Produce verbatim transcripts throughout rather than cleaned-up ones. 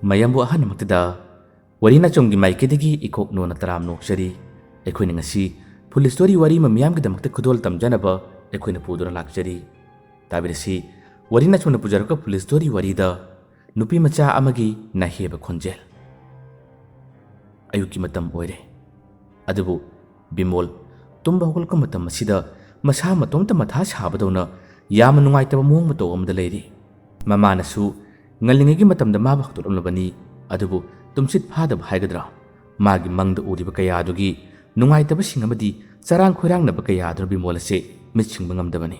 ꯃꯌꯥꯝꯕꯨ ꯑꯍꯥꯟꯕꯃꯛꯇꯗ ꯋꯥꯔꯤ ꯅꯆꯨꯝꯒꯤ ꯃꯥꯏꯀꯩꯗꯒꯤ ꯏꯀꯣꯛ ꯅꯣꯟꯅ ꯇꯔꯥꯝ ꯅꯣꯛꯆꯔꯤ꯫ ꯑꯩꯈꯣꯏꯅ ꯉꯁꯤ ꯐꯨꯜ ꯁ꯭ꯇꯣꯔꯤ ꯋꯥꯔꯤ ꯑꯃ ꯃꯤꯌꯥꯝꯒꯤꯗꯃꯛꯇ ꯈꯨꯗꯣꯜ ꯇꯝꯖꯅꯕ ꯑꯩꯈꯣꯏꯅ ꯄꯨꯗꯨꯅ ꯂꯥꯛꯆꯔꯤ꯫ ꯇꯥꯕꯤꯔꯁꯤ, ꯋꯥꯔꯤ ꯅꯆꯨꯝꯅ ꯄꯨꯖꯔꯛꯄ ꯐꯨꯜ ꯁ꯭ꯇꯣꯔꯤ ꯋꯥꯔꯤꯗ ꯅꯨꯄꯤ ꯃꯆꯥ ꯑꯃꯒꯤ ꯅꯥꯍꯦꯕ ꯈꯣꯟꯖꯦꯜ꯫ ꯑꯌꯨꯛꯀꯤ ꯃꯇꯝ ꯑꯣꯏꯔꯦ꯫ ꯑꯗꯨꯕꯨ ꯕꯤꯃꯣꯜ ꯇꯨꯝꯕ ꯍꯧꯒꯠꯂꯛꯄ ꯃꯇꯝ ꯑꯁꯤꯗ ꯃꯁꯥ ꯃꯇꯣꯝꯇ ꯃꯊꯥ ꯁꯥꯕꯗꯧꯅ ꯌꯥꯝꯅ ꯅꯨꯡꯉꯥꯏꯇꯕ ꯃꯑꯣꯡ ꯃꯇꯧ ꯑꯃꯗ ꯂꯩꯔꯤ꯫ ꯃꯃꯥꯅꯁꯨ ꯉꯜꯂꯤꯉꯩꯒꯤ ꯃꯇꯝꯗ ꯃꯥꯕꯨ ꯍꯧꯗꯣꯛꯂꯝꯂꯕꯅꯤ꯫ ꯑꯗꯨꯕꯨ ꯇꯨꯝꯁꯤꯠ ꯐꯥꯗꯕ ꯍꯥꯏꯒꯗ꯭ꯔꯥ, ꯃꯥꯒꯤ ꯃꯪꯗ ꯎꯔꯤꯕ ꯀꯌꯥꯗꯨꯒꯤ ꯅꯨꯡꯉꯥꯏꯇꯕꯁꯤꯡ ꯑꯃꯗꯤ ꯆꯔꯥꯡ ꯈꯣꯏꯔꯥꯡꯅꯕ ꯀꯌꯥꯗꯨꯅ ꯕꯤꯃꯣꯜ ꯑꯁꯦ ꯃꯤꯠ ꯁꯤꯡꯕ ꯉꯝꯗꯕꯅꯤ꯫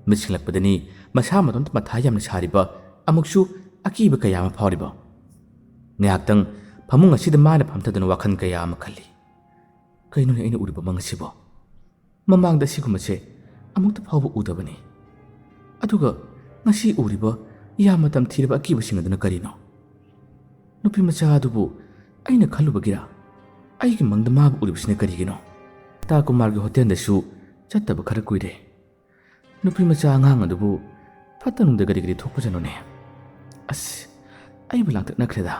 ꯃꯤꯠ ꯁꯤꯡꯂꯛꯄꯗꯅꯤ ꯃꯁꯥ ꯃꯇꯣꯝꯇ ꯃꯊꯥ ꯌꯥꯝꯅ ꯁꯥꯔꯤꯕ, ꯑꯃꯨꯛꯁꯨ ꯑꯀꯤꯕ ꯀꯌꯥ ꯑꯃ ꯐꯥꯎꯔꯤꯕ꯫ ꯉꯥꯏꯍꯥꯛꯇꯪ ꯐꯃꯨꯡ ꯑꯁꯤꯗ ꯃꯥꯅ ꯐꯝꯊꯗꯨꯅ ꯋꯥꯈꯜ ꯀꯌꯥ ꯑꯃ ꯈꯜꯂꯤ꯫ "ꯀꯩꯅꯣꯅꯦ ꯑꯩꯅ ꯎꯔꯤꯕ ꯃꯪ ꯑꯁꯤꯕꯣ? ꯃꯃꯥꯡꯗ ꯑꯁꯤꯒꯨꯝꯕꯁꯦ ꯑꯃꯨꯛꯇ ꯐꯥꯎꯕ ꯎꯗꯕꯅꯤ꯫ ꯑꯗꯨꯒ ꯉꯁꯤ ꯎꯔꯤꯕ ꯌꯥꯝꯅ ꯇꯝꯊꯤꯔꯕ ꯑꯀꯤꯕꯁꯤꯡ ꯑꯗꯨꯅ ꯀꯔꯤꯅꯣ? ꯅꯨꯄꯤ ꯃꯆꯥ ꯑꯗꯨꯕꯨ ꯑꯩꯅ ꯈꯜꯂꯨꯕꯒꯤꯔꯥ? ꯑꯩꯒꯤ ꯃꯪꯗ ꯃꯥꯕꯨ ꯎꯔꯤꯕꯁꯤꯅ ꯀꯔꯤꯒꯤꯅꯣ? ꯇꯥ ꯀꯨꯃꯥꯔꯒꯤ ꯍꯣꯇꯦꯜꯗꯁꯨ ꯆꯠꯇꯕ ꯈꯔ ꯀꯨꯏꯔꯦ꯫ ꯅꯨꯄꯤ ꯃꯆꯥ ꯑꯉꯥꯡ ꯑꯗꯨꯕꯨ ꯐꯠꯇ ꯅꯨꯡꯗ ꯀꯔꯤ ꯀꯔꯤ ꯊꯣꯛꯄꯖꯅꯣꯅꯦ? ꯑꯁ, ꯑꯩꯕꯨ ꯂꯥꯡꯇꯛꯅꯈ꯭ꯔꯦꯗ꯫"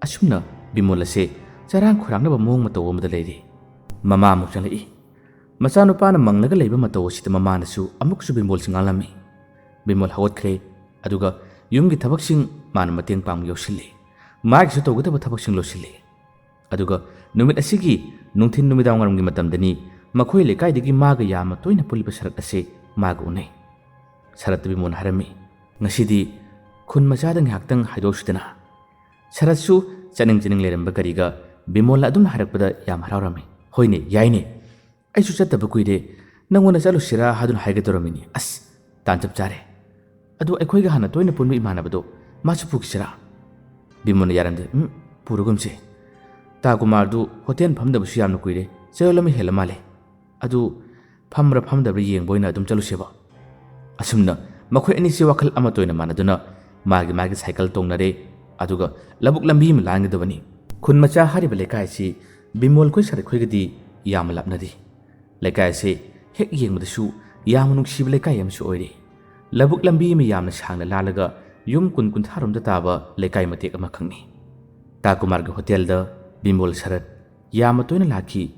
ꯑꯁꯨꯝꯅ ꯕꯤꯃꯣꯜ ꯑꯁꯦ ꯆꯔꯥꯡ ꯈꯣꯏꯔꯥꯡꯅꯕ ꯃꯑꯣꯡ ꯃꯇꯧ ꯑꯃꯗ ꯂꯩꯔꯤ꯫ ꯃꯃꯥ ꯑꯃꯨꯛ ꯆꯪꯂꯛꯏ꯫ ꯃꯆꯥꯅꯨꯄꯥꯅ ꯃꯪꯂꯒ ꯂꯩꯕ ꯃꯇꯧ ꯑꯁꯤꯗ ꯃꯃꯥꯅꯁꯨ ꯑꯃꯨꯛꯁꯨ ꯕꯤꯃꯣꯜꯁꯤ ꯉꯥꯡꯂꯝꯃꯤ꯫ ꯕꯤꯃꯣꯜ ꯍꯧꯒꯠꯈ꯭ꯔꯦ꯫ ꯑꯗꯨꯒ ꯌꯨꯝꯒꯤ ꯊꯕꯛꯁꯤꯡ ꯃꯥꯅ ꯃꯇꯦꯡ ꯄꯥꯡꯕ ꯌꯥꯎꯁꯤꯜꯂꯤ꯫ ꯃꯥꯒꯤꯁꯨ ꯇꯧꯒꯗꯕ ꯊꯕꯛꯁꯤꯡ ꯂꯣꯏꯁꯤꯜꯂꯤ꯫ ꯑꯗꯨꯒ ꯅꯨꯃꯤꯠ ꯑꯁꯤꯒꯤ ꯅꯨꯡꯊꯤꯜ ꯅꯨꯃꯤꯗꯥꯡ ꯋꯥꯏꯔꯝꯒꯤ ꯃꯇꯝꯗꯅꯤ ꯃꯈꯣꯏ ꯂꯩꯀꯥꯏꯗꯒꯤ ꯃꯥꯒ ꯌꯥꯝꯅ ꯇꯣꯏꯅ ꯄꯨꯜꯂꯤꯕ ꯁꯔꯠ ꯑꯁꯤ ꯃꯥꯒ ꯎꯅꯩ꯫ ꯁꯔꯠꯇ ꯕꯤꯃꯣꯜꯅ ꯍꯥꯏꯔꯝꯃꯤ, "ꯉꯁꯤꯗꯤ ꯈꯨꯟ ꯃꯆꯥꯗ ꯉꯥꯏꯍꯥꯛꯇꯪ ꯍꯥꯏꯗꯣꯛꯁꯤꯗꯅ?" ꯁꯔꯠꯁꯨ ꯆꯠꯅꯤꯡ ꯆꯠꯅꯤꯡ ꯂꯩꯔꯝꯕ ꯀꯔꯤꯒ ꯕꯤꯃꯣꯜꯅ ꯑꯗꯨꯝꯅ ꯍꯥꯏꯔꯛꯄꯗ ꯌꯥꯝ ꯍꯔꯥꯎꯔꯝꯃꯤ꯫ "ꯍꯣꯏꯅꯦ, ꯌꯥꯏꯅꯦ꯫ ꯑꯩꯁꯨ ꯆꯠꯇꯕ ꯀꯨꯏꯔꯦ꯫ ꯅꯪꯉꯣꯟꯗ ꯆꯠꯂꯨꯁꯤꯔꯥ ꯍꯥꯏꯗꯨꯅ ꯍꯥꯏꯒꯦ ꯇꯧꯔꯝꯃꯤꯅꯤ꯫ ꯑꯁ, ꯇꯥꯟ ꯆꯞ ꯆꯥꯔꯦ꯫ ꯑꯗꯨ ꯑꯩꯈꯣꯏꯒ ꯍꯥꯟꯅ ꯇꯣꯏꯅ ꯄꯨꯟꯕ ꯏꯃꯥꯟꯅꯕꯗꯣ, ꯃꯥꯁꯨ ꯄꯨꯈꯤꯁꯤꯔꯥ?" ꯕꯤꯃꯣꯜꯅ ꯌꯥꯔꯝꯗꯦ꯫ "ꯎꯝ, ꯄꯨꯔꯒꯨꯝꯁꯦ꯫ ꯇꯥ ꯀꯨꯃꯥꯔꯗꯨ ꯍꯣꯇꯦꯜ ꯐꯝꯗꯕꯁꯨ ꯌꯥꯝꯅ ꯀꯨꯏꯔꯦ꯫ ꯆꯌꯣꯜ ꯑꯃ ꯍꯦꯜꯂ ꯃꯥꯜꯂꯦ꯫ ꯑꯗꯨ ꯐꯝꯕ꯭ꯔꯥ ꯐꯝꯗꯕ꯭ꯔꯥ ꯌꯦꯡꯕ ꯑꯣꯏꯅ ꯑꯗꯨꯝ ꯆꯠꯂꯨꯁꯦꯕ꯫" ꯑꯁꯨꯝꯅ ꯃꯈꯣꯏ ꯑꯅꯤꯁꯤ ꯋꯥꯈꯜ ꯑꯃꯠꯇ ꯑꯣꯏꯅ ꯃꯥꯟꯅꯗꯨꯅ ꯃꯥꯒꯤ ꯃꯥꯒꯤ ꯁꯥꯏꯀꯜ ꯇꯣꯡꯅꯔꯦ꯫ ꯑꯗꯨꯒ ꯂꯧꯕꯨꯛ ꯂꯝꯕꯤ ꯑꯃ ꯂꯥꯟꯒꯗꯕꯅꯤ꯫ ꯈꯨꯟ ꯃꯆꯥ ꯍꯥꯏꯔꯤꯕ ꯂꯩꯀꯥꯏ ꯑꯁꯤ ꯕꯤꯃꯣꯜ ꯈꯣꯏ ꯁꯔꯠ ꯈꯣꯏꯒꯗꯤ ꯌꯥꯝꯅ ꯂꯥꯞꯅꯗꯦ꯫ ꯂꯩꯀꯥꯏ ꯑꯁꯤ ꯍꯦꯛ ꯌꯦꯡꯕꯗꯁꯨ ꯌꯥꯝꯅ ꯅꯨꯡꯁꯤꯕ ꯂꯩꯀꯥꯏ ꯑꯃꯁꯨ ꯑꯣꯏꯔꯤ꯫ ꯂꯧꯕꯨꯛ ꯂꯝꯕꯤ ꯑꯃ ꯌꯥꯝꯅ ꯁꯥꯡꯅ ꯂꯥꯜꯂꯒ ꯌꯨꯝ ꯀꯨꯟ ꯀꯨꯟꯊ꯭ꯔꯥꯔꯣꯝꯗ ꯇꯥꯕ ꯂꯩꯀꯥꯏ ꯃꯇꯦꯛ ꯑꯃꯈꯛꯅꯤ꯫ ꯇꯥ ꯀꯨꯃꯥꯔꯒꯤ ꯍꯣꯇꯦꯜꯗ ꯕꯤꯃꯣꯜ, ꯁꯔꯠ ꯌꯥꯝꯅ ꯇꯣꯏꯅ ꯂꯥꯛꯈꯤ꯫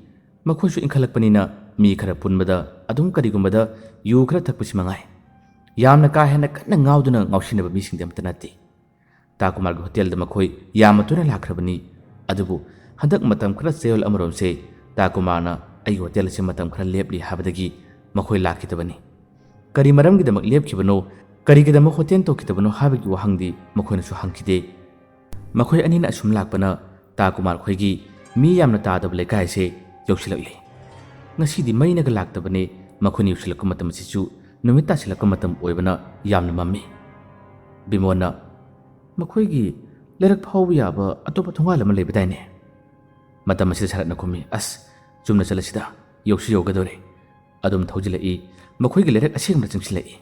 ꯃꯈꯣꯏꯁꯨ ꯏꯟꯈꯠꯂꯛꯄꯅꯤꯅ ꯃꯤ ꯈꯔ ꯄꯨꯟꯕꯗ ꯑꯗꯨꯝ ꯀꯔꯤꯒꯨꯝꯕꯗ ꯌꯨ ꯈꯔ ꯊꯛꯄꯁꯤ ꯃꯉꯥꯏ꯫ ꯌꯥꯝꯅ ꯀꯥ ꯍꯦꯟꯅ ꯀꯟꯅ ꯉꯥꯎꯗꯨꯅ ꯉꯥꯎꯁꯤꯟꯅꯕ ꯃꯤꯁꯤꯡꯗꯤ ꯑꯃꯠꯇ ꯅꯠꯇꯦ꯫ ꯇꯥ ꯀꯨꯃꯥꯔꯒꯤ ꯍꯣꯇꯦꯜꯗ ꯃꯈꯣꯏ ꯌꯥꯝꯅ ꯇꯣꯏꯅ ꯂꯥꯛꯈ꯭ꯔꯕꯅꯤ꯫ ꯑꯗꯨꯕꯨ ꯍꯟꯗꯛ ꯃꯇꯝ ꯈꯔ ꯆꯌꯣꯜ ꯑꯃꯔꯣꯝꯁꯦ ꯇꯥ ꯀꯨꯃꯥꯔꯅ ꯑꯩꯒꯤ ꯍꯣꯇꯦꯜ ꯑꯁꯤ ꯃꯇꯝ ꯈꯔ ꯂꯦꯞꯂꯤ ꯍꯥꯏꯕꯗꯒꯤ ꯃꯈꯣꯏ ꯂꯥꯛꯈꯤꯗꯕꯅꯤ꯫ ꯀꯔꯤ ꯃꯔꯝꯒꯤꯗꯃꯛ ꯂꯦꯞꯈꯤꯕꯅꯣ, ꯀꯔꯤꯒꯤꯗꯃꯛ ꯍꯣꯇꯦꯜ ꯇꯧꯈꯤꯗꯕꯅꯣ ꯍꯥꯏꯕꯒꯤ ꯋꯥꯍꯪꯗꯤ ꯃꯈꯣꯏꯅꯁꯨ ꯍꯪꯈꯤꯗꯦ꯫ ꯃꯈꯣꯏ ꯑꯅꯤꯅ ꯑꯁꯨꯝ ꯂꯥꯛꯄꯅ ꯇꯥ ꯀꯨꯃꯥꯔ ꯈꯣꯏꯒꯤ ꯃꯤ ꯌꯥꯝꯅ ꯇꯥꯗꯕ ꯂꯩꯀꯥꯏ ꯑꯁꯦ ꯌꯧꯁꯤꯜꯂꯛꯂꯤ꯫ ꯉꯁꯤꯗꯤ ꯃꯩꯅꯒ ꯂꯥꯛꯇꯕꯅꯦ꯫ ꯃꯈꯣꯏꯅ ꯌꯧꯁꯤꯜꯂꯛꯄ ꯃꯇꯝ ꯑꯁꯤꯁꯨ ꯅꯨꯃꯤꯠ ꯇꯥꯁꯤꯜꯂꯛꯄ ꯃꯇꯝ ꯑꯣꯏꯕꯅ ꯌꯥꯝꯅ ꯃꯝꯃꯤ꯫ ꯕꯤꯃꯣꯟꯅ, "ꯃꯈꯣꯏꯒꯤ ꯂꯩꯔꯛ ꯐꯥꯎꯕ ꯌꯥꯕ ꯑꯇꯣꯞꯄ ꯊꯣꯡꯒꯥꯜ ꯑꯃ ꯂꯩꯕꯗꯥꯏꯅꯦ? ꯃꯇꯝ ꯑꯁꯤꯗ ꯁꯔꯠꯅ ꯈꯨꯝꯃꯤ, "ꯑꯁ, ꯆꯨꯝꯅ ꯆꯠꯂꯁꯤꯗ, ꯌꯧꯁꯨ ꯌꯧꯒꯗꯧꯔꯦ"꯫ ꯑꯗꯨꯝ ꯊꯧꯖꯤꯜꯂꯛꯏ꯫ ꯃꯈꯣꯏꯒꯤ ꯂꯩꯔꯛ ꯑꯁꯦꯡꯕꯗ ꯆꯪꯁꯤꯜꯂꯛꯏ꯫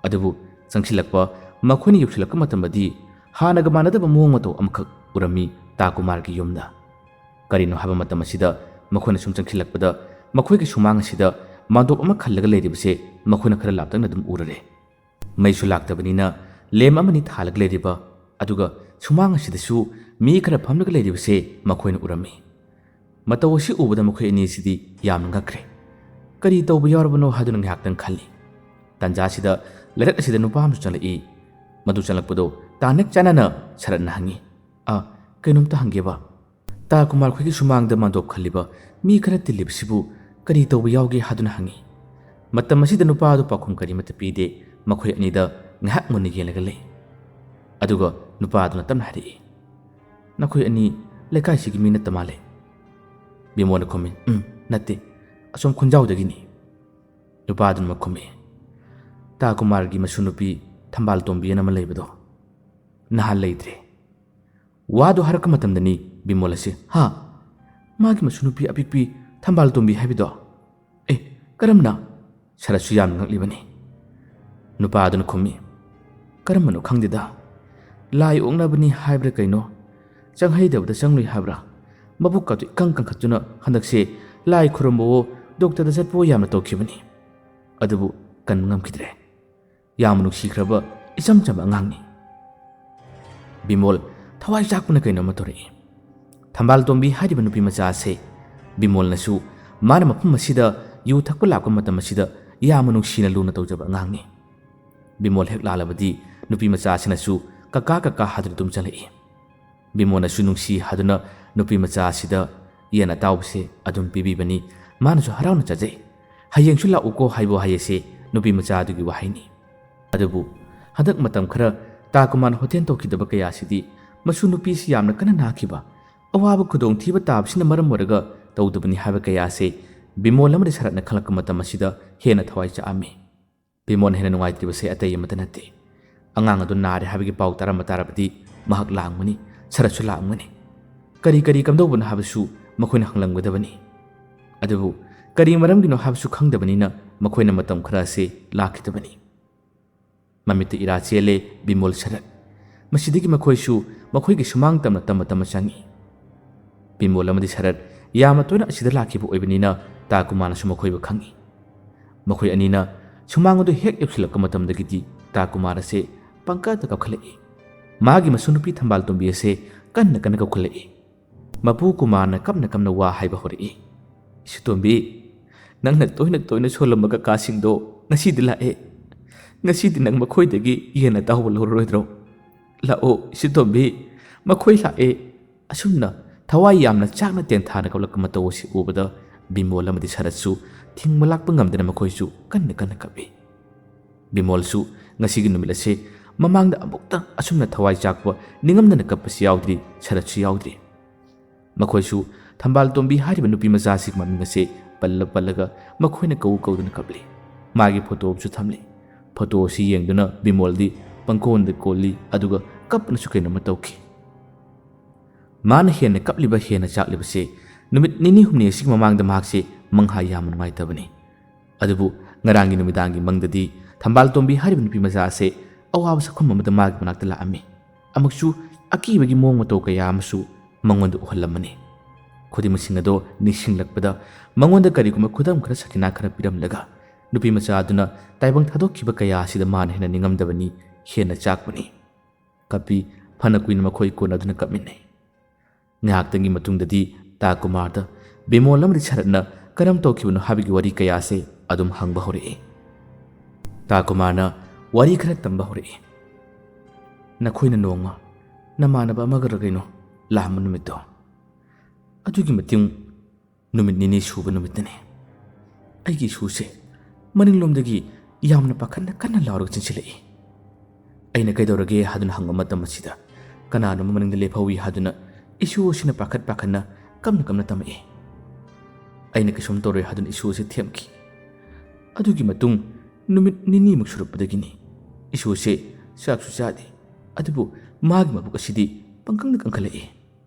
ꯑꯗꯨꯕꯨ ꯆꯪꯁꯤꯜꯂꯛꯄ ꯃꯈꯣꯏꯅ ꯌꯧꯁꯤꯜꯂꯛꯄ ꯃꯇꯝꯗꯗꯤ ꯍꯥꯟꯅꯒ ꯃꯥꯟꯅꯗꯕ ꯃꯑꯣꯡ ꯃꯇꯧ ꯑꯃꯈꯛ ꯎꯔꯝꯃꯤ ꯇꯥ ꯀꯨꯃꯥꯔꯒꯤ ꯌꯨꯝꯗ꯫ ꯀꯔꯤꯅꯣ ꯍꯥꯏꯕ ꯃꯇꯝ ꯑꯁꯤꯗ ꯃꯈꯣꯏꯅ ꯁꯨꯝ ꯆꯪꯁꯤꯜꯂꯛꯄꯗ ꯃꯈꯣꯏꯒꯤ ꯁꯨꯃꯥꯡ ꯑꯁꯤꯗ ꯃꯥꯟꯗꯣꯞ ꯑꯃ ꯈꯜꯂꯒ ꯂꯩꯔꯤꯕꯁꯦ ꯃꯈꯣꯏꯅ ꯈꯔ ꯂꯥꯞꯇꯛꯅ ꯑꯗꯨꯝ ꯎꯔꯔꯦ꯫ ꯃꯩꯁꯨ ꯂꯥꯛꯇꯕꯅꯤꯅ ꯂꯦꯝ ꯑꯃꯅꯤ ꯊꯥꯜꯂꯒ ꯂꯩꯔꯤꯕ, ꯑꯗꯨꯒ ꯁꯨꯃꯥꯡ ꯑꯁꯤꯗꯁꯨ ꯃꯤ ꯈꯔ ꯐꯝꯂꯒ ꯂꯩꯔꯤꯕꯁꯦ ꯃꯈꯣꯏꯅ ꯎꯔꯝꯃꯤ꯫ ꯃꯇꯧ ꯑꯁꯤ ꯎꯕꯗ ꯃꯈꯣꯏ ꯑꯅꯤ ꯑꯁꯤꯗꯤ ꯌꯥꯝꯅ ꯉꯛꯈ꯭ꯔꯦ꯫ ꯀꯔꯤ ꯇꯧꯕ ꯌꯥꯎꯔꯕꯅꯣ ꯍꯥꯏꯗꯨꯅ ꯉꯥꯏꯍꯥꯛꯇꯪ ꯈꯜꯂꯤ꯫ ꯇꯥꯟꯖꯥ ꯑꯁꯤꯗ ꯂꯩꯔꯛ ꯑꯁꯤꯗ ꯅꯨꯄꯥ ꯑꯃꯁꯨ ꯆꯪꯂꯛꯏ꯫ ꯃꯗꯨ ꯆꯪꯂꯛꯄꯗꯣ ꯇꯥꯟꯅ ꯆꯥꯟꯅꯅ ꯁꯔꯠꯅ ꯍꯪꯉꯤ, "ꯑ, ꯀꯩꯅꯣꯝꯇ ꯍꯪꯒꯦꯕ꯫ ꯇꯥ ꯀꯨꯃꯥꯔ ꯈꯣꯏꯒꯤ ꯁꯨꯃꯥꯡꯗ ꯃꯥꯟꯗꯣꯞ ꯈꯜꯂꯤꯕ ꯃꯤ ꯈꯔ ꯇꯤꯜꯂꯤꯕꯁꯤꯕꯨ ꯀꯔꯤ ꯇꯧꯕ ꯌꯥꯎꯒꯦ?" ꯍꯥꯏꯗꯨꯅ ꯍꯪꯉꯤ꯫ ꯃꯇꯝ ꯑꯁꯤꯗ ꯅꯨꯄꯥ ꯑꯗꯨ ꯄꯥꯎꯈꯨꯝ ꯀꯔꯤꯃꯠꯇ ꯄꯤꯗꯦ꯫ ꯃꯈꯣꯏ ꯑꯅꯤꯗ ꯉꯥꯏꯍꯥꯛ ꯃꯨꯟꯅ ꯌꯦꯡꯂꯒ ꯂꯩ꯫ ꯑꯗꯨꯒ ꯅꯨꯄꯥ ꯑꯗꯨꯅ ꯇꯞꯅ ꯍꯥꯏꯔꯛꯏ, "ꯅꯈꯣꯏ ꯑꯅꯤ ꯂꯩꯀꯥꯏꯁꯤꯒꯤ ꯃꯤ ꯅꯠꯇ ꯃꯥꯜꯂꯦ?" ꯕꯤꯃꯣꯟꯅ ꯈꯨꯝꯃꯤ, "ꯎꯝ, ꯅꯠꯇꯦ, ꯑꯁꯣꯝ ꯈꯨꯟꯖꯥꯎꯗꯒꯤꯅꯤ"꯫ ꯅꯨꯄꯥ ꯑꯗꯨꯅ ꯈꯨꯝꯃꯤ, "ꯇꯥ ꯀꯨꯃꯥꯔꯒꯤ ꯃꯁꯨ ꯅꯨꯄꯤ ꯊꯝꯕꯥꯜ ꯇꯣꯝꯕꯤ ꯑꯅ ꯑꯃ ꯂꯩꯕꯗꯣ, ꯅꯍꯥꯟ ꯂꯩꯇ꯭ꯔꯦ"꯫ ꯋꯥꯗꯨ ꯍꯥꯏꯔꯛꯄ ꯃꯇꯝꯗꯅꯤ ꯕꯤꯃꯣꯜ ꯑꯁꯤ, "ꯍꯥ? ꯃꯥꯒꯤ ꯃꯁꯨ ꯅꯨꯄꯤ ꯑꯄꯤꯛꯄꯤ ꯊꯝꯕꯥꯜ ꯇꯣꯝꯕꯤ ꯍꯥꯏꯕꯗꯣ? ꯑꯦ, ꯀꯔꯝꯅ?" ꯁꯔꯠꯁꯨ ꯌꯥꯝꯅ ꯉꯛꯂꯤꯕꯅꯤ꯫ ꯅꯨꯄꯥ ꯑꯗꯨꯅ ꯈꯨꯝꯃꯤ, "ꯀꯔꯝꯕꯅꯣ ꯈꯪꯗꯦꯗ꯫ ꯂꯥꯏ ꯑꯣꯛꯅꯕꯅꯤ ꯍꯥꯏꯕ꯭ꯔꯥ ꯀꯩꯅꯣ? ꯆꯪꯍꯩꯗꯕꯗ ꯆꯪꯂꯨꯏ ꯍꯥꯏꯕ꯭ꯔꯥ? ꯃꯕꯨꯛꯀꯗꯨ ꯏꯀꯪ ꯀꯪꯈꯠꯇꯨꯅ ꯍꯟꯗꯛꯁꯦ ꯂꯥꯏ ꯈꯨꯔꯨꯝꯕꯋꯣ, ꯗꯣꯛꯇꯔꯗ ꯆꯠꯄꯋꯣ ꯌꯥꯝꯅ ꯇꯧꯈꯤꯕꯅꯤ꯫ ꯑꯗꯨꯕꯨ ꯀꯟꯕ ꯉꯝꯈꯤꯗ꯭ꯔꯦ꯫ ꯌꯥꯝꯅ ꯅꯨꯡꯁꯤꯈ꯭ꯔꯕ ꯏꯆꯝ ꯆꯝꯕ ꯑꯉꯥꯡꯅꯤ꯫ ꯕꯤꯃꯣꯜ ꯊꯋꯥꯏ ꯆꯥꯛꯄꯅ ꯀꯩꯅꯣꯝꯃ ꯇꯧꯔꯛꯏ꯫ ꯊꯝꯕꯥꯜ ꯇꯣꯝꯕꯤ ꯍꯥꯏꯔꯤꯕ ꯅꯨꯄꯤ ꯃꯆꯥ ꯑꯁꯦ ꯕꯤꯃꯣꯜꯅꯁꯨ ꯃꯥꯅ ꯃꯐꯝ ꯑꯁꯤꯗ ꯌꯨ ꯊꯛꯄ ꯂꯥꯛꯄ ꯃꯇꯝ ꯑꯁꯤꯗ ꯌꯥꯝꯅ ꯅꯨꯡꯁꯤꯅ ꯂꯨꯅ ꯇꯧꯖꯕ ꯑꯉꯥꯡꯅꯤ꯫ ꯕꯤꯃꯣꯜ ꯍꯦꯛ ꯂꯥꯛꯂꯕꯗꯤ ꯅꯨꯄꯤ ꯃꯆꯥ ꯑꯁꯤꯅꯁꯨ "ꯀꯀꯥ, ꯀꯀꯥ" ꯍꯥꯏꯗꯨꯅ ꯑꯗꯨꯝ ꯆꯪꯂꯛꯏ꯫ ꯕꯤꯃꯣꯜꯅꯁꯨ ꯅꯨꯡꯁꯤ ꯍꯥꯏꯗꯨꯅ ꯅꯨꯄꯤ ꯃꯆꯥ ꯑꯁꯤꯗ ꯌꯦꯟ ꯑꯇꯥꯎꯕꯁꯦ ꯑꯗꯨꯝ ꯄꯤꯕꯤꯕꯅꯤ꯫ ꯃꯥꯅꯁꯨ ꯍꯔꯥꯎꯅ ꯆꯥꯖꯩ꯫ "ꯍꯌꯦꯡꯁꯨ ꯂꯥꯛꯎꯀꯣ" ꯍꯥꯏꯕ ꯋꯥꯍꯩ ꯑꯁꯦ ꯅꯨꯄꯤ ꯃꯆꯥ ꯑꯗꯨꯒꯤ ꯋꯥꯍꯩꯅꯤ꯫ ꯑꯗꯨꯕꯨ ꯍꯟꯗꯛ ꯃꯇꯝ ꯈꯔ ꯇꯥ ꯀꯨꯃꯥꯔꯅ ꯍꯣꯇꯦꯜ ꯇꯧꯈꯤꯗꯕ ꯀꯌꯥꯁꯤꯗꯤ ꯃꯁꯨ ꯅꯨꯄꯤꯁꯤ ꯌꯥꯝꯅ ꯀꯟꯅ ꯅꯥꯈꯤꯕ, ꯑꯋꯥꯕ ꯈꯨꯗꯣꯡꯊꯤꯕ ꯇꯥꯕꯁꯤꯅ ꯃꯔꯝ ꯑꯣꯏꯔꯒ ꯇꯧꯗꯕꯅꯤ ꯍꯥꯏꯕ ꯀꯌꯥꯁꯦ ꯕꯤꯃꯣꯜ ꯑꯃꯗꯤ ꯁꯔꯠꯅ ꯈꯪꯂꯛꯄ ꯃꯇꯝ ꯑꯁꯤꯗ ꯍꯦꯟꯅ ꯊꯋꯥꯏ ꯆꯥꯛꯑꯝꯃꯤ꯫ ꯕꯤꯃꯣꯜꯅ ꯍꯦꯟꯅ ꯅꯨꯡꯉꯥꯏꯇ꯭ꯔꯤꯕꯁꯦ ꯑꯇꯩ ꯑꯃꯠꯇ ꯅꯠꯇꯦ꯫ ꯑꯉꯥꯡ ꯑꯗꯨ ꯅꯥꯔꯦ ꯍꯥꯏꯕꯒꯤ ꯄꯥꯎ ꯇꯥꯔꯝꯕ ꯇꯥꯔꯕꯗꯤ ꯃꯍꯥꯛ ꯂꯥꯛꯑꯝꯒꯅꯤ, ꯁꯔꯠꯁꯨ ꯂꯥꯛꯑꯝꯒꯅꯤ꯫ ꯀꯔꯤ ꯀꯔꯤ ꯀꯝꯗꯧꯕꯅꯣ ꯍꯥꯏꯕꯁꯨ ꯃꯈꯣꯏꯅ ꯍꯪꯂꯝꯒꯗꯕꯅꯤ꯫ ꯑꯗꯨꯕꯨ ꯀꯔꯤ ꯃꯔꯝꯒꯤꯅꯣ ꯍꯥꯏꯕꯁꯨ ꯈꯪꯗꯕꯅꯤꯅ ꯃꯈꯣꯏꯅ ꯃꯇꯝ ꯈꯔ ꯑꯁꯤ ꯂꯥꯛꯈꯤꯗꯕꯅꯤ꯫ ꯃꯃꯤꯠꯇ ꯏꯔꯥ ꯆꯦꯜꯂꯦ ꯕꯤꯃꯣꯜ, ꯁꯔꯠ꯫ ꯃꯁꯤꯗꯒꯤ ꯃꯈꯣꯏꯁꯨ ꯃꯈꯣꯏꯒꯤ ꯁꯨꯃꯥꯡ ꯇꯝꯅ ꯇꯝꯅ ꯇꯝꯅ ꯆꯪꯉꯤ꯫ ꯕꯤꯃꯣꯜ ꯑꯃꯗꯤ ꯁꯔꯠ ꯌꯥꯝꯅ ꯇꯣꯏꯅ ꯑꯁꯤꯗ ꯂꯥꯛꯈꯤꯕ ꯑꯣꯏꯕꯅꯤꯅ ꯇꯥ ꯀꯨꯃꯥꯔꯅꯁꯨ ꯃꯈꯣꯏꯕꯨ ꯈꯪꯉꯤ꯫ ꯃꯈꯣꯏ ꯑꯅꯤꯅ ꯁꯨꯃꯥꯡ ꯑꯗꯨ ꯍꯦꯛ ꯌꯧꯁꯤꯜꯂꯛꯄ ꯃꯇꯝꯗꯒꯤꯗꯤ ꯇꯥ ꯀꯨꯃꯥꯔ ꯑꯁꯦ ꯄꯪꯀꯞꯇ ꯀꯞꯈꯠꯂꯛꯏ꯫ ꯃꯥꯒꯤ ꯃꯁꯨ ꯅꯨꯄꯤ ꯊꯝꯕꯥꯜ ꯇꯣꯝꯕꯤ ꯑꯁꯦ ꯀꯟꯅ ꯀꯟꯅ ꯀꯧꯈꯠꯂꯛꯏ꯫ ꯃꯄꯨ ꯀꯨꯃꯥꯔꯅ ꯀꯞꯅ ꯀꯞꯅ ꯋꯥ ꯍꯥꯏꯕ ꯍꯧꯔꯛꯏ꯫ "ꯏꯁꯨꯇꯣꯝꯕꯤ, ꯅꯪꯅ ꯇꯣꯏꯅ ꯇꯣꯏꯅ ꯁꯣꯜꯂꯝꯕ ꯀꯀꯥꯁꯤꯡꯗꯣ ꯉꯁꯤꯗꯤ ꯂꯥꯛꯑꯦ꯫ ꯉꯁꯤꯗꯤ ꯅꯪ ꯃꯈꯣꯏꯗꯒꯤ ꯌꯦꯟ ꯑꯇꯥꯎꯕ ꯂꯧꯔꯔꯣꯏꯗ꯭ꯔꯣ? ꯂꯥꯛꯑꯣ ꯏꯁꯨꯇꯣꯝꯕꯤ, ꯃꯈꯣꯏ ꯂꯥꯛꯑꯦ"꯫ ꯑꯁꯨꯝꯅ ꯊꯋꯥꯏ ꯌꯥꯝꯅ ꯆꯥꯛꯅ ꯇꯦꯟꯊꯥꯅ ꯀꯞꯂꯛꯄ ꯃꯇꯧ ꯑꯁꯤ ꯎꯕꯗ ꯕꯤꯃꯣꯜ ꯑꯃꯗꯤ ꯁꯔꯠꯁꯨ ꯊꯤꯡꯕ ꯂꯥꯛꯄ ꯉꯝꯗꯅ ꯃꯈꯣꯏꯁꯨ ꯀꯟꯅ ꯀꯟꯅ ꯀꯞꯏ꯫ ꯕꯤꯃꯣꯜꯁꯨ ꯉꯁꯤꯒꯤ ꯅꯨꯃꯤꯠ ꯑꯁꯤ ꯃꯃꯥꯡꯗ ꯑꯃꯨꯛꯇ ꯑꯁꯨꯝꯅ ꯊꯋꯥꯏ ꯆꯥꯛꯄ, ꯅꯤꯡꯉꯝꯗꯅ ꯀꯞꯄꯁꯤ ꯌꯥꯎꯗ꯭ꯔꯤ, ꯁꯔꯠꯁꯨ ꯌꯥꯎꯗ꯭ꯔꯤ꯫ ꯃꯈꯣꯏꯁꯨ ꯊꯝꯕꯥꯜ ꯇꯣꯝꯕꯤ ꯍꯥꯏꯔꯤꯕ ꯅꯨꯄꯤ ꯃꯆꯥꯁꯤꯒꯤ ꯃꯃꯤꯡ ꯑꯁꯤ ꯄꯜꯂ ꯄꯜꯂꯒ ꯃꯈꯣꯏꯅ ꯀꯧ ꯀꯧꯗꯨꯅ ꯀꯞꯂꯤ꯫ ꯃꯥꯒꯤ ꯐꯣꯇꯣ ꯑꯃꯁꯨ ꯊꯝꯂꯤ꯫ ꯐꯣꯇꯣ ꯑꯁꯤ ꯌꯦꯡꯗꯨꯅ ꯕꯤꯃꯣꯜꯗꯤ ꯄꯪꯀꯣꯟꯗ ꯀꯣꯜꯂꯤ, ꯑꯗꯨꯒ ꯀꯞꯄꯅꯁꯨ ꯀꯩꯅꯣꯝꯃ ꯇꯧꯈꯤ꯫ ꯃꯥꯅ ꯍꯦꯟꯅ ꯀꯞꯂꯤꯕ, ꯍꯦꯟꯅ ꯆꯥꯛꯂꯤꯕꯁꯤ ꯅꯨꯃꯤꯠ ꯅꯤꯅꯤ ꯍꯨꯝꯅꯤ ꯑꯁꯤꯒꯤ ꯃꯃꯥꯡꯗ ꯃꯍꯥꯛꯁꯤ ꯃꯪꯍꯥ ꯌꯥꯝꯅ ꯅꯨꯡꯉꯥꯏꯇꯕꯅꯤ꯫ ꯑꯗꯨꯕꯨ ꯉꯔꯥꯡꯒꯤ ꯅꯨꯃꯤꯗꯥꯡꯒꯤ ꯃꯪꯗꯗꯤ ꯊꯝꯕꯥꯜ ꯇꯣꯝꯕꯤ ꯍꯥꯏꯔꯤꯕ ꯅꯨꯄꯤ ꯃꯆꯥ ꯑꯁꯦ ꯑꯋꯥꯕ ꯁꯛꯐꯝ ꯑꯃꯗ ꯃꯥꯒꯤ ꯃꯅꯥꯛꯇ ꯂꯥꯛꯑꯝꯃꯤ꯫ ꯑꯃꯨꯛꯁꯨ ꯑꯀꯤꯕꯒꯤ ꯃꯑꯣꯡ ꯃꯇꯧ ꯀꯌꯥ ꯑꯃꯁꯨ ꯃꯉꯣꯟꯗ ꯎꯍꯜꯂꯝꯕꯅꯤ꯫ ꯈꯨꯗꯤꯡꯃꯛꯁꯤꯡ ꯑꯗꯣ ꯅꯤꯡꯁꯤꯡꯂꯛꯄꯗ ꯃꯉꯣꯟꯗ ꯀꯔꯤꯒꯨꯝꯕ ꯈꯨꯗꯝ ꯈꯔ, ꯁꯈꯤꯅꯥ ꯈꯔ ꯄꯤꯔꯝꯂꯒ ꯅꯨꯄꯤ ꯃꯆꯥ ꯑꯗꯨꯅ ꯇꯥꯏꯕꯪ ꯊꯥꯗꯣꯛꯈꯤꯕ ꯀꯌꯥ ꯑꯁꯤꯗ ꯃꯥꯅ ꯍꯦꯟꯅ ꯅꯤꯡꯉꯝꯗꯕꯅꯤ, ꯍꯦꯟꯅ ꯆꯥꯛꯄꯅꯤ꯫ ꯀꯞꯄꯤ꯫ ꯐꯅ ꯀꯨꯏꯅ ꯃꯈꯣꯏ ꯀꯣꯟꯅꯗꯨꯅ ꯀꯞꯃꯤꯟꯅꯩ꯫ ꯉꯥꯏꯍꯥꯛꯇꯪꯒꯤ ꯃꯇꯨꯡꯗꯗꯤ ꯇꯥ ꯀꯨꯃꯥꯔꯗ ꯕꯤꯃꯣꯜ ꯑꯃꯗꯤ ꯁꯔꯠꯅ ꯀꯔꯝ ꯇꯧꯈꯤꯕꯅꯣ ꯍꯥꯏꯕꯒꯤ ꯋꯥꯔꯤ ꯀꯌꯥꯁꯦ ꯑꯗꯨꯝ ꯍꯪꯕ ꯍꯧꯔꯛꯏ꯫ ꯇꯥ ꯀꯨꯃꯥꯔꯅ ꯋꯥꯔꯤ ꯈꯔ ꯇꯝꯕ ꯍꯧꯔꯛꯏ꯫ ꯅꯈꯣꯏꯅ ꯅꯣꯡꯃ ꯅꯃꯥꯟꯅꯕ ꯑꯃꯒꯔ ꯀꯩꯅꯣ ꯂꯥꯛꯑꯝꯕ ꯅꯨꯃꯤꯠꯇꯣ, ꯑꯗꯨꯒꯤ ꯃꯇꯨꯡ ꯅꯨꯃꯤꯠ ꯅꯤꯅꯤ ꯁꯨꯕ ꯅꯨꯃꯤꯠꯇꯅꯤ꯫ ꯑꯩꯒꯤ ꯏꯁꯨꯁꯦ ꯃꯅꯤꯡꯂꯣꯝꯗꯒꯤ ꯌꯥꯝꯅ ꯄꯥꯈꯠꯅ ꯀꯟꯅ ꯂꯥꯎꯔꯒ ꯆꯦꯟꯁꯤꯜꯂꯛꯏ꯫ ꯑꯩꯅ "ꯀꯩꯗꯧꯔꯒꯦ?" ꯍꯥꯏꯗꯨꯅ ꯍꯪꯕ ꯃꯇꯝ ꯑꯁꯤꯗ, "ꯀꯅꯥꯅꯣꯝꯃ ꯃꯅꯤꯡꯗ ꯂꯦꯞꯍꯧꯏ" ꯍꯥꯏꯗꯨꯅ ꯏꯁꯨ ꯑꯁꯤꯅ ꯄꯥꯈꯠ ꯄꯥꯈꯠꯅ ꯀꯞꯅ ꯀꯞꯅ ꯇꯝꯃꯛꯏ꯫ ꯑꯩꯅ "ꯀꯩꯁꯨꯝ ꯇꯧꯔꯣꯏ" ꯍꯥꯏꯗꯨꯅ ꯏꯁꯨ ꯑꯁꯤ ꯊꯦꯝꯈꯤ꯫ ꯑꯗꯨꯒꯤ ꯃꯇꯨꯡ ꯅꯨꯃꯤꯠ ꯅꯤꯅꯤꯃꯨꯛ ꯁꯨꯔꯛꯄꯗꯒꯤꯅꯤ ꯏꯁꯨ ꯑꯁꯤ ꯆꯥꯛꯁꯨ ꯆꯥꯗꯦ, ꯑꯗꯨꯕꯨ ꯃꯥꯒꯤ ꯃꯕꯨꯛ ꯑꯁꯤꯗꯤ ꯄꯪꯀꯪꯗ ꯀꯪꯈꯠꯂꯛꯏ꯫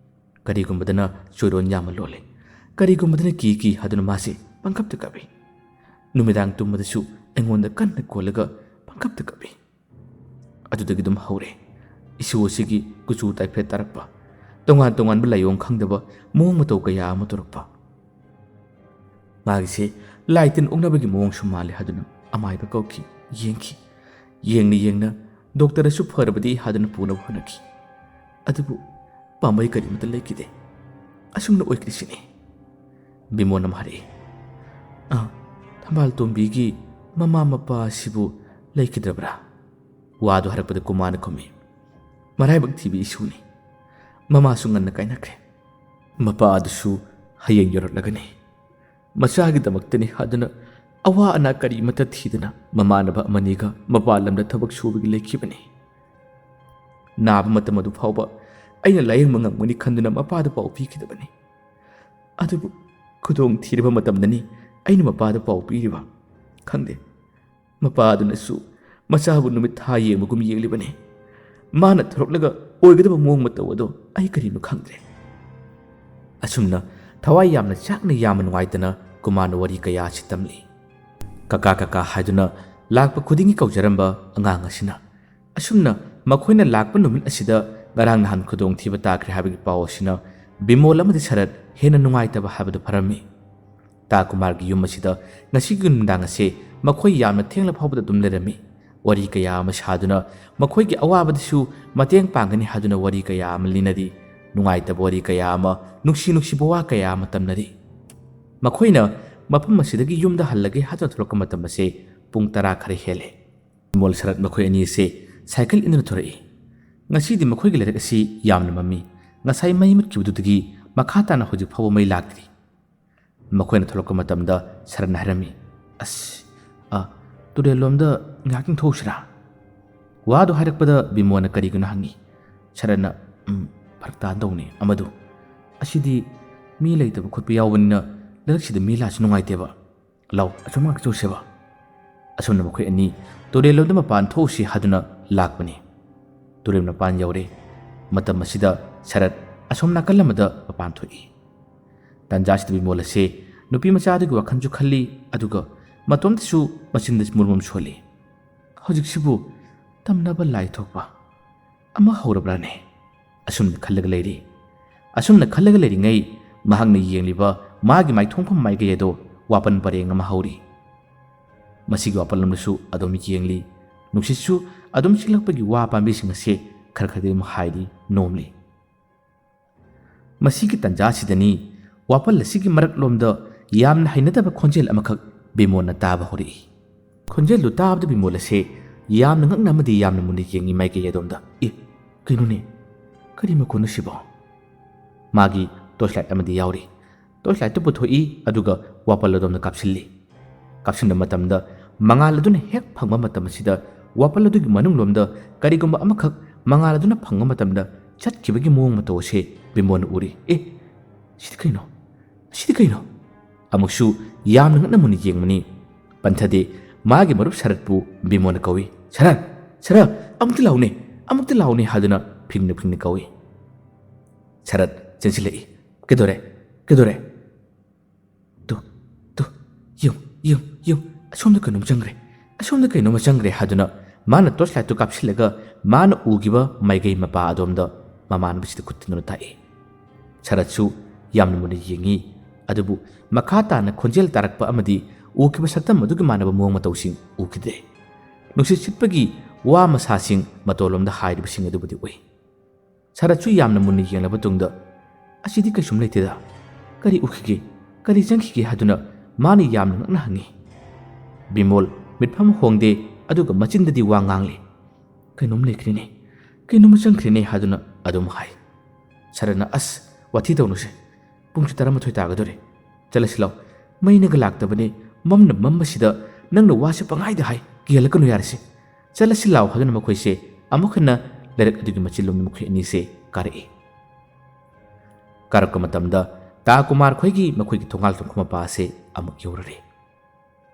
ꯀꯔꯤꯒꯨꯝꯕꯗꯅ ꯆꯣꯏꯔꯣꯟ ꯌꯥꯝꯅ ꯂꯣꯜꯂꯤ, ꯀꯔꯤꯒꯨꯝꯕꯗꯅ ꯀꯤ ꯀꯤ ꯍꯥꯏꯗꯨꯅ ꯃꯥꯁꯤ ꯄꯪꯀꯞꯇ ꯀꯞꯏ꯫ ꯅꯨꯃꯤꯗꯥꯡ ꯇꯨꯝꯕꯗꯁꯨ ꯑꯩꯉꯣꯟꯗ ꯀꯟꯅ ꯀꯣꯜꯂꯒ ꯄꯪꯀꯞꯇ ꯀꯞꯏ꯫ ꯑꯗꯨꯗꯒꯤ ꯑꯗꯨꯝ ꯍꯧꯔꯦ ꯏꯁꯨ ꯑꯁꯤꯒꯤ ꯀꯨꯆꯨ ꯇꯥꯏꯐꯦꯠ ꯇꯥꯔꯛꯄ, ꯇꯣꯉꯥꯟ ꯇꯣꯉꯥꯟꯕ ꯂꯥꯏꯑꯣꯡ ꯈꯪꯗꯕ ꯃꯑꯣꯡ ꯃꯇꯧ ꯀꯌꯥ ꯑꯃ ꯇꯧꯔꯛꯄ꯫ ꯃꯥꯒꯤꯁꯦ ꯂꯥꯏ ꯇꯤꯟ ꯑꯣꯛꯅꯕꯒꯤ ꯃꯑꯣꯡꯁꯨ ꯃꯥꯜꯂꯦ ꯍꯥꯏꯗꯨꯅ ꯑꯃꯥꯏꯕ ꯀꯧꯈꯤ, ꯌꯦꯡꯈꯤ꯫ ꯌꯦꯡꯅ ꯌꯦꯡꯅ ꯗꯣꯛꯇꯔꯁꯨ ꯐꯔꯕꯗꯤ ꯍꯥꯏꯗꯨꯅ ꯄꯨꯅꯕ ꯍꯣꯠꯅꯈꯤ꯫ ꯑꯗꯨꯕꯨ ꯄꯥꯝꯕꯩ ꯀꯔꯤꯃꯠꯇ ꯂꯩꯈꯤꯗꯦ꯫ ꯑꯁꯨꯝꯅ ꯑꯣꯏꯈ꯭ꯔꯤꯁꯤꯅꯤ꯫ ꯕꯤꯃꯣꯟ ꯑꯃ ꯍꯥꯏꯔꯛꯏ, "ꯑꯥ, ꯊꯝꯕꯥꯜ ꯇꯣꯝꯕꯤꯒꯤ ꯃꯃꯥ ꯃꯄꯥ ꯑꯁꯤꯕꯨ ꯂꯩꯈꯤꯗ꯭ꯔꯕ꯭ꯔꯥ?" ꯋꯥꯗꯨ ꯍꯥꯏꯔꯛꯄꯗ ꯀꯨꯃꯥꯔꯅ ꯈꯨꯝꯃꯤ, "ꯃꯔꯥꯏꯕꯛ ꯊꯤꯕꯤ ꯏꯁꯨꯅꯤ꯫ ꯃꯃꯥꯁꯨ ꯉꯟꯅ ꯀꯥꯏꯅꯈ꯭ꯔꯦ꯫ ꯃꯄꯥ ꯑꯗꯨꯁꯨ ꯍꯌꯦꯡ ꯌꯧꯔꯛꯂꯒꯅꯤ꯫ ꯃꯆꯥꯒꯤꯗꯃꯛꯇꯅꯤ ꯍꯥꯏꯗꯨꯅ ꯑꯋꯥ ꯑꯅꯥ ꯀꯔꯤꯃꯠꯇ ꯊꯤꯗꯅ ꯃꯃꯥꯟꯅꯕ ꯑꯃꯅꯤꯒ ꯃꯄꯥꯟ ꯂꯝꯗ ꯊꯕꯛ ꯁꯨꯕꯒꯤ ꯂꯩꯈꯤꯕꯅꯤ꯫ ꯅꯥꯕ ꯃꯇꯝ ꯑꯗꯨ ꯐꯥꯎꯕ ꯑꯩꯅ ꯂꯥꯌꯦꯡꯕ ꯉꯝꯒꯅꯤ ꯈꯟꯗꯨꯅ ꯃꯄꯥꯗ ꯄꯥꯎ ꯄꯤꯈꯤꯗꯕꯅꯤ꯫ ꯑꯗꯨꯕꯨ ꯈꯨꯗꯣꯡ ꯊꯤꯔꯕ ꯃꯇꯝꯗꯅꯤ ꯑꯩꯅ ꯃꯄꯥꯗ ꯄꯥꯎ ꯄꯤꯔꯤꯕ꯫ ꯈꯪꯗꯦ, ꯃꯄꯥ ꯑꯗꯨꯅꯁꯨ ꯃꯆꯥꯕꯨ ꯅꯨꯃꯤꯠ ꯊꯥ ꯌꯦꯡꯕꯒꯨꯝ ꯌꯦꯡꯂꯤꯕꯅꯤ꯫ ꯃꯥꯅ ꯊꯣꯔꯛꯂꯒ ꯑꯣꯏꯒꯗꯕ ꯃꯑꯣꯡ ꯃꯇꯧ ꯑꯗꯣ ꯑꯩ ꯀꯔꯤꯅꯣ ꯈꯪꯗ꯭ꯔꯦ꯫" ꯑꯁꯨꯝꯅ ꯊꯋꯥꯏ ꯌꯥꯝꯅ ꯆꯥꯛꯅ ꯌꯥꯝꯅ ꯅꯨꯡꯉꯥꯏꯇꯅ ꯀꯨꯃꯥꯔꯅ ꯋꯥꯔꯤ ꯀꯌꯥ ꯑꯁꯤ ꯇꯝꯂꯤ꯫ "ꯀꯀꯥ, ꯀꯀꯥ" ꯍꯥꯏꯗꯨꯅ ꯂꯥꯛꯄ ꯈꯨꯗꯤꯡꯒꯤ ꯀꯧꯖꯔꯝꯕ ꯑꯉꯥꯡ ꯑꯁꯤꯅ, ꯑꯁꯨꯝꯅ ꯃꯈꯣꯏꯅ ꯂꯥꯛꯄ ꯅꯨꯃꯤꯠ ꯑꯁꯤꯗ ꯉꯔꯥꯡ ꯅꯍꯥꯟ ꯈꯨꯗꯣꯡꯊꯤꯕ ꯇꯥꯈ꯭ꯔꯦ ꯍꯥꯏꯕꯒꯤ ꯄꯥꯎ ꯑꯁꯤꯅ ꯕꯤꯃꯣꯜ ꯑꯃꯗꯤ ꯁꯔꯠ ꯍꯦꯟꯅ ꯅꯨꯡꯉꯥꯏꯇꯕ ꯍꯥꯏꯕꯗꯨ ꯐꯔꯝꯃꯤ꯫ ꯇꯥ ꯀꯨꯃꯥꯔꯒꯤ ꯌꯨꯝ ꯑꯁꯤꯗ ꯉꯁꯤꯒꯤ ꯅꯨꯃꯤꯗꯥꯡ ꯑꯁꯦ ꯃꯈꯣꯏ ꯌꯥꯝꯅ ꯊꯦꯡꯂ ꯐꯥꯎꯕꯗ ꯑꯗꯨꯝ ꯂꯩꯔꯝꯃꯤ꯫ ꯋꯥꯔꯤ ꯀꯌꯥ ꯑꯃ ꯁꯥꯗꯨꯅ ꯃꯈꯣꯏꯒꯤ ꯑꯋꯥꯕꯗꯁꯨ ꯃꯇꯦꯡ ꯄꯥꯡꯒꯅꯤ ꯍꯥꯏꯗꯨꯅ ꯋꯥꯔꯤ ꯀꯌꯥ ꯑꯃ ꯂꯤꯅꯔꯤ꯫ ꯅꯨꯡꯉꯥꯏꯇꯕ ꯋꯥꯔꯤ ꯀꯌꯥ ꯑꯃ, ꯅꯨꯡꯁꯤ ꯅꯨꯡꯁꯤꯕ ꯋꯥ ꯀꯌꯥ ꯑꯃ ꯇꯝꯅꯔꯤ꯫ ꯃꯈꯣꯏꯅ ꯃꯐꯝ ꯑꯁꯤꯗꯒꯤ ꯌꯨꯝꯗ ꯍꯜꯂꯒꯦ ꯍꯥꯏꯗꯨꯅ ꯊꯣꯛꯂꯛꯄ ꯃꯇꯝ ꯑꯁꯦ ꯄꯨꯡ ꯇꯔꯥ ꯈꯔ ꯍꯦꯜꯂꯦ꯫ ꯕꯤꯃꯣꯜ, ꯁꯔꯠ ꯃꯈꯣꯏ ꯑꯅꯤ ꯑꯁꯦ ꯁꯥꯏꯀꯜ ꯏꯟꯗꯨꯅ ꯊꯣꯔꯛꯏ꯫ ꯉꯁꯤꯗꯤ ꯃꯈꯣꯏꯒꯤ ꯂꯥꯏꯔꯤꯛ ꯑꯁꯤ ꯌꯥꯝꯅ ꯃꯝꯃꯤ꯫ ꯉꯁꯥꯏ ꯃꯩ ꯃꯨꯠꯈꯤꯕꯗꯨꯗꯒꯤ ꯃꯈꯥ ꯇꯥꯅ ꯍꯧꯖꯤꯛ ꯐꯥꯎꯕ ꯃꯩ ꯂꯥꯛꯇ꯭ꯔꯤ꯫ ꯃꯈꯣꯏꯅ ꯊꯣꯛꯂꯛꯄ ꯃꯇꯝꯗ ꯁꯔꯠꯅ ꯍꯥꯏꯔꯝꯃꯤ, "ꯑꯁ, ꯑ, ꯇꯨꯔꯦꯜꯂꯣꯝꯗ ꯉꯥꯏꯍꯥꯛꯇꯪ ꯊꯣꯛꯎꯁꯤꯔꯥ?" ꯋꯥꯗꯨ ꯍꯥꯏꯔꯛꯄꯗ ꯕꯤꯃꯣꯜꯅ ꯀꯔꯤꯒꯤꯅꯣ ꯍꯪꯉꯤ꯫ ꯁꯔꯠꯅ, "ꯎꯝ, ꯐꯔꯛ ꯇꯥꯗꯧꯅꯤ ꯑꯃꯗꯨ꯫ ꯑꯁꯤꯗꯤ ꯃꯤ ꯂꯩꯇꯕ ꯈꯣꯠꯄ ꯌꯥꯎꯕꯅꯤꯅ ꯂꯩꯔꯛꯁꯤꯗ ꯃꯤ ꯂꯥꯛꯑꯁꯨ ꯅꯨꯡꯉꯥꯏꯇꯦꯕ꯫ ꯂꯥꯎ, ꯑꯁꯣꯝ ꯉꯥꯛꯇ ꯆꯧꯁꯦꯕ꯫" ꯑꯁꯨꯝꯅ ꯃꯈꯣꯏ ꯑꯅꯤ ꯇꯨꯔꯦꯜꯂꯣꯝꯗ ꯃꯄꯥꯟ ꯊꯣꯛꯎꯁꯤ ꯍꯥꯏꯗꯨꯅ ꯂꯥꯛꯄꯅꯤ꯫ ꯇꯨꯔꯦꯜ ꯃꯄꯥꯟ ꯌꯧꯔꯦ꯫ ꯃꯇꯝ ꯑꯁꯤꯗ ꯁꯔꯠ ꯑꯁꯣꯝ ꯅꯥꯀꯜ ꯑꯃꯗ ꯃꯄꯥꯟ ꯊꯣꯛꯏ꯫ ꯇꯥꯟꯖꯥꯁꯤꯗ ꯕꯤꯃꯣꯜ ꯑꯁꯦ ꯅꯨꯄꯤ ꯃꯆꯥꯗꯨꯒꯤ ꯋꯥꯈꯜꯁꯨ ꯈꯜꯂꯤ, ꯑꯗꯨꯒ ꯃꯇꯣꯝꯇꯁꯨ ꯃꯆꯤꯟꯗ ꯃꯨꯔꯃꯨꯔ ꯁꯣꯜꯂꯤ꯫ "ꯍꯧꯖꯤꯛꯁꯤꯕꯨ ꯇꯝꯅꯕ ꯂꯥꯏ ꯊꯣꯛꯄ ꯑꯃ ꯍꯧꯔꯕ꯭ꯔꯥꯅꯦ?" ꯑꯁꯨꯝꯅ ꯈꯜꯂꯒ ꯂꯩꯔꯤ꯫ ꯑꯁꯨꯝꯅ ꯈꯜꯂꯒ ꯂꯩꯔꯤꯉꯩ ꯃꯍꯥꯛꯅ ꯌꯦꯡꯂꯤꯕ ꯃꯥꯒꯤ ꯃꯥꯏꯊꯣꯡꯐꯝ ꯃꯥꯏꯀꯩ ꯑꯗꯣ ꯋꯥꯄꯟ ꯄꯔꯦꯡ ꯑꯃ ꯍꯧꯔꯤ꯫ ꯃꯁꯤꯒꯤ ꯋꯥꯄꯜꯂꯣꯝꯗꯁꯨ ꯑꯗꯨꯝ ꯌꯦꯡꯂꯤ꯫ ꯅꯨꯡꯁꯤꯠꯁꯨ ꯑꯗꯨꯝ ꯁꯤꯠꯂꯛꯄꯒꯤ ꯋꯥ ꯄꯥꯝꯕꯤꯁꯤꯡ ꯑꯁꯦ ꯈꯔ ꯈꯔꯗꯤ ꯑꯗꯨꯝ ꯍꯥꯏꯔꯤ, ꯅꯣꯝꯂꯤ꯫ ꯃꯁꯤꯒꯤ ꯇꯟꯖꯥꯁꯤꯗꯅꯤ ꯋꯥꯄꯜ ꯑꯁꯤꯒꯤ ꯃꯔꯛꯂꯣꯝꯗ ꯌꯥꯝꯅ ꯍꯩꯅꯗꯕ ꯈꯣꯟꯖꯦꯜ ꯑꯃꯈꯛ ꯕꯤꯃꯣꯜꯅ ꯇꯥꯕ ꯍꯧꯔꯛꯏ꯫ ꯈꯣꯟꯖꯦꯜꯗꯨ ꯇꯥꯕꯗ ꯕꯤꯃꯣꯜ ꯑꯁꯦ ꯌꯥꯝꯅ ꯉꯛꯅ ꯑꯃꯗꯤ ꯌꯥꯝꯅ ꯃꯨꯟꯅ ꯌꯦꯡꯉꯤ ꯃꯥꯏꯀꯩ ꯑꯗꯣꯝꯗ꯫ "ꯑꯦ, ꯀꯩꯅꯣꯅꯦ? ꯀꯔꯤ ꯃꯈꯣꯟꯅꯣ ꯁꯤꯕꯣ?" ꯃꯥꯒꯤ torch light ꯑꯃꯗꯤ ꯌꯥꯎꯔꯤ꯫ Torch lightꯇꯨ ꯄꯨꯊꯣꯛꯏ, ꯑꯗꯨꯒ ꯋꯥꯄꯜ ꯑꯗꯣꯝꯗ ꯀꯥꯞꯁꯤꯜꯂꯤ꯫ ꯀꯥꯞꯁꯤꯟꯕ ꯃꯇꯝꯗ ꯃꯉꯥꯜ ꯑꯗꯨꯅ ꯍꯦꯛ ꯐꯪꯕ ꯃꯇꯝ ꯑꯁꯤꯗ ꯋꯥꯄꯜ ꯑꯗꯨꯒꯤ ꯃꯅꯨꯡꯂꯣꯝꯗ ꯀꯔꯤꯒꯨꯝꯕ ꯑꯃꯈꯛ ꯃꯉꯥꯜ ꯑꯗꯨꯅ ꯐꯪꯕ ꯃꯇꯝꯗ ꯆꯠꯈꯤꯕꯒꯤ ꯃꯑꯣꯡ ꯃꯇꯧ ꯑꯁꯤ ꯕꯤꯃꯣꯜꯅ ꯎꯔꯤ꯫ "ꯑꯦ, ꯁꯤꯗꯤ ꯀꯩꯅꯣ? ꯑꯁꯤꯗꯤ ꯀꯩꯅꯣ?" ꯑꯃꯨꯛꯁꯨ ꯌꯥꯝꯅ ꯉꯛꯅ ꯃꯨꯟꯅ ꯌꯦꯡꯕꯅꯤ꯫ ꯄꯟꯊꯗꯦ꯫ ꯃꯥꯒꯤ ꯃꯔꯨꯞ ꯁꯔꯠꯄꯨ ꯕꯤꯃꯣꯜꯅ ꯀꯧꯏ꯫ "ꯁꯔꯠ! ꯁꯔꯠ! ꯑꯃꯨꯛꯇ ꯂꯥꯛꯎꯅꯦ! ꯑꯃꯨꯛꯇ ꯂꯥꯛꯎꯅꯦ!" ꯍꯥꯏꯗꯨꯅ ꯐꯤꯡꯅ ꯐꯤꯡꯅ ꯀꯧꯏ꯫ ꯁꯔꯠ ꯆꯦꯟꯁꯤꯜꯂꯛꯏ꯫ "ꯀꯩꯗꯧꯔꯦ? ꯀꯩꯗꯧꯔꯦ?" "ꯇꯨ, ꯇꯨ, ꯌꯦꯡ, ꯌꯦꯡ, ꯌꯦꯡ, ꯑꯁꯣꯝꯗ ꯀꯩꯅꯣꯝ ꯆꯪꯈ꯭ꯔꯦ, ꯑꯁꯣꯝꯗ ꯀꯩꯅꯣꯝꯃ ꯆꯪꯈ꯭ꯔꯦ" ꯍꯥꯏꯗꯨꯅ ꯃꯥꯅ torch lightꯇꯨ ꯀꯥꯞꯁꯤꯜꯂꯒ ꯃꯥꯅ ꯎꯈꯤꯕ ꯃꯥꯏꯀꯩ ꯃꯄꯥ ꯑꯗꯣꯝꯗ ꯃꯃꯥꯟꯅꯕꯁꯤꯗ ꯈꯨꯠ ꯊꯤꯟꯗꯨꯅ ꯇꯥꯛꯏ꯫ ꯁꯔꯠꯁꯨ ꯌꯥꯝꯅ ꯃꯨꯟꯅ ꯌꯦꯡꯉꯤ, ꯑꯗꯨꯕꯨ ꯃꯈꯥ ꯇꯥꯅ ꯈꯣꯟꯖꯦꯜ ꯇꯥꯔꯛꯄ ꯑꯃꯗꯤ ꯎꯈꯤꯕ ꯁꯛꯇꯝ ꯑꯗꯨꯒꯤ ꯃꯥꯟꯅꯕ ꯃꯑꯣꯡ ꯃꯇꯧꯁꯤꯡ ꯎꯈꯤꯗꯦ꯫ ꯅꯨꯡꯁꯤꯠ ꯁꯤꯠꯄꯒꯤ ꯋꯥ ꯃꯁꯥꯁꯤꯡ ꯃꯇꯣꯜꯂꯣꯝꯗ ꯍꯥꯏꯔꯤꯕꯁꯤꯡ ꯑꯗꯨꯕꯨꯗꯤ ꯎꯏ꯫ ꯁꯔꯠꯁꯨ ꯌꯥꯝꯅ ꯃꯨꯟꯅ ꯌꯦꯡꯂꯕ ꯇꯨꯡꯗ, "ꯑꯁꯤꯗꯤ ꯀꯩꯁꯨꯝ ꯂꯩꯇꯦꯗ꯫ ꯀꯔꯤ ꯎꯈꯤꯒꯦ? ꯀꯔꯤ ꯆꯪꯈꯤꯒꯦ?" ꯍꯥꯏꯗꯨꯅ ꯃꯥꯅ ꯌꯥꯝꯅ ꯉꯛꯅ ꯍꯪꯉꯤ꯫ ꯕꯤꯃꯣꯜ ꯃꯤꯠꯐꯝ ꯍꯣꯡꯗꯦ, ꯑꯗꯨꯒ ꯃꯆꯤꯟꯗꯗꯤ ꯋꯥ ꯉꯥꯡꯂꯤ꯫ "ꯀꯩꯅꯣꯝ ꯂꯩꯈ꯭ꯔꯦꯅꯦ, ꯀꯩꯅꯣꯝꯃ ꯆꯪꯈ꯭ꯔꯦꯅꯦ" ꯍꯥꯏꯗꯨꯅ ꯑꯗꯨꯝ ꯍꯥꯏ꯫ ꯁꯔꯠꯅ, "ꯑꯁ, ꯋꯥꯊꯤ ꯇꯧꯅꯨꯁꯦ꯫ ꯄꯨꯡꯁꯨ ꯇꯔꯥꯃꯥꯊꯣꯏ ꯇꯥꯒꯗꯧꯔꯦ꯫ ꯆꯠꯂꯁꯤ ꯂꯥꯎ꯫ ꯃꯩꯅꯒ ꯂꯥꯛꯇꯕꯅꯦ, ꯃꯝꯅ ꯃꯝꯕꯁꯤꯗ ꯅꯪꯅ ꯋꯥꯁꯦ ꯄꯪꯍꯥꯏꯗ ꯍꯥꯏ꯫ ꯀꯤꯍꯜꯂꯛꯀꯅꯨ ꯌꯥꯔꯦꯁꯦ꯫ ꯆꯠꯂꯁꯤ ꯂꯥꯎ" ꯍꯥꯏꯗꯨꯅ ꯃꯈꯣꯏꯁꯦ ꯑꯃꯨꯛ ꯍꯟꯅ ꯂꯩꯔꯛ ꯑꯗꯨꯒꯤ ꯃꯆꯤꯟꯂꯣꯝꯗ ꯃꯈꯣꯏ ꯑꯅꯤꯁꯦ ꯀꯥꯔꯛꯏ꯫ ꯀꯥꯔꯛꯄ ꯃꯇꯝꯗ ꯇꯥ ꯀꯨꯃꯥꯔ ꯈꯣꯏꯒꯤ ꯃꯈꯣꯏꯒꯤ ꯊꯣꯡꯒꯥꯜ ꯆꯪꯐꯝ ꯃꯄꯥ ꯑꯁꯦ ꯑꯃꯨꯛ ꯌꯧꯔꯔꯦ꯫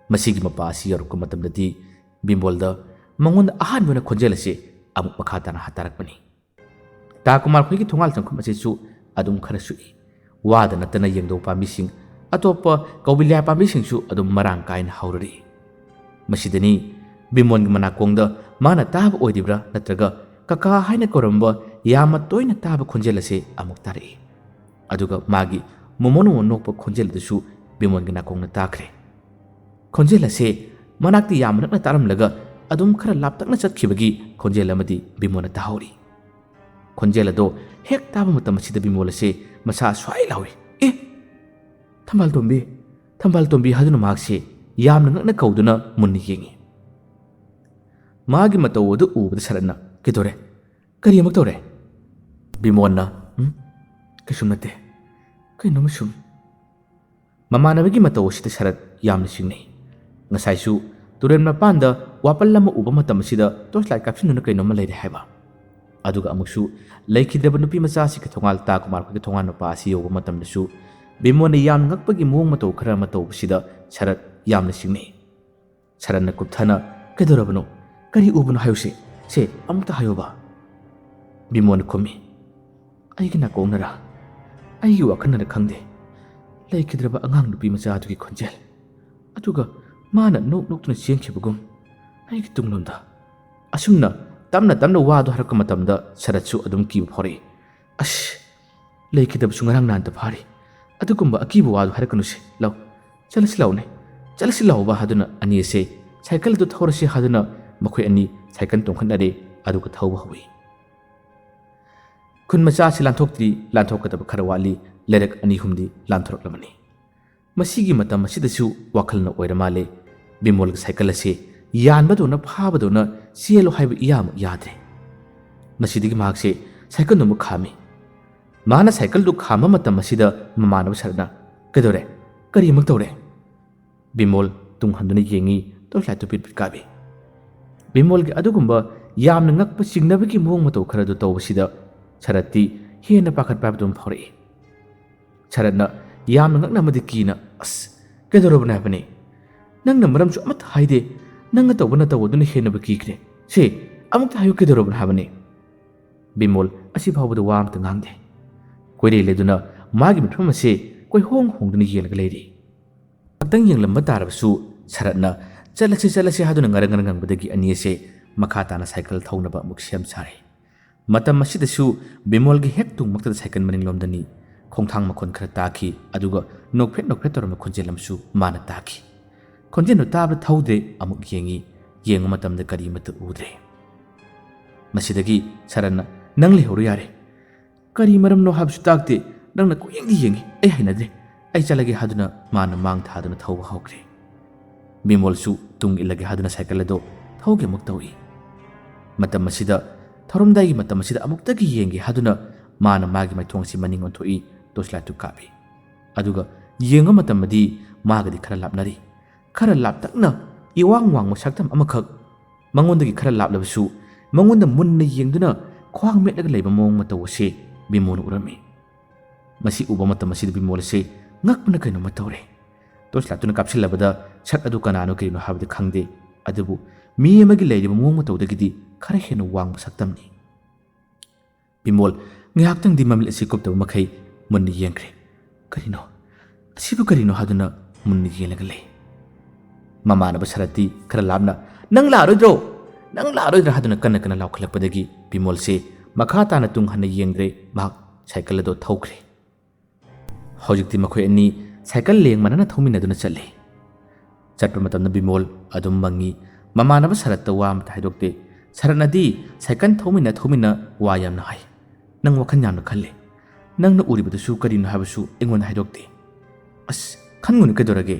ꯃꯁꯤꯒꯤ ꯃꯄꯥ ꯑꯁꯤ ꯌꯧꯔꯛꯄ ꯃꯇꯝꯗꯗꯤ ꯕꯤꯃꯣꯜꯗ ꯃꯉꯣꯟꯗ ꯑꯍꯥꯟꯕ ꯑꯣꯏꯅ ꯈꯣꯟꯖꯦꯜ ꯑꯁꯤ ꯑꯃꯨꯛ ꯃꯈꯥ ꯇꯥꯅ ꯇꯥꯔꯛꯄꯅꯤ꯫ ꯇꯥ ꯀꯨꯃꯥꯔ ꯈꯣꯏꯒꯤ ꯊꯣꯡꯒꯥꯜ ꯆꯪꯐꯝ ꯑꯁꯤꯁꯨ ꯑꯗꯨꯝ ꯈꯔ ꯁꯨꯛꯏ꯫ ꯋꯥꯗ ꯅꯠꯇꯅ ꯌꯦꯡꯗꯧ ꯄꯥꯝꯕꯤꯁꯤꯡ, ꯑꯇꯣꯞꯄ ꯀꯧꯕꯤꯂ꯭ꯌꯥ ꯄꯥꯝꯕꯤꯁꯤꯡꯁꯨ ꯑꯗꯨꯝ ꯃꯔꯥꯡ ꯀꯥꯏꯅ ꯍꯧꯔꯔꯤ꯫ ꯃꯁꯤꯗꯅꯤ ꯕꯤꯃꯣꯟꯒꯤ ꯃꯅꯥꯀꯣꯡꯗ ꯃꯥꯅ ꯇꯥꯕ ꯑꯣꯏꯔꯤꯕ꯭ꯔꯥ ꯅꯠꯇ꯭ꯔꯒ ꯀꯀꯥ ꯍꯥꯏꯅ ꯀꯧꯔꯝꯕ ꯌꯥꯝꯅ ꯇꯣꯏꯅ ꯇꯥꯕ ꯈꯣꯟꯖꯦꯜ ꯑꯁꯤ ꯑꯃꯨꯛ ꯇꯥꯔꯛꯏ꯫ ꯑꯗꯨꯒ ꯃꯥꯒꯤ ꯃꯣꯃꯣꯟ ꯃꯣꯃꯣꯟ ꯅꯣꯛꯄ ꯈꯣꯟꯖꯦꯜ ꯑꯗꯨꯁꯨ ꯕꯤꯃꯣꯟꯒꯤ ꯅꯥꯀꯣꯡꯅ ꯇꯥꯈ꯭ꯔꯦ꯫ ꯈꯣꯟꯖꯦꯜ ꯑꯁꯦ ꯃꯅꯥꯛꯇ ꯌꯥꯝꯅ ꯅꯛꯅ ꯇꯥꯔꯝꯂꯒ ꯑꯗꯨꯝ ꯈꯔ ꯂꯥꯞꯇꯛꯅ ꯆꯠꯈꯤꯕꯒꯤ ꯈꯣꯟꯖꯦꯜ ꯑꯃꯗꯤ ꯕꯤꯃꯣꯟꯅ ꯇꯥꯍꯧꯔꯤ꯫ ꯈꯣꯟꯖꯦꯜ ꯑꯗꯣ ꯍꯦꯛ ꯇꯥꯕ ꯃꯇꯝ ꯑꯁꯤꯗ ꯕꯤꯃꯣꯜ ꯑꯁꯦ ꯃꯁꯥ ꯁ꯭ꯋꯥꯏ ꯂꯥꯎꯏ꯫ "ꯑꯦ! ꯊꯝꯕꯥꯜ ꯇꯣꯝꯕꯤ! ꯊꯝꯕꯥꯜ ꯇꯣꯝꯕꯤ!" ꯍꯥꯏꯗꯨꯅ ꯃꯍꯥꯛꯁꯦ ꯌꯥꯝꯅ ꯉꯛꯅ ꯀꯧꯗꯨꯅ ꯃꯨꯟꯅ ꯌꯦꯡꯉꯤ꯫ ꯃꯥꯒꯤ ꯃꯇꯧ ꯑꯗꯨ ꯎꯕꯗ ꯁꯔꯠꯅ, "ꯀꯩꯗꯧꯔꯦ? ꯀꯔꯤ ꯑꯃꯨꯛ ꯇꯧꯔꯦ?" ꯕꯤꯃꯣꯟꯅ, "ꯎꯝ, ꯀꯩꯁꯨꯝ ꯅꯠꯇꯦ꯫ ꯀꯩꯅꯣꯝꯃ ꯁꯨꯝ" ꯃꯃꯥꯟꯅꯕꯒꯤ ꯃꯇꯧ ꯑꯁꯤꯗ ꯁꯔꯠ ꯌꯥꯝꯅ ꯆꯤꯡꯅꯩ꯫ ꯉꯁꯥꯏꯁꯨ ꯇꯨꯔꯦꯜ ꯃꯄꯥꯟꯗ ꯋꯥꯄꯜ ꯑꯃ ꯎꯕ ꯃꯇꯝ ꯑꯁꯤꯗ ꯇꯣꯔꯆ ꯂꯥꯏꯠ ꯀꯥꯞꯁꯤꯟꯗꯨꯅ ꯀꯩꯅꯣꯝꯃ ꯂꯩꯔꯦ ꯍꯥꯏꯕ꯫ ꯑꯗꯨꯒ ꯑꯃꯨꯛꯁꯨ ꯂꯩꯈꯤꯗ꯭ꯔꯕ ꯅꯨꯄꯤ ꯃꯆꯥ ꯑꯁꯤꯒꯤ ꯊꯣꯡꯒꯥꯜ, ꯇꯥ ꯀꯨꯃꯥꯔ ꯈꯣꯏꯒꯤ ꯊꯣꯡꯒꯥꯜ ꯃꯄꯥ ꯑꯁꯤ ꯌꯧꯕ ꯃꯇꯝꯗꯁꯨ ꯕꯤꯃꯣꯟꯅ ꯌꯥꯝꯅ ꯉꯛꯄꯒꯤ ꯃꯑꯣꯡ ꯃꯇꯧ ꯈꯔ ꯑꯃ ꯇꯧꯕꯁꯤꯗ ꯁꯔꯠ ꯌꯥꯝꯅ ꯆꯤꯡꯅꯩ꯫ ꯁꯔꯠꯅ ꯀꯨꯞꯊꯅ, "ꯀꯩꯗꯧꯔꯕꯅꯣ? ꯀꯔꯤ ꯎꯕꯅꯣ ꯍꯥꯏꯌꯨꯁꯦ꯫ ꯁꯦ, ꯑꯃꯨꯛꯇ ꯍꯥꯏꯌꯣꯕ?" ꯕꯤꯃꯣꯟꯅ ꯈꯨꯝꯃꯤ, "ꯑꯩꯒꯤ ꯅꯥꯀꯣꯡꯅꯔ, ꯑꯩꯒꯤ ꯋꯥꯈꯜꯅꯔ ꯈꯪꯗꯦ, ꯂꯩꯈꯤꯗ꯭ꯔꯕ ꯑꯉꯥꯡ ꯅꯨꯄꯤ ꯃꯆꯥ ꯑꯗꯨꯒꯤ ꯈꯣꯟꯖꯦꯜ꯫ ꯑꯗꯨꯒ ꯃꯥꯅ ꯅꯣꯛ ꯅꯣꯛꯇꯨꯅ ꯆꯦꯟꯈꯤꯕꯒꯨꯝ ꯑꯩꯒꯤ ꯇꯨꯡꯂꯣꯝꯗ꯫" ꯑꯁꯨꯝꯅ ꯇꯞꯅ ꯇꯞꯅ ꯋꯥꯗꯨ ꯍꯥꯏꯔꯛꯄ ꯃꯇꯝꯗ ꯁꯔꯠꯁꯨ ꯑꯗꯨꯝ ꯀꯤꯕ ꯐꯥꯎꯔꯛꯏ꯫ "ꯑꯁ, ꯂꯩꯈꯤꯗꯕꯁꯨ ꯉꯔꯥꯡ ꯅꯍꯥꯟꯇ ꯐꯥꯔꯤ꯫ ꯑꯗꯨꯒꯨꯝꯕ ꯑꯀꯤꯕ ꯋꯥꯗꯨ ꯍꯥꯏꯔꯛꯀꯅꯨꯁꯦ꯫ ꯂꯥꯎ, ꯆꯠꯂꯁꯤ ꯂꯥꯎꯅꯦ, ꯆꯠꯂꯁꯤ ꯂꯥꯎꯕ" ꯍꯥꯏꯗꯨꯅ ꯑꯅꯤ ꯑꯁꯦ ꯁꯥꯏꯀꯜ ꯑꯗꯨ ꯊꯧꯔꯁꯤ ꯍꯥꯏꯗꯨꯅ ꯃꯈꯣꯏ ꯑꯅꯤ ꯁꯥꯏꯀꯜ ꯇꯣꯡꯈꯠꯅꯔꯦ, ꯑꯗꯨꯒ ꯊꯧꯕ ꯍꯧꯏ꯫ ꯈꯨꯟ ꯃꯆꯥ ꯑꯁꯤ ꯂꯥꯟꯊꯣꯛꯇ꯭ꯔꯤ, ꯂꯥꯟꯊꯣꯛꯀꯗꯕ ꯈꯔ ꯋꯥꯠꯂꯤ, ꯂꯩꯔꯛ ꯑꯅꯤ ꯑꯍꯨꯝꯗꯤ ꯂꯥꯟꯊꯣꯔꯛꯂꯕꯅꯤ꯫ ꯃꯁꯤꯒꯤ ꯃꯇꯝ ꯑꯁꯤꯗꯁꯨ ꯋꯥꯈꯜꯅ ꯑꯣꯏꯔ ꯃꯥꯜꯂꯦ, ꯕꯤꯃꯣꯜꯒꯤ ꯁꯥꯏꯀꯜ ꯑꯁꯤ ꯌꯥꯟꯕꯗꯧꯅ ꯐꯥꯕꯗꯧꯅ ꯆꯦꯜꯂꯣ ꯍꯥꯏꯕ ꯏꯌꯥꯃꯛ ꯌꯥꯗ꯭ꯔꯦ꯫ ꯃꯁꯤꯗꯒꯤ ꯃꯍꯥꯛꯁꯦ ꯁꯥꯏꯀꯜꯗꯨ ꯑꯃꯨꯛ ꯈꯥꯝꯃꯤ꯫ ꯃꯥꯅ ꯁꯥꯏꯀꯜꯗꯨ ꯈꯥꯝꯕ ꯃꯇꯝ ꯑꯁꯤꯗ ꯃꯃꯥꯟꯅꯕ ꯁꯔꯠꯅ, "ꯀꯩꯗꯧꯔꯦ? ꯀꯔꯤ ꯑꯃꯨꯛ ꯇꯧꯔꯦ?" ꯕꯤꯃꯣꯜ ꯇꯨꯡ ꯍꯟꯗꯨꯅ ꯌꯦꯡꯉꯤ, ꯇꯣꯔꯆ ꯂꯥꯏꯠꯇꯨ ꯄꯤꯠ ꯄꯤꯠ ꯀꯥꯞꯄꯤ꯫ ꯕꯤꯃꯣꯜꯒꯤ ꯑꯗꯨꯒꯨꯝꯕ ꯌꯥꯝꯅ ꯉꯛꯄ ꯆꯤꯡꯅꯕꯒꯤ ꯃꯑꯣꯡ ꯃꯇꯧ ꯈꯔꯗꯨ ꯇꯧꯕꯁꯤꯗ ꯁꯔꯠꯇꯤ ꯍꯦꯟꯅ ꯄꯥꯈꯠꯄ ꯍꯥꯏꯕꯗꯨ ꯑꯃ ꯐꯥꯎꯔꯛꯏ꯫ ꯁꯔꯠꯅ ꯌꯥꯝꯅ ꯉꯛꯅ ꯑꯃꯗꯤ ꯀꯤꯅ, "ꯑꯁ, ꯀꯩꯗꯧꯔꯕꯅꯦ ꯍꯥꯏꯕꯅꯤ? ꯅꯪꯅ ꯃꯔꯝꯁꯨ ꯑꯃꯠꯇ ꯍꯥꯏꯗꯦ꯫ ꯅꯪꯅ ꯇꯧꯕ ꯅꯠꯇꯧ ꯑꯗꯨꯅ ꯍꯦꯟꯅꯕꯨ ꯀꯤꯈ꯭ꯔꯦ꯫ ꯁꯦ, ꯑꯃꯨꯛꯇ ꯍꯥꯏꯌꯨ, ꯀꯩꯗꯧꯔꯕꯅꯦ ꯍꯥꯏꯕꯅꯤ?" ꯕꯤꯃꯣꯜ ꯑꯁꯤ ꯐꯥꯎꯕꯗ ꯋꯥ ꯑꯃꯇ ꯉꯥꯡꯗꯦ꯫ ꯀꯣꯏꯔꯦ ꯂꯩꯗꯨꯅ ꯃꯥꯒꯤ ꯃꯤꯠꯐꯝ ꯑꯁꯤ ꯀꯣꯏꯍꯣꯡ ꯍꯣꯡꯗꯨꯅ ꯌꯦꯡꯂꯒ ꯂꯩꯔꯤ꯫ ꯉꯥꯛꯇꯪ ꯌꯦꯡꯂꯝꯕ ꯇꯥꯔꯕꯁꯨ ꯁꯔꯠꯅ "ꯆꯠꯂꯁꯤ, ꯆꯠꯂꯁꯤ" ꯍꯥꯏꯗꯨꯅ ꯉꯔꯪ ꯉꯔꯪ ꯉꯪꯕꯗꯒꯤ ꯑꯅꯤ ꯑꯁꯦ ꯃꯈꯥ ꯇꯥꯅ ꯁꯥꯏꯀꯜ ꯊꯧꯅꯕ ꯑꯃꯨꯛ ꯁꯦꯝ ꯁꯥꯔꯦ꯫ ꯃꯇꯝ ꯑꯁꯤꯗꯁꯨ ꯕꯤꯃꯣꯜꯒꯤ ꯍꯦꯛ ꯇꯨꯡꯃꯛꯇꯗ ꯁꯥꯏꯀꯜ ꯃꯅꯤꯡꯂꯣꯝꯗꯅꯤ ꯈꯣꯡꯊꯥꯡ ꯃꯈꯣꯟ ꯈꯔ ꯇꯥꯈꯤ, ꯑꯗꯨꯒ ꯅꯣꯛꯐꯦꯠ ꯅꯣꯛꯐꯦꯠ ꯇꯧꯔꯝꯕ ꯈꯣꯟꯖꯦꯜ ꯑꯃꯁꯨ ꯃꯥꯅ ꯇꯥꯈꯤ꯫ ꯈꯣꯟꯖꯦꯜꯗꯨ ꯇꯥꯕꯗ ꯊꯧꯗ꯭ꯔꯦ, ꯑꯃꯨꯛ ꯌꯦꯡꯉꯤ, ꯌꯦꯡꯕ ꯃꯇꯝꯗ ꯀꯔꯤꯃꯠꯇ ꯎꯗ꯭ꯔꯦ꯫ ꯃꯁꯤꯗꯒꯤ ꯁꯔꯠꯅ, "ꯅꯪ ꯂꯩꯍꯧꯔꯣ ꯌꯥꯔꯦ꯫ ꯀꯔꯤ ꯃꯔꯝꯅꯣ ꯍꯥꯏꯕꯁꯨ ꯇꯥꯛꯇꯦ, ꯅꯪꯅ ꯀꯣꯏꯌꯦꯡꯗ ꯌꯦꯡꯉꯤ, ꯑꯩ ꯍꯩꯅꯗ꯭ꯔꯦ, ꯑꯩ ꯆꯠꯂꯒꯦ" ꯍꯥꯏꯗꯨꯅ ꯃꯥꯅ ꯃꯥꯡ ꯊꯥꯗꯨꯅ ꯊꯧꯕ ꯍꯧꯈ꯭ꯔꯦ꯫ ꯕꯤꯃꯣꯜꯁꯨ ꯇꯨꯡ ꯏꯜꯂꯒꯦ ꯍꯥꯏꯗꯨꯅ ꯁꯥꯏꯀꯜ ꯑꯗꯣ ꯊꯧꯒꯦ ꯑꯃꯨꯛ ꯇꯧꯏ꯫ ꯃꯇꯝ ꯑꯁꯤꯗ, ꯊꯧꯔꯝꯗꯥꯏꯒꯤ ꯃꯇꯝ ꯑꯁꯤꯗ ꯑꯃꯨꯛꯇꯒꯤ ꯌꯦꯡꯒꯦ ꯍꯥꯏꯗꯨꯅ ꯃꯥꯅ ꯃꯥꯒꯤ ꯃꯥꯏꯊꯣꯡ ꯑꯁꯤ ꯃꯅꯤꯡ ꯑꯣꯟꯊꯣꯛꯏ, ꯇꯣꯔꯆ ꯂꯥꯏꯠꯇꯨ ꯀꯥꯞꯄꯤ꯫ ꯑꯗꯨꯒ ꯌꯦꯡꯕ ꯃꯇꯝꯗꯗꯤ ꯃꯥꯒꯗꯤ ꯈꯔ ꯂꯥꯞꯅꯔꯤ꯫ ꯈꯔ ꯂꯥꯞꯇꯛꯅ ꯏꯋꯥꯡ ꯋꯥꯡꯕ ꯁꯛꯇꯝ ꯑꯃꯈꯛ, ꯃꯉꯣꯟꯗꯒꯤ ꯈꯔ ꯂꯥꯞꯂꯕꯁꯨ ꯃꯉꯣꯟꯗ ꯃꯨꯟꯅ ꯌꯦꯡꯗꯨꯅ ꯈ꯭ꯋꯥꯡ ꯃꯦꯠꯂꯒ ꯂꯩꯕ ꯃꯑꯣꯡ ꯃꯇꯧ ꯑꯁꯤ ꯕꯤꯃꯣꯜꯅ ꯎꯔꯝꯃꯤ꯫ ꯃꯁꯤ ꯎꯕ ꯃꯇꯝ ꯑꯁꯤꯗ ꯕꯤꯃꯣꯜ ꯑꯁꯤ ꯉꯛꯄꯅ ꯀꯩꯅꯣꯝꯃ ꯇꯧꯔꯦ꯫ ꯇꯣꯔꯆ ꯂꯥꯏꯠꯇꯨꯅ ꯀꯥꯞꯁꯤꯜꯂꯕꯗ ꯁꯛ ꯑꯗꯨ ꯀꯅꯥꯅꯣ ꯀꯔꯤꯅꯣ ꯍꯥꯏꯕꯗꯤ ꯈꯪꯗꯦ, ꯑꯗꯨꯕꯨ ꯃꯤ ꯑꯃꯒꯤ ꯂꯩꯔꯤꯕ ꯃꯑꯣꯡ ꯃꯇꯧꯗꯒꯤꯗꯤ ꯈꯔ ꯍꯦꯟꯅ ꯋꯥꯡꯕ ꯁꯛꯇꯝꯅꯤ꯫ ꯕꯤꯃꯣꯜ ꯉꯥꯏꯍꯥꯛꯇꯪꯗꯤ ꯃꯃꯤꯠ ꯑꯁꯤ ꯀꯨꯞꯇꯕ ꯃꯈꯩ ꯃꯨꯟꯅ ꯌꯦꯡꯈ꯭ꯔꯦ꯫ "ꯀꯔꯤꯅꯣ? ꯑꯁꯤꯕꯨ ꯀꯔꯤꯅꯣ?" ꯍꯥꯏꯗꯨꯅ ꯃꯨꯟꯅ ꯌꯦꯡꯂꯒ ꯂꯩ꯫ ꯃꯃꯥꯟꯅꯕ ꯁꯔꯠꯇꯤ ꯈꯔ ꯂꯥꯞꯅ, "ꯅꯪ ꯂꯥꯛꯑꯔꯣꯏꯗ꯭ꯔꯣ? ꯅꯪ ꯂꯥꯛꯑꯔꯣꯏꯗ꯭ꯔꯥ?" ꯍꯥꯏꯗꯨꯅ ꯀꯟꯅ ꯀꯟꯅ ꯂꯥꯎꯈꯠꯂꯛꯄꯗꯒꯤ ꯕꯤꯃꯣꯜꯁꯦ ꯃꯈꯥ ꯇꯥꯅ ꯇꯨꯡ ꯍꯟꯅ ꯌꯦꯡꯗ꯭ꯔꯦ, ꯃꯍꯥꯛ ꯁꯥꯏꯀꯜ ꯑꯗꯨ ꯊꯧꯈ꯭ꯔꯦ꯫ ꯍꯧꯖꯤꯛꯇꯤ ꯃꯈꯣꯏ ꯑꯅꯤ ꯁꯥꯏꯀꯜ ꯂꯦꯡ ꯃꯥꯟꯅꯅ ꯊꯧꯃꯤꯟꯅꯗꯨꯅ ꯆꯠꯂꯤ꯫ ꯆꯠꯄ ꯃꯇꯝꯗ ꯕꯤꯃꯣꯜ ꯑꯗꯨꯝ ꯃꯪꯉꯤ꯫ ꯃꯃꯥꯟꯅꯕ ꯁꯔꯠꯇ ꯋꯥ ꯑꯃꯇ ꯍꯥꯏꯗꯣꯛꯇꯦ꯫ ꯁꯔꯠꯅꯗꯤ ꯁꯥꯏꯀꯜ ꯊꯧꯃꯤꯟꯅ ꯊꯧꯃꯤꯟꯅ ꯋꯥ ꯌꯥꯝꯅ ꯍꯥꯏ꯫ "ꯅꯪ ꯋꯥꯈꯜ ꯌꯥꯝꯅ ꯈꯜꯂꯤ꯫ ꯅꯪꯅ ꯎꯔꯤꯕꯗꯨꯁꯨ ꯀꯔꯤꯅꯣ ꯍꯥꯏꯕꯁꯨ ꯑꯩꯉꯣꯟꯗ ꯍꯥꯏꯗꯣꯛꯇꯦ꯫ ꯑꯁ, ꯈꯟꯒꯅꯨ ꯀꯩꯗꯧꯔꯒꯦ?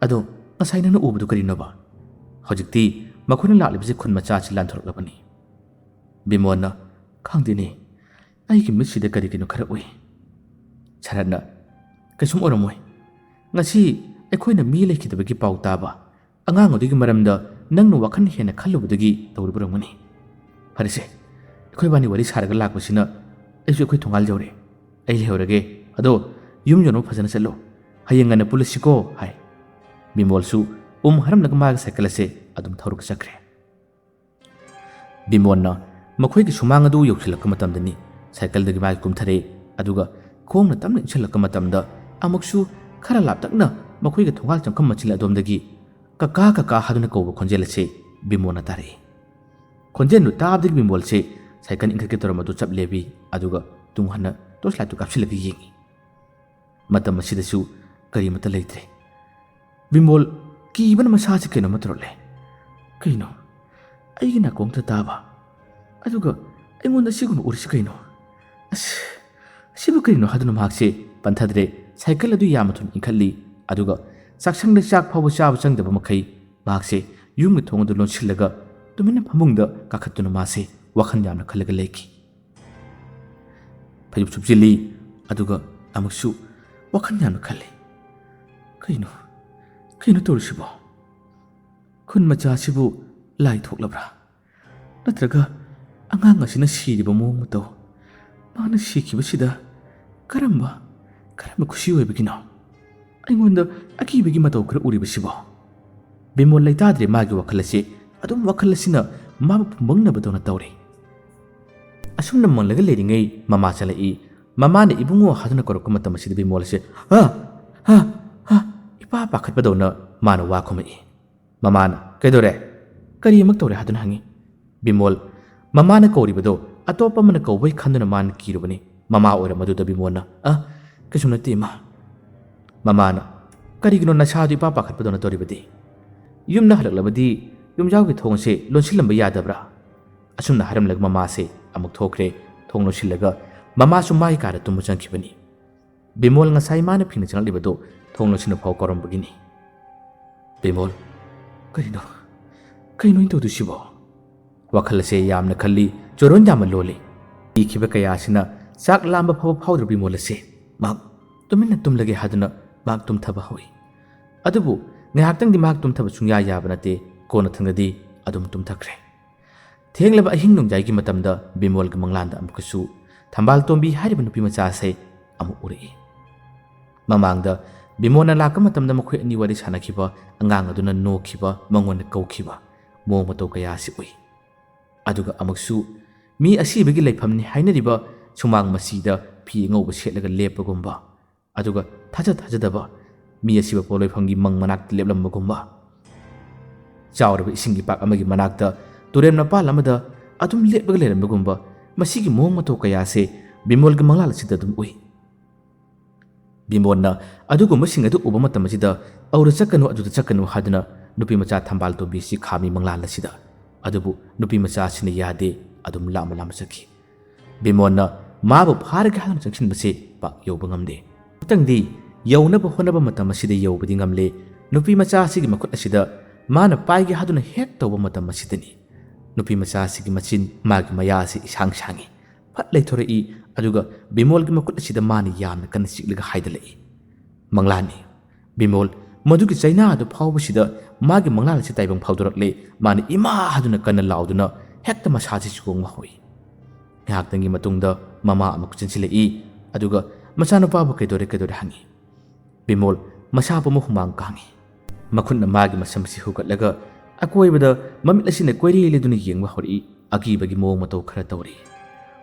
ꯑꯗꯣ ꯉꯁꯥꯏ ꯅꯪꯅ ꯎꯕꯗꯨ ꯀꯔꯤꯅꯣꯕ?" ꯍꯧꯖꯤꯛꯇꯤ ꯃꯈꯣꯏꯅ ꯂꯥꯛꯂꯤꯕꯁꯤ ꯈꯨꯟ ꯃꯆꯥ ꯑꯁꯤ ꯂꯥꯟꯊꯣꯔꯛꯂꯕꯅꯤ꯫ ꯕꯤꯃꯣꯟꯅ, "ꯈꯪꯗꯦꯅꯦ, ꯑꯩꯒꯤ ꯃꯤꯠꯁꯤꯗ ꯀꯔꯤꯒꯤꯅꯣ ꯈꯔ ꯎꯏ꯫" ꯁꯔꯠꯅ, "ꯀꯩꯁꯨꯝ ꯑꯣꯏꯔꯝꯃꯣꯏ꯫ ꯉꯁꯤ ꯑꯩꯈꯣꯏꯅ ꯃꯤ ꯂꯩꯈꯤꯗꯕꯒꯤ ꯄꯥꯎ ꯇꯥꯕ, ꯑꯉꯥꯡ ꯑꯗꯨꯒꯤ ꯃꯔꯝꯗ ꯅꯪꯅ ꯋꯥꯈꯜ ꯍꯦꯟꯅ ꯈꯜꯂꯨꯕꯗꯒꯤ ꯇꯧꯔꯤꯕ ꯑꯣꯏꯔꯝꯒꯅꯤ꯫ ꯐꯔꯦꯁꯦ, ꯑꯩꯈꯣꯏꯕꯥꯅꯤ ꯋꯥꯔꯤ ꯁꯥꯔꯒ ꯂꯥꯛꯄꯁꯤꯅ ꯑꯩꯁꯨ ꯑꯩꯈꯣꯏ ꯊꯣꯡꯒꯥꯜ ꯌꯧꯔꯦ꯫ ꯑꯩ ꯂꯩꯍꯧꯔꯒꯦ꯫ ꯑꯗꯣ ꯌꯨꯝ ꯌꯧꯅꯕ ꯐꯖꯅ ꯆꯠꯂꯣ꯫ ꯍꯌꯦꯡ ꯉꯟꯅ ꯄꯨꯜꯂꯁꯤꯀꯣ" ꯍꯥꯏ꯫ ꯕꯤꯃꯣꯜꯁꯨ ꯎꯝ ꯍꯥꯏꯔꯝꯂꯒ ꯃꯥꯒꯤ ꯁꯥꯏꯀꯜ ꯑꯁꯦ ꯑꯗꯨꯝ ꯊꯧꯔꯒ ꯆꯠꯈ꯭ꯔꯦ꯫ ꯕꯤꯃꯣꯟꯅ ꯃꯈꯣꯏꯒꯤ ꯁꯨꯃꯥꯡ ꯑꯗꯨ ꯌꯧꯁꯤꯜꯂꯛꯄ ꯃꯇꯝꯗꯅꯤ ꯁꯥꯏꯀꯜꯗꯒꯤ ꯃꯥꯒꯤ ꯀꯨꯝꯊꯔꯛꯏ꯫ ꯑꯗꯨꯒ ꯈꯣꯡꯅ ꯇꯞꯅ ꯏꯟꯁꯤꯜꯂꯛꯄ ꯃꯇꯝꯗ ꯑꯃꯨꯛꯁꯨ ꯈꯔ ꯂꯥꯞꯇꯛꯅ ꯃꯈꯣꯏꯒꯤ ꯊꯣꯡꯒꯥꯜ ꯆꯪꯐꯝ ꯃꯆꯤꯟ ꯑꯗꯣꯝꯗꯒꯤ "ꯀꯀꯥ, ꯀꯀꯥ" ꯍꯥꯏꯗꯨꯅ ꯀꯧꯕ ꯈꯣꯟꯖꯦꯜ ꯑꯁꯤ ꯕꯤꯃꯣꯟꯅ ꯇꯥꯔꯛꯏ꯫ ꯈꯣꯟꯖꯦꯜꯗꯨ ꯇꯥꯕꯗꯒꯤ ꯕꯤꯃꯣꯜꯁꯦ ꯁꯥꯏꯀꯜ ꯏꯟꯈꯠꯀꯦ ꯇꯧꯔꯝꯕꯗꯨ ꯆꯞ ꯂꯦꯞꯄꯤ꯫ ꯑꯗꯨꯒ ꯇꯨꯡ ꯍꯟꯅ ꯇꯣꯔꯆ ꯂꯥꯏꯠꯇꯨ ꯀꯥꯞꯁꯤꯜꯂꯒ ꯌꯦꯡꯉꯤ꯫ ꯃꯇꯝ ꯑꯁꯤꯗꯁꯨ ꯀꯔꯤꯃꯠꯇ ꯂꯩꯇ꯭ꯔꯦ꯫ ꯕꯤꯃꯣꯜ ꯀꯤꯕꯅ ꯃꯁꯥꯁꯤ ꯀꯩꯅꯣꯝꯃ ꯇꯧꯔꯛꯂꯦ꯫ "ꯀꯩꯅꯣ? ꯑꯩꯒꯤ ꯅꯥꯀꯣꯡꯗ ꯇꯥꯕ, ꯑꯗꯨꯒ ꯑꯩꯉꯣꯟꯗ ꯑꯁꯤꯒꯨꯝꯕ ꯎꯔꯤꯁꯤ ꯀꯩꯅꯣ? ꯑꯁ, ꯑꯁꯤꯕꯨ ꯀꯔꯤꯅꯣ?" ꯍꯥꯏꯗꯨꯅ ꯃꯍꯥꯛꯁꯦ ꯄꯟꯊꯗ꯭ꯔꯦ꯫ ꯁꯥꯏꯀꯜ ꯑꯗꯨ ꯌꯥꯝꯅ ꯊꯨꯅ ꯏꯟꯈꯠꯂꯤ꯫ ꯑꯗꯨꯒ ꯆꯥꯛꯁꯪꯗ ꯆꯥꯛ ꯐꯥꯎꯕ ꯆꯥꯕ ꯆꯪꯗꯕ ꯃꯈꯩ ꯃꯍꯥꯛꯁꯦ ꯌꯨꯝꯒꯤ ꯊꯣꯡ ꯑꯗꯨ ꯂꯣꯟꯁꯤꯜꯂꯒ ꯇꯨꯃꯤꯟꯅ ꯐꯃꯨꯡꯗ ꯀꯥꯈꯠꯇꯨꯅ ꯃꯥꯁꯦ ꯋꯥꯈꯜ ꯌꯥꯝꯅ ꯈꯜꯂꯒ ꯂꯩꯈꯤ꯫ ꯐꯩꯖꯨꯞ ꯁꯨꯞꯆꯤꯜꯂꯤ, ꯑꯗꯨꯒ ꯑꯃꯨꯛꯁꯨ ꯋꯥꯈꯜ ꯌꯥꯝꯅ ꯈꯜꯂꯤ꯫ "ꯀꯩꯅꯣ, ꯀꯩꯅꯣ ꯇꯧꯔꯤꯁꯤꯕꯣ? ꯈꯨꯟ ꯃꯆꯥꯁꯤꯕꯨ ꯂꯥꯏ ꯊꯣꯛꯂꯕ꯭ꯔꯥ? ꯅꯠꯇ꯭ꯔꯒ ꯑꯉꯥꯡ ꯑꯁꯤꯅ ꯁꯤꯔꯤꯕ ꯃꯑꯣꯡ ꯃꯇꯧ, ꯃꯥꯅ ꯁꯤꯈꯤꯕꯁꯤꯗ ꯀꯔꯝꯕ, ꯀꯔꯝꯕ ꯈꯨꯁꯤ ꯑꯣꯏꯕꯒꯤꯅꯣ? ꯑꯩꯉꯣꯟꯗ ꯑꯀꯤꯕꯒꯤ ꯃꯇꯧ ꯈꯔ ꯎꯔꯤꯕꯁꯤꯕꯣ?" ꯕꯤꯃꯣꯜ ꯂꯩꯇꯥꯗ꯭ꯔꯦ ꯃꯥꯒꯤ ꯋꯥꯈꯜ ꯑꯁꯤ꯫ ꯑꯗꯨꯝ ꯋꯥꯈꯜ ꯑꯁꯤꯅ ꯃꯥꯕꯨ ꯐꯨꯝꯕꯪꯅꯕꯗꯧꯅ ꯇꯧꯔꯤ꯫ ꯑꯁꯨꯝꯅ ꯃꯪꯂꯒ ꯂꯩꯔꯤꯉꯩ ꯃꯃꯥ ꯆꯪꯂꯛꯏ꯫ ꯃꯃꯥꯅ "ꯏꯕꯨꯡꯉꯣ" ꯍꯥꯏꯗꯨꯅ ꯀꯧꯔꯛꯄ ꯃꯇꯝ ꯑꯁꯤꯗ ꯕꯤꯃꯣꯜ ꯑꯁꯤ "ꯍꯥ, ꯍꯥ, ꯍꯥ" ꯏꯄꯥ ꯄꯥꯈꯠꯄꯗꯧꯅ ꯃꯥꯅ ꯋꯥ ꯈꯨꯝꯃꯛꯏ꯫ ꯃꯃꯥꯅ "ꯀꯩꯗꯧꯔꯦ? ꯀꯔꯤ ꯑꯃꯨꯛ ꯇꯧꯔꯦ?" ꯍꯥꯏꯗꯨꯅ ꯍꯪꯉꯤ꯫ ꯕꯤꯃꯣꯜ, ꯃꯃꯥꯅ ꯀꯧꯔꯤꯕꯗꯣ ꯑꯇꯣꯞꯄ ꯑꯃꯅ ꯀꯧꯕꯩ ꯈꯟꯗꯨꯅ ꯃꯥꯅ ꯀꯤꯔꯨꯕꯅꯤ꯫ ꯃꯃꯥ ꯑꯣꯏꯔꯝꯕꯗꯨꯗ ꯕꯤꯃꯣꯜꯅ, "ꯑ, ꯀꯩꯁꯨꯝ ꯅꯠꯇꯦ, ꯏꯃꯥ꯫" ꯃꯃꯥꯅ, "ꯀꯔꯤꯒꯤꯅꯣ ꯅꯁꯥꯗꯨ ꯏꯄꯥ ꯄꯥꯈꯠꯄꯗꯧꯅ ꯇꯧꯔꯤꯕꯗꯤ? ꯌꯨꯝꯗ ꯍꯜꯂꯛꯂꯕꯗꯤ "ꯌꯨꯝꯖꯥꯎꯒꯤ ꯊꯣꯡ ꯑꯁꯤ ꯂꯣꯟꯁꯤꯜꯂꯝꯕ ꯌꯥꯗꯕ꯭ꯔꯥ?" ꯑꯁꯨꯝꯅ ꯍꯥꯏꯔꯝꯂꯒ ꯃꯃꯥꯁꯦ ꯑꯃꯨꯛ ꯊꯣꯛꯈ꯭ꯔꯦ꯫ ꯊꯣꯡ ꯂꯣꯟꯁꯤꯜꯂꯒ ꯃꯃꯥꯁꯨ ꯃꯥꯒꯤ ꯀꯥꯗ ꯇꯨꯝꯕ ꯆꯪꯈꯤꯕꯅꯤ꯫ ꯕꯤꯃꯣꯜ ꯉꯁꯥꯏ ꯃꯥꯅ ꯐꯤꯡꯅ ꯆꯪꯂꯛꯂꯤꯕꯗꯨ ꯊꯣꯡ ꯂꯣꯟꯁꯤꯟꯕ ꯐꯥꯎ ꯀꯧꯔꯝꯕꯒꯤꯅꯤ꯫ "ꯕꯤꯃꯣꯜ, ꯀꯔꯤꯅꯣ? ꯀꯔꯤꯅꯣ ꯑꯩꯅ ꯇꯧꯗꯣꯏꯁꯤꯕꯣ?" ꯋꯥꯈꯜ ꯑꯁꯦ ꯌꯥꯝꯅ ꯈꯜꯂꯤ, ꯆꯣꯔꯣꯟ ꯌꯥꯝꯅ ꯂꯣꯜꯂꯤ꯫ ꯏꯈꯤꯕ ꯀꯌꯥ ꯑꯁꯤꯅ ꯆꯥꯛ ꯂꯥꯝꯕ ꯐꯥꯎꯕ ꯐꯥꯎꯗ꯭ꯔꯕ ꯕꯤꯃꯣꯜ ꯑꯁꯦ ꯃꯍꯥꯛ ꯇꯨꯃꯤꯟꯅ ꯇꯨꯝꯂꯒꯦ ꯍꯥꯏꯗꯨꯅ ꯃꯍꯥꯛ ꯇꯨꯝꯊꯕ ꯍꯧꯏ꯫ ꯑꯗꯨꯕꯨ ꯉꯥꯏꯍꯥꯛꯇꯪꯗꯤ ꯃꯍꯥꯛ ꯇꯨꯝꯊꯕ ꯁꯨꯡꯌꯥ ꯌꯥꯕ ꯅꯠꯇꯦ꯫ ꯀꯣꯟꯅ ꯊꯪꯗꯗꯤ ꯑꯗꯨꯝ ꯇꯨꯝꯊꯈ꯭ꯔꯦ꯫ ꯊꯦꯡꯂꯕ ꯑꯍꯤꯡ ꯅꯣꯡꯌꯥꯏꯒꯤ ꯃꯇꯝꯗ ꯕꯤꯃꯣꯜꯒꯤ ꯃꯪꯂꯥꯟꯗ ꯑꯃꯨꯛꯀꯁꯨ ꯊꯝꯕꯥꯜ ꯇꯣꯝꯕꯤ ꯍꯥꯏꯔꯤꯕ ꯅꯨꯄꯤ ꯃꯆꯥ ꯑꯁꯦ ꯑꯃꯨꯛ ꯎꯔꯛꯏ꯫ ꯃꯃꯥꯡꯗ ꯕꯤꯃꯣꯜꯅ ꯂꯥꯛꯄ ꯃꯇꯝꯗ ꯃꯈꯣꯏ ꯑꯅꯤ ꯋꯥꯔꯤ ꯁꯥꯟꯅꯈꯤꯕ ꯑꯉꯥꯡ ꯑꯗꯨꯅ ꯅꯣꯛꯈꯤꯕ, ꯃꯉꯣꯟꯗ ꯀꯧꯈꯤꯕ ꯃꯑꯣꯡ ꯃꯇꯧ ꯀꯌꯥ ꯑꯁꯤ ꯎꯏ꯫ ꯑꯗꯨꯒ ꯑꯃꯨꯛꯁꯨ ꯃꯤ ꯑꯁꯤꯕꯒꯤ ꯂꯩꯐꯝꯅꯤ ꯍꯥꯏꯅꯔꯤꯕ ꯁꯨꯃꯥꯡ ꯃꯁꯤꯗ ꯐꯤ ꯑꯉꯧꯕ ꯁꯦꯠꯂꯒ ꯂꯦꯞꯄꯒꯨꯝꯕ, ꯑꯗꯨꯒ ꯊꯥꯖ ꯊꯥꯖꯗꯕ ꯃꯤ ꯑꯁꯤꯕ ꯄꯣꯂꯣꯏꯐꯝꯒꯤ ꯃꯪ ꯃꯅꯥꯛꯇ ꯂꯦꯞꯂꯝꯕꯒꯨꯝꯕ, ꯆꯥꯎꯔꯕ ꯏꯁꯤꯡꯒꯤ ꯄꯥꯛ ꯑꯃꯒꯤ ꯃꯅꯥꯛꯇ ꯇꯨꯔꯦꯜ ꯃꯄꯥꯜ ꯑꯃꯗ ꯑꯗꯨꯝ ꯂꯦꯞꯂꯒ ꯂꯩꯔꯝꯕꯒꯨꯝꯕ, ꯃꯁꯤꯒꯤ ꯃꯑꯣꯡ ꯃꯇꯧ ꯀꯌꯥ ꯑꯁꯤ ꯕꯤꯃꯣꯜꯒꯤ ꯃꯪꯂꯥꯟ ꯑꯁꯤꯗ ꯑꯗꯨꯝ ꯎꯏ꯫ ꯕꯤꯃꯣꯜꯅ ꯑꯗꯨꯒꯨꯝꯕꯁꯤꯡ ꯑꯗꯨ ꯎꯕ ꯃꯇꯝ ꯑꯁꯤꯗ "ꯑꯧꯔ ꯆꯠꯀꯅꯨ, ꯑꯗꯨꯗ ꯆꯠꯀꯅꯨ" ꯍꯥꯏꯗꯨꯅ ꯅꯨꯄꯤ ꯃꯆꯥ ꯊꯝꯕꯥꯜ ꯇꯣꯝꯕꯤꯁꯤ ꯈꯥꯝꯃꯤ ꯃꯪꯂꯥꯟ ꯑꯁꯤꯗ꯫ ꯑꯗꯨꯕꯨ ꯅꯨꯄꯤ ꯃꯆꯥ ꯑꯁꯤꯅ ꯌꯥꯗꯦ, ꯑꯗꯨꯝ ꯂꯥꯞꯅ ꯂꯥꯞꯅ ꯆꯠꯈꯤ꯫ ꯕꯤꯃꯣꯜꯅ ꯃꯥꯕꯨ ꯐꯥꯔꯒꯦ ꯍꯥꯏꯗꯨꯅ ꯆꯪꯁꯤꯟꯕꯁꯤ ꯄꯥꯛ ꯌꯧꯕ ꯉꯝꯗꯦ꯫ ꯉꯥꯛꯇꯪꯗꯤ ꯌꯧꯅꯕ ꯍꯣꯠꯅꯕ ꯃꯇꯝ ꯑꯁꯤꯗ ꯌꯧꯕꯗꯤ ꯉꯝꯂꯦ꯫ ꯅꯨꯄꯤ ꯃꯆꯥ ꯑꯁꯤꯒꯤ ꯃꯈꯨꯠ ꯑꯁꯤꯗ ꯃꯥꯅ ꯄꯥꯏꯒꯦ ꯍꯥꯏꯗꯨꯅ ꯍꯦꯛ ꯇꯧꯕ ꯃꯇꯝ ꯑꯁꯤꯗꯅꯤ ꯅꯨꯄꯤ ꯃꯆꯥ ꯑꯁꯤꯒꯤ ꯃꯆꯤꯟ, ꯃꯥꯒꯤ ꯃꯌꯥ ꯑꯁꯤ ꯏꯁꯥꯡ ꯁꯥꯡꯉꯤ, ꯐꯠ ꯂꯩꯊꯣꯔꯛꯏ꯫ ꯑꯗꯨꯒ ꯕꯤꯃꯣꯜꯒꯤ ꯃꯈꯨꯠ ꯑꯁꯤꯗ ꯃꯥꯅ ꯌꯥꯝꯅ ꯀꯟꯅ ꯆꯤꯛꯂꯒ ꯍꯥꯏꯗꯂꯛꯏ꯫ ꯃꯪꯂꯥꯟꯅꯤ꯫ ꯕꯤꯃꯣꯜ ꯃꯗꯨꯒꯤ ꯆꯩꯅꯥ ꯑꯗꯨ ꯐꯥꯎꯕꯁꯤꯗ ꯃꯥꯒꯤ ꯃꯪꯂꯥꯟ ꯑꯁꯤ ꯇꯥꯏꯕꯪ ꯐꯥꯎꯗꯣꯔꯛꯂꯦ꯫ ꯃꯥꯅ "ꯏꯃꯥ" ꯍꯥꯏꯗꯨꯅ ꯀꯟꯅ ꯂꯥꯎꯗꯨꯅ ꯍꯦꯛꯇ ꯃꯁꯥꯁꯤ ꯆꯣꯡꯕ ꯍꯧꯏ꯫ ꯉꯥꯏꯍꯥꯛꯇꯪꯒꯤ ꯃꯇꯨꯡꯗ ꯃꯃꯥ ꯑꯃꯨꯛ ꯆꯦꯟꯁꯤꯜꯂꯛꯏ꯫ ꯑꯗꯨꯒ ꯃꯆꯥꯅꯨꯄꯥꯕꯨ "ꯀꯩꯗꯧꯔꯦ, ꯀꯩꯗꯧꯔꯦ?" ꯍꯪꯉꯤ꯫ ꯕꯤꯃꯣꯜ ꯃꯁꯥ ꯄꯨꯝꯕ ꯍꯨꯃꯥꯡ ꯀꯥꯡꯉꯤ꯫ ꯃꯈꯨꯠꯅ ꯃꯥꯒꯤ ꯃꯁꯝꯁꯤ ꯍꯨꯒꯠꯂꯒ ꯑꯀꯣꯏꯕꯗ ꯃꯃꯤꯠ ꯑꯁꯤꯅ ꯀꯣꯏꯔꯦ ꯂꯩꯗꯨꯅ ꯌꯦꯡꯕ ꯍꯧꯔꯛꯏ꯫ ꯑꯀꯤꯕꯒꯤ ꯃꯑꯣꯡ ꯃꯇꯧ ꯈꯔ ꯇꯧꯔꯤ꯫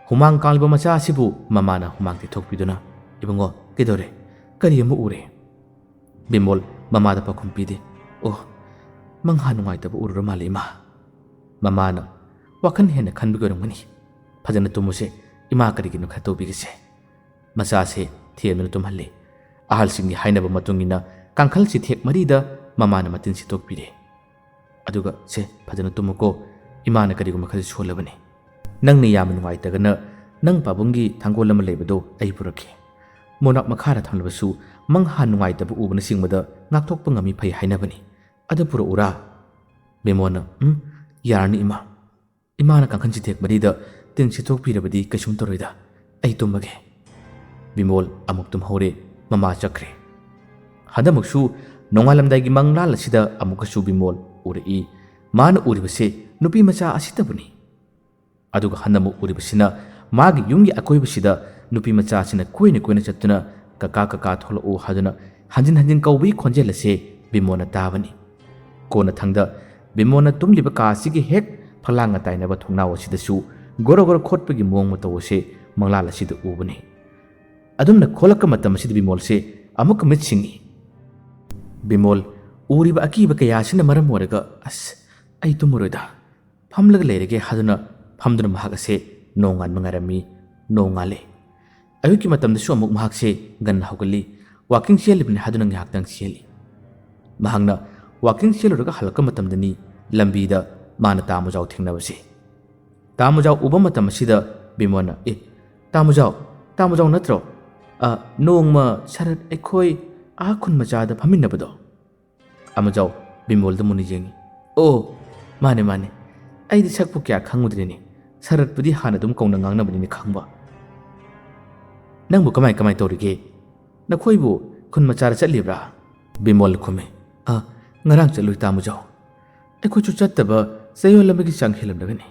ꯍꯨꯃꯥꯡ ꯀꯥꯡꯂꯤꯕ ꯃꯆꯥ ꯑꯁꯤꯕꯨ ꯃꯃꯥꯅ ꯍꯨꯃꯥꯡ ꯇꯩꯊꯣꯛꯄꯤꯗꯨꯅ, "ꯏꯕꯨꯡꯉꯣ, ꯀꯩꯗꯧꯔꯦ? ꯀꯔꯤ ꯑꯃ ꯎꯔꯦ?" ꯕꯤꯃꯣꯜ ꯃꯃꯥꯗ ꯄꯥꯎꯈꯨꯝ ꯄꯤꯗꯦ꯫ "ꯑꯣ, ꯃꯪꯍꯥ ꯅꯨꯡꯉꯥꯏꯇꯕ ꯎꯔꯨꯔ ꯃꯥꯜꯂꯦ, ꯏꯃꯥ꯫" ꯃꯃꯥꯅ, "ꯋꯥꯈꯜ ꯍꯦꯟꯅ ꯈꯟꯕꯒꯤ ꯑꯣꯏꯔꯝꯒꯅꯤ꯫ ꯐꯖꯅ ꯇꯨꯝꯃꯨꯁꯦ, ꯏꯃꯥ ꯀꯔꯤꯒꯤꯅꯣ ꯈꯔ ꯇꯧꯕꯤꯒꯦꯁꯦ꯫" ꯃꯆꯥꯁꯦ ꯊꯦꯝꯗꯨꯅ ꯇꯨꯝꯍꯜꯂꯤ꯫ ꯑꯍꯜꯁꯤꯡꯒꯤ ꯍꯥꯏꯅꯕ ꯃꯇꯨꯡ ꯏꯟꯅ ꯀꯥꯡꯈꯜꯁꯤ ꯊꯦꯛ ꯃꯔꯤꯗ ꯃꯃꯥꯅ ꯃꯇꯤꯟ ꯁꯤꯠꯇꯣꯛꯄꯤꯔꯦ꯫ ꯑꯗꯨꯒ ꯁꯦ, ꯐꯖꯅ ꯇꯨꯝꯃꯨꯀꯣ, ꯏꯃꯥꯅ ꯀꯔꯤꯒꯨꯝꯕ ꯈꯔꯗꯤ ꯁꯣꯜꯂꯕꯅꯤ꯫ ꯅꯪꯅ ꯌꯥꯝꯅ ꯅꯨꯡꯉꯥꯏꯇꯒꯅ ꯅꯪ ꯄꯥꯕꯨꯡꯒꯤ ꯊꯥꯡꯒꯣꯜ ꯑꯃ ꯂꯩꯕꯗꯣ ꯑꯩ ꯄꯨꯔꯛꯀꯦ꯫ ꯃꯣꯅꯥꯛ ꯃꯈꯥꯗ ꯊꯝꯂꯕꯁꯨ ꯃꯪꯍꯥ ꯅꯨꯡꯉꯥꯏꯇꯕ ꯎꯕꯅꯆꯤꯡꯕꯗ ꯉꯥꯛꯊꯣꯛꯄ ꯉꯝꯃꯤ ꯐꯩ ꯍꯥꯏꯅꯕꯅꯤ꯫ ꯑꯗꯨ ꯄꯨꯔꯛꯎꯔꯥ? ꯕꯤꯃꯣꯜꯅ, "ꯎꯝ, ꯌꯥꯔꯅꯤ ꯏꯃꯥ꯫ ꯏꯃꯥꯅ ꯀꯥꯡꯈꯟ ꯆꯤꯊꯦꯛ ꯃꯔꯤꯗ ꯇꯤꯟ ꯁꯤꯠꯊꯣꯛꯄꯤꯔꯕꯗꯤ ꯀꯩꯁꯨꯝ ꯇꯧꯔꯣꯏꯗ꯫ ꯑꯩ ꯇꯨꯝꯃꯒꯦ꯫" ꯕꯤꯃꯣꯜ ꯑꯃꯨꯛ ꯇꯨꯝꯍꯧꯔꯦ꯫ ꯃꯃꯥ ꯆꯠꯈ꯭ꯔꯦ꯫ ꯍꯟꯗꯛꯃꯛꯁꯨ ꯅꯣꯡꯉꯥꯜꯂꯝꯗꯥꯏꯒꯤ ꯃꯪꯂꯥꯜ ꯑꯁꯤꯗ ꯑꯃꯨꯛꯀꯁꯨ ꯕꯤꯃꯣꯜ ꯎꯔꯛꯏ꯫ ꯃꯥꯅ ꯎꯔꯤꯕꯁꯦ ꯅꯨꯄꯤ ꯃꯆꯥ ꯑꯁꯤꯇꯕꯨꯅꯤ꯫ ꯑꯗꯨꯒ ꯍꯟꯗꯛꯃꯨꯛ ꯎꯔꯤꯕꯁꯤꯅ ꯃꯥꯒꯤ ꯌꯨꯝꯒꯤ ꯑꯀꯣꯏꯕꯁꯤꯗ ꯅꯨꯄꯤ ꯃꯆꯥꯁꯤꯅ ꯀꯣꯏꯅ ꯀꯣꯏꯅ ꯆꯠꯇꯨꯅ, "ꯀꯀꯥ, ꯀꯀꯥ, ꯊꯣꯛꯂꯛꯎ" ꯍꯥꯏꯗꯨꯅ ꯍꯟꯖꯤꯟ ꯍꯟꯖꯤꯟ ꯀꯧꯕꯒꯤ ꯈꯣꯟꯖꯦꯜ ꯑꯁꯦ ꯕꯤꯃꯣꯜꯅ ꯇꯥꯕꯅꯤ꯫ ꯀꯣꯟꯅꯊꯪꯗ ꯕꯤꯃꯣꯜꯅ ꯇꯨꯝꯂꯤꯕ ꯀꯥ ꯑꯁꯤꯒꯤ ꯍꯦꯛ ꯐꯛꯂꯥꯡꯒ ꯇꯥꯏꯅꯕ ꯊꯣꯡꯅꯥꯎ ꯑꯁꯤꯗꯁꯨ ꯒꯣꯔꯣ ꯒꯣꯔꯣ ꯈꯣꯠꯄꯒꯤ ꯃꯑꯣꯡ ꯃꯇꯧ ꯑꯁꯦ ꯃꯪꯂꯥꯜ ꯑꯁꯤꯗ ꯎꯕꯅꯤ꯫ ꯑꯗꯨꯝꯅ ꯈꯣꯠꯂꯛꯄ ꯃꯇꯝ ꯑꯁꯤꯗ ꯕꯤꯃꯣꯜꯁꯦ ꯑꯃꯨꯛꯀ ꯃꯤꯠ ꯁꯤꯡꯏ꯫ ꯕꯤꯃꯣꯜ ꯎꯔꯤꯕ ꯑꯀꯤꯕ ꯀꯌꯥ ꯑꯁꯤꯅ ꯃꯔꯝ ꯑꯣꯏꯔꯒ, "ꯑꯁ, ꯑꯩ ꯇꯨꯝꯃꯔꯣꯏꯗ, ꯐꯝꯂꯒ ꯂꯩꯔꯒꯦ" ꯍꯥꯏꯗꯨꯅ ꯐꯝꯗꯨꯅ ꯃꯍꯥꯛ ꯑꯁꯦ ꯅꯣꯡꯉꯥꯟꯕ ꯉꯥꯏꯔꯝꯃꯤ꯫ ꯅꯣꯡꯉꯥꯜꯂꯦ꯫ ꯑꯌꯨꯛꯀꯤ ꯃꯇꯝꯗꯁꯨ ꯑꯃꯨꯛ ꯃꯍꯥꯛꯁꯦ ꯉꯟꯅ ꯍꯧꯒꯠꯂꯤ, ꯋꯥꯀꯤꯡ ꯆꯦꯜꯂꯤꯕꯅꯤ ꯍꯥꯏꯗꯨꯅ ꯉꯥꯏꯍꯥꯛꯇꯪ ꯆꯦꯜꯂꯤ꯫ ꯃꯍꯥꯛꯅ ꯋꯥꯀꯤꯡ ꯆꯦꯜꯂꯨꯔꯒ ꯍꯜꯂꯛꯄ ꯃꯇꯝꯗꯅꯤ ꯂꯝꯕꯤꯗ ꯃꯥꯅ ꯇꯥ ꯃꯨꯖꯥꯎ ꯊꯦꯡꯅꯕꯁꯦ꯫ ꯇꯥ ꯃꯨꯖꯥꯎ ꯎꯕ ꯃꯇꯝ ꯑꯁꯤꯗ ꯕꯤꯃꯣꯜꯅ, "ꯑꯦ, ꯇꯥ ꯃꯨꯖꯥꯎ, ꯇꯥ ꯃꯨꯖꯥꯎ ꯅꯠꯇ꯭ꯔꯣ? ꯑ, ꯅꯣꯡꯃ ꯁꯔꯠ ꯑꯩꯈꯣꯏ ꯑꯥ ꯈꯨꯟ ꯃꯆꯥꯗ ꯐꯝꯃꯤꯟꯅꯕꯗꯣ?" ꯑꯃꯖꯥꯎ ꯕꯤꯃꯣꯜꯗ ꯃꯨꯟꯅ ꯌꯦꯡꯏ꯫ "ꯑꯣ, ꯃꯥꯅꯦ, ꯃꯥꯅꯦ꯫ ꯑꯩꯗꯤ ꯁꯛꯄꯨ ꯀꯌꯥ ꯈꯪꯉꯨꯗ꯭ꯔꯦꯅꯦ꯫ ꯁꯔꯠꯄꯨꯗꯤ ꯍꯥꯟꯅ ꯑꯗꯨꯝ ꯀꯧꯅ ꯉꯥꯡꯅꯕꯅꯤꯅ ꯈꯪꯕ꯫ ꯅꯪꯕꯨ ꯀꯃꯥꯏ ꯀꯃꯥꯏ ꯇꯧꯔꯤꯒꯦ? ꯅꯈꯣꯏꯕꯨ ꯈꯨꯟ ꯃꯆꯥꯗ ꯆꯠꯂꯤꯕ꯭ꯔꯥ?" ꯕꯤꯃꯣꯜꯅ ꯈꯨꯝꯃꯤ꯫ "ꯑ, ꯉꯔꯥꯡ ꯆꯠꯂꯨꯏ ꯇꯥꯃꯨꯖꯥꯎ꯫ ꯑꯩꯈꯣꯏꯁꯨ ꯆꯠꯇꯕ ꯆꯌꯣꯜ ꯑꯃꯒꯤ ꯆꯥꯡ ꯍꯦꯜꯂꯝꯂꯒꯅꯤ꯫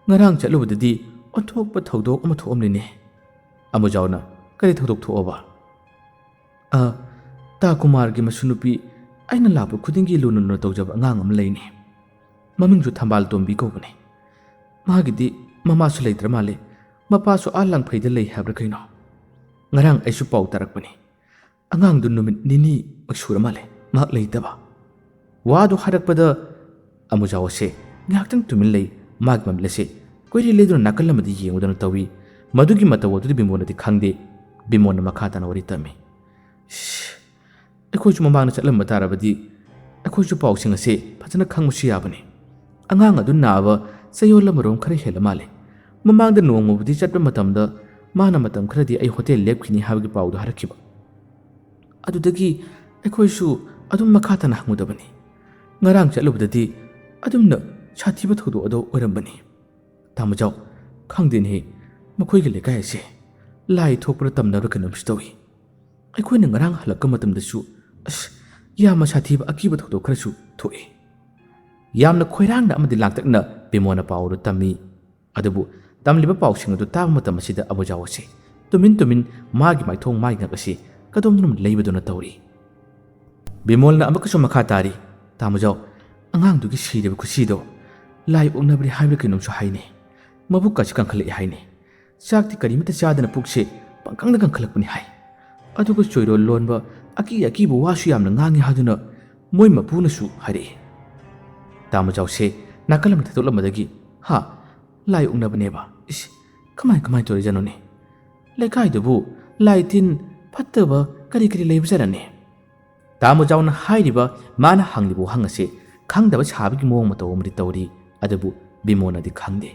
ꯉꯔꯥꯡ ꯆꯠꯂꯨꯕꯗꯗꯤ ꯑꯣꯟꯊꯣꯛꯄ ꯊꯧꯗꯣꯛ ꯑꯃ ꯊꯣꯛꯑꯝꯂꯤꯅꯦ꯫" ꯑꯃꯨꯖꯥꯎꯅ, "ꯀꯔꯤ ꯊꯧꯗꯣꯛ ꯊꯣꯛꯑꯕ?" "ꯑ, ꯇꯥ ꯀꯨꯃꯥꯔꯒꯤ ꯃꯁꯨ ꯅꯨꯄꯤ ꯑꯩꯅ ꯂꯥꯛꯄ ꯈꯨꯗꯤꯡꯒꯤ ꯂꯨꯅ ꯂꯨꯅ ꯇꯧꯖꯕ ꯑꯉꯥꯡ ꯑꯃ ꯂꯩꯅꯦ꯫ ꯃꯃꯤꯡꯁꯨ ꯊꯝꯕꯥꯜ ꯇꯣꯝꯕꯤ ꯀꯧꯕꯅꯦ꯫ ꯃꯥꯒꯤꯗꯤ ꯃꯃꯥꯁꯨ ꯂꯩꯇ꯭ꯔ ꯃꯥꯜꯂꯦ꯫ ꯃꯄꯥꯁꯨ ꯑꯥ ꯂꯥꯡꯐꯩꯗ ꯂꯩ ꯍꯥꯏꯕ꯭ꯔꯥ ꯀꯩꯅꯣ꯫ ꯉꯔꯥꯡ ꯑꯩꯁꯨ ꯄꯥꯎ ꯇꯥꯔꯛꯄꯅꯦ꯫ ꯑꯉꯥꯡꯗꯨ ꯅꯨꯃꯤꯠ ꯅꯤꯅꯤꯃꯛ ꯁꯨꯔ ꯃꯥꯜꯂꯦ ꯃꯍꯥꯛ ꯂꯩꯇꯕ꯫" ꯋꯥꯗꯨ ꯍꯥꯏꯔꯛꯄꯗ ꯑꯃꯨꯖꯥꯎ ꯑꯁꯦ ꯉꯥꯏꯍꯥꯛꯇꯪ ꯇꯨꯃꯤꯟ ꯂꯩ꯫ ꯃꯥꯒꯤ ꯃꯃꯤꯠ ꯑꯁꯦ ꯀꯣꯏꯂꯦ ꯂꯦꯗꯨꯅ ꯅꯥꯀꯜ ꯑꯃꯗ ꯌꯦꯡꯉꯨꯗꯨꯅ ꯇꯧꯏ꯫ ꯃꯗꯨꯒꯤ ꯃꯇꯧ ꯑꯗꯨꯗꯤ ꯕꯤꯃꯣꯜꯅꯗꯤ ꯈꯪꯗꯦ꯫ ꯕꯤꯃꯣꯜꯅ ꯃꯈꯥ ꯇꯥꯅ ꯋꯥꯔꯤ ꯇꯝꯃꯤ꯫ "ꯏꯁ, ꯑꯩꯈꯣꯏꯁꯨ ꯃꯃꯥꯡꯗ ꯆꯠꯂꯝꯕ ꯇꯥꯔꯕꯗꯤ ꯑꯩꯈꯣꯏꯁꯨ ꯄꯥꯎꯁꯤꯡ ꯑꯁꯤ ꯐꯖꯅ ꯈꯪꯕꯁꯨ ꯌꯥꯕꯅꯤ꯫ ꯑꯉꯥꯡ ꯑꯗꯨ ꯅꯥꯕ ꯆꯌꯣꯜ ꯑꯃꯔꯣꯝ ꯈꯔ ꯍꯦꯜꯂ ꯃꯥꯜꯂꯦ꯫ ꯃꯃꯥꯡꯗ ꯅꯣꯡꯃꯕꯨꯗꯤ ꯆꯠꯄ ꯃꯇꯝꯗ ꯃꯥꯅ ꯃꯇꯝ ꯈꯔꯗꯤ ꯑꯩ ꯍꯣꯇꯦꯜ ꯂꯦꯞꯈꯤꯅꯤ ꯍꯥꯏꯕꯒꯤ ꯄꯥꯎꯗꯨ ꯍꯥꯏꯔꯛꯈꯤꯕ꯫ ꯑꯗꯨꯗꯒꯤ ꯑꯩꯈꯣꯏꯁꯨ ꯑꯗꯨꯝ ꯃꯈꯥ ꯇꯥꯅ ꯍꯪꯉꯨꯗꯕꯅꯤ꯫ ꯉꯔꯥꯡ ꯆꯠꯂꯨꯕꯗꯗꯤ ꯑꯗꯨꯝꯅ ꯁꯥꯊꯤꯕ ꯊꯧꯗꯣꯛ ꯑꯗꯨ ꯑꯣꯏꯔꯝꯕꯅꯤ꯫ ꯇꯥꯃꯣꯖꯥꯎ, ꯈꯪꯗꯦꯅꯦꯍꯦ, ꯃꯈꯣꯏꯒꯤ ꯂꯩꯀꯥꯏ ꯑꯁꯦ ꯂꯥꯏ ꯊꯣꯛꯄ꯭ꯔꯥ ꯇꯝꯅꯕ꯭ꯔꯥ ꯀꯩꯅꯣꯝꯁꯨ ꯇꯧꯏ꯫ ꯑꯩꯈꯣꯏꯅ ꯉꯔꯥꯡ ꯍꯜꯂꯛꯄ ꯃꯇꯝꯗꯁꯨ, ꯑꯁ, ꯌꯥꯝꯅ ꯁꯥꯊꯤꯕ ꯑꯀꯤꯕ ꯊꯧꯗꯣꯛ ꯈꯔꯁꯨ ꯊꯣꯛꯏ꯫ ꯌꯥꯝꯅ ꯈꯣꯏꯔꯥꯡꯅ ꯑꯃꯗꯤ ꯂꯥꯡꯇꯛꯅ ꯕꯤꯃꯣꯅ ꯄꯥꯎ ꯑꯗꯨ ꯇꯝꯃꯤ꯫ ꯑꯗꯨꯕꯨ ꯇꯝꯂꯤꯕ ꯄꯥꯎꯁꯤꯡ ꯑꯗꯨ ꯇꯥꯕ ꯃꯇꯝ ꯑꯁꯤꯗ ꯑꯕꯨꯖꯥꯎ ꯑꯁꯤ ꯇꯨꯃꯤꯟ ꯇꯨꯃꯤꯟ ꯃꯥꯒꯤ ꯃꯥꯏꯊꯣꯡ ꯃꯥꯒꯤ ꯉꯛ ꯑꯁꯤ ꯀꯗꯣꯝꯗꯅꯣ ꯂꯩꯕꯗꯧꯅ ꯇꯧꯔꯤ꯫ ꯕꯤꯃꯣꯜꯅ ꯑꯃꯨꯛꯀꯁꯨ ꯃꯈꯥ ꯇꯥꯔꯤ, "ꯇꯥꯃꯣꯖꯥꯎ, ꯑꯉꯥꯡꯗꯨꯒꯤ ꯁꯤꯔꯤꯕ ꯈꯨꯁꯤꯗꯣ ꯂꯥꯏ ꯑꯣꯛꯅꯕꯅꯤ ꯍꯥꯏꯕ꯭ꯔꯥ ꯀꯩꯅꯣꯝꯁꯨ ꯍꯥꯏꯅꯦ꯫ ꯃꯕꯨꯛꯀꯁꯨ ꯀꯟꯈꯠꯂꯛꯑꯦ ꯍꯥꯏꯅꯦ꯫ ꯆꯥꯛꯇꯤ ꯀꯔꯤꯃꯠꯇ ꯆꯥꯗꯅ ꯄꯨꯛꯁꯦ ꯄꯪꯀꯪꯗ ꯀꯟꯈꯠꯂꯛꯄꯅꯤ ꯍꯥꯏ꯫ ꯑꯗꯨꯒ ꯆꯣꯏꯔꯣꯜ ꯂꯣꯟꯕ ꯑꯀꯤ ꯑꯀꯤꯕ ꯋꯥꯁꯨ ꯌꯥꯝꯅ ꯉꯥꯡꯉꯤ ꯍꯥꯏꯗꯨꯅ ꯃꯣꯏ ꯃꯄꯨꯅꯁꯨ ꯍꯥꯏꯔꯛꯏ꯫" ꯇꯥꯃꯣꯖꯥꯎꯁꯦ ꯅꯥꯀꯜ ꯑꯃ ꯊꯥꯗꯣꯛꯂꯝꯕꯗꯒꯤ, "ꯍꯥ? ꯂꯥꯏ ꯑꯣꯛꯅꯕꯅꯦꯕ? ꯏꯁ, ꯀꯃꯥꯏ ꯀꯃꯥꯏ ꯇꯧꯔꯤꯖꯥꯠꯅꯣꯅꯦ? ꯂꯩꯀꯥꯏꯗꯨꯕꯨ ꯂꯥꯏ ꯇꯤꯟ ꯐꯠꯇꯕ ꯀꯔꯤ ꯀꯔꯤ ꯂꯩꯕꯖꯥꯠꯅꯅꯦ?" ꯇꯥꯃꯣꯖꯥꯎꯅ ꯍꯥꯏꯔꯤꯕ, ꯃꯥꯅ ꯍꯪꯂꯤꯕ ꯋꯥꯍꯪ ꯑꯁꯤ ꯈꯪꯗꯕ ꯁꯥꯕꯒꯤ ꯃꯑꯣꯡ ꯃꯇꯧ ꯑꯃꯗꯤ ꯇꯧꯔꯤ, ꯑꯗꯨꯕꯨ ꯕꯤꯃꯣꯅꯗꯤ ꯈꯪꯗꯦ꯫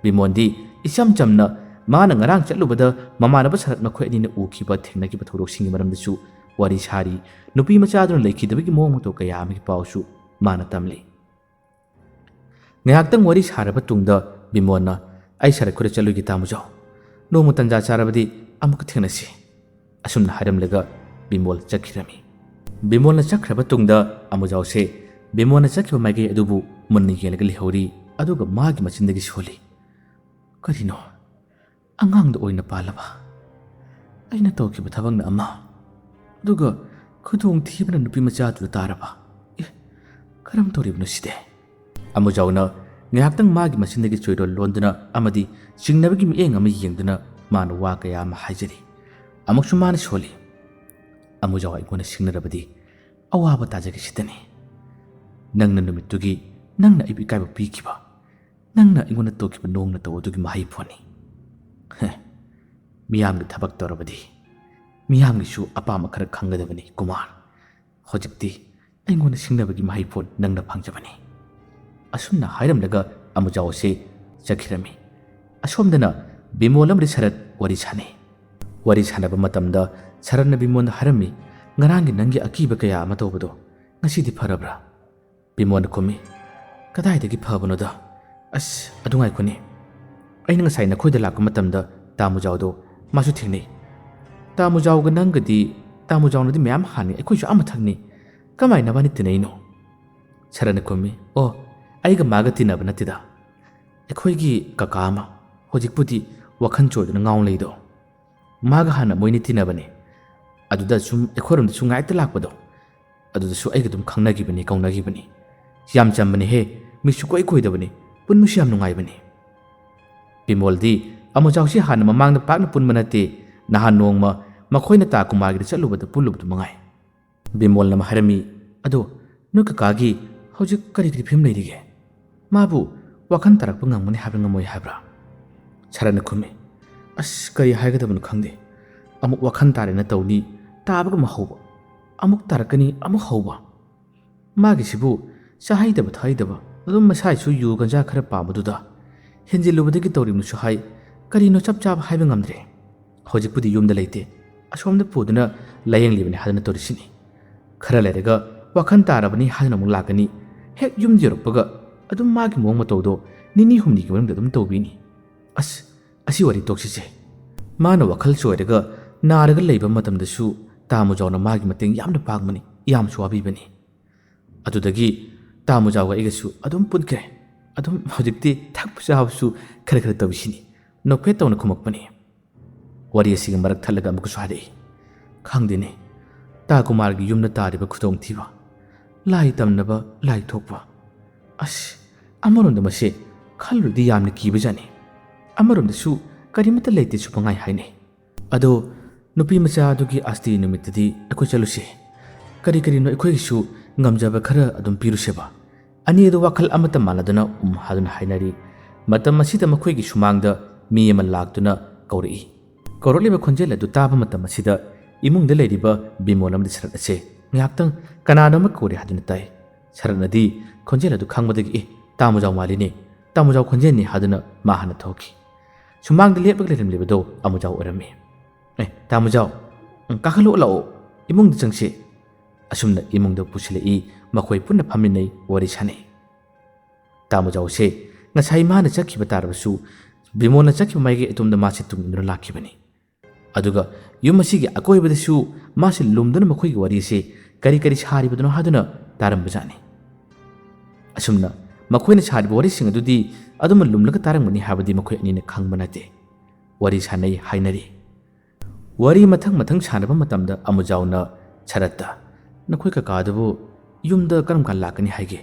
ꯕꯤꯃꯣꯟꯗꯤ ꯏꯆꯝ ꯆꯝꯅ ꯃꯥꯅ ꯉꯔꯥꯡ ꯆꯠꯂꯨꯕꯗ ꯃꯃꯥꯟꯅꯕ ꯁꯔꯠ ꯃꯈꯣꯏ ꯑꯅꯤꯅ ꯎꯈꯤꯕ, ꯊꯦꯡꯅꯈꯤꯕ ꯊꯧꯗꯣꯛꯁꯤꯡꯒꯤ ꯃꯔꯝꯗꯁꯨ ꯋꯥꯔꯤ ꯁꯥꯔꯤ꯫ ꯅꯨꯄꯤ ꯃꯆꯥꯗꯨꯅ ꯂꯩꯈꯤꯗꯕꯒꯤ ꯃꯑꯣꯡ ꯃꯇꯧ ꯀꯌꯥ ꯑꯃꯒꯤ ꯄꯥꯎꯁꯨ ꯃꯥꯅ ꯇꯝꯂꯤ꯫ ꯉꯥꯏꯍꯥꯛꯇꯪ ꯋꯥꯔꯤ ꯁꯥꯔꯕ ꯇꯨꯡꯗ ꯕꯤꯃꯣꯟꯅ, "ꯑꯩ ꯁꯔꯠ ꯈꯨꯗ ꯆꯠꯂꯨꯒꯦ ꯇꯥꯃꯣꯖꯥꯎ꯫ ꯅꯣꯡꯃ ꯇꯟꯖꯥ ꯆꯥꯔꯕꯗꯤ ꯑꯃꯨꯛꯀ ꯊꯦꯡꯅꯁꯤ꯫" ꯑꯁꯨꯝꯅ ꯍꯥꯏꯔꯝꯂꯒ ꯕꯤꯃꯣꯜ ꯆꯠꯈꯤꯔꯝꯃꯤ꯫ ꯕꯤꯃꯣꯜꯅ ꯆꯠꯈ꯭ꯔꯕ ꯇꯨꯡꯗ ꯑꯃꯨꯖꯥꯎꯁꯦ ꯕꯤꯃꯣꯜꯅ ꯆꯠꯈꯤꯕ ꯃꯥꯏꯀꯩ ꯑꯗꯨꯕꯨ ꯃꯨꯟꯅ ꯌꯦꯡꯂꯒ ꯂꯩꯍꯧꯔꯤ, ꯑꯗꯨꯒ ꯃꯥꯒꯤ ꯃꯆꯤꯟꯗꯒꯤ ꯁꯣꯜꯂꯤ, "ꯀꯔꯤꯅꯣ? ꯑꯉꯥꯡꯗ ꯑꯣꯏꯅ ꯄꯥꯜꯂꯕ? ꯑꯩꯅ ꯇꯧꯈꯤꯕ ꯊꯕꯛꯅ ꯑꯃ, ꯑꯗꯨꯒ ꯈꯨꯗꯣꯡꯊꯤꯕꯅ ꯅꯨꯄꯤ ꯃꯆꯥꯗꯨꯗ ꯇꯥꯔꯕ? ꯑꯦ, ꯀꯔꯝ ꯇꯧꯔꯤꯕꯅꯣ ꯁꯤꯗꯤ?" ꯑꯃꯨꯖꯥꯎꯅ ꯉꯥꯏꯍꯥꯛꯇꯪ ꯃꯥꯒꯤ ꯃꯆꯤꯟꯗꯒꯤ ꯆꯣꯏꯔꯣꯜ ꯂꯣꯟꯗꯨꯅ ꯑꯃꯗꯤ ꯆꯤꯡꯅꯕꯒꯤ ꯃꯤꯠꯌꯦꯡ ꯑꯃ ꯌꯦꯡꯗꯨꯅ ꯃꯥꯅ ꯋꯥ ꯀꯌꯥ ꯑꯃ ꯍꯥꯏꯖꯔꯤ꯫ ꯑꯃꯨꯛꯁꯨ ꯃꯥꯅ ꯁꯣꯜꯂꯤ, "ꯑꯃꯨꯖꯥꯎ ꯑꯩꯉꯣꯟꯗ ꯁꯤꯡꯅꯔꯕꯗꯤ ꯑꯋꯥꯕ ꯇꯥꯖꯒꯦ ꯁꯤꯗꯅꯤ꯫ ꯅꯪꯅ ꯅꯨꯃꯤꯠꯇꯨꯒꯤ ꯅꯪꯅ ꯑꯩꯕꯨ ꯏꯀꯥꯏꯕ ꯄꯤꯈꯤꯕ, ꯅꯪꯅ ꯑꯩꯉꯣꯟꯗ ꯇꯧꯈꯤꯕ ꯅꯣꯡꯅ ꯇꯧ ꯑꯗꯨꯒꯤ ꯃꯍꯩ ꯐꯣꯟꯅꯤ꯫" ꯍꯦ, ꯃꯤꯌꯥꯝꯒꯤ ꯊꯕꯛ ꯇꯧꯔꯕꯗꯤ ꯃꯤꯌꯥꯝꯒꯤꯁꯨ ꯑꯄꯥꯝꯕ ꯈꯔ ꯈꯪꯒꯗꯕꯅꯤ ꯀꯨꯃꯥꯔ꯫ ꯍꯧꯖꯤꯛꯇꯤ ꯑꯩꯉꯣꯟꯗ ꯁꯤꯡꯅꯕꯒꯤ ꯃꯍꯩ ꯐꯣꯟ ꯅꯪꯅ ꯐꯪꯖꯕꯅꯤ꯫ ꯑꯁꯨꯝꯅ ꯍꯥꯏꯔꯝꯂꯒ ꯑꯃꯨꯖꯥꯎ ꯑꯁꯤ ꯆꯠꯈꯤꯔꯝꯃꯤ꯫ ꯑꯁꯣꯝꯗꯅ ꯕꯤꯃꯣꯜ ꯑꯃꯗꯤ ꯁꯔꯠ ꯋꯥꯔꯤ ꯁꯥꯅꯩ꯫ ꯋꯥꯔꯤ ꯁꯥꯟꯅꯕ ꯃꯇꯝꯗ ꯁꯔꯠꯅ ꯕꯤꯃꯣꯜꯗ ꯍꯥꯏꯔꯝꯃꯤ, "ꯉꯔꯥꯡꯒꯤ ꯅꯪꯒꯤ ꯑꯀꯤꯕ ꯀꯌꯥ ꯑꯃ ꯇꯧꯕꯗꯣ ꯉꯁꯤꯗꯤ ꯐꯔꯕ꯭ꯔꯥ?" ꯕꯤꯃꯣꯜꯅ ꯈꯨꯝꯃꯤ, "ꯀꯗꯥꯏꯗꯒꯤ ꯐꯕꯅꯣꯗ? ꯑꯁ, ꯑꯗꯨ ꯉꯥꯏꯈꯣꯅꯦ꯫ ꯑꯩꯅ ꯉꯁꯥꯏ ꯅꯈꯣꯏꯗ ꯂꯥꯛꯄ ꯃꯇꯝꯗ ꯇꯥꯃꯨꯖꯥꯎꯗꯣ ꯃꯥꯁꯨ ꯊꯦꯡꯅꯩ꯫ ꯇꯥꯃꯨꯖꯥꯎꯒ ꯅꯪꯒꯗꯤ, ꯇꯥꯃꯨꯖꯥꯎꯅꯗꯤ ꯃꯌꯥꯝ ꯍꯥꯟꯅꯤ, ꯑꯩꯈꯣꯏꯁꯨ ꯑꯥ ꯃꯊꯛꯅꯤ꯫ ꯀꯃꯥꯏꯅ ꯅꯕꯥꯅꯤ ꯇꯤꯟꯅꯩꯅꯣ?" ꯁꯔꯠꯅ ꯈꯨꯝꯃꯤ, "ꯑꯣ, ꯑꯩꯒ ꯃꯥꯒ ꯇꯤꯟꯅꯕ ꯅꯠꯇꯦꯗ꯫ ꯑꯩꯈꯣꯏꯒꯤ ꯀꯀꯥ ꯑꯃ ꯍꯧꯖꯤꯛꯄꯨꯗꯤ ꯋꯥꯈꯜ ꯆꯣꯏꯗꯨꯅ ꯉꯥꯎ ꯂꯩꯗꯣ, ꯃꯥꯒ ꯍꯥꯟꯅ ꯃꯣꯏꯅꯤ ꯇꯤꯟꯅꯕꯅꯦ꯫ ꯑꯗꯨꯗ ꯁꯨꯝ ꯑꯩꯈꯣꯏꯔꯣꯝꯗꯁꯨ ꯉꯥꯏꯇ ꯂꯥꯛꯄꯗꯣ, ꯑꯗꯨꯗꯁꯨ ꯑꯩꯒ ꯑꯗꯨꯝ ꯈꯪꯅꯈꯤꯕꯅꯤ, ꯀꯧꯅꯈꯤꯕꯅꯤ꯫ ꯌꯥꯝ ꯆꯝꯕꯅꯤꯍꯦ, ꯃꯤꯁꯨ ꯀꯣꯏ ꯀꯣꯏꯗꯕꯅꯤ, ꯄꯨꯟꯕꯁꯨ ꯌꯥꯝ ꯅꯨꯡꯉꯥꯏꯕꯅꯤ꯫" ꯕꯤꯃꯣꯜꯗꯤ ꯑꯃꯨꯖꯥꯎꯁꯤ ꯍꯥꯟꯅ ꯃꯃꯥꯡꯗ ꯄꯥꯛꯅ ꯄꯨꯟꯕ ꯅꯠꯇꯦ, ꯅꯍꯥꯟ ꯅꯣꯡꯃ ꯃꯈꯣꯏꯅ ꯇꯥ ꯀꯨꯃꯥꯔꯒꯤꯗ ꯆꯠꯂꯨꯕꯗ ꯄꯨꯜꯂꯨꯕꯗꯨ ꯃꯉꯥꯏ꯫ ꯕꯤꯃꯣꯜꯅ ꯑꯃ ꯍꯥꯏꯔꯝꯃꯤ, "ꯑꯗꯣ ꯅꯣꯏ ꯀꯀꯥꯒꯤ ꯍꯧꯖꯤꯛ ꯀꯔꯤ ꯀꯔꯤ ꯐꯤꯕꯝ ꯂꯩꯔꯤꯒꯦ? ꯃꯥꯕꯨ ꯋꯥꯈꯜ ꯇꯥꯔꯛꯄ ꯉꯝꯒꯅꯤ ꯍꯥꯏꯕ꯭ꯔꯥ ꯉꯝꯃꯣꯏ ꯍꯥꯏꯕ꯭ꯔꯥ?" ꯁꯔꯠꯅ ꯈꯨꯝꯃꯤ, "ꯑꯁ, ꯀꯔꯤ ꯍꯥꯏꯒꯗꯕꯅꯣ ꯈꯪꯗꯦ꯫ ꯑꯃꯨꯛ ꯋꯥꯈꯜ ꯇꯥꯔꯦꯅ ꯇꯧꯅꯤ, ꯇꯥꯕꯒ ꯑꯃꯨꯛ ꯍꯧꯕ, ꯑꯃꯨꯛ ꯇꯥꯔꯛꯀꯅꯤ, ꯑꯃꯨꯛ ꯍꯧꯕ꯫ ꯃꯥꯒꯤꯁꯤꯕꯨ ꯆꯥꯍꯩꯗꯕ ꯊꯛꯍꯩꯗꯕ, ꯑꯗꯨꯝ ꯃꯁꯥꯏꯁꯨ ꯌꯨ ꯒꯟꯖꯥ ꯈꯔ ꯄꯥꯝꯕꯗꯨꯗ ꯍꯦꯟꯖꯤꯜꯂꯨꯕꯗꯒꯤ ꯇꯧꯔꯤꯕꯅꯁꯨ ꯍꯥꯏ, ꯀꯔꯤꯅꯣ ꯆꯞ ꯆꯥꯕ ꯍꯥꯏꯕ ꯉꯝꯗ꯭ꯔꯦ꯫ ꯍꯧꯖꯤꯛꯄꯨꯗꯤ ꯌꯨꯝꯗ ꯂꯩꯇꯦ, ꯑꯁꯣꯝꯗ ꯄꯨꯗꯨꯅ ꯂꯥꯌꯦꯡꯂꯤꯕꯅꯤ ꯍꯥꯏꯗꯨꯅ ꯇꯧꯔꯤꯁꯤꯅꯤ꯫ ꯈꯔ ꯂꯩꯔꯒ ꯋꯥꯈꯜ ꯇꯥꯔꯕꯅꯤ ꯍꯥꯏꯗꯨꯅ ꯑꯃꯨꯛ ꯂꯥꯛꯀꯅꯤ꯫ ꯍꯦꯛ ꯌꯨꯝꯗ ꯌꯧꯔꯛꯄꯒ ꯑꯗꯨꯝ ꯃꯥꯒꯤ ꯃꯑꯣꯡ ꯃꯇꯧꯗꯣ ꯅꯤꯅꯤ ꯍꯨꯝꯅꯤꯒꯤ ꯃꯅꯨꯡꯗ ꯑꯗꯨꯝ ꯇꯧꯕꯤꯅꯤ꯫ ꯑꯁ, ꯑꯁꯤ ꯋꯥꯔꯤ ꯇꯣꯛꯁꯤꯁꯦ꯫ ꯃꯥꯅ ꯋꯥꯈꯜ ꯆꯣꯏꯔꯒ ꯅꯥꯔꯒ ꯂꯩꯕ ꯃꯇꯝꯗꯁꯨ ꯇꯥꯃꯨꯖꯥꯎꯅ ꯃꯥꯒꯤ ꯃꯇꯦꯡ ꯌꯥꯝꯅ ꯄꯥꯡꯕꯅꯤ, ꯌꯥꯝꯁꯨ ꯋꯥꯕꯤꯕꯅꯤ꯫ ꯑꯗꯨꯗꯒꯤ ꯇꯥꯃꯨꯖꯥꯎꯒ ꯑꯩꯒꯁꯨ ꯑꯗꯨꯝ ꯄꯨꯟꯈ꯭ꯔꯦ꯫ ꯑꯗꯨꯝ ꯍꯧꯖꯤꯛꯇꯤ ꯊꯛꯄ ꯆꯥꯕꯁꯨ ꯈꯔ ꯈꯔ ꯇꯧꯏꯁꯤꯅꯤ꯫" ꯅꯣꯛꯐꯦꯠ ꯇꯧꯅ ꯈꯨꯝꯃꯛꯄꯅꯤ꯫ ꯋꯥꯔꯤ ꯑꯁꯤꯒꯤ ꯃꯔꯛ ꯊꯠꯂꯒ ꯑꯃꯨꯛꯀꯁꯨ ꯍꯥꯏꯔꯛꯏ, "ꯈꯪꯗꯦꯅꯦ, ꯇꯥ ꯀꯨꯃꯥꯔꯒꯤ ꯌꯨꯝꯗ ꯇꯥꯔꯤꯕ ꯈꯨꯗꯣꯡꯊꯤꯕ, ꯂꯥꯏ ꯇꯝꯅꯕ ꯂꯥꯏ ꯊꯣꯛꯄ꯫ ꯑꯁ, ꯑꯃꯔꯣꯝꯗ ꯃꯁꯦ ꯈꯜꯂꯨꯔꯗꯤ ꯌꯥꯝꯅ ꯀꯤꯕꯖꯥꯠꯅꯤ꯫ ꯑꯃꯔꯣꯝꯗꯁꯨ ꯀꯔꯤꯃꯠꯇ ꯂꯩꯇꯦꯁꯨ ꯄꯪꯍꯥꯏ ꯍꯥꯏꯅꯩ꯫ ꯑꯗꯣ ꯅꯨꯄꯤ ꯃꯆꯥ ꯑꯗꯨꯒꯤ ꯑꯁꯇꯤ ꯅꯨꯃꯤꯠꯇꯗꯤ ꯑꯩꯈꯣꯏ ꯆꯠꯂꯨꯁꯦ꯫ ꯀꯔꯤ ꯀꯔꯤꯅꯣ ꯑꯩꯈꯣꯏꯒꯤꯁꯨ ꯉꯝꯖꯕ ꯈꯔ ꯑꯗꯨꯝ ꯄꯤꯔꯨꯁꯦꯕ꯫" ꯑꯅꯤ ꯑꯗꯨ ꯋꯥꯈꯜ ꯑꯃꯠꯇ ꯃꯥꯟꯅꯗꯅ ꯎꯝ ꯍꯥꯏꯗꯨꯅ ꯍꯥꯏꯅꯔꯤ꯫ ꯃꯇꯝ ꯑꯁꯤꯗ ꯃꯈꯣꯏꯒꯤ ꯁꯨꯃꯥꯡꯗ ꯃꯤ ꯑꯃ ꯂꯥꯛꯇꯨꯅ ꯀꯧꯔꯛꯏ꯫ ꯀꯧꯔꯛꯂꯤꯕ ꯈꯣꯟꯖꯦꯜ ꯑꯗꯨ ꯇꯥꯕ ꯃꯇꯝ ꯑꯁꯤꯗ ꯏꯃꯨꯡꯗ ꯂꯩꯔꯤꯕ ꯕꯤꯃꯣꯜ ꯑꯃꯗꯤ ꯁꯔꯠ ꯑꯁꯦ ꯉꯥꯏꯍꯥꯛꯇꯪ ꯀꯅꯥꯅꯣ ꯑꯃ ꯀꯧꯔꯦ ꯍꯥꯏꯗꯨꯅ ꯇꯥꯏ꯫ ꯁꯔꯠꯅꯗꯤ ꯈꯣꯟꯖꯦꯜ ꯑꯗꯨ ꯈꯪꯕꯗꯒꯤ, "ꯑꯦ, ꯇꯥꯃꯨꯖꯥꯎ ꯃꯥꯜꯂꯤꯅꯦ, ꯇꯥꯃꯨꯖꯥꯎ ꯈꯣꯟꯖꯦꯜꯅꯤ" ꯍꯥꯏꯗꯨꯅ ꯃꯥ ꯍꯥꯟꯅ ꯊꯣꯛꯈꯤ꯫ ꯁꯨꯃꯥꯡꯗ ꯂꯦꯞꯂꯒ ꯂꯩꯔꯝꯂꯤꯕꯗꯣ ꯑꯃꯨꯖꯥꯎ ꯑꯣꯏꯔꯝꯃꯤ꯫ "ꯑꯦ, ꯇꯥꯃꯨꯖꯥꯎ, ꯎꯝ, ꯀꯥꯈꯠꯂꯛꯑꯣ ꯂꯥꯛꯑꯣ, ꯏꯃꯨꯡꯗ ꯆꯪꯁꯤ꯫" ꯑꯁꯨꯝꯅ ꯏꯃꯨꯡꯗ ꯄꯨꯁꯤꯜꯂꯛꯏ, ꯃꯈꯣꯏ ꯄꯨꯟꯅ ꯐꯝꯃꯤꯟꯅꯩ, ꯋꯥꯔꯤ ꯁꯥꯟꯅꯩ꯫ ꯇꯥꯃꯨꯖꯥꯎꯁꯦ ꯉꯁꯥꯏ ꯃꯥꯅ ꯆꯠꯈꯤꯕ ꯇꯥꯔꯕꯁꯨ, ꯕꯤꯃꯣꯜꯅ ꯆꯠꯈꯤꯕ ꯃꯥꯏꯀꯩ ꯑꯗꯣꯝꯗ ꯃꯥꯁꯦ ꯇꯨꯡ ꯏꯟꯗꯨꯅ ꯂꯥꯛꯈꯤꯕꯅꯤ꯫ ꯑꯗꯨꯒ ꯌꯨꯝ ꯑꯁꯤꯒꯤ ꯑꯀꯣꯏꯕꯗꯁꯨ ꯃꯥꯁꯦ ꯂꯨꯝꯗꯨꯅ ꯃꯈꯣꯏꯒꯤ ꯋꯥꯔꯤꯁꯦ ꯀꯔꯤ ꯀꯔꯤ ꯁꯥꯔꯤꯕꯗꯨꯅꯣ ꯍꯥꯏꯗꯨꯅ ꯇꯥꯔꯝꯕꯖꯥꯠꯅꯤ꯫ ꯑꯁꯨꯝꯅ ꯃꯈꯣꯏꯅ ꯁꯥꯔꯤꯕ ꯋꯥꯔꯤꯁꯤꯡ ꯑꯗꯨꯗꯤ ꯑꯗꯨꯝ ꯂꯨꯝꯂꯒ ꯇꯥꯔꯝꯒꯅꯤ ꯍꯥꯏꯕꯗꯤ ꯃꯈꯣꯏ ꯑꯅꯤꯅ ꯈꯪꯕ ꯅꯠꯇꯦ꯫ ꯋꯥꯔꯤ ꯁꯥꯟꯅꯩ, ꯍꯥꯏꯅꯔꯤ꯫ ꯋꯥꯔꯤ ꯃꯊꯪ ꯃꯊꯪ ꯁꯥꯟꯅꯕ ꯃꯇꯝꯗ ꯑꯃꯨꯖꯥꯎꯅ ꯁꯔꯠꯇ, "ꯅꯈꯣꯏ ꯀꯀꯥꯗꯨꯕꯨ ꯌꯨꯝꯗ ꯀꯔꯝ ꯀꯥꯟ ꯂꯥꯛꯀꯅꯤ ꯍꯥꯏꯒꯦ?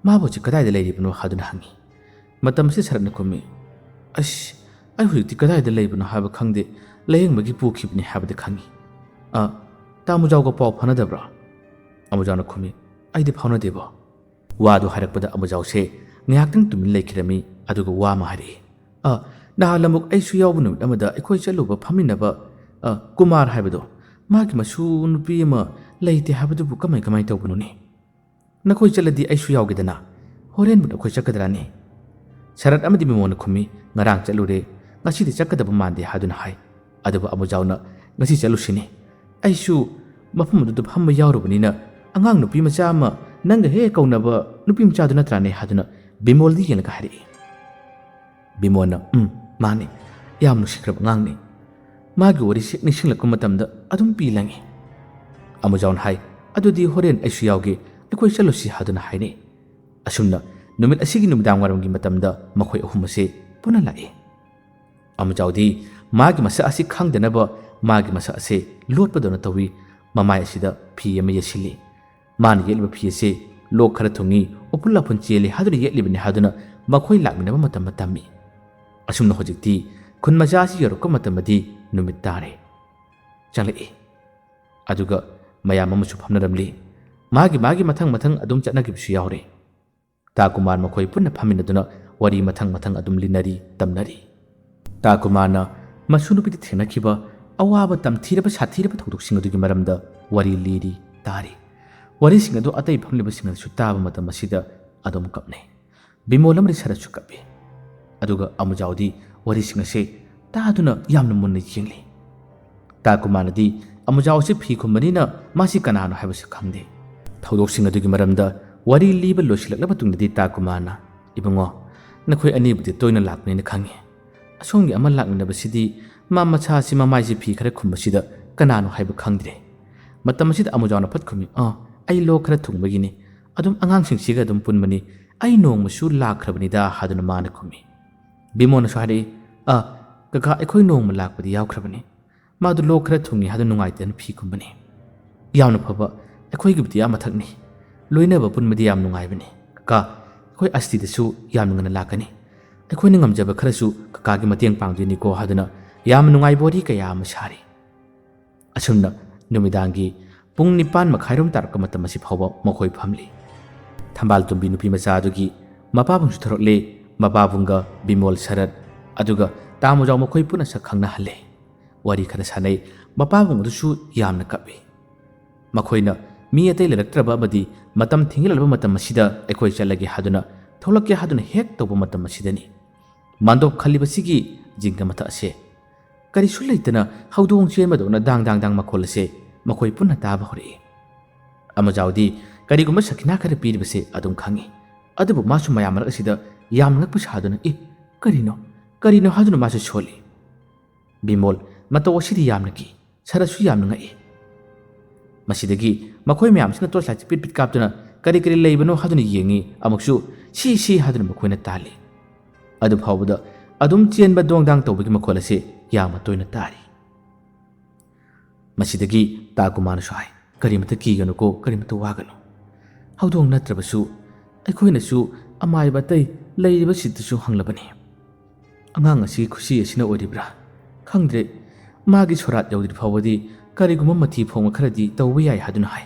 ꯃꯥꯕꯨ ꯍꯧꯖꯤꯛ ꯀꯗꯥꯏꯗ ꯂꯩꯔꯤꯕꯅꯣ?" ꯍꯥꯏꯗꯨꯅ ꯍꯪꯉꯤ꯫ ꯃꯇꯝ ꯑꯁꯤꯗ ꯁꯔꯠꯅ ꯈꯨꯝꯃꯤ, "ꯑꯁ, ꯑꯩ ꯍꯧꯖꯤꯛꯇꯤ ꯀꯗꯥꯏꯗ ꯂꯩꯕꯅꯣ ꯍꯥꯏꯕ ꯈꯪꯗꯦ, ꯂꯥꯌꯦꯡꯕꯒꯤ ꯄꯨꯈꯤꯕꯅꯤ ꯍꯥꯏꯕꯗꯤ ꯈꯪꯉꯤ꯫ ꯑ, ꯇꯥꯃꯨꯖꯥꯎꯒ ꯄꯥꯎ ꯐꯥꯎꯅꯗꯕ꯭ꯔꯣ?" ꯑꯃꯨꯖꯥꯎꯅ ꯈꯨꯝꯃꯤ, "ꯑꯩꯗꯤ ꯐꯥꯎꯅꯗꯦꯕꯣ꯫" ꯋꯥꯗꯨ ꯍꯥꯏꯔꯛꯄꯗ ꯑꯃꯨꯖꯥꯎꯁꯦ ꯉꯥꯏꯍꯥꯛꯇꯪ ꯇꯨꯃꯤꯟ ꯂꯩꯈꯤꯔꯝꯃꯤ, ꯑꯗꯨꯒ ꯋꯥ ꯑꯃ ꯍꯥꯏꯔꯛꯏ꯫ "ꯑ, ꯅꯍꯥꯟ ꯑꯃꯨꯛ ꯑꯩꯁꯨ ꯌꯥꯎꯕ ꯅꯨꯃꯤꯠ ꯑꯃꯗ ꯑꯩꯈꯣꯏ ꯆꯠꯂꯨꯕ ꯐꯝꯃꯤꯟꯅꯕ, ꯑ, ꯀꯨꯃꯥꯔ ꯍꯥꯏꯕꯗꯣ, ꯃꯥꯒꯤ ꯃꯁꯨ ꯅꯨꯄꯤ ꯑꯃ ꯂꯩꯇꯦ ꯍꯥꯏꯕꯗꯨꯕꯨ ꯀꯃꯥꯏ ꯀꯃꯥꯏ ꯇꯧꯕꯅꯣꯅꯦ? ꯅꯈꯣꯏ ꯆꯠꯂꯗꯤ ꯑꯩꯁꯨ ꯌꯥꯎꯒꯦꯗꯅ꯫ ꯍꯣꯔꯦꯟꯕꯨ ꯅꯈꯣꯏ ꯆꯠꯀꯗ꯭ꯔꯥꯅꯦ?" ꯁꯔꯠ ꯑꯃꯗꯤ ꯃꯤꯃꯣꯟꯅ ꯈꯨꯝꯃꯤ, "ꯉꯔꯥꯡ ꯆꯠꯂꯨꯔꯦ, ꯉꯁꯤꯗꯤ ꯆꯠꯀꯗꯕ ꯃꯥꯟꯗꯦ" ꯍꯥꯏꯗꯨꯅ ꯍꯥꯏ꯫ ꯑꯗꯨꯕꯨ ꯑꯃꯨꯖꯥꯎꯅ, "ꯉꯁꯤ ꯆꯠꯂꯨꯁꯤꯅꯦ꯫ ꯑꯩꯁꯨ ꯃꯐꯝ ꯑꯗꯨꯗ ꯐꯝꯕ ꯌꯥꯎꯔꯨꯕꯅꯤꯅ, ꯑꯉꯥꯡ ꯅꯨꯄꯤ ꯃꯆꯥ ꯑꯃ ꯅꯪꯒ ꯍꯦꯛ ꯍꯦꯛ ꯀꯧꯅꯕ ꯅꯨꯄꯤ ꯃꯆꯥꯗꯨ ꯅꯠꯇ꯭ꯔꯥꯅꯦ?" ꯍꯥꯏꯗꯨꯅ ꯕꯤꯃꯣꯜꯗ ꯌꯦꯡꯂꯒ ꯍꯥꯏꯔꯛꯏ꯫ ꯕꯤꯃꯣꯜꯅ, "ꯎꯝ, ꯃꯥꯅꯤ꯫ ꯌꯥꯝ ꯅꯨꯡꯁꯤꯈ꯭ꯔꯕ ꯑꯉꯥꯡꯅꯤ꯫ ꯃꯥꯒꯤ ꯋꯥꯔꯤꯁꯤ ꯅꯤꯡꯁꯤꯡꯂꯛꯄ ꯃꯇꯝꯗ ꯑꯗꯨꯝ ꯄꯤ ꯂꯪꯉꯤ꯫" ꯑꯃꯨꯖꯥꯎꯅ ꯍꯥꯏ, "ꯑꯗꯨꯗꯤ ꯍꯣꯔꯦꯟ ꯑꯩꯁꯨ ꯌꯥꯎꯒꯦ, ꯑꯩꯈꯣꯏ ꯆꯠꯂꯨꯁꯤ" ꯍꯥꯏꯗꯨꯅ ꯍꯥꯏꯅꯩ꯫ ꯑꯁꯨꯝꯅ ꯅꯨꯃꯤꯠ ꯑꯁꯤꯒꯤ ꯅꯨꯃꯤꯗꯥꯡ ꯋꯥꯏꯔꯝꯒꯤ ꯃꯇꯝꯗ ꯃꯈꯣꯏ ꯑꯍꯨꯝ ꯑꯁꯦ ꯄꯨꯟꯅ ꯂꯥꯛꯏ꯫ ꯑꯃꯨꯖꯥꯎꯗꯤ ꯃꯥꯒꯤ ꯃꯁꯛ ꯑꯁꯤ ꯈꯪꯗꯅꯕ ꯃꯥꯒꯤ ꯃꯁꯛ ꯑꯁꯦ ꯂꯣꯠꯄꯗꯧꯅ ꯇꯧꯏ꯫ ꯃꯃꯥꯏ ꯑꯁꯤꯗ ꯐꯤ ꯑꯃ ꯌꯦꯠꯁꯤꯜꯂꯤ꯫ ꯃꯥꯅ ꯌꯦꯠꯂꯤꯕ ꯐꯤ ꯑꯁꯤ ꯂꯣꯛ ꯈꯔ ꯊꯨꯡꯏ, ꯎꯐꯨꯜ ꯋꯥꯐꯨꯜ ꯆꯦꯜꯂꯤ ꯍꯥꯏꯗꯨꯅ ꯌꯦꯠꯂꯤꯕꯅꯤ ꯍꯥꯏꯗꯨꯅ ꯃꯈꯣꯏ ꯂꯥꯛꯃꯤꯟꯅꯕ ꯃꯇꯝꯗ ꯇꯝꯃꯤ꯫ ꯑꯁꯨꯝꯅ ꯍꯧꯖꯤꯛꯇꯤ ꯈꯨꯟ ꯃꯆꯥ ꯑꯁꯤ ꯌꯧꯔꯛꯄ ꯃꯇꯝꯗꯗꯤ ꯅꯨꯃꯤꯠ ꯇꯥꯔꯦ꯫ ꯆꯪꯂꯛꯏ꯫ ꯑꯗꯨꯒ ꯃꯌꯥꯝ ꯑꯃꯁꯨ ꯐꯝꯅꯔꯝꯂꯤ꯫ ꯃꯥꯒꯤ ꯃꯥꯒꯤ ꯃꯊꯪ ꯃꯊꯪ ꯑꯗꯨꯝ ꯆꯠꯅꯈꯤꯕꯁꯨ ꯌꯥꯎꯔꯦ꯫ ꯇꯥ ꯀꯨꯃꯥꯔ ꯃꯈꯣꯏ ꯄꯨꯟꯅ ꯐꯝꯃꯤꯟꯅꯗꯨꯅ ꯋꯥꯔꯤ ꯃꯊꯪ ꯃꯊꯪ ꯑꯗꯨꯝ ꯂꯤꯅꯔꯤ, ꯇꯝꯅꯔꯤ꯫ ꯇꯥ ꯀꯨꯃꯥꯔꯅ ꯃꯁꯨ ꯅꯨꯄꯤꯗ ꯊꯦꯡꯅꯈꯤꯕ ꯑꯋꯥꯕ, ꯇꯝꯊꯤꯔꯕ ꯁꯥꯊꯤꯔꯕ ꯊꯧꯗꯣꯛꯁꯤꯡ ꯑꯗꯨꯒꯤ ꯃꯔꯝꯗ ꯋꯥꯔꯤ ꯂꯤꯔꯤ꯫ ꯇꯥꯔꯤ꯫ ꯋꯥꯔꯤꯁꯤꯡ ꯑꯗꯨ ꯑꯇꯩ ꯐꯝꯂꯤꯕꯁꯤꯡꯅꯁꯨ ꯇꯥꯕ ꯃꯇꯝ ꯑꯁꯤꯗ ꯑꯗꯨꯝ ꯀꯞꯅꯩ꯫ ꯕꯤꯃꯣꯜ ꯑꯃꯗꯤ ꯁꯔꯠꯁꯨ ꯀꯞꯄꯤ꯫ ꯑꯗꯨꯒ ꯑꯃꯨꯖꯥꯎꯗꯤ ꯋꯥꯔꯤꯁꯤꯡ ꯑꯁꯦ ꯇꯥꯗꯨꯅ ꯌꯥꯝꯅ ꯃꯨꯟꯅ ꯌꯦꯡꯂꯤ꯫ ꯇꯥꯀꯨꯃꯥꯔꯅꯗꯤ ꯑꯃꯨꯖꯥꯎ ꯑꯁꯤ ꯐꯤ ꯈꯨꯝꯕꯅꯤꯅ ꯃꯥꯁꯤ ꯀꯅꯥꯅꯣ ꯍꯥꯏꯕꯁꯤ ꯈꯪꯗꯦ꯫ ꯊꯧꯗꯣꯛꯁꯤꯡ ꯑꯗꯨꯒꯤ ꯃꯔꯝꯗ ꯋꯥꯔꯤ ꯂꯤꯕ ꯂꯣꯏꯁꯤꯜꯂꯛꯂꯕ ꯃꯇꯨꯡꯗꯗꯤ ꯇꯥꯀꯨꯃꯥꯔꯅ, "ꯏꯕꯨꯡꯉꯣ, ꯅꯈꯣꯏ ꯑꯅꯤꯕꯨꯗꯤ ꯇꯣꯏꯅ ꯂꯥꯛꯄꯅꯤꯅ ꯈꯪꯉꯤ꯫ ꯑꯁꯣꯝꯒꯤ ꯑꯃ ꯂꯥꯛꯃꯤꯟꯅꯕꯁꯤꯗꯤ ꯃꯥ ꯃꯁꯥꯁꯤ ꯃꯃꯥꯏꯁꯤ ꯐꯤ ꯈꯔ ꯈꯨꯝꯕꯁꯤꯗ ꯀꯅꯥꯅꯣ ꯍꯥꯏꯕ ꯈꯪꯗ꯭ꯔꯦ꯫" ꯃꯇꯝ ꯑꯁꯤꯗ ꯑꯃꯨꯖꯥꯎꯅ ꯐꯠ ꯈꯨꯝꯃꯤ, "ꯑꯥ, ꯑꯩ ꯂꯣꯛ ꯈꯔ ꯊꯨꯡꯕꯒꯤꯅꯤ꯫ ꯑꯗꯨꯝ ꯑꯉꯥꯡꯁꯤꯡꯁꯤꯒ ꯑꯗꯨꯝ ꯄꯨꯟꯕꯅꯤ꯫ ꯑꯩ ꯅꯣꯡꯃꯁꯨ ꯂꯥꯛꯈ꯭ꯔꯕꯅꯤꯗ" ꯍꯥꯏꯗꯨꯅ ꯃꯥꯅ ꯈꯨꯝꯃꯤ꯫ ꯕꯤꯃꯣꯜꯅꯁꯨ ꯍꯥꯏꯔꯛꯏ, "ꯑ, ꯀꯀꯥ, ꯑꯩꯈꯣꯏ ꯅꯣꯡꯃ ꯂꯥꯛꯄꯗꯤ ꯌꯥꯎꯈ꯭ꯔꯕꯅꯤ꯫ ꯃꯥꯗꯨ ꯂꯣꯛ ꯈꯔ ꯊꯨꯡꯉꯤ ꯍꯥꯏꯗꯨꯅ ꯅꯨꯡꯉꯥꯏꯇꯗꯅ ꯐꯤ ꯈꯨꯝꯕꯅꯤ꯫ ꯌꯥꯝꯅ ꯐꯕ, ꯑꯩꯈꯣꯏꯒꯤꯕꯨꯗꯤ ꯑꯥ ꯃꯊꯛꯅꯤ꯫ ꯂꯣꯏꯅꯕ ꯄꯨꯟꯕꯗꯤ ꯌꯥꯝ ꯅꯨꯡꯉꯥꯏꯕꯅꯤ꯫ ꯀꯀꯥ, ꯑꯩꯈꯣꯏ ꯑꯁꯇꯤꯗꯁꯨ ꯌꯥꯝꯅ ꯉꯟꯅ ꯂꯥꯛꯀꯅꯤ꯫ ꯑꯩꯈꯣꯏꯅ ꯉꯝꯖꯕ ꯈꯔꯁꯨ ꯀꯀꯥꯒꯤ ꯃꯇꯦꯡ ꯄꯥꯡꯗꯣꯏꯅꯤꯀꯣ" ꯍꯥꯏꯗꯨꯅ ꯌꯥꯝꯅ ꯅꯨꯡꯉꯥꯏꯕ ꯋꯥꯔꯤ ꯀꯌꯥ ꯑꯃ ꯁꯥꯔꯤ꯫ ꯑꯁꯨꯝꯅ ꯅꯨꯃꯤꯗꯥꯡꯒꯤ ꯄꯨꯡ ꯅꯤꯄꯥꯟ ꯃꯈꯥꯏꯔꯣꯝ ꯇꯥꯔꯛꯄ ꯃꯇꯝ ꯑꯁꯤ ꯐꯥꯎꯕ ꯃꯈꯣꯏ ꯐꯝꯂꯤ꯫ ꯊꯝꯕꯥꯜ ꯇꯨꯝꯕꯤ ꯅꯨꯄꯤ ꯃꯆꯥ ꯑꯗꯨꯒꯤ ꯃꯄꯥꯕꯨꯡꯁꯨ ꯊꯣꯔꯛꯂꯦ꯫ ꯃꯄꯥꯕꯨꯡꯒ ꯕꯤꯃꯣꯜ, ꯁꯔꯠ, ꯑꯗꯨꯒ ꯇꯥꯃꯣꯖꯥꯎ ꯃꯈꯣꯏ ꯄꯨꯟꯅ ꯁꯛ ꯈꯪꯅꯍꯜꯂꯦ꯫ ꯋꯥꯔꯤ ꯈꯔ ꯁꯥꯟꯅꯩ꯫ ꯃꯄꯥꯕꯨꯡ ꯑꯗꯨꯁꯨ ꯌꯥꯝꯅ ꯀꯞꯏ꯫ ꯃꯈꯣꯏꯅ ꯃꯤ ꯑꯇꯩ ꯂꯩꯔꯛꯇ꯭ꯔꯕ ꯑꯃꯗꯤ ꯃꯇꯝ ꯊꯦꯡꯖꯤꯜꯂꯛꯂꯕ ꯃꯇꯝ ꯑꯁꯤꯗ ꯑꯩꯈꯣꯏ ꯆꯠꯂꯒꯦ ꯍꯥꯏꯗꯨꯅ ꯊꯣꯛꯂꯛꯀꯦ ꯍꯥꯏꯗꯨꯅ ꯍꯦꯛ ꯇꯧꯕ ꯃꯇꯝ ꯑꯁꯤꯗꯅꯤ ꯃꯥꯟꯗꯣꯞ ꯈꯜꯂꯤꯕꯁꯤꯒꯤ ꯖꯤꯡꯒ ꯃꯊꯛ ꯑꯁꯦ ꯀꯔꯤꯁꯨ ꯂꯩꯇꯅ ꯍꯧꯗꯣꯡ ꯆꯦꯟꯕꯗꯧꯅ ꯗꯥꯡ ꯗꯥꯡ ꯗꯥꯡ ꯃꯈꯣꯜ ꯑꯁꯦ ꯃꯈꯣꯏ ꯄꯨꯟꯅ ꯇꯥꯕ ꯍꯧꯔꯛꯏ꯫ ꯑꯃꯖꯥꯎꯗꯤ ꯀꯔꯤꯒꯨꯝꯕ ꯁꯈꯤꯅꯥ ꯈꯔ ꯄꯤꯔꯤꯕꯁꯦ ꯑꯗꯨꯝ ꯈꯪꯏ꯫ ꯑꯗꯨꯕꯨ ꯃꯥꯁꯨ ꯃꯌꯥꯝ ꯃꯔꯛ ꯑꯁꯤꯗ ꯌꯥꯝꯅ ꯉꯛꯄ ꯁꯥꯗꯨꯅ, "ꯑꯦ, ꯀꯔꯤꯅꯣ? ꯀꯔꯤꯅꯣ?" ꯍꯥꯏꯗꯨꯅ ꯃꯥꯁꯨ ꯁꯣꯜꯂꯤ꯫ ꯕꯤꯃꯣꯜ ꯃꯇꯧ ꯑꯁꯤꯗꯤ ꯌꯥꯝꯅ ꯀꯤ, ꯁꯔꯠꯁꯨ ꯌꯥꯝꯅ ꯉꯛꯏ꯫ ꯃꯁꯤꯗꯒꯤ ꯃꯈꯣꯏ ꯃꯌꯥꯝꯁꯤꯅ ꯇꯣꯔꯆ ꯂꯥꯏꯠꯁꯤ ꯄꯤꯠ ꯄꯤꯠ ꯀꯥꯞꯇꯨꯅ ꯀꯔꯤ ꯀꯔꯤ ꯂꯩꯕꯅꯣ ꯍꯥꯏꯗꯨꯅ ꯌꯦꯡꯉꯤ, ꯑꯃꯨꯛꯁꯨ "ꯁꯤ, ꯁꯤ" ꯍꯥꯏꯗꯨꯅ ꯃꯈꯣꯏꯅ ꯇꯥꯜꯂꯤ꯫ ꯑꯗꯨ ꯐꯥꯎꯕꯗ ꯑꯗꯨꯝ ꯆꯦꯟꯕ ꯗꯣꯡ ꯗꯥꯡ ꯇꯧꯕꯒꯤ ꯃꯈꯣꯜ ꯑꯁꯤ ꯌꯥꯝꯅ ꯇꯣꯏꯅ ꯇꯥꯔꯤ꯫ ꯃꯁꯤꯗꯒꯤ ꯇꯥꯀꯨꯃꯥꯔꯅꯁꯨ ꯍꯥꯏ, "ꯀꯔꯤꯃꯇ ꯀꯤꯒꯅꯨꯀꯣ, ꯀꯔꯤꯃꯇ ꯋꯥꯒꯅꯨ꯫ ꯍꯧꯗꯣꯡ ꯅꯠꯇ꯭ꯔꯕꯁꯨ ꯑꯩꯈꯣꯏꯅꯁꯨ ꯑꯃꯥꯏꯕ ꯑꯇꯩ ꯂꯩꯔꯤꯕꯁꯤꯗꯁꯨ ꯍꯪꯂꯕꯅꯤ꯫ ꯑꯉꯥꯡ ꯑꯁꯤꯒꯤ ꯈꯨꯁꯤ ꯑꯁꯤꯅ ꯑꯣꯏꯔꯤꯕ꯭ꯔꯥ ꯈꯪꯗ꯭ꯔꯦ꯫ ꯃꯥꯒꯤ ꯁꯣꯔꯥꯠ ꯌꯧꯗ꯭ꯔꯤ ꯐꯥꯎꯕꯗꯤ ꯀꯔꯤꯒꯨꯝꯕ ꯃꯊꯤ ꯐꯣꯡꯕ ꯈꯔꯗꯤ ꯇꯧꯕ ꯌꯥꯏ ꯍꯥꯏꯗꯨꯅ ꯍꯥꯏ꯫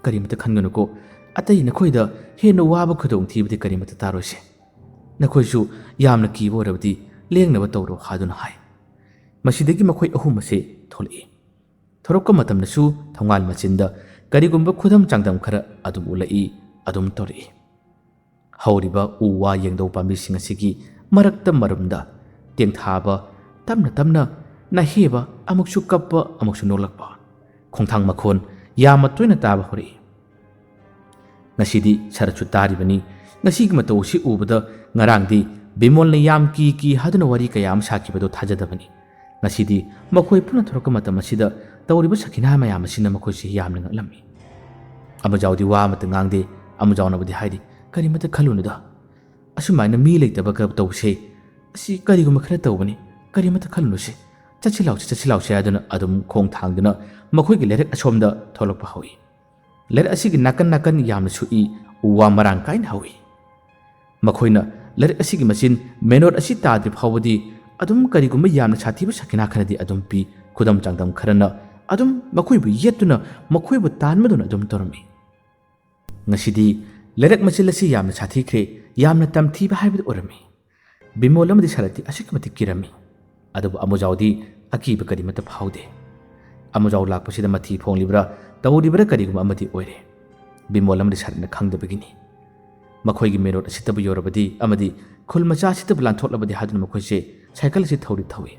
ꯀꯔꯤꯃꯇ ꯈꯟꯒꯅꯨꯀꯣ, ꯑꯇꯩ ꯅꯈꯣꯏꯗ ꯍꯦꯟꯅ ꯋꯥꯕ ꯈꯨꯗꯣꯡꯊꯤꯕꯗꯤ ꯀꯔꯤꯃꯇ ꯇꯥꯔꯣꯏꯁꯦ꯫ ꯅꯈꯣꯏꯁꯨ ꯌꯥꯝꯅ ꯀꯤꯕ ꯑꯣꯏꯔꯕꯗꯤ ꯂꯦꯡꯅꯕ ꯇꯧꯔꯣ" ꯍꯥꯏꯗꯨꯅ ꯍꯥꯏ꯫ ꯃꯁꯤꯗꯒꯤ ꯃꯈꯣꯏ ꯑꯍꯨꯝ ꯑꯁꯦ ꯊꯣꯛꯂꯛꯏ꯫ ꯊꯣꯔꯛꯄ ꯃꯇꯝꯗꯁꯨ ꯊꯣꯡꯒꯥꯜ ꯃꯆꯤꯟꯗ ꯀꯔꯤꯒꯨꯝꯕ ꯈꯨꯗꯝ ꯆꯥꯡꯗꯝ ꯈꯔ ꯑꯗꯨꯝ ꯎꯠꯂꯛꯏ, ꯑꯗꯨꯝ ꯇꯧꯔꯛꯏ꯫ ꯍꯧꯔꯤꯕ ꯎ ꯋꯥ ꯌꯦꯡꯗꯧ ꯄꯥꯝꯕꯤꯁꯤꯡ ꯑꯁꯤꯒꯤ ꯃꯔꯛꯇ ꯃꯔꯨꯝꯗ ꯇꯦꯡꯊꯥꯕ, ꯇꯞꯅ ꯇꯞꯅ ꯅꯥꯍꯦꯕ, ꯑꯃꯨꯛꯁꯨ ꯀꯞꯄ, ꯑꯃꯨꯛꯁꯨ ꯅꯣꯛꯂꯛꯄ, ꯈꯣꯡꯊꯥꯡ ꯃꯈꯣꯟ ꯌꯥꯝꯅ ꯇꯣꯏꯅ ꯇꯥꯕ ꯍꯧꯔꯛꯏ꯫ ꯉꯁꯤꯗꯤ ꯁꯔꯠꯁꯨ ꯇꯥꯔꯤꯕꯅꯤ꯫ ꯉꯁꯤꯒꯤ ꯃꯇꯧ ꯑꯁꯤ ꯎꯕꯗ ꯉꯔꯥꯡꯗꯤ ꯕꯤꯃꯣꯜꯅ ꯌꯥꯝ ꯀꯤ ꯀꯤ ꯍꯥꯏꯗꯨꯅ ꯋꯥꯔꯤ ꯀꯌꯥ ꯑꯃ ꯁꯥꯈꯤꯕꯗꯨ ꯊꯥꯖꯗꯕꯅꯤ꯫ ꯉꯁꯤꯗꯤ ꯃꯈꯣꯏ ꯄꯨꯟꯅ ꯊꯣꯔꯛꯄ ꯃꯇꯝ ꯑꯁꯤꯗ ꯇꯧꯔꯤꯕ ꯁꯈꯤꯅꯥ ꯃꯌꯥꯝ ꯑꯁꯤꯅ ꯃꯈꯣꯏꯁꯤ ꯌꯥꯝꯅ ꯉꯛꯂꯝꯃꯤ꯫ ꯑꯃꯖꯥꯎꯗꯤ ꯋꯥ ꯑꯃꯠꯇ ꯉꯥꯡꯗꯦ꯫ ꯑꯃꯖꯥꯎꯅꯕꯨꯗꯤ ꯍꯥꯏꯔꯤ, "ꯀꯔꯤꯃꯠꯇ ꯈꯜꯂꯨꯅꯨꯗ꯫ ꯑꯁꯨꯃꯥꯏꯅ ꯃꯤ ꯂꯩꯇꯕꯒ ꯇꯧꯕꯁꯦ, ꯑꯁꯤ ꯀꯔꯤꯒꯨꯝꯕ ꯈꯔ ꯇꯧꯕꯅꯤ꯫ ꯀꯔꯤꯃꯠꯇ ꯈꯜꯂꯨꯅꯨꯁꯦ꯫ ꯆꯠꯁꯤ ꯂꯥꯎꯁꯤ, ꯆꯠꯁꯤ ꯂꯥꯎꯁꯤ" ꯍꯥꯏꯗꯨꯅ ꯑꯗꯨꯝ ꯈꯣꯡ ꯊꯥꯡꯗꯨꯅ ꯃꯈꯣꯏꯒꯤ ꯂꯩꯔꯛ ꯑꯁꯣꯝꯗ ꯊꯣꯛꯂꯛꯄ ꯍꯧꯏ꯫ ꯂꯩꯔꯛ ꯑꯁꯤꯒꯤ ꯅꯥꯀꯟ ꯅꯥꯀꯟ ꯌꯥꯝꯅ ꯁꯨꯛꯏ, ꯎ ꯋꯥ ꯃꯔꯥꯡ ꯀꯥꯏꯅ ꯍꯧꯏ꯫ ꯃꯈꯣꯏꯅ ꯂꯩꯔꯛ ꯑꯁꯤꯒꯤ ꯃꯆꯤꯟ ꯃꯦꯟ ꯔꯣꯗ ꯑꯁꯤ ꯇꯥꯗ꯭ꯔꯤ ꯐꯥꯎꯕꯗꯤ ꯑꯗꯨꯝ ꯀꯔꯤꯒꯨꯝꯕ ꯌꯥꯝꯅ ꯁꯥꯊꯤꯕ ꯁꯈꯤꯅꯥ ꯈꯔꯗꯤ ꯑꯗꯨꯝ ꯄꯤ꯫ ꯈꯨꯗꯝ ꯆꯥꯡꯗꯝ ꯈꯔꯅ ꯑꯗꯨꯝ ꯃꯈꯣꯏꯕꯨ ꯌꯦꯠꯇꯨꯅ ꯃꯈꯣꯏꯕꯨ ꯇꯥꯟꯕꯗꯧꯅ ꯑꯗꯨꯝ ꯇꯧꯔꯝꯃꯤ꯫ ꯉꯁꯤꯗꯤ ꯂꯩꯔꯛ ꯃꯆꯤꯜ ꯑꯁꯤ ꯌꯥꯝꯅ ꯁꯥꯊꯤꯈ꯭ꯔꯦ, ꯌꯥꯝꯅ ꯇꯝꯊꯤꯕ ꯍꯥꯏꯕꯗꯨ ꯑꯣꯏꯔꯝꯃꯤ꯫ ꯕꯤꯃꯣꯜ ꯑꯃꯗꯤ ꯁꯔꯠꯇꯤ ꯑꯁꯨꯛꯀꯤ ꯃꯇꯤꯛ ꯀꯤꯔꯝꯃꯤ꯫ ꯑꯗꯨꯕꯨ ꯑꯃꯨꯖꯥꯎꯗꯤ ꯑꯀꯤꯕ ꯀꯔꯤꯃꯠꯇ ꯐꯥꯎꯗꯦ꯫ ꯑꯃꯨꯖꯥꯎ ꯂꯥꯛꯄꯁꯤꯗ ꯃꯊꯤ ꯐꯣꯡꯂꯤꯕ꯭ꯔꯥ, ꯇꯧꯔꯤꯕ꯭ꯔꯥ ꯀꯔꯤꯒꯨꯝꯕ ꯑꯃꯗꯤ ꯑꯣꯏꯔꯦ꯫ ꯕꯤꯃꯣꯜ ꯑꯃꯗꯤ ꯁꯔꯠꯅ ꯈꯪꯗꯕꯒꯤꯅꯤ꯫ ꯃꯈꯣꯏꯒꯤ ꯃꯦꯟ ꯔꯣꯗ ꯑꯁꯤꯗꯕꯨ ꯌꯧꯔꯕꯗꯤ ꯑꯃꯗꯤ ꯈꯨꯜ ꯃꯆꯥ ꯑꯁꯤꯗꯕꯨ ꯂꯥꯟꯊꯣꯛꯂꯕꯗꯤ ꯍꯥꯏꯗꯨꯅ ꯃꯈꯣꯏꯁꯦ ꯁꯥꯏꯀꯜ ꯑꯁꯤ ꯊꯧꯔꯤ ꯊꯧꯏ꯫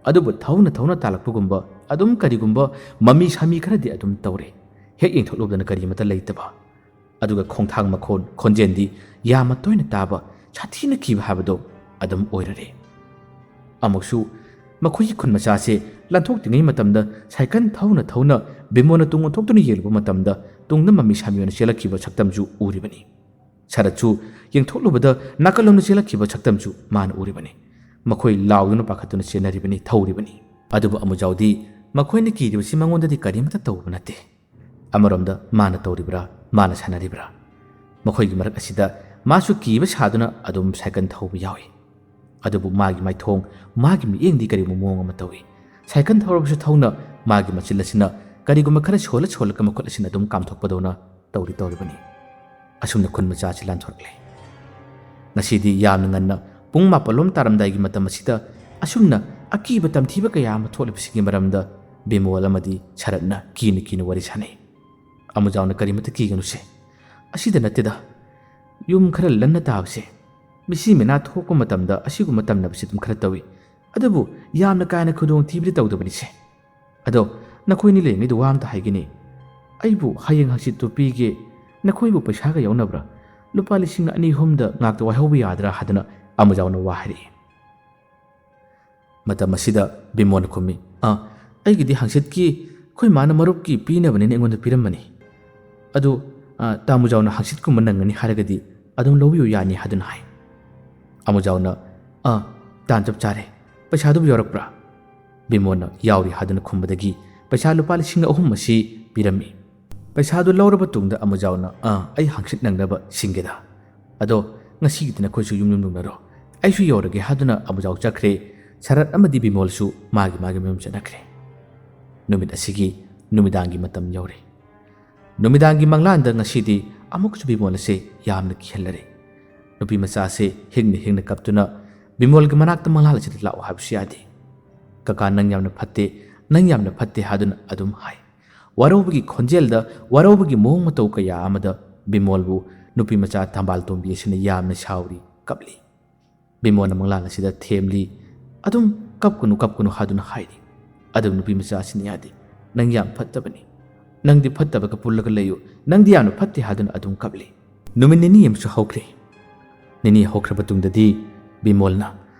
ꯑꯗꯨꯕꯨ ꯊꯧꯅ ꯊꯧꯅ ꯇꯥꯜꯂꯛꯄꯒꯨꯝꯕ ꯑꯗꯨꯝ ꯀꯔꯤꯒꯨꯝꯕ ꯃꯃꯤ ꯁꯥꯃꯤ ꯈꯔꯗꯤ ꯑꯗꯨꯝ ꯇꯧꯔꯦ꯫ ꯍꯦꯛ ꯌꯦꯡꯊꯣꯛꯂꯨꯕꯗꯅ ꯀꯔꯤꯃꯠꯇ ꯂꯩꯇꯕ꯫ ꯑꯗꯨꯒ ꯈꯣꯡꯊꯥꯡ ꯃꯈꯣꯟ, ꯈꯣꯟꯖꯦꯜꯗꯤ ꯌꯥꯝꯅ ꯇꯣꯏꯅ ꯇꯥꯕ, ꯁꯥꯊꯤꯅ ꯀꯤꯕ ꯍꯥꯏꯕꯗꯣ ꯑꯗꯨꯝ ꯑꯣꯏꯔꯔꯦ꯫ ꯑꯃꯨꯛꯁꯨ ꯃꯈꯣꯏꯒꯤ ꯈꯨꯟ ꯃꯆꯥꯁꯦ ꯂꯥꯟꯊꯣꯛꯇ꯭ꯔꯤꯉꯩ ꯃꯇꯝꯗ ꯁꯥꯏꯀꯜ ꯊꯧꯅ ꯊꯧꯅ ꯕꯤꯃꯣꯜꯅ ꯇꯨꯡ ꯑꯣꯟꯊꯣꯛꯇꯨꯅ ꯌꯦꯡꯂꯨꯕ ꯃꯇꯝꯗ ꯇꯨꯡꯗ ꯃꯃꯤ ꯁꯥꯃꯤ ꯑꯣꯏꯅ ꯆꯦꯜꯂꯛꯈꯤꯕ ꯁꯛꯇꯝꯁꯨ ꯎꯔꯤꯕꯅꯤ꯫ ꯁꯔꯠꯁꯨ ꯌꯦꯡꯊꯣꯛꯂꯨꯕꯗ ꯅꯥꯀꯜꯂꯣꯝꯗ ꯆꯦꯜꯂꯛꯈꯤꯕ ꯁꯛꯇꯝꯁꯨ ꯃꯥꯅ ꯎꯔꯤꯕꯅꯤ꯫ ꯃꯈꯣꯏ ꯂꯥꯎꯗꯨꯅ ꯄꯥꯈꯠꯇꯨꯅ ꯆꯦꯟꯅꯔꯤꯕꯅꯤ, ꯊꯧꯔꯤꯕꯅꯤ꯫ ꯑꯗꯨꯕꯨ ꯑꯃꯨꯖꯥꯎꯗꯤ ꯃꯈꯣꯏꯅ ꯀꯤꯔꯤꯕꯁꯤ ꯃꯉꯣꯟꯗꯗꯤ ꯀꯔꯤꯃꯠꯇ ꯇꯧꯕ ꯅꯠꯇꯦ꯫ ꯑꯃꯔꯣꯝꯗ ꯃꯥꯅ ꯇꯧꯔꯤꯕ꯭ꯔꯥ, ꯃꯥꯅ ꯁꯥꯟꯅꯔꯤꯕ꯭ꯔꯥ? ꯃꯈꯣꯏꯒꯤ ꯃꯔꯛ ꯑꯁꯤꯗ ꯃꯥꯁꯨ ꯀꯤꯕ ꯁꯥꯗꯨꯅ ꯑꯗꯨꯝ ꯁꯥꯏꯀꯜ ꯊꯧꯕ ꯌꯥꯎꯏ꯫ ꯑꯗꯨꯕꯨ ꯃꯥꯒꯤ ꯃꯥꯏꯊꯣꯡ, ꯃꯥꯒꯤ ꯃꯤꯠꯌꯦꯡꯗꯤ ꯀꯔꯤꯒꯨꯝꯕ ꯃꯑꯣꯡ ꯑꯃ ꯇꯧꯏ꯫ ꯁꯥꯏꯀꯜ ꯊꯧꯔꯕꯁꯨ ꯊꯧꯅ ꯃꯥꯒꯤ ꯃꯆꯤꯜ ꯑꯁꯤꯅ ꯀꯔꯤꯒꯨꯝꯕ ꯈꯔ ꯁꯣꯜꯂ ꯁꯣꯜꯂꯒ ꯃꯈꯨꯠ ꯑꯁꯤꯅ ꯑꯗꯨꯝ ꯀꯥꯝꯊꯣꯛꯄꯗꯧꯅ ꯇꯧꯔꯤ ꯇꯧꯔꯤꯕꯅꯤ꯫ ꯑꯁꯨꯝꯅ ꯈꯨꯟ ꯃꯆꯥ ꯑꯁꯤ ꯂꯥꯟꯊꯣꯔꯛꯂꯦ꯫ ꯉꯁꯤꯗꯤ ꯌꯥꯝꯅ ꯉꯟꯅ ꯄꯨꯡ ꯃꯥꯄꯜꯂꯣꯝ ꯇꯥꯔꯝꯗꯥꯏꯒꯤ ꯃꯇꯝ ꯑꯁꯤꯗ ꯑꯁꯨꯝꯅ ꯑꯀꯤꯕ ꯇꯝꯊꯤꯕ ꯀꯌꯥ ꯑꯃ ꯊꯣꯛꯂꯤꯕꯁꯤꯒꯤ ꯃꯔꯝꯗ ꯕꯤꯃꯣꯜ ꯑꯃꯗꯤ ꯁꯔꯠꯅ ꯀꯤꯅ ꯀꯤꯅ ꯋꯥꯔꯤ ꯁꯥꯅꯩ꯫ ꯑꯃꯨꯖꯥꯎꯅ ꯀꯔꯤꯃꯇ ꯀꯤꯒꯅꯨꯁꯦ꯫ ꯑꯁꯤꯗ ꯅꯠꯇꯦꯗ, ꯌꯨꯝ ꯈꯔ ꯂꯟꯅ ꯇꯥꯕꯁꯦ, ꯃꯤꯁꯤ ꯃꯤꯅꯥ ꯊꯣꯛꯄ ꯃꯇꯝꯗ ꯑꯁꯤꯒꯨꯝꯕ ꯇꯝꯅꯕꯁꯤ ꯑꯗꯨꯝ ꯈꯔ ꯇꯧꯏ꯫ ꯑꯗꯨꯕꯨ ꯌꯥꯝꯅ ꯀꯥ ꯍꯦꯟꯅ ꯈꯨꯗꯣꯡꯊꯤꯕꯗꯤ ꯇꯧꯗꯕꯅꯤꯁꯦ꯫ ꯑꯗꯣ ꯅꯈꯣꯏꯅꯤ ꯂꯩꯔꯤꯉꯩꯗ ꯋꯥ ꯑꯝꯇ ꯍꯥꯏꯒꯦꯅꯦ꯫ ꯑꯩꯕꯨ ꯍꯌꯦꯡ ꯍꯪꯆꯤꯠꯇꯨ ꯄꯤꯒꯦ, ꯅꯈꯣꯏꯕꯨ ꯄꯩꯁꯥꯒ ꯌꯥꯎꯅꯕ꯭ꯔꯥ? ꯂꯨꯄꯥ ꯂꯤꯁꯤꯡ ꯑꯅꯤ ꯑꯍꯨꯝꯗ ꯉꯥꯛꯇ ꯋꯥꯏꯍꯧꯕ ꯌꯥꯗ꯭ꯔꯥ ꯍꯥꯏꯗꯨꯅ ꯑꯃꯨꯖꯥꯎꯅ ꯋꯥ ꯍꯥꯏꯔꯛꯏ꯫ ꯃꯇꯝ ꯑꯁꯤꯗ ꯕꯤꯃꯣꯟ ꯈꯨꯝꯃꯤ, "ꯑꯥ, ꯑꯩꯒꯤꯗꯤ ꯍꯪꯆꯤꯠꯀꯤ ꯑꯩꯈꯣꯏ ꯃꯥꯅ ꯃꯔꯨꯞꯀꯤ ꯄꯤꯅꯕꯅꯤꯅ ꯑꯩꯉꯣꯟꯗ ꯄꯤꯔꯝꯕꯅꯤ꯫ ꯑꯗꯨ, ꯑꯥ, ꯇꯥꯃꯨꯖꯥꯎꯅ ꯍꯪꯆꯤꯠꯀꯨꯝꯕ ꯅꯪꯒꯅꯤ ꯍꯥꯏꯔꯒꯗꯤ ꯑꯗꯨꯝ ꯂꯧꯕꯤꯌꯨ ꯌꯥꯅꯤ" ꯍꯥꯏꯗꯨꯅ ꯍꯥꯏ꯫ ꯑꯃꯨꯖꯥꯎꯅ, "ꯑꯥ, ꯇꯥꯟ ꯆꯞ ꯆꯥꯔꯦ꯫ ꯄꯩꯁꯥꯗꯨꯕꯨ ꯌꯧꯔꯛꯄ꯭ꯔꯥ?" ꯕꯤꯃꯣꯟꯅ "ꯌꯥꯎꯔꯤ" ꯍꯥꯏꯗꯨꯅ ꯈꯨꯝꯕꯗꯒꯤ ꯄꯩꯁꯥ ꯂꯨꯄꯥ ꯂꯤꯁꯤꯡ ꯑꯍꯨꯝ ꯑꯁꯤ ꯄꯤꯔꯝꯃꯤ꯫ ꯄꯩꯁꯥꯗꯨ ꯂꯧꯔꯕ ꯇꯨꯡꯗ ꯑꯃꯨꯖꯥꯎꯅ, "ꯑꯥ, ꯑꯩ ꯍꯪꯆꯤꯠ ꯅꯪꯅꯕ ꯁꯤꯡꯒꯦꯗ꯫ ꯑꯗꯣ ꯉꯁꯤꯒꯤꯗꯤ ꯅꯈꯣꯏꯁꯨ ꯌꯨꯝ ꯌꯨꯝ ꯌꯧꯅꯔꯣ꯫ ꯑꯩꯁꯨ ꯌꯧꯔꯒꯦ" ꯍꯥꯏꯗꯨꯅ ꯑꯃꯨꯖꯥꯎ ꯆꯠꯈ꯭ꯔꯦ꯫ ꯁꯔꯠ ꯑꯃꯗꯤ ꯕꯤꯃꯣꯜꯁꯨ ꯃꯥꯒꯤ ꯃꯥꯒꯤ ꯃꯌꯨꯝ ꯆꯠꯅꯈ꯭ꯔꯦ꯫ ꯅꯨꯃꯤꯠ ꯑꯁꯤꯒꯤ ꯅꯨꯃꯤꯗꯥꯡꯒꯤ ꯃꯇꯝ ꯌꯧꯔꯦ꯫ ꯅꯨꯃꯤꯗꯥꯡꯒꯤ ꯃꯪꯂꯥꯟꯗ ꯉꯁꯤꯗꯤ ꯑꯃꯨꯛꯁꯨ ꯕꯤꯃꯣꯜ ꯑꯁꯦ ꯌꯥꯝꯅ ꯀꯤꯍꯜꯂꯔꯦ꯫ ꯅꯨꯄꯤ ꯃꯆꯥ ꯑꯁꯦ ꯍꯤꯡꯅ ꯍꯤꯡꯅ ꯀꯞꯇꯨꯅ ꯕꯤꯃꯣꯜꯒꯤ ꯃꯅꯥꯛꯇ ꯃꯪꯂꯥꯟ ꯑꯁꯤꯗ ꯂꯥꯛꯑꯣ ꯍꯥꯏꯕꯁꯨ ꯌꯥꯗꯦ꯫ "ꯀꯀꯥ, ꯅꯪ ꯌꯥꯝꯅ ꯐꯠꯇꯦ, ꯅꯪ ꯌꯥꯝꯅ ꯐꯠꯇꯦ" ꯍꯥꯏꯗꯨꯅ ꯑꯗꯨꯝ ꯍꯥꯏ꯫ ꯋꯥꯔꯧꯕꯒꯤ ꯈꯣꯟꯖꯦꯜꯗ ꯋꯥꯔꯧꯕꯒꯤ ꯃꯑꯣꯡ ꯃꯇꯧ ꯀꯌꯥ ꯑꯃꯗ ꯕꯤꯃꯣꯜꯕꯨ ꯅꯨꯄꯤ ꯃꯆꯥ ꯊꯝꯕꯥꯜ ꯇꯣꯝꯕꯤ ꯑꯁꯤꯅ ꯌꯥꯝꯅ ꯁꯥꯎꯔꯤ, ꯀꯞꯂꯤ꯫ ꯕꯤꯃꯣꯜꯅ ꯃꯪꯂꯥꯟ ꯑꯁꯤꯗ ꯊꯦꯝꯂꯤ꯫ ꯑꯗꯨꯝ "ꯀꯞꯀꯅꯨ, ꯀꯞꯀꯅꯨ" ꯍꯥꯏꯗꯨꯅ ꯍꯥꯏꯔꯤ꯫ ꯑꯗꯨꯕꯨ ꯅꯨꯄꯤ ꯃꯆꯥ ꯑꯁꯤꯅ ꯌꯥꯗꯦ꯫ "ꯅꯪ ꯌꯥꯝ ꯐꯠꯇꯕꯅꯤ꯫ ꯅꯪꯗꯤ ꯐꯠꯇꯕꯒ ꯄꯨꯜꯂꯒ ꯂꯩꯌꯨ꯫ ꯅꯪꯗꯤ ꯌꯥꯝꯅ ꯐꯠꯇꯦ" ꯍꯥꯏꯗꯨꯅ ꯑꯗꯨꯝ ꯀꯞꯂꯤ꯫ ꯅꯨꯃꯤꯠ ꯅꯤꯅꯤ ꯑꯃꯁꯨ ꯍꯧꯈ꯭ꯔꯦ꯫ ꯅꯤꯅꯤ ꯍꯧꯈ꯭ꯔꯕ ꯇꯨꯡꯗꯗꯤ ꯕꯤꯃꯣꯜꯅ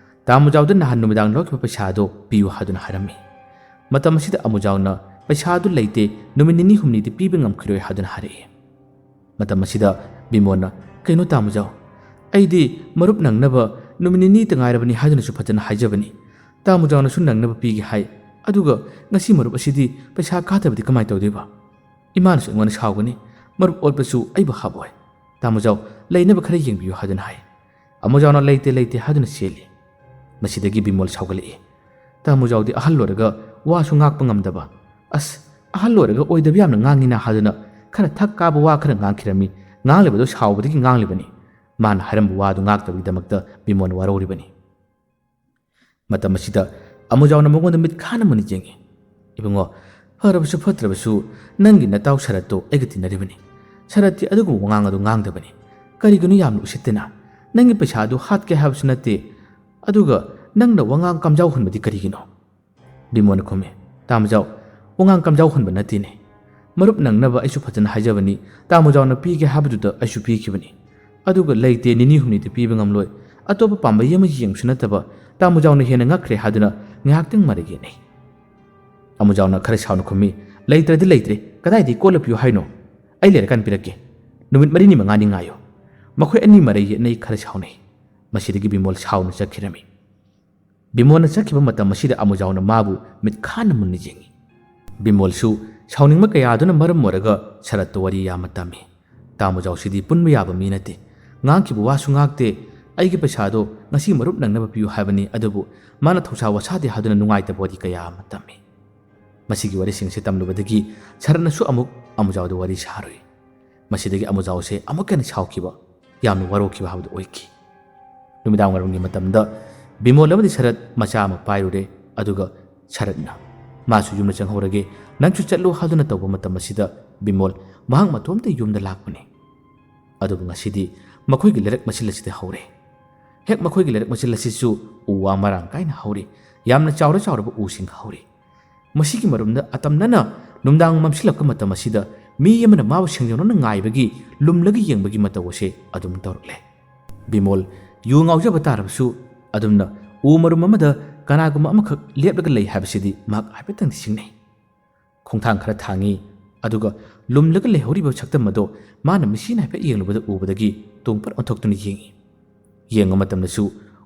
ꯇꯥꯃꯨꯖꯥꯎꯗ ꯅꯍꯥꯟ ꯅꯨꯃꯤꯗꯥꯡ ꯂꯧꯈꯤꯕ ꯄꯩꯁꯥ ꯑꯗꯨ ꯄꯤꯌꯨ ꯍꯥꯏꯗꯨꯅ ꯍꯥꯏꯔꯝꯃꯤ꯫ ꯃꯇꯝ ꯑꯁꯤꯗ ꯑꯃꯨꯖꯥꯎꯅ "ꯄꯩꯁꯥ ꯑꯗꯨ ꯂꯩꯇꯦ, ꯅꯨꯃꯤꯠ ꯅꯤꯅꯤ ꯍꯨꯝꯅꯤꯗꯤ ꯄꯤꯕ ꯉꯝꯈꯤꯔꯣꯏ" ꯍꯥꯏꯗꯨꯅ ꯍꯥꯏꯔꯛꯏ꯫ ꯃꯇꯝ ꯑꯁꯤꯗ ꯕꯤꯃꯣꯜꯅ, "ꯀꯩꯅꯣ ꯇꯥꯃꯨꯖꯥꯎ, ꯑꯩꯗꯤ ꯃꯔꯨꯞ ꯅꯪꯅꯕ ꯅꯨꯃꯤꯠ ꯅꯤꯅꯤꯇ ꯉꯥꯏꯔꯕꯅꯤ ꯍꯥꯏꯗꯨꯅꯁꯨ ꯐꯖꯅ ꯍꯥꯏꯖꯕꯅꯤ꯫ ꯇꯥꯃꯨꯖꯥꯎꯅꯁꯨ ꯅꯪꯅꯕ ꯄꯤꯒꯦ ꯍꯥꯏ꯫ ꯑꯗꯨꯒ ꯉꯁꯤ ꯃꯔꯨꯞ ꯑꯁꯤꯗꯤ ꯄꯩꯁꯥ ꯀꯥꯗꯕꯗꯤ ꯀꯃꯥꯏꯅ ꯇꯧꯗꯣꯏꯕ? ꯏꯃꯥꯅꯁꯨ ꯑꯩꯉꯣꯟꯗ ꯁꯥꯎꯒꯅꯤ꯫ ꯃꯔꯨꯞ ꯑꯣꯠꯄꯁꯨ ꯑꯩꯕꯨ ꯍꯥꯞꯄꯣꯏ꯫ ꯇꯥꯃꯨꯖꯥꯎ, ꯂꯩꯅꯕ ꯈꯔ ꯌꯦꯡꯕꯤꯌꯨ" ꯍꯥꯏꯗꯨꯅ ꯍꯥꯏ꯫ ꯑꯃꯨꯖꯥꯎꯅ "ꯂꯩꯇꯦ, ꯂꯩꯇꯦ" ꯍꯥꯏꯗꯨꯅ ꯆꯦꯜꯂꯤ꯫ ꯃꯁꯤꯗꯒꯤ ꯕꯤꯃꯣꯜ ꯁꯥꯎꯒꯠꯂꯛꯏ꯫ ꯇꯥꯃꯨꯖꯥꯎꯗꯤ ꯑꯍꯜ ꯑꯣꯏꯔꯒ ꯋꯥꯁꯨ ꯉꯥꯛꯄ ꯉꯝꯗꯕ꯫ "ꯑꯁ, ꯑꯍꯜ ꯑꯣꯏꯔꯒ ꯑꯣꯏꯗꯕ ꯌꯥꯝꯅ ꯉꯥꯡꯉꯤꯅ" ꯍꯥꯏꯗꯨꯅ ꯈꯔ ꯊꯛ ꯀꯥꯕ ꯋꯥ ꯈꯔ ꯉꯥꯡꯈꯤꯔꯝꯃꯤ꯫ ꯉꯥꯡꯂꯤꯕꯗꯨ ꯁꯥꯎꯕꯗꯒꯤ ꯉꯥꯡꯂꯤꯕꯅꯤ꯫ ꯃꯥꯅ ꯍꯥꯏꯔꯝꯕ ꯋꯥꯗꯨ ꯉꯥꯛꯇꯕꯒꯤꯗꯃꯛꯇ ꯕꯤꯃꯣꯜ ꯋꯥꯔꯧꯔꯤꯕꯅꯤ꯫ ꯃꯇꯝ ꯑꯁꯤꯗ ꯑꯃꯨꯖꯥꯎꯅ ꯃꯉꯣꯟꯗ ꯃꯤꯠ ꯈꯥꯅ ꯃꯨꯟꯅ ꯌꯦꯡꯉꯤ꯫ "ꯏꯕꯨꯡꯉꯣ, "ꯐꯔꯕꯁꯨ ꯐꯠꯇ꯭ꯔꯕꯁꯨ ꯅꯪꯒꯤ ꯅꯇꯥꯎ ꯁꯔꯠꯇꯣ ꯑꯩꯒ ꯇꯤꯟꯅꯔꯤꯕꯅꯤ꯫ ꯁꯔꯠꯇꯤ ꯑꯗꯨꯒꯨꯝꯕ ꯋꯥꯉꯥꯡ ꯑꯗꯨ ꯉꯥꯡꯗꯕꯅꯤ꯫ ꯀꯔꯤꯒꯤꯅꯣ ꯌꯥꯝꯅ ꯎꯁꯤꯠꯇꯅ? ꯅꯪꯒꯤ ꯄꯩꯁꯥꯗꯨ ꯍꯥꯠꯀꯦ ꯍꯥꯏꯕꯁꯨ ꯅꯠꯇꯦ, ꯑꯗꯨꯒ ꯅꯪꯅ ꯋꯥꯉꯥꯡ ꯀꯝꯖꯥꯎ ꯍꯨꯟꯕꯗꯤ ꯀꯔꯤꯒꯤꯅꯣ?" ꯕꯤꯃꯣꯜꯅ ꯈꯨꯝꯃꯤ, "ꯇꯥꯃꯣꯖꯥꯎ, ꯋꯥꯉꯥꯡ ꯀꯝꯖꯥꯎ ꯍꯨꯟꯕ ꯅꯠꯇꯦꯅꯦ꯫ ꯃꯔꯨꯞ ꯅꯪꯅꯕ ꯑꯩꯁꯨ ꯐꯖꯅ ꯍꯥꯏꯖꯕꯅꯤ, ꯇꯥꯃꯣꯖꯥꯎꯅ ꯄꯤꯒꯦ ꯍꯥꯏꯕꯗꯨꯗ ꯑꯩꯁꯨ ꯄꯤꯈꯤꯕꯅꯤ꯫ ꯑꯗꯨꯒ ꯂꯩꯇꯦ, ꯅꯤꯅꯤ ꯍꯨꯝꯅꯤꯗꯤ ꯄꯤꯕ ꯉꯝꯂꯣꯏ, ꯑꯇꯣꯞꯄ ꯄꯥꯝꯕꯩ ꯑꯃ ꯌꯦꯡꯕꯁꯨ ꯅꯠꯇꯕ, ꯇꯥꯃꯣꯖꯥꯎꯅ ꯍꯦꯟꯅ ꯉꯛꯈ꯭ꯔꯦ ꯍꯥꯏꯗꯨꯅ ꯉꯥꯏꯍꯥꯛꯇꯪ ꯃꯔꯩ ꯌꯦꯠꯅꯩ꯫" ꯑꯃꯨꯖꯥꯎꯅ ꯈꯔ ꯁꯥꯎꯅ ꯈꯨꯝꯃꯤ, "ꯂꯩꯇ꯭ꯔꯗꯤ ꯂꯩꯇ꯭ꯔꯦ, ꯀꯗꯥꯏꯗꯒꯤ ꯀꯣꯠꯂ ꯄꯤꯌꯨ ꯍꯥꯏꯅꯣ? ꯑꯩ ꯂꯩꯔꯀꯥꯟ ꯄꯤꯔꯛꯀꯦ꯫ ꯅꯨꯃꯤꯠ ꯃꯔꯤꯅꯤ ꯃꯉꯥꯅꯤ ꯉꯥꯏꯌꯨ꯫" ꯃꯈꯣꯏ ꯑꯅꯤ ꯃꯔꯩ ꯌꯦꯠꯅꯩ, ꯈꯔ ꯁꯥꯎꯅꯩ꯫ ꯃꯁꯤꯗꯒꯤ ꯕꯤꯃꯣꯜ ꯁꯥꯎꯅ ꯆꯠꯈꯤꯔꯝꯃꯤ꯫ ꯕꯤꯃꯣꯜꯅ ꯆꯠꯈꯤꯕ ꯃꯇꯝ ꯑꯁꯤꯗ ꯑꯃꯨꯖꯥꯎꯅ ꯃꯥꯕꯨ ꯃꯤꯠ ꯈꯥꯅ ꯃꯨꯟꯅ ꯌꯦꯡꯉꯤ꯫ ꯕꯤꯃꯣꯜꯁꯨ ꯁꯥꯎꯅꯤꯡꯕ ꯀꯌꯥꯗꯨꯅ ꯃꯔꯝ ꯑꯣꯏꯔꯒ ꯁꯔꯠꯇ ꯋꯥꯔꯤ ꯌꯥꯝꯅ ꯇꯝꯃꯤ꯫ ꯇꯥꯃꯨꯖꯥꯎꯁꯤꯗꯤ ꯄꯨꯟꯕ ꯌꯥꯕ ꯃꯤ ꯅꯠꯇꯦ꯫ ꯉꯥꯡꯈꯤꯕ ꯋꯥꯁꯨ ꯉꯥꯛꯇꯦ꯫ "ꯑꯩꯒꯤ ꯄꯩꯁꯥꯗꯣ ꯉꯁꯤ ꯃꯔꯨꯞ ꯅꯪꯅꯕ ꯄꯤꯌꯨ ꯍꯥꯏꯕꯅꯤ, ꯑꯗꯨꯕꯨ ꯃꯥꯅ ꯊꯧꯁꯥ ꯋꯥꯁꯥꯗꯦ" ꯍꯥꯏꯗꯨꯅ ꯅꯨꯡꯉꯥꯏꯇꯕ ꯋꯥꯔꯤ ꯀꯌꯥ ꯑꯃ ꯇꯝꯃꯤ꯫ ꯃꯁꯤꯒꯤ ꯋꯥꯔꯤꯁꯤꯡ ꯑꯁꯤ ꯇꯝꯂꯨꯕꯗꯒꯤ ꯁꯔꯠꯅꯁꯨ ꯑꯃꯨꯛ ꯑꯃꯨꯖꯥꯎꯗ ꯋꯥꯔꯤ ꯁꯥꯔꯨꯏ꯫ ꯃꯁꯤꯗꯒꯤ ꯑꯃꯨꯖꯥꯎꯁꯦ ꯑꯃꯨꯛꯀ ꯍꯦꯟꯅ ꯁꯥꯎꯈꯤꯕ, ꯌꯥꯝꯅ ꯋꯥꯔꯧꯈꯤꯕ ꯍꯥꯏꯕꯗꯨ ꯑꯣꯏꯈꯤ꯫ ꯅꯨꯃꯤꯗꯥꯡ ꯋꯥꯏꯔꯝꯒꯤ ꯃꯇꯝꯗ ꯕꯤꯃꯣꯜ ꯑꯃꯗꯤ ꯁꯔꯠ ꯃꯆꯥ ꯑꯃ ꯄꯥꯏꯔꯨꯔꯦ꯫ ꯑꯗꯨꯒ ꯁꯔꯠꯅ, "ꯃꯥꯁꯨ ꯌꯨꯝꯗ ꯆꯪꯍꯧꯔꯒꯦ, ꯅꯪꯁꯨ ꯆꯠꯂꯣ" ꯍꯥꯏꯗꯨꯅ ꯇꯧꯕ ꯃꯇꯝ ꯑꯁꯤꯗ ꯕꯤꯃꯣꯜ ꯃꯍꯥꯛ ꯃꯇꯣꯝꯇ ꯌꯨꯝꯗ ꯂꯥꯛꯄꯅꯤ꯫ ꯑꯗꯨꯕꯨ ꯉꯁꯤꯗꯤ ꯃꯈꯣꯏꯒꯤ ꯂꯩꯔꯛ ꯃꯆꯤꯜ ꯑꯁꯤꯗ ꯍꯧꯔꯦ꯫ ꯍꯦꯛ ꯃꯈꯣꯏꯒꯤ ꯂꯩꯔꯛ ꯃꯆꯤꯜ ꯑꯁꯤꯁꯨ ꯎ ꯋꯥ ꯃꯔꯥꯡ ꯀꯥꯏꯅ ꯍꯧꯔꯤ꯫ ꯌꯥꯝꯅ ꯆꯥꯎꯔ ꯆꯥꯎꯔꯕ ꯎꯁꯤꯡ ꯍꯧꯔꯤ꯫ ꯃꯁꯤꯒꯤ ꯃꯔꯨꯝꯗ ꯑꯇꯝꯅꯅ ꯅꯨꯡꯗꯥꯡ ꯃꯝꯁꯤꯜꯂꯛꯄ ꯃꯇꯝ ꯑꯁꯤꯗ ꯃꯤ ꯑꯃꯅ ꯃꯥꯕꯨ ꯁꯦꯡꯖꯧꯅꯅ ꯉꯥꯏꯕꯒꯤ, ꯂꯨꯝꯂꯒ ꯌꯦꯡꯕꯒꯤ ꯃꯇꯧ ꯑꯁꯦ ꯑꯗꯨꯝ ꯇꯧꯔꯛꯂꯦ꯫ ꯕꯤꯃꯣꯜ ꯌꯨ ꯉꯥꯎꯖꯕ ꯇꯥꯔꯕꯁꯨ ꯑꯗꯨꯝꯅ ꯎ ꯃꯔꯨꯝ ꯑꯃꯗ ꯀꯅꯥꯒꯨꯝꯕ ꯑꯃꯈꯛ ꯂꯦꯞꯂꯒ ꯂꯩ ꯍꯥꯏꯕꯁꯤꯗꯤ ꯃꯍꯥꯛ ꯍꯥꯏꯐꯦꯠꯇꯪꯗꯤ ꯁꯤꯡꯅꯩ꯫ ꯈꯣꯡꯊꯥꯡ ꯈꯔ ꯊꯥꯡꯉꯤ, ꯑꯗꯨꯒ ꯂꯨꯝꯂꯒ ꯂꯩꯍꯧꯔꯤꯕ ꯁꯛꯇꯝ ꯑꯗꯣ ꯃꯥꯅ ꯃꯤꯠꯁꯤꯅ ꯍꯥꯏꯐꯦꯠ ꯌꯦꯡꯂꯨꯕꯗ ꯎꯕꯗꯒꯤ ꯇꯣꯡꯄꯠ ꯑꯣꯟꯊꯣꯛꯇꯨꯅ ꯌꯦꯡꯉꯤ꯫ ꯌꯦꯡꯕ ꯃꯇꯝꯗꯁꯨ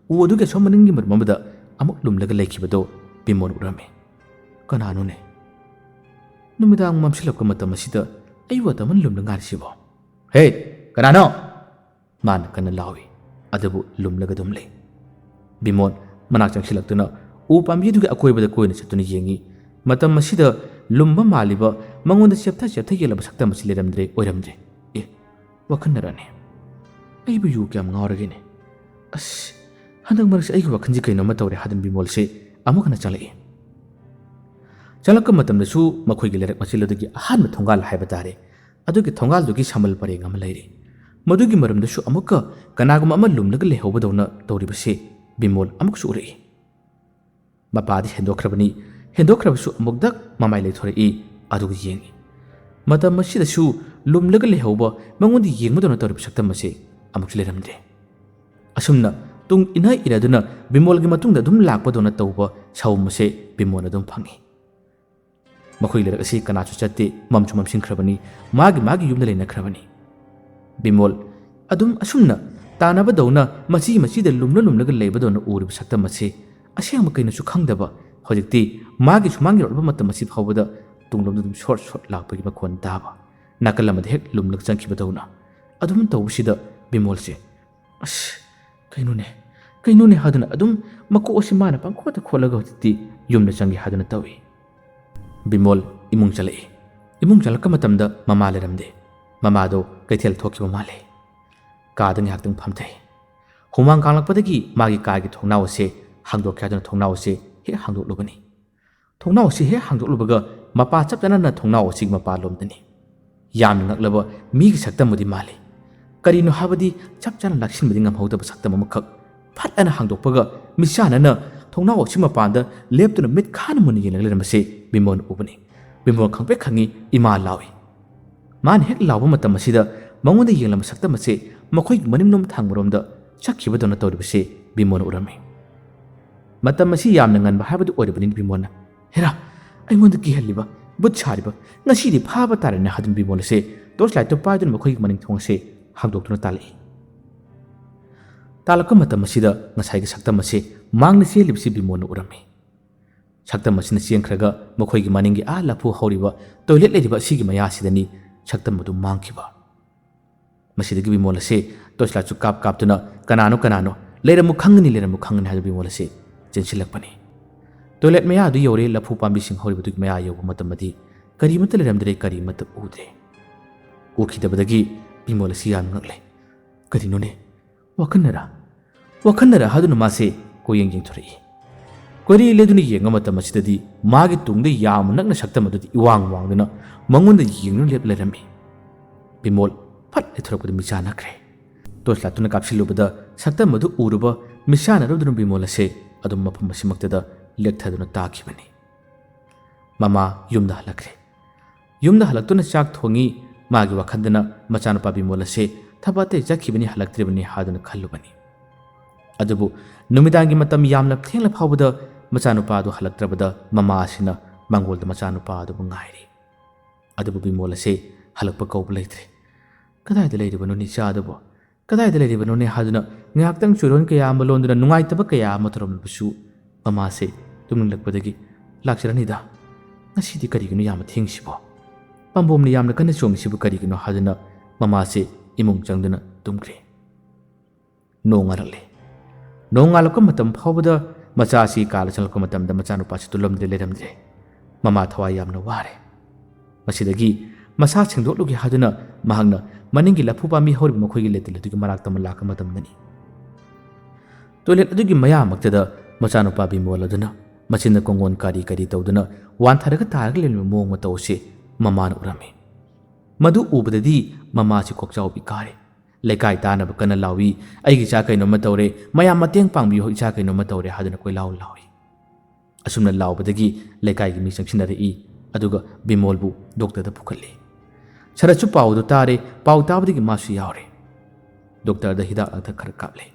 ꯎ ꯑꯗꯨꯒꯤ ꯑꯁꯣꯝ ꯃꯅꯤꯡꯒꯤ ꯃꯔꯨꯝ ꯑꯃꯗ ꯑꯃꯨꯛ ꯂꯨꯝꯂꯒ ꯂꯩꯈꯤꯕꯗꯣ ꯕꯤꯃꯣꯜ ꯎꯔꯝꯃꯤ꯫ "ꯀꯅꯥꯅꯣꯅꯦ? ꯅꯨꯃꯤꯗꯥꯡ ꯃꯝꯁꯤꯜꯂꯛꯄ ꯃꯇꯝ ꯑꯁꯤꯗ ꯑꯩꯕꯨ ꯑꯇꯃꯟ ꯂꯨꯝꯂ ꯉꯥꯏꯔꯤꯁꯤꯕꯣ? ꯍꯦ, ꯀꯅꯥꯅꯣ?" ꯃꯥꯅ ꯀꯟꯅ ꯂꯥꯎꯏ, ꯑꯗꯨꯕꯨ ꯂꯨꯝꯂꯒ ꯑꯗꯨꯝ ꯂꯩ꯫ ꯕꯤꯃꯣꯜ ꯃꯅꯥꯛ ꯆꯪꯁꯤꯜꯂꯛꯇꯨꯅ ꯎ ꯄꯥꯝꯕꯤ ꯑꯗꯨꯒꯤ ꯑꯀꯣꯏꯕꯗ ꯀꯣꯏꯅ ꯆꯠꯇꯨꯅ ꯌꯦꯡꯉꯤ꯫ ꯃꯇꯝ ꯑꯁꯤꯗ ꯂꯨꯝꯕ ꯃꯥꯜꯂꯤꯕ, ꯃꯉꯣꯟꯗ ꯆꯦꯞꯊ ꯆꯦꯞꯊ ꯌꯦꯜꯂꯕ ꯁꯛꯇꯝ ꯑꯁꯤ ꯂꯩꯔꯝꯗ꯭ꯔꯦ, ꯑꯣꯏꯔꯝꯗ꯭ꯔꯦ꯫ ꯑꯦ, ꯋꯥꯈꯜꯅꯔꯅꯦ? ꯑꯩꯕꯨ ꯌꯨ ꯀꯌꯥꯝ ꯉꯥꯎꯔꯒꯦꯅꯦ? ꯑꯁ, ꯍꯟꯗꯛ ꯃꯔꯛꯁꯦ ꯑꯩꯒꯤ ꯋꯥꯈꯜꯁꯤ ꯀꯩꯅꯣꯝꯃ ꯇꯧꯔꯦ ꯍꯥꯏꯗꯨꯅ ꯕꯤꯃꯣꯜꯁꯦ ꯑꯃꯨꯛ ꯍꯟꯅ ꯆꯪꯂꯛꯏ꯫ ꯆꯪꯂꯛꯄ ꯃꯇꯝꯗꯁꯨ ꯃꯈꯣꯏꯒꯤ ꯂꯩꯔꯛ ꯃꯆꯤꯜ ꯑꯗꯨꯒꯤ ꯑꯍꯥꯟꯕ ꯊꯣꯡꯒꯥꯜ ꯍꯥꯏꯕ ꯇꯥꯔꯦ, ꯑꯗꯨꯒꯤ ꯊꯣꯡꯒꯥꯜꯗꯨꯒꯤ ꯁꯝꯕꯜ ꯄꯔꯦꯡ ꯑꯃ ꯂꯩꯔꯦ꯫ ꯃꯗꯨꯒꯤ ꯃꯔꯨꯝꯗꯁꯨ ꯑꯃꯨꯛꯀ ꯀꯅꯥꯒꯨꯝꯕ ꯑꯃ ꯂꯨꯝꯂꯒ ꯂꯩꯍꯧꯕꯗꯧꯅ ꯇꯧꯔꯤꯕꯁꯤ ꯕꯤꯃꯣꯜ ꯑꯃꯨꯛꯁꯨ ꯎꯔꯛꯏ꯫ ꯃꯄꯥꯗꯤ ꯍꯦꯟꯗꯣꯛꯈ꯭ꯔꯕꯅꯤ꯫ ꯍꯦꯟꯗꯣꯛꯈ꯭ꯔꯕꯁꯨ ꯑꯃꯨꯛꯇ ꯃꯃꯥꯏ ꯂꯩꯊꯣꯔꯛꯏ, ꯑꯗꯨꯒ ꯌꯦꯡꯏ꯫ ꯃꯇꯝ ꯑꯁꯤꯗꯁꯨ ꯂꯨꯝꯂꯒ ꯂꯩꯍꯧꯕ, ꯃꯉꯣꯟꯗ ꯌꯦꯡꯕꯗꯧꯅ ꯇꯧꯔꯤꯕ ꯁꯛꯇꯝ ꯑꯁꯤ ꯑꯃꯨꯛꯁꯨ ꯂꯩꯔꯝꯗ꯭ꯔꯦ꯫ ꯑꯁꯨꯝꯅ ꯇꯨꯡ ꯏꯟꯅ ꯏꯟꯅꯗꯨꯅ ꯕꯤꯃꯣꯜꯒꯤ ꯃꯇꯨꯡꯗ ꯑꯗꯨꯝ ꯂꯥꯛꯄꯗꯧꯅ ꯇꯧꯕ ꯁꯥꯎꯝ ꯑꯁꯦ ꯕꯤꯃꯣꯜꯅ ꯑꯗꯨꯝ ꯐꯪꯏ꯫ ꯃꯈꯣꯏ ꯂꯩꯔꯛ ꯑꯁꯤ ꯀꯅꯥꯁꯨ ꯆꯠꯇꯦ, ꯃꯝꯁꯨ ꯃꯝꯁꯤꯟꯈ꯭ꯔꯕꯅꯤ, ꯃꯥꯒꯤ ꯃꯥꯒꯤ ꯌꯨꯝꯗ ꯂꯩꯅꯈ꯭ꯔꯕꯅꯤ꯫ ꯕꯤꯃꯣꯜ ꯑꯗꯨꯝ ꯑꯁꯨꯝꯅ ꯇꯥꯟꯅꯕꯗꯧꯅ ꯃꯆꯤ ꯃꯆꯤꯗ ꯂꯨꯝꯂ ꯂꯨꯝꯂꯒ ꯂꯩꯕꯗꯧꯅ ꯎꯔꯤꯕ ꯁꯛꯇꯝ ꯑꯁꯤ ꯑꯁꯦꯡꯕ ꯀꯩꯅꯁꯨ ꯈꯪꯗꯕ, ꯍꯧꯖꯤꯛꯇꯤ ꯃꯥꯒꯤ ꯁꯨꯃꯥꯡ ꯌꯧꯔꯛꯂꯕ ꯃꯇꯝ ꯑꯁꯤ ꯐꯥꯎꯕꯗ ꯇꯨꯡꯂꯣꯝꯗ ꯑꯗꯨꯝ ꯁꯣꯔꯠ ꯁꯣꯔꯠ ꯂꯥꯛꯄꯒꯤ ꯃꯈꯣꯟ ꯇꯥꯕ, ꯅꯥꯀꯜ ꯑꯃꯗ ꯍꯦꯛ ꯂꯨꯝꯂꯒ ꯆꯪꯈꯤꯕꯗꯧꯅ ꯑꯗꯨꯝ ꯇꯧꯕꯁꯤꯗ ꯕꯤꯃꯣꯜꯁꯦ, "ꯑꯁ, ꯀꯩꯅꯣꯅꯦ, ꯀꯩꯅꯣꯅꯦ?" ꯍꯥꯏꯗꯨꯅ ꯑꯗꯨꯝ ꯃꯀꯣꯛ ꯑꯁꯤ ꯃꯥꯅ ꯄꯪꯈꯣꯠꯇ ꯈꯣꯠꯂꯒ ꯍꯧꯖꯤꯛꯇꯤ ꯌꯨꯝꯗ ꯆꯪꯒꯦ ꯍꯥꯏꯗꯨꯅ ꯇꯧꯏ꯫ ꯕꯤꯃꯣꯜ ꯏꯃꯨꯡ ꯆꯪꯂꯛꯏ꯫ ꯏꯃꯨꯡ ꯆꯪꯂꯛꯄ ꯃꯇꯝꯗ ꯃꯃꯥ ꯂꯩꯔꯝꯗꯦ꯫ ꯃꯃꯥꯗꯣ ꯀꯩꯊꯦꯜ ꯊꯣꯛꯈꯤꯕ ꯃꯥꯜꯂꯦ꯫ ꯀꯥꯗ ꯉꯥꯏꯍꯥꯛꯇꯪ ꯐꯝꯊꯩ꯫ ꯍꯨꯃꯥꯡ ꯀꯥꯡꯂꯛꯄꯗꯒꯤ ꯃꯥꯒꯤ ꯀꯥꯒꯤ ꯊꯣꯡꯅꯥꯎ ꯑꯁꯦ ꯍꯥꯡꯗꯣꯛꯀꯦ ꯍꯥꯏꯗꯨꯅ ꯊꯣꯡꯅꯥꯎ ꯑꯁꯦ ꯍꯦꯛ ꯍꯥꯡꯗꯣꯛꯂꯨꯕꯅꯤ꯫ ꯊꯣꯡꯅꯥꯎ ꯑꯁꯤ ꯍꯦꯛ ꯍꯥꯡꯗꯣꯛꯂꯨꯕꯒ ꯃꯄꯥ ꯆꯞ ꯆꯥꯅꯅ ꯊꯣꯡꯅꯥꯎ ꯑꯁꯤꯒꯤ ꯃꯄꯥ ꯂꯣꯝꯗꯅꯤ꯫ ꯌꯥꯝꯅ ꯉꯛꯂꯕ ꯃꯤꯒꯤ ꯁꯛꯇꯝꯕꯨꯗꯤ ꯃꯥꯜꯂꯤ꯫ ꯀꯔꯤꯅꯣ ꯍꯥꯏꯕꯗꯤ ꯆꯞ ꯆꯥꯅ ꯂꯥꯛꯁꯤꯟꯕꯗꯤ ꯉꯝꯍꯧꯗꯕ ꯁꯛꯇꯝ ꯑꯃꯈꯛ꯫ ꯐꯠ ꯍꯥꯏꯅ ꯍꯥꯡꯗꯣꯛꯄꯒ ꯃꯤꯁꯥꯟꯅꯅ ꯊꯣꯡꯅꯥꯎ ꯑꯁꯤ ꯃꯄꯥꯟꯗ ꯂꯦꯞꯇꯨꯅ ꯃꯤꯠ ꯈꯥꯅ ꯃꯨꯟꯅ ꯌꯦꯡꯂꯒ ꯂꯩꯔꯝꯕꯁꯤ ꯕꯤꯃꯣꯜꯅ ꯎꯕꯅꯤ꯫ ꯕꯤꯃꯣꯜ ꯈꯪꯄ꯭ꯔꯦꯛ ꯈꯪꯉꯤ, "ꯏꯃꯥ!" ꯂꯥꯎꯏ꯫ ꯃꯥꯅ ꯍꯦꯛ ꯂꯥꯎꯕ ꯃꯇꯝ ꯑꯁꯤꯗ ꯃꯉꯣꯟꯗ ꯌꯦꯡꯂꯝꯕ ꯁꯛꯇꯝ ꯑꯁꯤ ꯃꯈꯣꯏꯒꯤ ꯃꯅꯤꯡꯂꯣꯝ ꯊꯪꯕꯔꯣꯝꯗ ꯆꯠꯈꯤꯕꯗꯧꯅ ꯇꯧꯔꯤꯕꯁꯤ ꯕꯤꯃꯣꯜꯅ ꯎꯔꯝꯃꯤ꯫ ꯃꯇꯝ ꯑꯁꯤ ꯌꯥꯝꯅ ꯉꯟꯕ ꯍꯥꯏꯕꯗꯨ ꯑꯣꯏꯔꯕꯅꯤꯅ ꯕꯤꯃꯣꯜꯅ, "ꯍꯦꯔꯥ, ꯑꯩꯉꯣꯟꯗ ꯀꯤꯍꯜꯂꯤꯕ, ꯚꯨꯠ ꯁꯥꯔꯤꯕ, ꯉꯁꯤꯗꯤ ꯐꯥꯕ ꯇꯥꯔꯦꯅꯦ" ꯍꯥꯏꯗꯨꯅ ꯕꯤꯃꯣꯜ ꯑꯁꯦ ꯇꯣꯔꯆ ꯂꯥꯏꯠꯇꯨ ꯄꯥꯏꯗꯨꯅ ꯃꯈꯣꯏꯒꯤ ꯃꯅꯤꯡ ꯊꯣꯡ ꯑꯁꯦ ꯍꯥꯡꯗꯣꯛꯇꯨꯅ ꯇꯥꯜꯂꯛꯏ꯫ ꯇꯥꯜꯂꯛꯄ ꯃꯇꯝ ꯑꯁꯤꯗ ꯉꯁꯥꯏꯒꯤ ꯁꯛꯇꯝ ꯑꯁꯤ ꯃꯥꯡꯗ ꯆꯦꯜꯂꯤꯕꯁꯤ ꯕꯤꯃꯣꯜꯅ ꯎꯔꯝꯃꯤ꯫ ꯁꯛꯇꯝ ꯑꯁꯤꯅ ꯆꯦꯟꯈ꯭ꯔꯒ ꯃꯈꯣꯏꯒꯤ ꯃꯅꯤꯡꯒꯤ ꯑꯥ ꯂꯐꯨ ꯍꯧꯔꯤꯕ ꯇꯣꯏꯂꯦꯠ ꯂꯩꯔꯤꯕ ꯑꯁꯤꯒꯤ ꯃꯌꯥꯁꯤꯗꯅꯤ ꯁꯛꯇꯝ ꯑꯗꯨ ꯃꯥꯡꯈꯤꯕ꯫ ꯃꯁꯤꯗꯒꯤ ꯕꯤꯃꯣꯜ ꯑꯁꯦ ꯇꯣꯔꯆ ꯂꯥꯏꯠꯁꯨ ꯀꯥꯞ ꯀꯥꯞꯇꯨꯅ, "ꯀꯅꯥꯅꯣ, ꯀꯅꯥꯅꯣ? ꯂꯩꯔꯝꯃꯨ ꯈꯪꯒꯅꯤ, ꯂꯩꯔꯝꯃꯨ ꯈꯪꯒꯅꯤ" ꯍꯥꯏꯗꯨꯅ ꯕꯤꯃꯣꯜ ꯑꯁꯦ ꯆꯦꯟꯁꯤꯜꯂꯛꯄꯅꯤ꯫ ꯇꯣꯏꯂꯦꯠ ꯃꯌꯥ ꯑꯗꯨ ꯌꯧꯔꯦ, ꯂꯐꯨ ꯄꯥꯝꯕꯤꯁꯤꯡ ꯍꯧꯔꯤꯕꯗꯨꯒꯤ ꯃꯌꯥ ꯌꯧꯕ ꯃꯇꯝꯗꯗꯤ ꯀꯔꯤꯃꯠꯇ ꯂꯩꯔꯝꯗ꯭ꯔꯦ, ꯀꯔꯤꯃꯠꯇ ꯎꯗ꯭ꯔꯦ꯫ ꯎꯈꯤꯗꯕꯗꯒꯤ ꯕꯤꯃꯣꯜ ꯑꯁꯤ ꯌꯥꯝꯅ ꯉꯛꯂꯦ꯫ "ꯀꯔꯤꯅꯣꯅꯦ? ꯋꯥꯈꯜꯅꯔꯥ? ꯋꯥꯈꯜꯅꯔꯥ?" ꯍꯥꯏꯗꯨꯅ ꯃꯥꯁꯦ ꯀꯣꯏꯌꯦꯡ ꯌꯦꯡꯊꯣꯔꯛꯏ꯫ ꯀꯣꯏꯔꯤ ꯂꯦꯗꯨꯅ ꯌꯦꯡꯕ ꯃꯇꯝ ꯑꯁꯤꯗꯗꯤ ꯃꯥꯒꯤ ꯇꯨꯡꯗ ꯌꯥꯝꯅ ꯅꯛꯅ ꯁꯛꯇꯝ ꯑꯗꯨꯗꯤ ꯏꯋꯥꯡ ꯋꯥꯡꯗꯨꯅ ꯃꯉꯣꯟꯗ ꯌꯦꯡꯗꯨꯅ ꯂꯦꯞ ꯂꯩꯔꯝꯃꯤ꯫ ꯕꯤꯃꯣꯜ ꯐꯠ ꯂꯩꯊꯣꯔꯛꯄꯗ ꯃꯤꯆꯥꯟꯅꯈ꯭ꯔꯦ꯫ ꯇꯣꯔꯆ ꯂꯥꯏꯠꯇꯨꯅ ꯀꯥꯞꯁꯤꯜꯂꯨꯕꯗ ꯁꯛꯇꯝ ꯑꯗꯨ ꯎꯔꯨꯕ ꯃꯤꯆꯥꯟꯅꯔꯨꯗꯨꯅ ꯕꯤꯃꯣꯜ ꯑꯁꯦ ꯑꯗꯨꯝ ꯃꯐꯝ ꯑꯁꯤꯃꯛꯇꯗ ꯂꯦꯛꯊꯗꯨꯅ ꯇꯥꯈꯤꯕꯅꯤ꯫ ꯃꯃꯥ ꯌꯨꯝꯗ ꯍꯜꯂꯛꯈ꯭ꯔꯦ꯫ ꯌꯨꯝꯗ ꯍꯜꯂꯛꯇꯨꯅ ꯆꯥꯛ ꯊꯣꯡꯉꯤ꯫ ꯃꯥꯒꯤ ꯋꯥꯈꯜꯗꯅ ꯃꯆꯥꯅꯨꯄꯥ ꯕꯤꯃꯣꯜ ꯑꯁꯦ ꯊꯕꯛ ꯑꯇꯩ ꯆꯠꯈꯤꯕꯅꯤ, ꯍꯜꯂꯛꯇ꯭ꯔꯤꯕꯅꯤ ꯍꯥꯏꯗꯨꯅ ꯈꯜꯂꯨꯕꯅꯤ꯫ ꯑꯗꯨꯕꯨ ꯅꯨꯃꯤꯗꯥꯡꯒꯤ ꯃꯇꯝ ꯌꯥꯝꯅ ꯊꯦꯡꯂ ꯐꯥꯎꯕꯗ ꯃꯆꯥꯅꯨꯄꯥ ꯑꯗꯨ ꯍꯜꯂꯛꯇ꯭ꯔꯕꯗ ꯃꯃꯥ ꯑꯁꯤꯅ ꯃꯥꯡꯒꯣꯜꯗ ꯃꯆꯥꯅꯨꯄꯥ ꯑꯗꯨꯕꯨ ꯉꯥꯏꯔꯤ꯫ ꯑꯗꯨꯕꯨ ꯕꯤꯃꯣꯜ ꯑꯁꯦ ꯍꯜꯂꯛꯄ ꯀꯧꯕ ꯂꯩꯇ꯭ꯔꯦ꯫ ꯀꯗꯥꯏꯗ ꯂꯩꯔꯤꯕꯅꯣꯅꯦ ꯏꯆꯥ ꯑꯗꯨꯕꯨ? ꯀꯗꯥꯏꯗ ꯂꯩꯔꯤꯕꯅꯣꯅꯦ ꯍꯥꯏꯗꯨꯅ ꯉꯥꯏꯍꯥꯛꯇꯪ ꯆꯣꯏꯔꯣꯟ ꯀꯌꯥ ꯑꯃ ꯂꯣꯟꯗꯨꯅ ꯅꯨꯡꯉꯥꯏꯇꯕ ꯀꯌꯥ ꯑꯃ ꯇꯧꯔꯝꯂꯕꯁꯨ ꯃꯃꯥꯁꯦ ꯇꯨꯝꯅꯤꯡꯂꯛꯄꯗꯒꯤ, "ꯂꯥꯛꯆꯔꯅꯤꯗ, ꯉꯁꯤꯗꯤ ꯀꯔꯤꯒꯤꯅꯣ ꯌꯥꯝꯅ ꯊꯦꯡꯉꯤꯁꯤꯕꯣ? ꯄꯥꯝꯕꯣꯝꯅ ꯌꯥꯝꯅ ꯀꯟꯅ ꯆꯣꯡꯉꯤꯁꯤꯕꯨ ꯀꯔꯤꯒꯤꯅꯣ?" ꯍꯥꯏꯗꯨꯅ ꯃꯃꯥꯁꯦ ꯏꯃꯨꯡ ꯆꯪꯗꯨꯅ ꯇꯨꯝꯈ꯭ꯔꯦ꯫ ꯅꯣꯡ ꯉꯥꯜꯂꯛꯂꯦ꯫ ꯅꯣꯡ ꯉꯥꯜꯂꯛꯄ ꯃꯇꯝ ꯐꯥꯎꯕꯗ ꯃꯆꯥ ꯑꯁꯤ ꯀꯥꯗ ꯆꯪꯂꯛꯄ ꯃꯇꯝꯗ ꯃꯆꯥꯅꯨꯄꯥꯁꯤ ꯇꯨꯝꯂꯝꯗ꯭ꯔꯦ, ꯂꯩꯔꯝꯗ꯭ꯔꯦ꯫ ꯃꯃꯥ ꯊꯋꯥꯏ ꯌꯥꯝꯅ ꯋꯥꯔꯦ꯫ ꯃꯁꯤꯗꯒꯤ ꯃꯁꯥ ꯁꯦꯡꯗꯣꯛꯂꯨꯒꯦ ꯍꯥꯏꯗꯨꯅ ꯃꯍꯥꯛꯅ ꯃꯅꯤꯡꯒꯤ ꯂꯐꯨ ꯄꯥꯝꯕꯤ ꯍꯧꯔꯤꯕ ꯃꯈꯣꯏꯒꯤ ꯂꯦꯇꯤꯜ ꯑꯗꯨꯒꯤ ꯃꯅꯥꯛꯇ ꯑꯃ ꯂꯥꯛꯄ ꯃꯇꯝꯗꯅꯤ꯫ ꯇꯣꯏꯂꯦꯠ ꯑꯗꯨꯒꯤ ꯃꯌꯥꯃꯛꯇꯗ ꯃꯆꯥꯅꯨꯄꯥ ꯕꯤꯃꯣꯜ ꯑꯗꯨꯅ ꯃꯆꯤꯟꯗ ꯀꯣꯡꯒꯣꯟ ꯀꯥꯔꯤ ꯀꯥꯔꯤ ꯇꯧꯗꯨꯅ ꯋꯥꯟꯊꯔꯒ ꯇꯥꯔꯒ ꯂꯩꯔꯝꯕ ꯃꯑꯣꯡ ꯃꯇꯧ ꯑꯁꯤ ꯃꯃꯥꯅ ꯎꯔꯝꯃꯤ꯫ ꯃꯗꯨ ꯎꯕꯗꯗꯤ ꯃꯃꯥꯁꯤ ꯀꯣꯛꯆꯥꯎꯕꯤ ꯀꯥꯔꯦ꯫ ꯂꯩꯀꯥꯏ ꯇꯥꯅꯕ ꯀꯟꯅ ꯂꯥꯎꯏ, "ꯑꯩꯒꯤ ꯏꯆꯥ ꯀꯩꯅꯣꯝꯃ ꯇꯧꯔꯦ, ꯃꯌꯥꯝ ꯃꯇꯦꯡ ꯄꯥꯡꯕꯤꯌꯨ, ꯏꯆꯥ ꯀꯩꯅꯣꯝꯃ ꯇꯧꯔꯦ" ꯍꯥꯏꯗꯨꯅ ꯀꯣꯏꯂꯥꯎ ꯂꯥꯎꯏ꯫ ꯑꯁꯨꯝꯅ ꯂꯥꯎꯕꯗꯒꯤ ꯂꯩꯀꯥꯏꯒꯤ ꯃꯤ ꯆꯪꯁꯤꯟꯅꯔꯛꯏ, ꯑꯗꯨꯒ ꯕꯤꯃꯣꯜꯕꯨ ꯗꯣꯛꯇꯔꯗ ꯄꯨꯈꯠꯂꯤ꯫ ꯁꯔꯠꯁꯨ ꯄꯥꯎ ꯑꯗꯨ ꯇꯥꯔꯦ, ꯄꯥꯎ ꯇꯥꯕꯗꯒꯤ ꯃꯥꯁꯨ ꯌꯥꯎꯔꯦ꯫ ꯗꯣꯛꯇꯔꯗ ꯍꯤꯗꯥꯛ ꯂꯥꯡꯊꯛ ꯈꯔ ꯀꯥꯞꯂꯦ꯫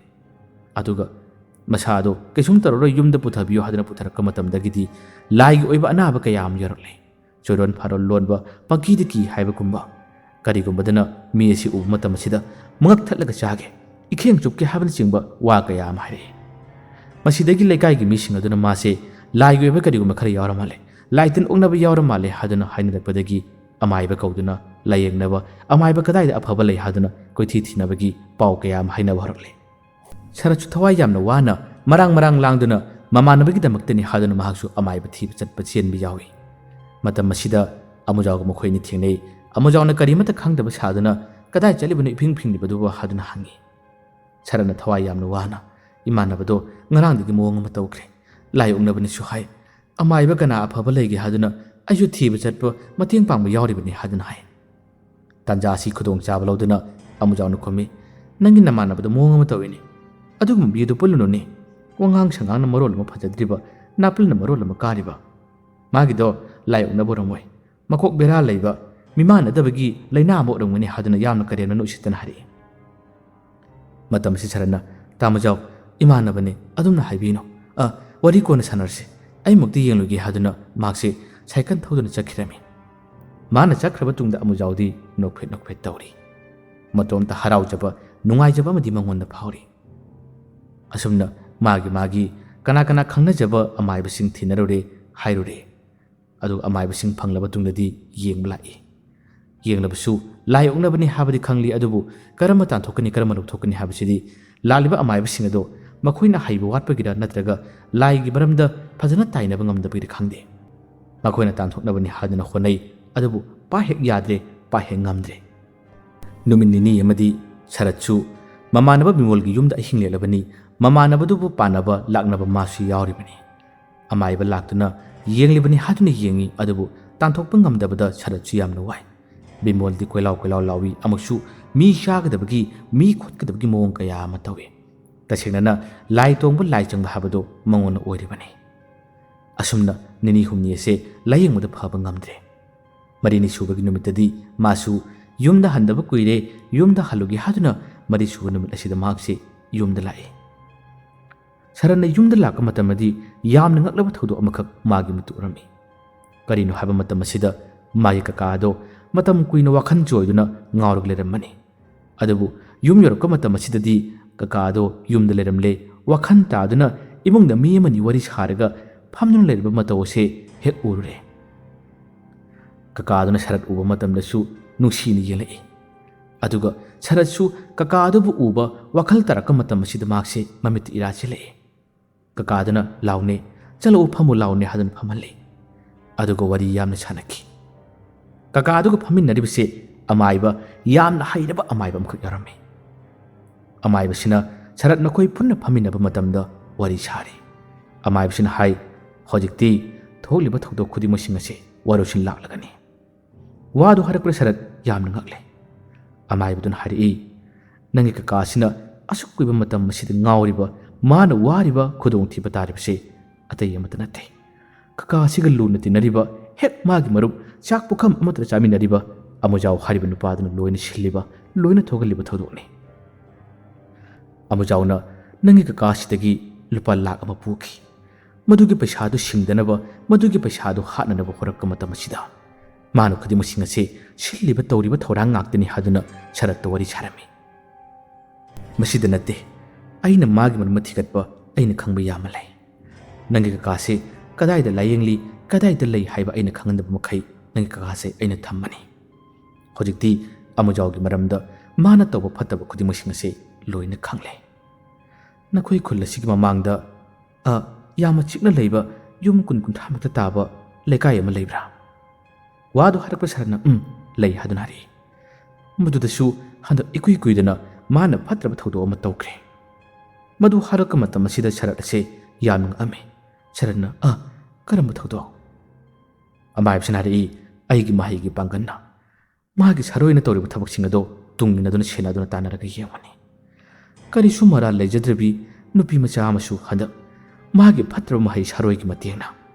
ꯑꯗꯨꯒ ꯃꯁꯥꯗꯣ ꯀꯩꯁꯨꯝ ꯇꯧꯔꯔꯣꯏ, ꯌꯨꯝꯗ ꯄꯨꯊꯕꯤꯌꯨ ꯍꯥꯏꯗꯨꯅ ꯄꯨꯊꯔꯛꯄ ꯃꯇꯝꯗꯒꯤꯗꯤ ꯂꯥꯏꯒꯤ ꯑꯣꯏꯕ ꯑꯅꯥꯕ ꯀꯌꯥ ꯑꯃ ꯌꯧꯔꯛꯂꯦ꯫ ꯆꯣꯏꯔꯣꯟ ꯐꯥꯔꯣꯟ ꯂꯣꯟꯕ ꯄꯪꯀꯤꯗ ꯀꯤ ꯍꯥꯏꯕꯒꯨꯝꯕ꯫ ꯀꯔꯤꯒꯨꯝꯕꯗꯅ ꯃꯤ ꯑꯁꯤ ꯎꯕ ꯃꯇꯝ ꯑꯁꯤꯗ ꯃꯉꯛ ꯊꯠꯂꯒ ꯆꯥꯒꯦ, ꯏꯈꯦꯡ ꯆꯨꯞꯀꯦ ꯍꯥꯏꯕꯅꯆꯤꯡꯕ ꯋꯥ ꯀꯌꯥ ꯑꯃ ꯍꯥꯏꯔꯛꯏ꯫ ꯃꯁꯤꯗꯒꯤ ꯂꯩꯀꯥꯏꯒꯤ ꯃꯤꯁꯤꯡ ꯑꯗꯨꯅ ꯃꯥꯁꯦ ꯂꯥꯏꯒꯤ ꯑꯣꯏꯕ ꯀꯔꯤꯒꯨꯝꯕ ꯈꯔ ꯌꯥꯎꯔ ꯃꯥꯜꯂꯦ, ꯂꯥꯏ ꯇꯤꯟ ꯑꯣꯛꯅꯕ ꯌꯥꯎꯔ ꯃꯥꯜꯂꯦ ꯍꯥꯏꯗꯨꯅ ꯍꯥꯏꯅꯔꯛꯄꯗꯒꯤ ꯑꯃꯥꯏꯕ ꯀꯧꯗꯨꯅ ꯂꯥꯌꯦꯡꯅꯕ, ꯑꯃꯥꯏꯕ ꯀꯗꯥꯏꯗ ꯑꯐꯕ ꯂꯩ ꯍꯥꯏꯗꯨꯅ ꯀꯣꯏꯊꯤ ꯊꯤꯅꯕꯒꯤ ꯄꯥꯎ ꯀꯌꯥ ꯑꯃ ꯍꯥꯏꯅꯕ ꯍꯧꯔꯛꯂꯦ꯫ ꯁꯔꯠꯁꯨ ꯊꯋꯥꯏ ꯌꯥꯝꯅ ꯋꯥꯅ ꯃꯔꯥꯡ ꯃꯔꯥꯡ ꯂꯥꯡꯗꯨꯅ ꯃꯃꯥꯟꯅꯕꯒꯤꯗꯃꯛꯇꯅꯤ ꯍꯥꯏꯗꯨꯅ ꯃꯍꯥꯛꯁꯨ ꯑꯃꯥꯏꯕ ꯊꯤꯕ ꯆꯠꯄ ꯆꯦꯟꯕ ꯌꯥꯎꯏ꯫ ꯃꯇꯝ ꯑꯁꯤꯗ ꯑꯃꯨꯖꯥꯎꯒ ꯃꯈꯣꯏ ꯑꯅꯤ ꯊꯦꯡꯅꯩ꯫ ꯑꯃꯨꯖꯥꯎꯅ ꯀꯔꯤꯃꯠꯇ ꯈꯪꯗꯕ ꯁꯥꯗꯨꯅ, "ꯀꯗꯥꯏ ꯆꯠꯂꯤꯕꯅꯣ ꯏꯐꯤꯡ ꯐꯤꯡꯂꯤꯕꯗꯨꯕꯨ?" ꯍꯥꯏꯗꯨꯅ ꯍꯪꯉꯤ꯫ ꯁꯔꯠꯅ ꯊꯋꯥꯏ ꯌꯥꯝꯅ ꯋꯥꯅ, "ꯏꯃꯥꯟꯅꯕꯗꯣ ꯉꯔꯥꯡꯗꯒꯤ ꯃꯑꯣꯡ ꯑꯃ ꯇꯧꯈ꯭ꯔꯦ꯫ ꯂꯥꯏ ꯑꯣꯛꯅꯕꯅꯁꯨ ꯍꯥꯏ, "ꯑꯃꯥꯏꯕ ꯀꯅꯥ ꯑꯐꯕ ꯂꯩꯒꯦ ꯍꯥꯏꯗꯨꯅ ꯑꯩꯁꯨ ꯊꯤꯕ ꯆꯠꯄ, ꯃꯇꯦꯡ ꯄꯥꯡꯕ ꯌꯥꯎꯔꯤꯕꯅꯤ" ꯍꯥꯏꯗꯨꯅ ꯍꯥꯏ꯫ ꯇꯥꯟꯖꯥ ꯑꯁꯤ ꯈꯨꯗꯣꯡꯆꯥꯕ ꯂꯧꯗꯨꯅ ꯑꯃꯨꯖꯥꯎꯅ ꯈꯨꯝꯃꯤ, "ꯅꯪꯒꯤ ꯅꯃꯥꯟꯅꯕꯗꯣ ꯃꯑꯣꯡ ꯑꯃ ꯇꯧꯏꯅꯦ꯫ ꯑꯗꯨꯒꯨꯝꯕ ꯃꯤꯗꯨ ꯄꯨꯜꯂꯨꯅꯨꯅꯦ꯫ ꯋꯥꯉꯥꯡ ꯁꯉꯥꯡꯅ ꯃꯔꯣꯜ ꯑꯃ ꯐꯖꯗ꯭ꯔꯤꯕ, ꯅꯥꯄꯜꯅ ꯃꯔꯣꯜ ꯑꯃ ꯀꯥꯔꯤꯕ꯫ ꯃꯥꯒꯤꯗꯣ ꯂꯥꯏ ꯑꯣꯛꯅꯕ ꯑꯣꯏꯔꯝꯃꯣꯏ꯫ ꯃꯀꯣꯛ ꯕꯦꯔꯥ ꯂꯩꯕ, ꯃꯤꯃꯥꯟꯅꯗꯕꯒꯤ ꯂꯥꯏꯅꯥ ꯑꯃ ꯑꯣꯏꯔꯝꯒꯅꯤ" ꯍꯥꯏꯗꯨꯅ ꯌꯥꯝꯅ ꯀꯔꯦꯝꯅꯅ ꯎꯁꯤꯠꯇꯅ ꯍꯥꯏꯔꯛꯏ꯫ ꯃꯇꯝ ꯑꯁꯤ ꯁꯔꯠꯅ, "ꯇꯥꯃꯣꯖꯥꯎ, ꯏꯃꯥꯟꯅꯕꯅꯤ, ꯑꯗꯨꯝꯅ ꯍꯥꯏꯕꯤꯅꯨ꯫ ꯑ, ꯋꯥꯔꯤ ꯀꯣꯟꯅ ꯁꯥꯟꯅꯔꯁꯤ꯫ ꯑꯩꯃꯨꯛꯇꯤ ꯌꯦꯡꯂꯨꯒꯦ" ꯍꯥꯏꯗꯨꯅ ꯃꯍꯥꯛꯁꯦ ꯁꯥꯏꯀꯜ ꯊꯧꯗꯨꯅ ꯆꯠꯈꯤꯔꯝꯃꯤ꯫ ꯃꯥꯅ ꯆꯠꯈ꯭ꯔꯕ ꯇꯨꯡꯗ ꯑꯃꯨꯖꯥꯎꯗꯤ ꯅꯣꯛꯐꯦꯠ ꯅꯣꯛꯐꯦꯠ ꯇꯧꯔꯤ꯫ ꯃꯇꯣꯝꯇ ꯍꯔꯥꯎꯖꯕ, ꯅꯨꯡꯉꯥꯏꯖꯕ ꯑꯃꯗꯤ ꯃꯉꯣꯟꯗ ꯐꯥꯎꯔꯤ꯫ ꯑꯁꯨꯝꯅ ꯃꯥꯒꯤ ꯃꯥꯒꯤ ꯀꯅꯥ ꯀꯅꯥ ꯈꯪꯅꯖꯕ ꯑꯃꯥꯏꯕꯁꯤꯡ ꯊꯤꯅꯔꯨꯔꯦ, ꯍꯥꯏꯔꯨꯔꯦ꯫ ꯑꯗꯨꯒ ꯑꯃꯥꯏꯕꯁꯤꯡ ꯐꯪꯂꯕ ꯇꯨꯡꯗꯗꯤ ꯌꯦꯡꯕ ꯂꯥꯛꯏ꯫ ꯌꯦꯡꯂꯕꯁꯨ ꯂꯥꯏ ꯑꯣꯛꯅꯕꯅꯤ ꯍꯥꯏꯕꯗꯤ ꯈꯪꯂꯤ, ꯑꯗꯨꯕꯨ ꯀꯔꯝꯅ ꯇꯥꯟꯊꯣꯛꯀꯅꯤ, ꯀꯔꯝꯅ ꯂꯧꯊꯣꯛꯀꯅꯤ ꯍꯥꯏꯕꯁꯤꯗꯤ ꯂꯥꯛꯂꯤꯕ ꯑꯃꯥꯏꯕꯁꯤꯡ ꯑꯗꯣ ꯃꯈꯣꯏꯅ ꯍꯩꯕ ꯋꯥꯠꯄꯒꯤꯔ ꯅꯠꯇ꯭ꯔꯒ ꯂꯥꯏꯒꯤ ꯃꯔꯝꯗ ꯐꯖꯅ ꯇꯥꯏꯅꯕ ꯉꯝꯗꯕꯒꯤꯔ ꯈꯪꯗꯦ꯫ ꯃꯈꯣꯏꯅ ꯇꯥꯟꯊꯣꯛꯅꯕꯅꯤ ꯍꯥꯏꯗꯨꯅ ꯍꯣꯠꯅꯩ, ꯑꯗꯨꯕꯨ ꯄꯥꯏ ꯍꯦꯛ ꯌꯥꯗ꯭ꯔꯦ, ꯄꯥꯏ ꯍꯦꯛ ꯉꯝꯗ꯭ꯔꯦ꯫ ꯅꯨꯃꯤꯠ ꯅꯤꯅꯤ ꯑꯃꯗꯤ ꯁꯔꯠꯁꯨ ꯃꯃꯥꯟꯅꯕ ꯕꯤꯃꯣꯜꯒꯤ ꯌꯨꯝꯗ ꯑꯍꯤꯡ ꯂꯦꯛꯂꯕꯅꯤ꯫ ꯃꯃꯥꯟꯅꯕꯗꯨꯕꯨ ꯄꯥꯟꯅꯕ ꯂꯥꯛꯅꯕ ꯃꯥꯁꯨ ꯌꯥꯎꯔꯤꯕꯅꯤ꯫ ꯑꯃꯥꯏꯕ ꯂꯥꯛꯇꯨꯅ ꯌꯦꯡꯂꯤꯕꯅꯤ ꯍꯥꯏꯗꯨꯅ ꯌꯦꯡꯉꯤ, ꯑꯗꯨꯕꯨ ꯇꯥꯟꯊꯣꯛꯄ ꯉꯝꯗꯕꯗ ꯁꯔꯠꯁꯨ ꯌꯥꯝꯅ ꯋꯥꯏ꯫ ꯕꯤꯃꯣꯜꯗꯤ ꯀꯣꯏꯂꯥꯎ ꯀꯣꯏꯂꯥꯎ ꯂꯥꯎꯏ, ꯑꯃꯨꯛꯁꯨ ꯃꯤ ꯆꯥꯒꯗꯕꯒꯤ, ꯃꯤ ꯈꯣꯠꯀꯗꯕꯒꯤ ꯃꯑꯣꯡ ꯀꯌꯥ ꯑꯃ ꯇꯧꯏ꯫ ꯇꯁꯦꯡꯅꯅ ꯂꯥꯏ ꯇꯣꯡꯕ, ꯂꯥꯏ ꯆꯪꯕ ꯍꯥꯏꯕꯗꯨ ꯃꯉꯣꯟꯗ ꯑꯣꯏꯔꯤꯕꯅꯤ꯫ ꯑꯁꯨꯝꯅ ꯅꯤꯅꯤ ꯍꯨꯝꯅꯤ ꯑꯁꯦ ꯂꯥꯌꯦꯡꯕꯗ ꯐꯕ ꯉꯝꯗ꯭ꯔꯦ꯫ ꯃꯔꯤꯅꯤ ꯁꯨꯕꯒꯤ ꯅꯨꯃꯤꯠꯇꯗꯤ ꯃꯥꯁꯨ ꯌꯨꯝꯗ ꯍꯟꯗꯕ ꯀꯨꯏꯔꯦ, ꯌꯨꯝꯗ ꯍꯜꯂꯨꯒꯦ ꯍꯥꯏꯗꯨꯅ ꯃꯔꯤ ꯁꯨꯕ ꯅꯨꯃꯤꯠ ꯑꯁꯤꯗ ꯃꯍꯥꯛꯁꯦ ꯌꯨꯝꯗ ꯂꯥꯛꯏ꯫ ꯁꯔꯠꯅ ꯌꯨꯝꯗ ꯂꯥꯛꯄ ꯃꯇꯝꯗꯗꯤ ꯌꯥꯝꯅ ꯉꯛꯂꯕ ꯊꯧꯗꯣꯛ ꯑꯃꯈꯛ ꯃꯥꯒꯤ ꯃꯤꯠꯇ ꯎꯔꯝꯃꯤ꯫ ꯀꯔꯤꯅꯣ ꯍꯥꯏꯕ ꯃꯇꯝ ꯑꯁꯤꯗ ꯃꯥꯒꯤ ꯀꯀꯥ ꯑꯗꯣ ꯃꯇꯝ ꯀꯨꯏꯅ ꯋꯥꯈꯜ ꯆꯣꯏꯗꯨꯅ ꯉꯥꯎꯔꯒ ꯂꯩꯔꯝꯃꯅꯤ꯫ ꯑꯗꯨꯕꯨ ꯌꯨꯝ ꯌꯧꯔꯛꯄ ꯃꯇꯝ ꯑꯁꯤꯗꯗꯤ ꯀꯀꯥ ꯑꯗꯣ ꯌꯨꯝꯗ ꯂꯩꯔꯝꯂꯦ꯫ ꯋꯥꯈꯜ ꯇꯥꯗꯨꯅ ꯏꯃꯨꯡꯗ ꯃꯤ ꯑꯃꯅꯤ ꯋꯥꯔꯤ ꯁꯥꯔꯒ ꯐꯝꯗꯨꯅ ꯂꯩꯔꯤꯕ ꯃꯇꯧ ꯑꯁꯦ ꯍꯦꯛ ꯎꯔꯨꯔꯦ꯫ ꯀꯀꯥ ꯑꯗꯨꯅ ꯁꯔꯠ ꯎꯕ ꯃꯇꯝꯗꯁꯨ ꯅꯨꯡꯁꯤꯅ ꯌꯦꯡꯂꯛꯏ꯫ ꯑꯗꯨꯒ ꯁꯔꯠꯁꯨ ꯀꯀꯥ ꯑꯗꯨꯕꯨ ꯎꯕ ꯋꯥꯈꯜ ꯇꯥꯔꯛꯄ ꯃꯇꯝ ꯑꯁꯤꯗ ꯃꯍꯥꯛꯁꯦ ꯃꯃꯤꯠꯇ ꯏꯔꯥ ꯆꯦꯜꯂꯛꯏ꯫ ꯀꯀꯥꯗꯨꯅ "ꯂꯥꯎꯅꯦ, ꯆꯠꯂꯛꯎ, ꯐꯝꯃꯨ ꯂꯥꯎꯅꯦ" ꯍꯥꯏꯗꯨꯅ ꯐꯝꯍꯜꯂꯤ꯫ ꯑꯗꯨꯒ ꯋꯥꯔꯤ ꯌꯥꯝꯅ ꯁꯥꯟꯅꯈꯤ꯫ ꯀꯀꯥꯗꯨꯒ ꯐꯝꯃꯤꯟꯅꯔꯤꯕꯁꯦ ꯑꯃꯥꯏꯕ, ꯌꯥꯝꯅ ꯍꯩꯔꯕ ꯑꯃꯥꯏꯕ ꯑꯃꯈꯛ ꯌꯥꯎꯔꯝꯃꯤ꯫ ꯑꯃꯥꯏꯕꯁꯤꯅ ꯁꯔꯠ ꯃꯈꯣꯏ ꯄꯨꯟꯅ ꯐꯝꯃꯤꯟꯅꯕ ꯃꯇꯝꯗ ꯋꯥꯔꯤ ꯁꯥꯔꯤ꯫ ꯑꯃꯥꯏꯕꯁꯤꯅ ꯍꯥꯏ, "ꯍꯧꯖꯤꯛꯇꯤ ꯊꯣꯛꯂꯤꯕ ꯊꯧꯗꯣꯛ ꯈꯨꯗꯤꯡꯃꯛꯁꯤꯡ ꯑꯁꯤ ꯋꯥꯔꯧꯁꯤꯟ ꯂꯥꯛꯂꯒꯅꯤ꯫" ꯋꯥꯗꯨ ꯍꯥꯏꯔꯛꯄꯗ ꯁꯔꯠ ꯌꯥꯝꯅ ꯉꯛꯂꯦ꯫ ꯑꯃꯥꯏꯕꯗꯨꯅ ꯍꯥꯏꯔꯛꯏ, "ꯅꯪꯒꯤ ꯀꯀꯥꯁꯤꯅ ꯑꯁꯨꯛ ꯀꯨꯏꯕ ꯃꯇꯝ ꯑꯁꯤꯗ ꯉꯥꯎꯔꯤꯕ, ꯃꯥꯅ ꯋꯥꯔꯤꯕ, ꯈꯨꯗꯣꯡꯊꯤꯕ ꯇꯥꯔꯤꯕꯁꯤ ꯑꯇꯩ ꯑꯃꯠꯇ ꯅꯠꯇꯦ꯫ ꯀꯀꯥꯁꯤꯒ ꯂꯨꯅ ꯇꯤꯟꯅꯔꯤꯕ, ꯍꯦꯛ ꯃꯥꯒꯤ ꯃꯔꯨꯞ, ꯆꯥꯛ ꯄꯨꯈꯝ ꯑꯃꯠꯇꯗ ꯆꯥꯃꯤꯟꯅꯔꯤꯕ ꯑꯃꯨꯖꯥꯎ ꯍꯥꯏꯔꯤꯕ ꯅꯨꯄꯥꯗꯨꯅ ꯂꯣꯏꯅ ꯁꯤꯜꯂꯤꯕ, ꯂꯣꯏꯅ ꯊꯣꯛꯍꯜꯂꯤꯕ ꯊꯧꯗꯣꯛꯅꯤ꯫ ꯑꯃꯨꯖꯥꯎꯅ ꯅꯪꯒꯤ ꯀꯀꯥꯁꯤꯗꯒꯤ ꯂꯨꯄꯥ ꯂꯥꯛ ꯑꯃ ꯄꯨꯈꯤ꯫ ꯃꯗꯨꯒꯤ ꯄꯩꯁꯥꯗꯨ ꯁꯤꯡꯗꯅꯕ, ꯃꯗꯨꯒꯤ ꯄꯩꯁꯥꯗꯨ ꯍꯥꯠꯅꯅꯕ ꯍꯣꯔꯛꯄ ꯃꯇꯝ ꯑꯁꯤꯗ ꯃꯥꯅ ꯈꯨꯗꯤꯡꯃꯛꯁꯤꯡ ꯑꯁꯤ ꯁꯤꯜꯂꯤꯕ ꯇꯧꯔꯤꯕ ꯊꯧꯔꯥꯡ ꯉꯥꯛꯇꯅꯤ" ꯍꯥꯏꯗꯨꯅ ꯁꯔꯠꯇ ꯋꯥꯔꯤ ꯁꯥꯔꯝꯃꯤ꯫ "ꯃꯁꯤꯗ ꯅꯠꯇꯦ, ꯑꯩꯅ ꯃꯥꯒꯤ ꯃꯔꯝꯗ ꯊꯤꯒꯠꯄ ꯑꯩꯅ ꯈꯪꯕ ꯌꯥꯝꯅ ꯂꯩ꯫ ꯅꯪꯒꯤ ꯀꯀꯥꯁꯤ ꯀꯗꯥꯏꯗ ꯂꯥꯌꯦꯡꯂꯤ, ꯀꯗꯥꯏꯗ ꯂꯩ ꯍꯥꯏꯕ ꯑꯩꯅ ꯈꯪꯍꯟꯗꯕ ꯃꯈꯩ ꯅꯪꯒꯤ ꯀꯀꯥꯁꯦ ꯑꯩꯅ ꯊꯝꯃꯅꯤ꯫ ꯍꯧꯖꯤꯛꯇꯤ ꯑꯃꯨꯖꯥꯎꯒꯤ ꯃꯔꯝꯗ ꯃꯥꯅ ꯇꯧꯕ ꯐꯠꯇꯕ ꯈꯨꯗꯤꯡꯃꯛꯁꯤꯡ ꯑꯁꯤ ꯂꯣꯏꯅ ꯈꯪꯂꯦ꯫ ꯅꯈꯣꯏ ꯈꯨꯜ ꯑꯁꯤꯒꯤ ꯃꯃꯥꯡꯗ, ꯑ, ꯌꯥꯝꯅ ꯆꯤꯛꯅ ꯂꯩꯕ ꯌꯨꯝ ꯀꯨꯟ ꯀꯨꯟꯊ꯭ꯔꯥꯃꯨꯛꯇ ꯇꯥꯕ ꯂꯩꯀꯥꯏ ꯑꯃ ꯂꯩꯕ꯭ꯔꯥ?" ꯋꯥꯗꯨ ꯍꯥꯏꯔꯛꯄ ꯁꯔꯠꯅ "ꯎꯝ, ꯂꯩ" ꯍꯥꯏꯗꯨꯅ ꯍꯥꯏꯔꯛꯏ꯫ "ꯃꯗꯨꯗꯁꯨ ꯍꯟꯗꯛ ꯏꯀꯨꯏ ꯀꯨꯏꯗꯅ ꯃꯥꯅ ꯐꯠꯇ꯭ꯔꯕ ꯊꯧꯗꯣꯛ ꯑꯃ ꯇꯧꯈ꯭ꯔꯦ꯫" ꯃꯗꯨ ꯍꯥꯏꯔꯛꯄ ꯃꯇꯝ ꯑꯁꯤꯗ ꯁꯔꯠ ꯑꯁꯦ ꯌꯥꯝꯅ ꯉꯛꯑꯝꯃꯤ꯫ ꯁꯔꯠꯅ, "ꯑ, ꯀꯔꯝꯕ ꯊꯧꯗꯣꯛ?" ꯑꯃꯥꯏꯕꯁꯤꯅ ꯍꯥꯏꯔꯛꯏ, "ꯑꯩꯒꯤ ꯃꯍꯩꯒꯤ ꯄꯥꯡꯒꯜꯅ ꯃꯥꯒꯤ ꯁꯥꯔꯣꯏꯅ ꯇꯧꯔꯤꯕ ꯊꯕꯛꯁꯤꯡ ꯑꯗꯣ ꯇꯨꯡ ꯏꯟꯅꯗꯨꯅ ꯁꯦꯟꯅꯗꯨꯅ ꯇꯥꯟꯅꯔꯒ ꯌꯦꯡꯕꯅꯤ꯫ ꯀꯔꯤꯁꯨ ꯃꯔꯥꯜ ꯂꯩꯖꯗ꯭ꯔꯕꯤ ꯅꯨꯄꯤ ꯃꯆꯥ ꯑꯃꯁꯨ ꯍꯟꯗꯛ ꯃꯥꯒꯤ ꯐꯠꯇ꯭ꯔꯕ ꯃꯍꯩ ꯁꯥꯔꯣꯏꯒꯤ ꯃꯇꯦꯡꯅ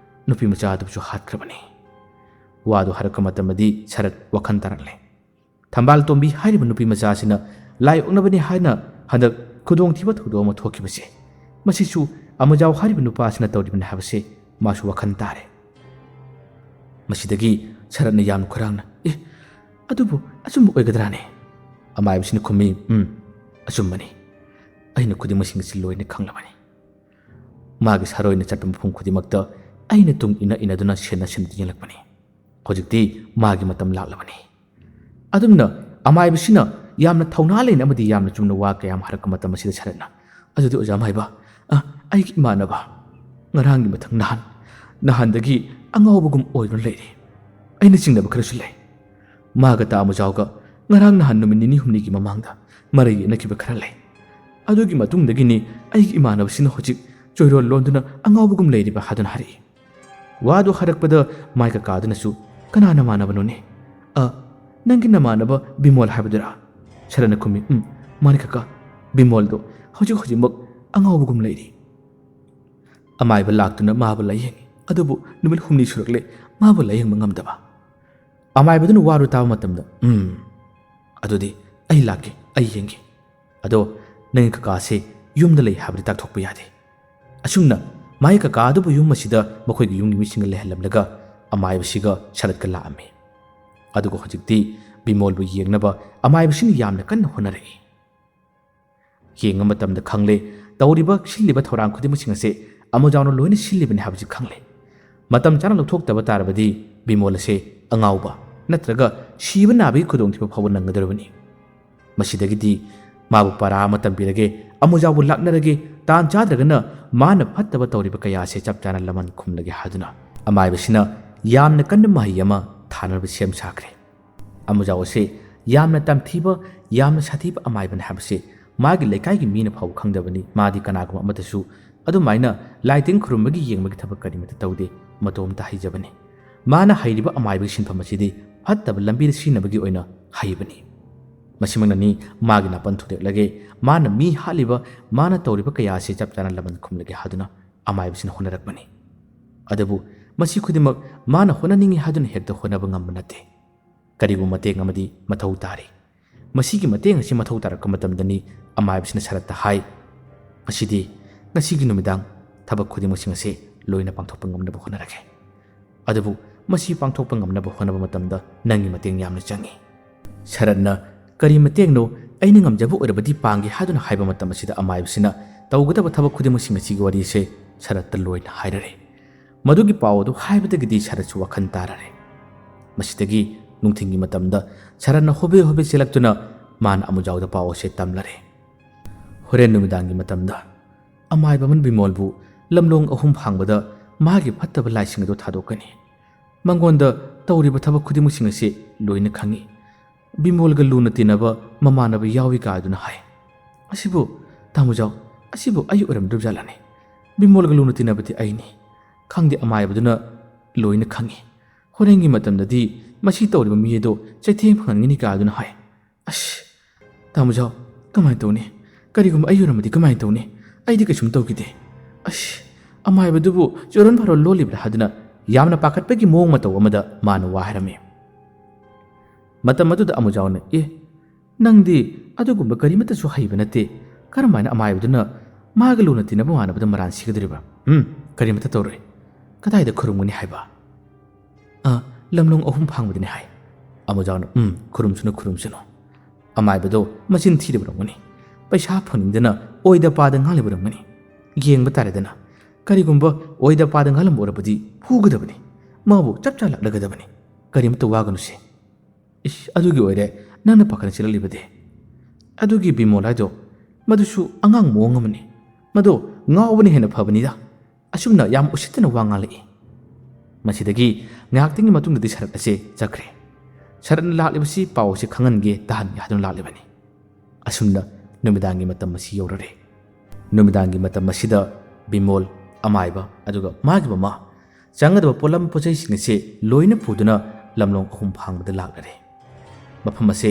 ꯅꯨꯄꯤ ꯃꯆꯥ ꯑꯗꯨꯕꯨꯁꯨ ꯍꯥꯠꯈ꯭ꯔꯕꯅꯤ꯫" ꯋꯥꯗꯨ ꯍꯥꯏꯔꯛꯄ ꯃꯇꯝꯗꯗꯤ ꯁꯔꯠ ꯋꯥꯈꯜ ꯇꯥꯔꯛꯂꯦ꯫ ꯊꯝꯕꯥꯜ ꯇꯣꯝꯕꯤ ꯍꯥꯏꯔꯤꯕ ꯅꯨꯄꯤ ꯃꯆꯥꯁꯤꯅ ꯂꯥꯏ ꯑꯣꯛꯅꯕꯅꯤ ꯍꯥꯏꯅ ꯍꯟꯗꯛ ꯈꯨꯗꯣꯡꯊꯤꯕ ꯊꯧꯗꯣꯛ ꯑꯃ ꯊꯣꯛꯈꯤꯕꯁꯦ, ꯃꯁꯤꯁꯨ ꯑꯃꯨꯖꯥꯎ ꯍꯥꯏꯔꯤꯕ ꯅꯨꯄꯥꯁꯤꯅ ꯇꯧꯔꯤꯕꯅꯤ ꯍꯥꯏꯕꯁꯦ ꯃꯥꯁꯨ ꯋꯥꯈꯜ ꯇꯥꯔꯦ꯫ ꯃꯁꯤꯗꯒꯤ ꯁꯔꯠꯅ ꯌꯥꯝꯅ ꯈꯣꯏꯔꯥꯡꯅ, "ꯑꯦ, ꯑꯗꯨꯕꯨ ꯑꯆꯨꯝꯕ ꯑꯣꯏꯒꯗ꯭ꯔꯥꯅꯦ?" ꯑꯃꯥꯏꯕꯁꯤꯅ ꯈꯨꯝꯃꯤ, "ꯎꯝ, ꯑꯆꯨꯝꯕꯅꯤ꯫ ꯑꯩꯅ ꯈꯨꯗꯤꯡꯃꯛꯁꯤꯡ ꯑꯁꯤ ꯂꯣꯏꯅ ꯈꯪꯂꯕꯅꯤ꯫ ꯃꯥꯒꯤ ꯁꯥꯔꯣꯏꯅ ꯆꯠꯄ ꯃꯐꯝ ꯈꯨꯗꯤꯡꯃꯛꯇ ꯑꯩꯅ ꯇꯨꯡ ꯏꯟꯅ ꯏꯟꯅꯗꯨꯅ ꯁꯦꯟꯅ ꯁꯦꯟꯅꯗꯨꯅ ꯌꯦꯡꯂꯛꯄꯅꯤ꯫ ꯍꯧꯖꯤꯛꯇꯤ ꯃꯥꯒꯤ ꯃꯇꯝ ꯂꯥꯛꯂꯕꯅꯤ꯫" ꯑꯗꯨꯝꯅ ꯑꯃꯥꯏꯕꯁꯤꯅ ꯌꯥꯝꯅ ꯊꯧꯅꯥ ꯂꯩꯅ ꯑꯃꯗꯤ ꯌꯥꯝꯅ ꯆꯨꯝꯅ ꯋꯥ ꯀꯌꯥ ꯑꯃ ꯍꯥꯏꯔꯛꯄ ꯃꯇꯝ ꯑꯁꯤꯗ ꯁꯔꯠꯅ, "ꯑꯗꯨꯗꯤ ꯑꯣꯖꯥ ꯃꯥꯏꯕ, ꯑ, ꯑꯩꯒꯤ ꯏꯃꯥꯟꯅꯕ ꯉꯔꯥꯡꯒꯤ ꯃꯊꯪ ꯅꯍꯥꯟ, ꯅꯍꯥꯟꯗꯒꯤ ꯑꯉꯥꯎꯕꯒꯨꯝ ꯑꯣꯏꯗꯨꯅ ꯂꯩꯔꯤ꯫ ꯑꯩꯅ ꯆꯤꯡꯅꯕ ꯈꯔꯁꯨ ꯂꯩ꯫ ꯃꯥꯒ ꯇꯥ ꯑꯃꯨꯖꯥꯎꯒ ꯉꯔꯥꯡ ꯅꯍꯥꯟ ꯅꯨꯃꯤꯠ ꯅꯤꯅꯤ ꯍꯨꯝꯅꯤꯒꯤ ꯃꯃꯥꯡꯗ ꯃꯔꯩ ꯌꯦꯠꯅꯈꯤꯕ ꯈꯔ ꯂꯩ꯫ ꯑꯗꯨꯒꯤ ꯃꯇꯨꯡꯗꯒꯤꯅꯤ ꯑꯩꯒꯤ ꯏꯃꯥꯟꯅꯕꯁꯤꯅ ꯍꯧꯖꯤꯛ ꯆꯣꯏꯔꯣꯜ ꯂꯣꯟꯗꯨꯅ ꯑꯉꯥꯎꯕꯒꯨꯝ ꯂꯩꯔꯤꯕ ꯍꯥꯏꯗꯨꯅ ꯍꯥꯏꯔꯛꯏ꯫ ꯋꯥꯗꯨ ꯍꯥꯏꯔꯛꯄꯗ ꯃꯥꯏ ꯀꯀꯥꯗꯨꯅꯁꯨ, "ꯀꯅꯥ ꯅꯃꯥꯟꯅꯕꯅꯣꯅꯦ?" "ꯑ, ꯅꯪꯒꯤ ꯅꯃꯥꯟꯅꯕ ꯕꯤꯃꯣꯜ ꯍꯥꯏꯕꯗꯨꯔꯥ?" ꯁꯔꯠꯅ ꯈꯨꯝꯃꯤ, "ꯎꯝ, ꯃꯥꯅꯤ ꯀꯀꯥ꯫ ꯕꯤꯃꯣꯜꯗꯣ ꯍꯧꯖꯤꯛ ꯍꯧꯖꯤꯛꯃꯛ ꯑꯉꯥꯎꯕꯒꯨꯝ ꯂꯩꯔꯤ꯫ ꯑꯃꯥꯏꯕ ꯂꯥꯛꯇꯨꯅ ꯃꯥꯕꯨ ꯂꯥꯌꯦꯡꯉꯤ, ꯑꯗꯨꯕꯨ ꯅꯨꯃꯤꯠ ꯍꯨꯝꯅꯤ ꯁꯨꯔꯛꯂꯦ ꯃꯥꯕꯨ ꯂꯥꯌꯦꯡꯕ ꯉꯝꯗꯕ꯫" ꯑꯃꯥꯏꯕꯗꯨꯅ ꯋꯥꯔꯨ ꯇꯥꯕ ꯃꯇꯝꯗ, "ꯎꯝ, ꯑꯗꯨꯗꯤ ꯑꯩ ꯂꯥꯛꯀꯦ, ꯑꯩ ꯌꯦꯡꯒꯦ꯫ ꯑꯗꯣ ꯅꯪꯒꯤ ꯀꯀꯥꯁꯦ ꯌꯨꯝꯗ ꯂꯩ ꯍꯥꯏꯕꯗꯤ ꯇꯥꯛꯊꯣꯛꯄ ꯌꯥꯗꯦ꯫ ꯑꯁꯨꯝꯅ ꯃꯥꯒꯤ ꯀꯀꯥ ꯑꯗꯨꯕꯨ ꯌꯨꯝ ꯑꯁꯤꯗ ꯃꯈꯣꯏꯒꯤ ꯌꯨꯝꯒꯤ ꯃꯤꯁꯤꯡꯒ ꯂꯩꯍꯜꯂꯝꯂꯒ ꯑꯃꯥꯏꯕꯁꯤꯒ ꯁꯔꯠꯀ ꯂꯥꯛꯑꯝꯃꯤ꯫ ꯑꯗꯨꯒ ꯍꯧꯖꯤꯛꯇꯤ ꯕꯤꯃꯣꯜꯕꯨ ꯌꯦꯡꯅꯕ ꯑꯃꯥꯏꯕꯁꯤꯅ ꯌꯥꯝꯅ ꯀꯟꯅ ꯍꯣꯠꯅꯔꯛꯏ꯫ ꯌꯦꯡꯕ ꯃꯇꯝꯗ ꯈꯪꯂꯦ, ꯇꯧꯔꯤꯕ ꯁꯤꯜꯂꯤꯕ ꯊꯧꯔꯥꯡ ꯈꯨꯗꯤꯡꯃꯛꯁꯤꯡ ꯑꯁꯦ ꯑꯃꯨꯖꯥꯎꯅ ꯂꯣꯏꯅ ꯁꯤꯜꯂꯤꯕꯅꯤ ꯍꯥꯏꯕꯁꯤ ꯈꯪꯂꯦ꯫ ꯃꯇꯝ ꯆꯥꯅ ꯂꯧꯊꯣꯛꯇꯕ ꯇꯥꯔꯕꯗꯤ ꯕꯤꯃꯣꯜ ꯑꯁꯦ ꯑꯉꯥꯎꯕ ꯅꯠꯇ꯭ꯔꯒ ꯁꯤꯕ ꯅꯥꯕꯒꯤ ꯈꯨꯗꯣꯡꯊꯤꯕ ꯐꯥꯎꯕ ꯅꯪꯒꯗꯧꯔꯕꯅꯤ꯫ ꯃꯁꯤꯗꯒꯤꯗꯤ ꯃꯥꯕꯨ ꯄꯔꯥ ꯑꯃ ꯇꯝꯕꯤꯔꯒꯦ, ꯑꯃꯨꯖꯥꯎꯕꯨ ꯂꯥꯛꯅꯔꯒꯦ, ꯇꯥꯟ ꯆꯥꯗ꯭ꯔꯒꯅ ꯃꯥꯅ ꯐꯠꯇꯕ ꯇꯧꯔꯤꯕ ꯀꯌꯥ ꯑꯁꯦ ꯆꯞ ꯆꯥꯅ ꯂꯃꯟ ꯈꯨꯝꯂꯒꯦ" ꯍꯥꯏꯗꯨꯅ ꯑꯃꯥꯏꯕꯁꯤꯅ ꯌꯥꯝꯅ ꯀꯟꯅ ꯃꯍꯩ ꯑꯃ ꯊꯥꯅꯕ ꯁꯦꯝ ꯁꯥꯈ꯭ꯔꯦ꯫ ꯑꯃꯨꯖꯥꯎ ꯑꯁꯦ ꯌꯥꯝꯅ ꯇꯝꯊꯤꯕ, ꯌꯥꯝꯅ ꯁꯥꯊꯤꯕ ꯑꯃꯥꯏꯕꯅꯤ ꯍꯥꯏꯕꯁꯦ ꯃꯥꯒꯤ ꯂꯩꯀꯥꯏꯒꯤ ꯃꯤꯅ ꯐꯥꯎꯕ ꯈꯪꯗꯕꯅꯤ꯫ ꯃꯥꯗꯤ ꯀꯅꯥꯒꯨꯝꯕ ꯑꯃꯠꯇꯁꯨ ꯑꯗꯨꯃꯥꯏꯅ ꯂꯥꯏ ꯇꯤꯟ ꯈꯨꯔꯨꯝꯕꯒꯤ ꯌꯦꯡꯕꯒꯤ ꯊꯕꯛ ꯀꯔꯤꯃꯠꯇ ꯇꯧꯗꯦ, ꯃꯇꯣꯝꯇ ꯍꯩꯖꯕꯅꯤ꯫ ꯃꯥꯅ ꯍꯩꯔꯤꯕ ꯑꯃꯥꯏꯕꯒꯤ ꯁꯤꯟꯐꯝ ꯑꯁꯤꯗꯤ ꯐꯠꯇꯕ ꯂꯝꯕꯤꯗ ꯁꯤꯖꯤꯟꯅꯕꯒꯤ ꯑꯣꯏꯅ ꯍꯩꯕꯅꯤ꯫ ꯃꯁꯤꯃꯛꯅꯅꯤ ꯃꯥꯒꯤ ꯅꯥꯄꯟ ꯊꯨꯗꯦꯛꯂꯒꯦ, ꯃꯥꯅ ꯃꯤ ꯍꯥꯠꯂꯤꯕ, ꯃꯥꯅ ꯇꯧꯔꯤꯕ ꯀꯌꯥ ꯑꯁꯤ ꯆꯞ ꯆꯥꯅ ꯂꯃꯟ ꯈꯨꯝꯂꯒꯦ ꯍꯥꯏꯗꯨꯅ ꯑꯃꯥꯏꯕꯁꯤꯅ ꯍꯣꯠꯅꯔꯛꯄꯅꯤ꯫ ꯑꯗꯨꯕꯨ ꯃꯁꯤ ꯈꯨꯗꯤꯡꯃꯛ ꯃꯥꯅ ꯍꯣꯠꯅꯅꯤꯡꯏ ꯍꯥꯏꯗꯨꯅ ꯍꯦꯛꯇ ꯍꯣꯠꯅꯕ ꯉꯝꯕ ꯅꯠꯇꯦ꯫ ꯀꯔꯤꯒꯨꯝꯕ ꯃꯇꯦꯡ ꯑꯃꯗꯤ ꯃꯊꯧ ꯇꯥꯔꯤ꯫ ꯃꯁꯤꯒꯤ ꯃꯇꯦꯡ ꯑꯁꯤ ꯃꯊꯧ ꯇꯥꯔꯛꯄ ꯃꯇꯝꯗꯅꯤ ꯑꯃꯥꯏꯕꯁꯤꯅ ꯁꯔꯠꯇ ꯍꯥꯏ, "ꯉꯁꯤꯗꯤ, ꯉꯁꯤꯒꯤ ꯅꯨꯃꯤꯗꯥꯡ ꯊꯕꯛ ꯈꯨꯗꯤꯡꯃꯛꯁꯤꯡ ꯑꯁꯤ ꯂꯣꯏꯅ ꯄꯥꯡꯊꯣꯛꯄ ꯉꯝꯅꯕ ꯍꯣꯠꯅꯔꯒꯦ꯫ ꯑꯗꯨꯕꯨ ꯃꯁꯤ ꯄꯥꯡꯊꯣꯛꯄ ꯉꯝꯅꯕ ꯍꯣꯠꯅꯕ ꯃꯇꯝꯗ ꯅꯪꯒꯤ ꯃꯇꯦꯡ ꯌꯥꯝꯅ ꯆꯪꯏ꯫" ꯁꯔꯠꯅ, "ꯀꯔꯤ ꯃꯇꯦꯡꯅꯣ? ꯑꯩꯅ ꯉꯝꯖꯕ ꯑꯣꯏꯔꯕꯗꯤ ꯄꯥꯡꯒꯦ" ꯍꯥꯏꯗꯨꯅ ꯍꯥꯏꯕ ꯃꯇꯝ ꯑꯁꯤꯗ ꯑꯃꯥꯏꯕꯁꯤꯅ ꯇꯧꯒꯗꯕ ꯊꯕꯛ ꯈꯨꯗꯤꯡꯃꯛꯁꯤꯡ ꯑꯁꯤꯒꯤ ꯋꯥꯔꯤꯁꯦ ꯁꯔꯠꯇ ꯂꯣꯏꯅ ꯍꯥꯏꯔꯔꯦ꯫ ꯃꯗꯨꯒꯤ ꯄꯥꯎ ꯑꯗꯨ ꯍꯥꯏꯕꯗꯒꯤꯗꯤ ꯁꯔꯠꯁꯨ ꯋꯥꯈꯜ ꯇꯥꯔꯔꯦ꯫ ꯃꯁꯤꯗꯒꯤ ꯅꯨꯡꯊꯤꯜꯒꯤ ꯃꯇꯝꯗ ꯁꯔꯠꯅ ꯍꯣꯕꯦ ꯍꯣꯕꯦ ꯆꯦꯜꯂꯛꯇꯨꯅ ꯃꯥꯅ ꯑꯃꯨꯖꯥꯎꯗ ꯄꯥꯎ ꯑꯁꯦ ꯇꯝꯂꯔꯦ꯫ ꯍꯣꯔꯦꯟ ꯅꯨꯃꯤꯗꯥꯡꯒꯤ ꯃꯇꯝꯗ ꯑꯃꯥꯏꯕ ꯑꯃꯅ ꯕꯤꯃꯣꯜꯕꯨ ꯂꯝꯂꯣꯡ ꯑꯍꯨꯝ ꯐꯥꯡꯕꯗ ꯃꯥꯒꯤ ꯐꯠꯇꯕ ꯂꯥꯏꯁꯤꯡ ꯑꯗꯨ ꯊꯥꯗꯣꯛꯀꯅꯤ꯫ ꯃꯉꯣꯟꯗ ꯇꯧꯔꯤꯕ ꯊꯕꯛ ꯈꯨꯗꯤꯡꯃꯛꯁꯤꯡ ꯑꯁꯤ ꯂꯣꯏꯅ ꯈꯪꯏ꯫ ꯕꯤꯃꯣꯜꯒ ꯂꯨꯅ ꯇꯤꯟꯅꯕ ꯃꯃꯥꯟꯅꯕ ꯌꯥꯎꯏ ꯀꯥꯏꯗꯨꯅ ꯍꯥꯏ꯫ "ꯑꯁꯤꯕꯨ, ꯇꯥꯃꯨꯖꯥꯎ, ꯑꯁꯤꯕꯨ ꯑꯩ ꯑꯣꯏꯔꯝꯗ꯭ꯔꯕ ꯖꯥꯠꯂꯅꯦ? ꯕꯤꯃꯣꯜꯒ ꯂꯨꯅ ꯇꯤꯟꯅꯕꯗꯤ ꯑꯩꯅꯤ꯫ ꯈꯪꯗꯦ, ꯑꯃꯥꯏꯕꯗꯨꯅ ꯂꯣꯏꯅ ꯈꯪꯏ꯫ ꯍꯣꯔꯦꯟꯒꯤ ꯃꯇꯝꯗꯗꯤ ꯃꯁꯤ ꯇꯧꯔꯤꯕ ꯃꯤ ꯑꯗꯣ ꯆꯩꯊꯦꯡ ꯐꯪꯍꯟꯒꯅꯤ ꯀꯥꯗꯨꯅ ꯍꯥꯏ꯫ ꯑꯁ, ꯇꯥꯃꯣꯖꯥꯎ, ꯀꯃꯥꯏꯅ ꯇꯧꯅꯤ? ꯀꯔꯤꯒꯨꯝꯕ ꯑꯩ ꯑꯣꯏꯔꯝꯃꯗꯤ ꯀꯃꯥꯏꯅ ꯇꯧꯅꯤ? ꯑꯩꯗꯤ ꯀꯩꯁꯨꯝ ꯇꯧꯈꯤꯗꯦ꯫ ꯑꯁ, ꯑꯃꯥꯏꯕꯗꯨꯕꯨ ꯆꯨꯔꯣꯟ ꯐꯥꯔꯣꯟ ꯂꯣꯜꯂꯤꯕ꯭ꯔꯥ ꯍꯥꯏꯗꯨꯅ ꯌꯥꯝꯅ ꯄꯥꯈꯠꯄꯒꯤ ꯃꯑꯣꯡ ꯃꯇꯧ ꯑꯃꯗ ꯃꯥꯅ ꯋꯥ ꯍꯥꯏꯔꯝꯃꯤ꯫ ꯃꯇꯝ ꯑꯗꯨꯗ ꯑꯃꯨꯖꯥꯎꯅ, "ꯑꯦ, ꯅꯪꯗꯤ ꯑꯗꯨꯒꯨꯝꯕ ꯀꯔꯤꯃꯠꯇꯁꯨ ꯍꯩꯕ ꯅꯠꯇꯦ꯫ ꯀꯔꯝꯍꯥꯏꯅ ꯑꯃꯥꯏꯕꯗꯨꯅ ꯃꯥꯒ ꯂꯨꯅ ꯇꯤꯟꯅꯕ ꯃꯥꯟꯅꯕꯗ ꯃꯔꯥꯟ ꯁꯤꯒꯗꯧꯔꯤꯕ? ꯎꯝ, ꯀꯔꯤꯃꯠꯇ ꯇꯧꯔꯣꯏ꯫ ꯀꯗꯥꯏꯗ ꯈꯨꯔꯨꯝꯒꯅꯤ ꯍꯥꯏꯕ?" "ꯑ, ꯂꯝꯂꯣꯡ ꯑꯍꯨꯝ ꯐꯥꯡꯕꯗꯅꯤ ꯍꯥꯏ꯫" ꯑꯃꯨꯖꯥꯎꯅ, "ꯎꯝ, ꯈꯨꯔꯨꯝꯁꯅꯨ, ꯈꯨꯔꯨꯝꯁꯅꯨ꯫ ꯑꯃꯥꯏꯕꯗꯣ ꯃꯆꯤꯟ ꯊꯤꯔꯤꯕ ꯑꯣꯏꯔꯝꯒꯅꯤ꯫ ꯄꯩꯁꯥ ꯐꯪꯅꯤꯡꯗꯅ ꯑꯣꯏꯗ ꯄꯥꯗ ꯉꯥꯡꯂꯤꯕ ꯑꯣꯏꯔꯝꯒꯅꯤ꯫ ꯌꯦꯡꯕ ꯇꯥꯔꯦꯗꯅ꯫ ꯀꯔꯤꯒꯨꯝꯕ ꯑꯣꯏꯗ ꯄꯥꯗ ꯉꯥꯡꯂꯝꯕ ꯑꯣꯏꯔꯕꯗꯤ ꯐꯨꯒꯗꯕꯅꯤ꯫ ꯃꯥꯕꯨ ꯆꯞ ꯆꯥꯂꯛꯂꯒꯗꯕꯅꯤ꯫ ꯀꯔꯤꯃꯠꯇ ꯋꯥꯒꯅꯨꯁꯦ꯫" "ꯏꯁ, ꯑꯗꯨꯒꯤ ꯑꯣꯏꯔꯦ ꯅꯪꯅ ꯄꯥꯈꯠꯅ ꯆꯦꯜꯂꯛꯂꯤꯕꯗꯤ?" "ꯑꯗꯨꯒꯤ ꯕꯤꯃꯣꯜ ꯍꯥꯏꯗꯣ, ꯃꯗꯨꯁꯨ ꯑꯉꯥꯡ ꯃꯑꯣꯡ ꯑꯃꯅꯤ꯫ ꯃꯗꯣ ꯉꯥꯎꯕꯅ ꯍꯦꯟꯅ ꯐꯕꯅꯤꯗ꯫ ꯑꯁꯨꯝꯅ ꯌꯥꯝ ꯎꯁꯤꯠꯇꯅ ꯋꯥ ꯉꯥꯡꯂꯛꯏ꯫" ꯃꯁꯤꯗꯒꯤ ꯉꯥꯏꯍꯥꯛꯇꯪꯒꯤ ꯃꯇꯨꯡꯗꯗꯤ ꯁꯔꯠ ꯑꯁꯦ ꯆꯠꯈ꯭ꯔꯦ꯫ ꯁꯔꯠꯅ ꯂꯥꯛꯂꯤꯕꯁꯤ ꯄꯥꯎ ꯑꯁꯤ ꯈꯪꯍꯟꯒꯦ, ꯇꯥꯍꯟꯒꯦ ꯍꯥꯏꯗꯨꯅ ꯂꯥꯛꯂꯤꯕꯅꯤ꯫ ꯑꯁꯨꯝꯅ ꯅꯨꯃꯤꯗꯥꯡꯒꯤ ꯃꯇꯝ ꯑꯁꯤ ꯌꯧꯔꯔꯦ꯫ ꯅꯨꯃꯤꯗꯥꯡꯒꯤ ꯃꯇꯝ ꯑꯁꯤꯗ ꯕꯤꯃꯣꯜ, ꯑꯃꯥꯏꯕ, ꯑꯗꯨꯒ ꯃꯥꯒꯤ ꯃꯃꯥ ꯆꯪꯒꯗꯕ ꯄꯣꯠꯂꯝ ꯄꯣꯠꯆꯩꯁꯤꯡ ꯑꯁꯦ ꯂꯣꯏꯅ ꯄꯨꯗꯨꯅ ꯂꯝꯂꯣꯡ ꯑꯍꯨꯝ ꯐꯥꯡꯕꯗ ꯂꯥꯛꯂꯔꯦ꯫ ꯃꯐꯝ ꯑꯁꯦ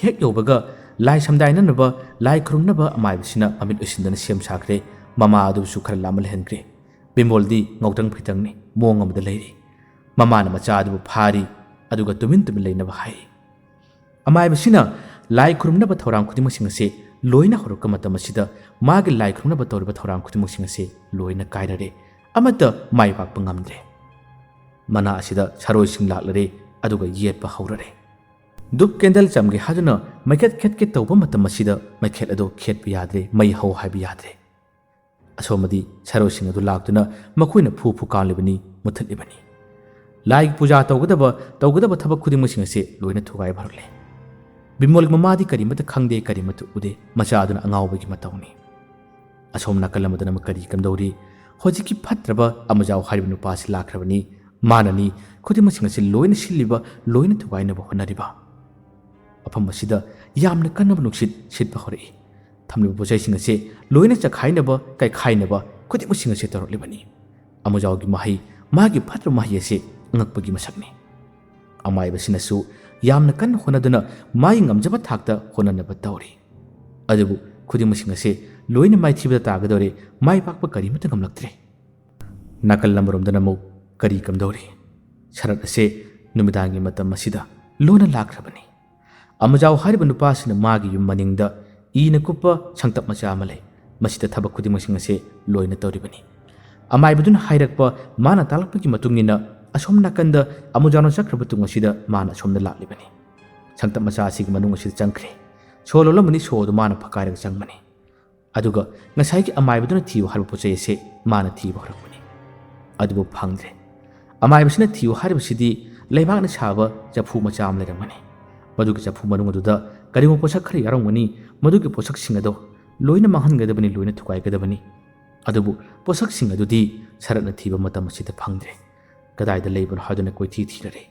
ꯍꯦꯛ ꯌꯧꯕꯒ ꯂꯥꯏ ꯁꯝꯗꯥꯏꯅꯅꯕ, ꯂꯥꯏ ꯈꯨꯔꯨꯝꯅꯕ ꯑꯃꯥꯏꯕꯁꯤꯅ ꯃꯃꯤꯠ ꯎꯏꯁꯤꯟꯗꯅ ꯁꯦꯝ ꯁꯥꯈ꯭ꯔꯦ꯫ ꯃꯃꯥ ꯑꯗꯨꯕꯨꯁꯨ ꯈꯔ ꯂꯥꯝꯃ ꯂꯩꯍꯟꯈ꯭ꯔꯦ꯫ ꯕꯤꯃꯣꯜꯗꯤ ꯉꯧꯇꯪ ꯐꯤꯇꯪꯅꯤ, ꯃꯑꯣꯡ ꯑꯃꯗ ꯂꯩꯔꯤ꯫ ꯃꯃꯥꯅ ꯃꯆꯥ ꯑꯗꯨꯕꯨ ꯐꯥꯔꯤ, ꯑꯗꯨꯒ ꯇꯨꯃꯤꯟ ꯇꯨꯃꯤꯟ ꯂꯩꯅꯕ ꯍꯥꯏꯔꯤ꯫ ꯑꯃꯥꯏꯕꯁꯤꯅ ꯂꯥꯏ ꯈꯨꯔꯨꯝꯅꯕ ꯊꯧꯔꯥꯡ ꯈꯨꯗꯤꯡꯃꯛꯁꯤꯡ ꯑꯁꯤ ꯂꯣꯏꯅ ꯍꯧꯔꯛꯄ ꯃꯇꯝ ꯑꯁꯤꯗ ꯃꯥꯒꯤ ꯂꯥꯏ ꯈꯨꯔꯨꯝꯅꯕ ꯇꯧꯔꯤꯕ ꯊꯧꯔꯥꯡ ꯈꯨꯗꯤꯡꯃꯛꯁꯤꯡ ꯑꯁꯤ ꯂꯣꯏꯅ ꯀꯥꯏꯔꯔꯦ꯫ ꯑꯃꯠꯇ ꯃꯥꯏ ꯄꯥꯛꯄ ꯉꯝꯗ꯭ꯔꯦ꯫ ꯃꯅꯥ ꯑꯁꯤꯗ ꯁꯥꯔꯣꯏꯁꯤꯡ ꯂꯥꯛꯂꯔꯦ, ꯑꯗꯨꯒ ꯌꯦꯠꯄ ꯍꯧꯔꯔꯦ꯫ ꯙꯨꯞ ꯀꯦꯟꯗꯜ ꯆꯝꯒꯦ ꯍꯥꯏꯗꯨꯅ ꯃꯩꯈꯦꯠ ꯈꯦꯠꯀꯦ ꯇꯧꯕ ꯃꯇꯝ ꯑꯁꯤꯗ ꯃꯩꯈꯦꯠ ꯑꯗꯨ ꯈꯦꯠꯄ ꯌꯥꯗ꯭ꯔꯦ, ꯃꯩ ꯍꯧ ꯍꯥꯏꯕ ꯌꯥꯗ꯭ꯔꯦ꯫ ꯑꯁꯣꯝꯗꯤ ꯁꯥꯔꯣꯏꯁꯤꯡ ꯑꯗꯨ ꯂꯥꯛꯇꯨꯅ ꯃꯈꯣꯏꯅ ꯐꯨ ꯐꯨ ꯀꯥꯝꯂꯤꯕꯅꯤ, ꯃꯨꯊꯠꯂꯤꯕꯅꯤ꯫ ꯂꯥꯏꯒꯤ ꯄꯨꯖꯥ ꯇꯧꯒꯗꯕ, ꯇꯧꯒꯗꯕ ꯊꯕꯛ ꯈꯨꯗꯤꯡꯃꯛꯁꯤꯡ ꯑꯁꯤ ꯂꯣꯏꯅ ꯊꯨꯒꯥꯏꯕ ꯍꯧꯔꯛꯂꯦ꯫ ꯕꯤꯃꯣꯜꯒꯤ ꯃꯃꯥꯗꯤ ꯀꯔꯤꯃꯠꯇ ꯈꯪꯗꯦ, ꯀꯔꯤꯃꯠꯇ ꯎꯗꯦ, ꯃꯆꯥ ꯑꯗꯨꯅ ꯑꯉꯥꯎꯕꯒꯤ ꯃꯇꯧꯅꯤ꯫ ꯑꯁꯣꯝ ꯅꯥꯀꯜ ꯑꯃꯗꯅ ꯑꯃꯨꯛ ꯀꯔꯤ ꯀꯝꯗꯧꯔꯤ? ꯍꯧꯖꯤꯛꯀꯤ ꯐꯠꯇ꯭ꯔꯕ ꯑꯃꯖꯥꯎ ꯍꯥꯏꯔꯤꯕ ꯅꯨꯄꯥꯁꯤ ꯂꯥꯛꯈ꯭ꯔꯕꯅꯤ꯫ ꯃꯥꯅꯅꯤ ꯈꯨꯗꯤꯡꯃꯛꯁꯤꯡ ꯑꯁꯤ ꯂꯣꯏꯅ ꯁꯤꯜꯂꯤꯕ, ꯂꯣꯏꯅ ꯊꯨꯒꯥꯏꯅꯕ ꯍꯣꯠꯅꯔꯤꯕ꯫ ꯃꯐꯝ ꯑꯁꯤꯗ ꯌꯥꯝꯅ ꯀꯟꯅꯕ ꯅꯨꯡꯁꯤꯠ ꯁꯤꯠꯄ ꯍꯧꯔꯛꯏ꯫ ꯊꯝꯂꯤꯕ ꯄꯣꯠꯆꯩꯁꯤꯡ ꯑꯁꯤ ꯂꯣꯏꯅ ꯆꯈꯥꯏꯅꯕ, ꯀꯥꯏꯈꯥꯏꯅꯕ, ꯈꯨꯗꯤꯡꯃꯛꯁꯤꯡ ꯑꯁꯤ ꯇꯧꯔꯛꯂꯤꯕꯅꯤ꯫ ꯑꯃꯨꯖꯥꯎꯒꯤ ꯃꯍꯩ, ꯃꯥꯒꯤ ꯐꯠꯇ꯭ꯔꯕ ꯃꯍꯩ ꯑꯁꯤ ꯑꯉꯛꯄꯒꯤ ꯃꯁꯛꯅꯤ꯫ ꯑꯃꯥꯏꯕꯁꯤꯅꯁꯨ ꯌꯥꯝꯅ ꯀꯟꯅ ꯍꯣꯠꯅꯗꯨꯅ ꯃꯥꯒꯤ ꯉꯝꯖꯕ ꯊꯥꯛꯇ ꯍꯣꯠꯅꯅꯕ ꯇꯧꯔꯤ꯫ ꯑꯗꯨꯕꯨ ꯈꯨꯗꯤꯡꯃꯛꯁꯤꯡ ꯑꯁꯤ ꯂꯣꯏꯅ ꯃꯥꯏꯊꯤꯕꯗ ꯇꯥꯒꯗꯧꯔꯦ, ꯃꯥꯏ ꯄꯥꯛꯄ ꯀꯔꯤꯃꯠꯇ ꯉꯝꯂꯛꯇ꯭ꯔꯦ꯫ ꯅꯥꯀꯜ ꯑꯃꯔꯣꯝꯗꯅ ꯑꯃꯨꯛ ꯀꯔꯤ ꯀꯝꯗꯧꯔꯤ? ꯁꯔꯠ ꯑꯁꯦ ꯅꯨꯃꯤꯗꯥꯡꯒꯤ ꯃꯇꯝ ꯑꯁꯤꯗ ꯂꯣꯟꯅ ꯂꯥꯛꯈ꯭ꯔꯕꯅꯤ꯫ ꯑꯃꯖꯥꯎ ꯍꯥꯏꯔꯤꯕ ꯅꯨꯄꯥ ꯑꯁꯤꯅ ꯃꯥꯒꯤ ꯌꯨꯝ ꯃꯅꯤꯡꯗ ꯏꯅ ꯀꯨꯞꯄ ꯁꯪꯇꯞ ꯃꯆꯥ ꯑꯃ ꯂꯩ꯫ ꯃꯁꯤꯗ ꯊꯕꯛ ꯈꯨꯗꯤꯡꯃꯛꯁꯤꯡ ꯑꯁꯦ ꯂꯣꯏꯅ ꯇꯧꯔꯤꯕꯅꯤ꯫ ꯑꯃꯥꯏꯕꯗꯨꯅ ꯍꯥꯏꯔꯛꯄ, ꯃꯥꯅ ꯇꯥꯛꯂꯛꯄꯒꯤ ꯃꯇꯨꯡ ꯏꯟꯅ ꯑꯁꯣꯝ ꯅꯥꯀꯟꯗ ꯑꯃꯨꯖꯥꯎꯅ ꯆꯠꯈ꯭ꯔꯕ ꯇꯨꯡ ꯑꯁꯤꯗ ꯃꯥꯅ ꯑꯁꯣꯝꯗ ꯂꯥꯛꯂꯤꯕꯅꯤ꯫ ꯁꯪꯇꯞ ꯃꯆꯥ ꯑꯁꯤꯒꯤ ꯃꯅꯨꯡ ꯑꯁꯤꯗ ꯆꯪꯈ꯭ꯔꯦ꯫ ꯁꯣ ꯂꯣꯜꯂꯝꯕꯅꯤ, ꯁꯣ ꯑꯗꯨ ꯃꯥꯅ ꯐꯛꯀꯥꯏꯔꯒ ꯆꯪꯕꯅꯤ꯫ ꯑꯗꯨꯒ ꯉꯁꯥꯏꯒꯤ ꯑꯃꯥꯏꯕꯗꯨꯅ ꯊꯤꯌꯨ ꯍꯥꯏꯕ ꯄꯣꯠ ꯆꯩ ꯑꯁꯤ ꯃꯥꯅ ꯊꯤꯕ ꯍꯧꯔꯛꯄꯅꯤ꯫ ꯑꯗꯨꯕꯨ ꯐꯪꯗ꯭ꯔꯦ꯫ ꯑꯃꯥꯏꯕꯁꯤꯅ ꯊꯤꯌꯨ ꯍꯥꯏꯔꯤꯕꯁꯤꯗꯤ ꯂꯩꯕꯥꯛꯅ ꯁꯥꯕ ꯆꯐꯨ ꯃꯆꯥ ꯑꯃ ꯂꯩꯔꯝꯒꯅꯤ꯫ ꯃꯗꯨꯒꯤ ꯆꯐꯨ ꯃꯅꯨꯡ ꯑꯗꯨꯗ ꯀꯔꯤꯒꯨꯝꯕ ꯄꯣꯠꯁꯛ ꯈꯔ ꯌꯥꯎꯔꯝꯒꯅꯤ꯫ ꯃꯗꯨꯒꯤ ꯄꯣꯠꯁꯛꯁꯤꯡ ꯑꯗꯣ ꯂꯣꯏꯅ ꯃꯥꯡꯍꯟꯒꯗꯕꯅꯤ, ꯂꯣꯏꯅ ꯊꯨꯒꯥꯏꯒꯗꯕꯅꯤ꯫ ꯑꯗꯨꯕꯨ ꯄꯣꯠꯁꯛꯁꯤꯡ ꯑꯗꯨꯗꯤ ꯁꯔꯠꯅ ꯊꯤꯕ ꯃꯇꯝ ꯑꯁꯤꯗ ꯐꯪꯗ꯭ꯔꯦ꯫ ꯀꯗꯥꯏꯗ ꯂꯩꯕꯅꯣ ꯍꯥꯏꯗꯨꯅ ꯀꯣꯏꯊꯤ ꯊꯤꯔꯔꯦ꯫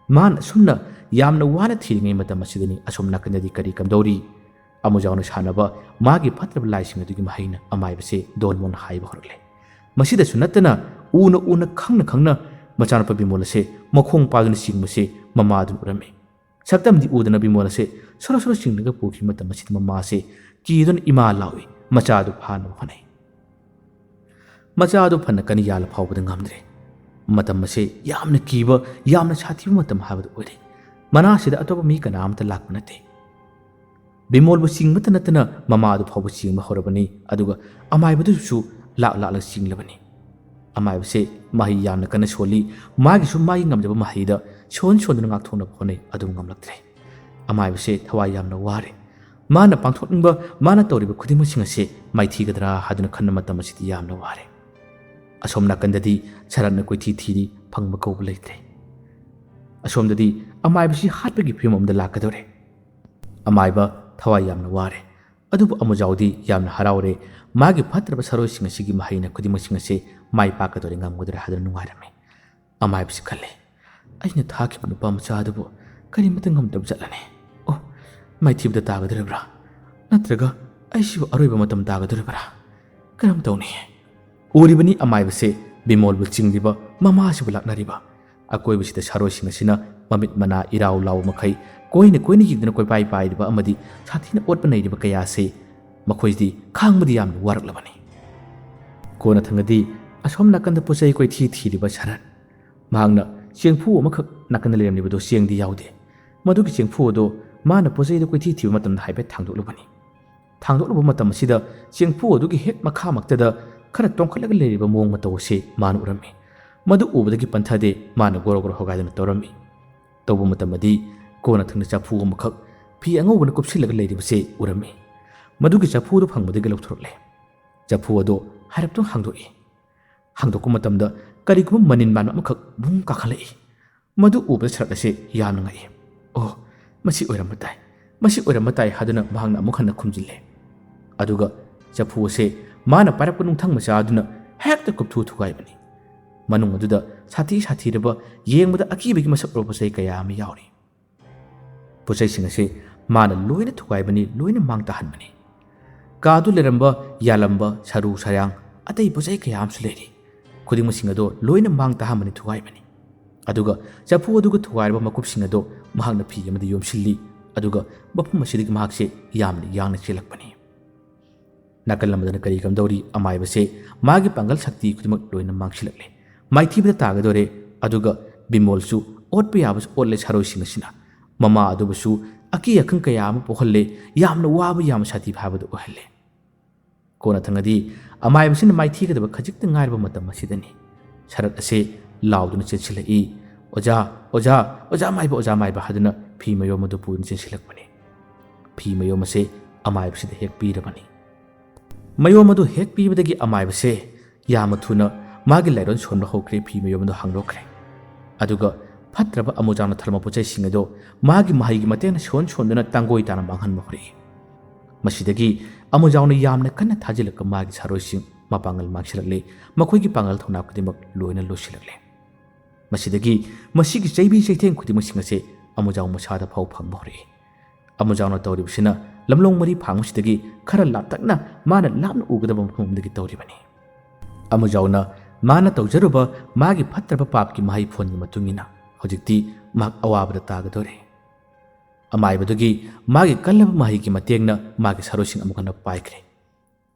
ꯃꯥꯅ ꯑꯁꯨꯝꯅ ꯌꯥꯝꯅ ꯋꯥꯅ ꯊꯤꯔꯤꯉꯩ ꯃꯇꯝ ꯑꯁꯤꯗꯅꯤ ꯑꯁꯣꯝ ꯅꯥꯀꯟꯗꯗꯤ ꯀꯔꯤ ꯀꯝꯗꯧꯔꯤ? ꯑꯃꯨꯖꯥꯎꯅ ꯁꯥꯟꯅꯕ ꯃꯥꯒꯤ ꯐꯠꯇ꯭ꯔꯕ ꯂꯥꯏꯁꯤꯡ ꯑꯗꯨꯒꯤ ꯃꯍꯩꯅ ꯑꯃꯥꯏꯕꯁꯦ ꯗꯣꯟ ꯃꯣꯟ ꯍꯥꯏꯕ ꯍꯧꯔꯛꯂꯦ꯫ ꯃꯁꯤꯗꯁꯨ ꯅꯠꯇꯅ ꯎꯅ ꯎꯅ ꯈꯪꯅ ꯈꯪꯅ ꯃꯆꯥꯅꯨꯄꯥ ꯕꯤꯃꯣꯜ ꯑꯁꯦ ꯃꯈꯣꯡ ꯄꯥꯏꯗꯨꯅ ꯆꯤꯡꯕꯁꯦ ꯃꯃꯥꯗꯨꯅ ꯎꯔꯝꯃꯤ꯫ ꯁꯛꯇꯝꯗꯤ ꯎꯗꯅ ꯕꯤꯃꯣꯜ ꯑꯁꯦ ꯁꯣꯔꯣ ꯁꯣꯔꯣ ꯆꯤꯡꯂꯒ ꯄꯨꯈꯤꯕ ꯃꯇꯝ ꯑꯁꯤꯗ ꯃꯃꯥ ꯑꯁꯦ ꯀꯤꯗꯨꯅ ꯏꯃꯥ ꯂꯥꯎꯏ, ꯃꯆꯥꯗꯨ ꯐꯥꯅꯕ ꯍꯣꯠꯅꯩ꯫ ꯃꯆꯥ ꯑꯗꯨ ꯐꯅ ꯀꯟꯅ ꯌꯥꯜꯂ ꯐꯥꯎꯕꯗ ꯉꯝꯗ꯭ꯔꯦ꯫ ꯃꯇꯝ ꯑꯁꯤ ꯌꯥꯝꯅ ꯀꯤꯕ, ꯌꯥꯝꯅ ꯁꯥꯊꯤꯕ ꯃꯇꯝ ꯍꯥꯏꯕꯗꯨ ꯑꯣꯏꯔꯦ꯫ ꯃꯅꯥꯛꯁꯤꯗ ꯑꯇꯣꯞꯄ ꯃꯤ ꯀꯅꯥ ꯑꯃꯠꯇ ꯂꯥꯛꯄ ꯅꯠꯇꯦ꯫ ꯕꯤꯃꯣꯜꯕꯨ ꯆꯤꯡꯕꯇ ꯅꯠꯇꯅ ꯃꯃꯥ ꯑꯗꯨ ꯐꯥꯎꯕ ꯆꯤꯡꯕ ꯍꯧꯔꯕꯅꯤ, ꯑꯗꯨꯒ ꯑꯃꯥꯏꯕꯗꯨꯁꯨ ꯂꯥꯛ ꯂꯥꯛꯂꯒ ꯆꯤꯡꯂꯕꯅꯤ꯫ ꯑꯃꯥꯏꯕꯁꯦ ꯃꯍꯩ ꯌꯥꯝꯅ ꯀꯟꯅ ꯁꯣꯜꯂꯤ꯫ ꯃꯥꯒꯤꯁꯨ ꯃꯥꯒꯤ ꯉꯝꯖꯕ ꯃꯍꯩꯗ ꯁꯣꯟ ꯁꯣꯟꯗꯨꯅ ꯉꯥꯛꯊꯣꯛꯅꯕ ꯍꯣꯠꯅꯩ, ꯑꯗꯨꯕꯨ ꯉꯝꯂꯛꯇ꯭ꯔꯦ꯫ ꯑꯃꯥꯏꯕꯁꯦ ꯊꯋꯥꯏ ꯌꯥꯝꯅ ꯋꯥꯔꯦ꯫ ꯃꯥꯅ ꯄꯥꯡꯊꯣꯛꯅꯤꯡꯕ, ꯃꯥꯅ ꯇꯧꯔꯤꯕ ꯈꯨꯗꯤꯡꯃꯛꯁꯤꯡ ꯑꯁꯤ ꯃꯥꯏꯊꯤꯒꯗ꯭ꯔꯥ ꯍꯥꯏꯗꯨꯅ ꯈꯟꯕ ꯃꯇꯝ ꯑꯁꯤꯗꯤ ꯌꯥꯝꯅ ꯋꯥꯔꯦ꯫ ꯑꯁꯣꯝ ꯅꯥꯀꯟꯗꯗꯤ ꯁꯔꯠꯅ ꯀꯣꯏꯊꯤ ꯊꯤꯔꯤ, ꯐꯪꯕ ꯀꯧꯕ ꯂꯩꯇ꯭ꯔꯦ꯫ ꯑꯁꯣꯝꯗꯗꯤ ꯑꯃꯥꯏꯕꯁꯤ ꯍꯥꯠꯄꯒꯤ ꯐꯤꯕꯝ ꯑꯃꯗ ꯂꯥꯛꯀꯗꯧꯔꯦ꯫ ꯑꯃꯥꯏꯕ ꯊꯋꯥꯏ ꯌꯥꯝꯅ ꯋꯥꯔꯦ꯫ ꯑꯗꯨꯕꯨ ꯑꯃꯨꯖꯥꯎꯗꯤ ꯌꯥꯝꯅ ꯍꯔꯥꯎꯔꯦ꯫ ꯃꯥꯒꯤ ꯐꯠꯇ꯭ꯔꯕ ꯁꯔꯣꯏꯁꯤꯡ ꯑꯁꯤꯒꯤ ꯃꯍꯩꯅ ꯈꯨꯗꯤꯡꯃꯛꯁꯤꯡ ꯑꯁꯤ ꯃꯥꯏ ꯄꯥꯛꯀꯗꯧꯔꯦ, ꯉꯝꯒꯗꯧꯔꯦ ꯍꯥꯏꯗꯨꯅ ꯅꯨꯡꯉꯥꯏꯔꯝꯃꯤ꯫ ꯑꯃꯥꯏꯕꯁꯤ ꯈꯜꯂꯦ, "ꯑꯩꯅ ꯊꯥꯈꯤꯕ ꯅꯨꯄꯥ ꯃꯆꯥ ꯑꯗꯨꯕꯨ ꯀꯔꯤꯃꯇ ꯉꯝꯗꯕ ꯆꯠꯂꯅꯤ꯫ ꯑꯣ, ꯃꯥꯏꯊꯤꯕꯗ ꯇꯥꯒꯗꯧꯔꯤꯕ꯭ꯔꯥ? ꯅꯠꯇ꯭ꯔꯒ ꯑꯩꯁꯤꯕꯨ ꯑꯔꯣꯏꯕ ꯃꯇꯝ ꯇꯥꯒꯗꯧꯔꯤꯕ꯭ꯔꯥ? ꯀꯔꯝ ꯇꯧꯅꯤ?" ꯎꯔꯤꯕꯅꯤ ꯑꯃꯥꯏꯕꯁꯦ ꯕꯤꯃꯣꯜꯕꯨ ꯆꯤꯡꯂꯤꯕ, ꯃꯃꯥꯁꯤꯕꯨ ꯂꯥꯛꯅꯔꯤꯕ꯫ ꯑꯀꯣꯏꯕꯁꯤꯗ ꯁꯥꯔꯣꯏꯁꯤꯡ ꯑꯁꯤꯅ ꯃꯃꯤꯠ ꯃꯅꯥ ꯏꯔꯥꯎ ꯂꯥꯎꯕ ꯃꯈꯩ ꯀꯣꯏꯅ ꯀꯣꯏꯅ ꯌꯦꯡꯗꯨꯅ ꯀꯣꯏꯄꯥꯏ ꯄꯥꯏꯔꯤꯕ ꯑꯃꯗꯤ ꯁꯥꯊꯤꯅ ꯑꯣꯠꯄ ꯅꯩꯔꯤꯕ ꯀꯌꯥꯁꯤ ꯃꯈꯣꯏꯗꯤ ꯈꯥꯡꯕꯗꯤ ꯌꯥꯝꯅ ꯋꯥꯔꯛꯂꯕꯅꯤ꯫ ꯀꯣꯟꯅ ꯊꯪꯗꯗꯤ ꯑꯁꯣꯝ ꯅꯥꯀꯟꯗ ꯄꯣꯠꯆꯩ ꯀꯣꯏꯊꯤ ꯊꯤꯔꯤꯕ ꯁꯔꯠ, ꯃꯍꯥꯛꯅ ꯆꯦꯡꯐꯨ ꯑꯃꯈꯛ ꯅꯥꯀꯟꯗ ꯂꯩꯔꯝꯂꯤꯕꯗꯨ ꯆꯦꯡꯗꯤ ꯌꯥꯎꯗꯦ꯫ ꯃꯗꯨꯒꯤ ꯆꯦꯡꯐꯨ ꯑꯗꯨ ꯃꯥꯅ ꯄꯣꯠꯆꯩꯗꯨ ꯀꯣꯏꯊꯤ ꯊꯤꯕ ꯃꯇꯝꯗ ꯍꯥꯏꯐꯦꯠ ꯊꯥꯡꯗꯣꯛꯂꯨꯕꯅꯤ꯫ ꯊꯥꯡꯗꯣꯛꯂꯨꯕ ꯃꯇꯝ ꯑꯁꯤꯗ ꯆꯦꯡꯐꯨ ꯑꯗꯨꯒꯤ ꯍꯦꯛ ꯃꯈꯥꯃꯛꯇꯗ ꯈꯔ ꯇꯣꯡꯈꯠꯂꯒ ꯂꯩꯔꯤꯕ ꯃꯑꯣꯡ ꯃꯇꯧ ꯑꯁꯤ ꯃꯥꯅ ꯎꯔꯝꯃꯤ꯫ ꯃꯗꯨ ꯎꯕꯗꯒꯤ ꯄꯟꯊꯗꯦ, ꯃꯥꯅ ꯒꯣꯔꯣ ꯒꯣꯔꯣ ꯍꯣꯒꯥꯏꯗꯨꯅ ꯇꯧꯔꯝꯃꯤ꯫ ꯇꯧꯕ ꯃꯇꯝ ꯑꯗꯤ ꯀꯣꯟꯅ ꯊꯪꯅ ꯆꯐꯨ ꯑꯃꯈꯛ ꯐꯤ ꯑꯉꯧꯕꯅ ꯀꯨꯞꯁꯤꯜꯂꯒ ꯂꯩꯔꯤꯕꯁꯦ ꯎꯔꯝꯃꯤ꯫ ꯃꯗꯨꯒꯤ ꯆꯐꯨꯗꯨ ꯐꯪꯕꯗꯒꯤ ꯂꯧꯊꯣꯔꯛꯂꯦ꯫ ꯆꯐꯨ ꯑꯗꯨ ꯍꯥꯏꯔꯞꯇꯪ ꯍꯥꯡꯗꯣꯛꯏ꯫ ꯍꯥꯡꯗꯣꯛꯄ ꯃꯇꯝꯗ ꯀꯔꯤꯒꯨꯝꯕ ꯃꯅꯤꯟ ꯃꯥꯟꯕ ꯑꯃꯈꯛ ꯕꯨꯡ ꯀꯥꯈꯠꯂꯛꯏ꯫ ꯃꯗꯨ ꯎꯕꯗ ꯁꯔꯠ ꯑꯁꯤ ꯌꯥꯝꯅ ꯉꯛꯏ꯫ "ꯑꯣ, ꯃꯁꯤ ꯑꯣꯏꯔꯝꯕ ꯇꯥꯏ, ꯃꯁꯤ ꯑꯣꯏꯔꯝꯕ ꯇꯥꯏ" ꯍꯥꯏꯗꯨꯅ ꯃꯍꯥꯛꯅ ꯑꯃꯨꯛ ꯍꯟꯅ ꯈꯨꯝꯖꯤꯜꯂꯦ꯫ ꯑꯗꯨꯒ ꯆꯐꯨ ꯑꯁꯦ ꯃꯥꯅ ꯄꯥꯏꯔꯛꯄ ꯅꯨꯡꯊꯪ ꯃꯆꯥ ꯑꯗꯨꯅ ꯍꯦꯛꯇ ꯀꯨꯞꯊꯨ ꯊꯨꯒꯥꯏꯕꯅꯤ꯫ ꯃꯅꯨꯡ ꯑꯗꯨꯗ ꯁꯥꯊꯤ ꯁꯥꯊꯤꯔꯕ, ꯌꯦꯡꯕꯗ ꯑꯀꯤꯕꯒꯤ ꯃꯁꯛ ꯎꯠꯄ ꯄꯣꯠꯆꯩ ꯀꯌꯥ ꯑꯃ ꯌꯥꯎꯔꯤ꯫ ꯄꯣꯠꯆꯩꯁꯤꯡ ꯑꯁꯤ ꯃꯥꯅ ꯂꯣꯏꯅ ꯊꯨꯒꯥꯏꯕꯅꯤ, ꯂꯣꯏꯅ ꯃꯥꯡ ꯇꯥꯍꯟꯕꯅꯤ꯫ ꯀꯥꯗꯨ ꯂꯩꯔꯝꯕ ꯌꯥꯂꯝꯕ, ꯁꯔꯨ ꯁꯔꯥꯡ, ꯑꯇꯩ ꯄꯣꯠꯆꯩ ꯀꯌꯥ ꯑꯃꯁꯨ ꯂꯩꯔꯤ꯫ ꯈꯨꯗꯤꯡꯃꯛꯁꯤꯡ ꯑꯗꯣ ꯂꯣꯏꯅ ꯃꯥꯡ ꯇꯥꯍꯟꯕꯅꯤ, ꯊꯨꯒꯥꯏꯕꯅꯤ꯫ ꯑꯗꯨꯒ ꯆꯐꯨ ꯑꯗꯨꯒ ꯊꯨꯒꯥꯏꯔꯕ ꯃꯀꯨꯞꯁꯤꯡ ꯑꯗꯣ ꯃꯍꯥꯛꯅ ꯐꯤ ꯑꯃꯗ ꯌꯣꯝꯁꯤꯜꯂꯤ꯫ ꯑꯗꯨꯒ ꯃꯐꯝ ꯑꯁꯤꯗꯒꯤ ꯃꯍꯥꯛꯁꯦ ꯌꯥꯝꯅ ꯌꯥꯡꯅ ꯆꯦꯜꯂꯛꯄꯅꯤ꯫ ꯅꯥꯀꯜ ꯑꯃꯗꯅ ꯀꯔꯤ ꯀꯝꯗꯧꯔꯤ? ꯑꯃꯥꯏꯕꯁꯦ ꯃꯥꯒꯤ ꯄꯥꯡꯒꯜ ꯁꯛꯇꯤ ꯈꯨꯗꯤꯡꯃꯛ ꯂꯣꯏꯅ ꯃꯥꯡꯁꯤꯜꯂꯛꯂꯦ꯫ ꯃꯥꯏꯊꯤꯕꯗ ꯇꯥꯒꯗꯧꯔꯦ꯫ ꯑꯗꯨꯒ ꯕꯤꯃꯣꯜꯁꯨ ꯑꯣꯠꯄ ꯌꯥꯕꯁꯨ ꯑꯣꯠꯂꯦ ꯁꯥꯔꯣꯏꯁꯤꯡ ꯑꯁꯤꯅ꯫ ꯃꯃꯥ ꯑꯗꯨꯕꯨꯁꯨ ꯑꯀꯤ ꯑꯈꯪ ꯀꯌꯥ ꯑꯃ ꯄꯣꯛꯍꯜꯂꯦ, ꯌꯥꯝꯅ ꯋꯥꯕ, ꯌꯥꯝꯅ ꯁꯥꯊꯤꯕ ꯍꯥꯏꯕꯗꯨ ꯑꯣꯏꯍꯜꯂꯦ꯫ ꯀꯣꯟꯅ ꯊꯪꯗꯤ ꯑꯃꯥꯏꯕꯁꯤꯅ ꯃꯥꯏꯊꯤꯒꯗꯕ ꯈꯖꯤꯛꯇ ꯉꯥꯏꯔꯕ ꯃꯇꯝ ꯑꯁꯤꯗꯅꯤ ꯁꯔꯠ ꯑꯁꯦ ꯂꯥꯎꯗꯨꯅ ꯆꯦꯟꯁꯤꯜꯂꯛꯏ꯫ "ꯑꯣꯖꯥ, ꯑꯣꯖꯥ, ꯑꯣꯖꯥ ꯃꯥꯏꯕ, ꯑꯣꯖꯥ ꯃꯥꯏꯕ" ꯍꯥꯏꯗꯨꯅ ꯐꯤ ꯃꯌꯣꯝ ꯑꯗꯨ ꯄꯨꯗꯨꯅ ꯆꯦꯟꯁꯤꯜꯂꯛꯄꯅꯤ꯫ ꯐꯤ ꯃꯌꯣꯝ ꯑꯁꯦ ꯑꯃꯥꯏꯕꯁꯤꯗ ꯍꯦꯛ ꯄꯤꯔꯕꯅꯤ꯫ ꯃꯌꯣꯝ ꯑꯗꯨ ꯍꯦꯛ ꯄꯤꯕꯗꯒꯤ ꯑꯃꯥꯏꯕꯁꯦ ꯌꯥꯝꯅ ꯊꯨꯅ ꯃꯥꯒꯤ ꯂꯥꯏꯔꯣꯟ ꯁꯣꯟꯕ ꯍꯧꯈ꯭ꯔꯦ, ꯐꯤ ꯃꯌꯣꯝ ꯑꯗꯨ ꯍꯥꯡꯗꯣꯛꯈ꯭ꯔꯦ꯫ ꯑꯗꯨꯒ ꯐꯠꯇ꯭ꯔꯕ ꯑꯃꯨꯖꯥꯎꯅ ꯊꯜꯂꯝꯕ ꯄꯣꯠꯆꯩꯁꯤꯡ ꯑꯗꯨ ꯃꯥꯒꯤ ꯃꯍꯩꯒꯤ ꯃꯇꯦꯡꯅ ꯁꯣꯟ ꯁꯣꯟꯗꯨꯅ ꯇꯥꯡꯒꯣꯏ ꯇꯥꯅ ꯃꯥꯡꯍꯟꯕ ꯍꯧꯔꯛꯏ꯫ ꯃꯁꯤꯗꯒꯤ ꯑꯃꯨꯖꯥꯎꯅ ꯌꯥꯝꯅ ꯀꯟꯅ ꯊꯥꯖꯤꯜꯂꯛꯄ ꯃꯥꯒꯤ ꯁꯥꯔꯣꯏꯁꯤꯡ ꯃꯄꯥꯡꯒꯜ ꯃꯥꯡꯁꯤꯜꯂꯛꯂꯦ, ꯃꯈꯣꯏꯒꯤ ꯄꯥꯡꯒꯜ ꯊꯧꯅꯥ ꯈꯨꯗꯤꯡꯃꯛ ꯂꯣꯏꯅ ꯂꯣꯏꯁꯤꯜꯂꯛꯂꯦ꯫ ꯃꯁꯤꯗꯒꯤ ꯃꯁꯤꯒꯤ ꯆꯩꯕꯤ ꯆꯩꯊꯦꯡ ꯈꯨꯗꯤꯡꯃꯛꯁꯤꯡ ꯑꯁꯦ ꯑꯃꯨꯖꯥꯎ ꯃꯁꯥꯗ ꯐꯥꯎ ꯐꯪꯕ ꯍꯧꯔꯛꯏ꯫ ꯑꯃꯨꯖꯥꯎꯅ ꯇꯧꯔꯤꯕꯁꯤꯅ ꯂꯝꯂꯣꯡ ꯃꯔꯤ ꯐꯥꯡꯕꯁꯤꯗꯒꯤ ꯈꯔ ꯂꯥꯞꯇꯛꯅ ꯃꯥꯅ ꯂꯥꯞꯅ ꯎꯒꯗꯕ ꯃꯐꯝ ꯑꯃꯗꯒꯤ ꯇꯧꯔꯤꯕꯅꯤ꯫ ꯑꯃꯨꯖꯥꯎꯅ ꯃꯥꯅ ꯇꯧꯖꯔꯨꯕ ꯃꯥꯒꯤ ꯐꯠꯇ꯭ꯔꯕ ꯄꯥꯞꯀꯤ ꯃꯍꯩ ꯐꯣꯟꯒꯤ ꯃꯇꯨꯡ ꯏꯟꯅ ꯍꯧꯖꯤꯛꯇꯤ ꯃꯍꯥꯛ ꯑꯋꯥꯕꯗ ꯇꯥꯒꯗꯧꯔꯦ꯫ ꯑꯃꯥꯏꯕꯗꯨꯒꯤ ꯃꯥꯒꯤ ꯀꯜꯂꯕ ꯃꯍꯩꯒꯤ ꯃꯇꯦꯡꯅ ꯃꯥꯒꯤ ꯁꯥꯔꯣꯏꯁꯤꯡ ꯑꯃꯨꯛ ꯍꯟꯅ ꯄꯥꯏꯈ꯭ꯔꯦ꯫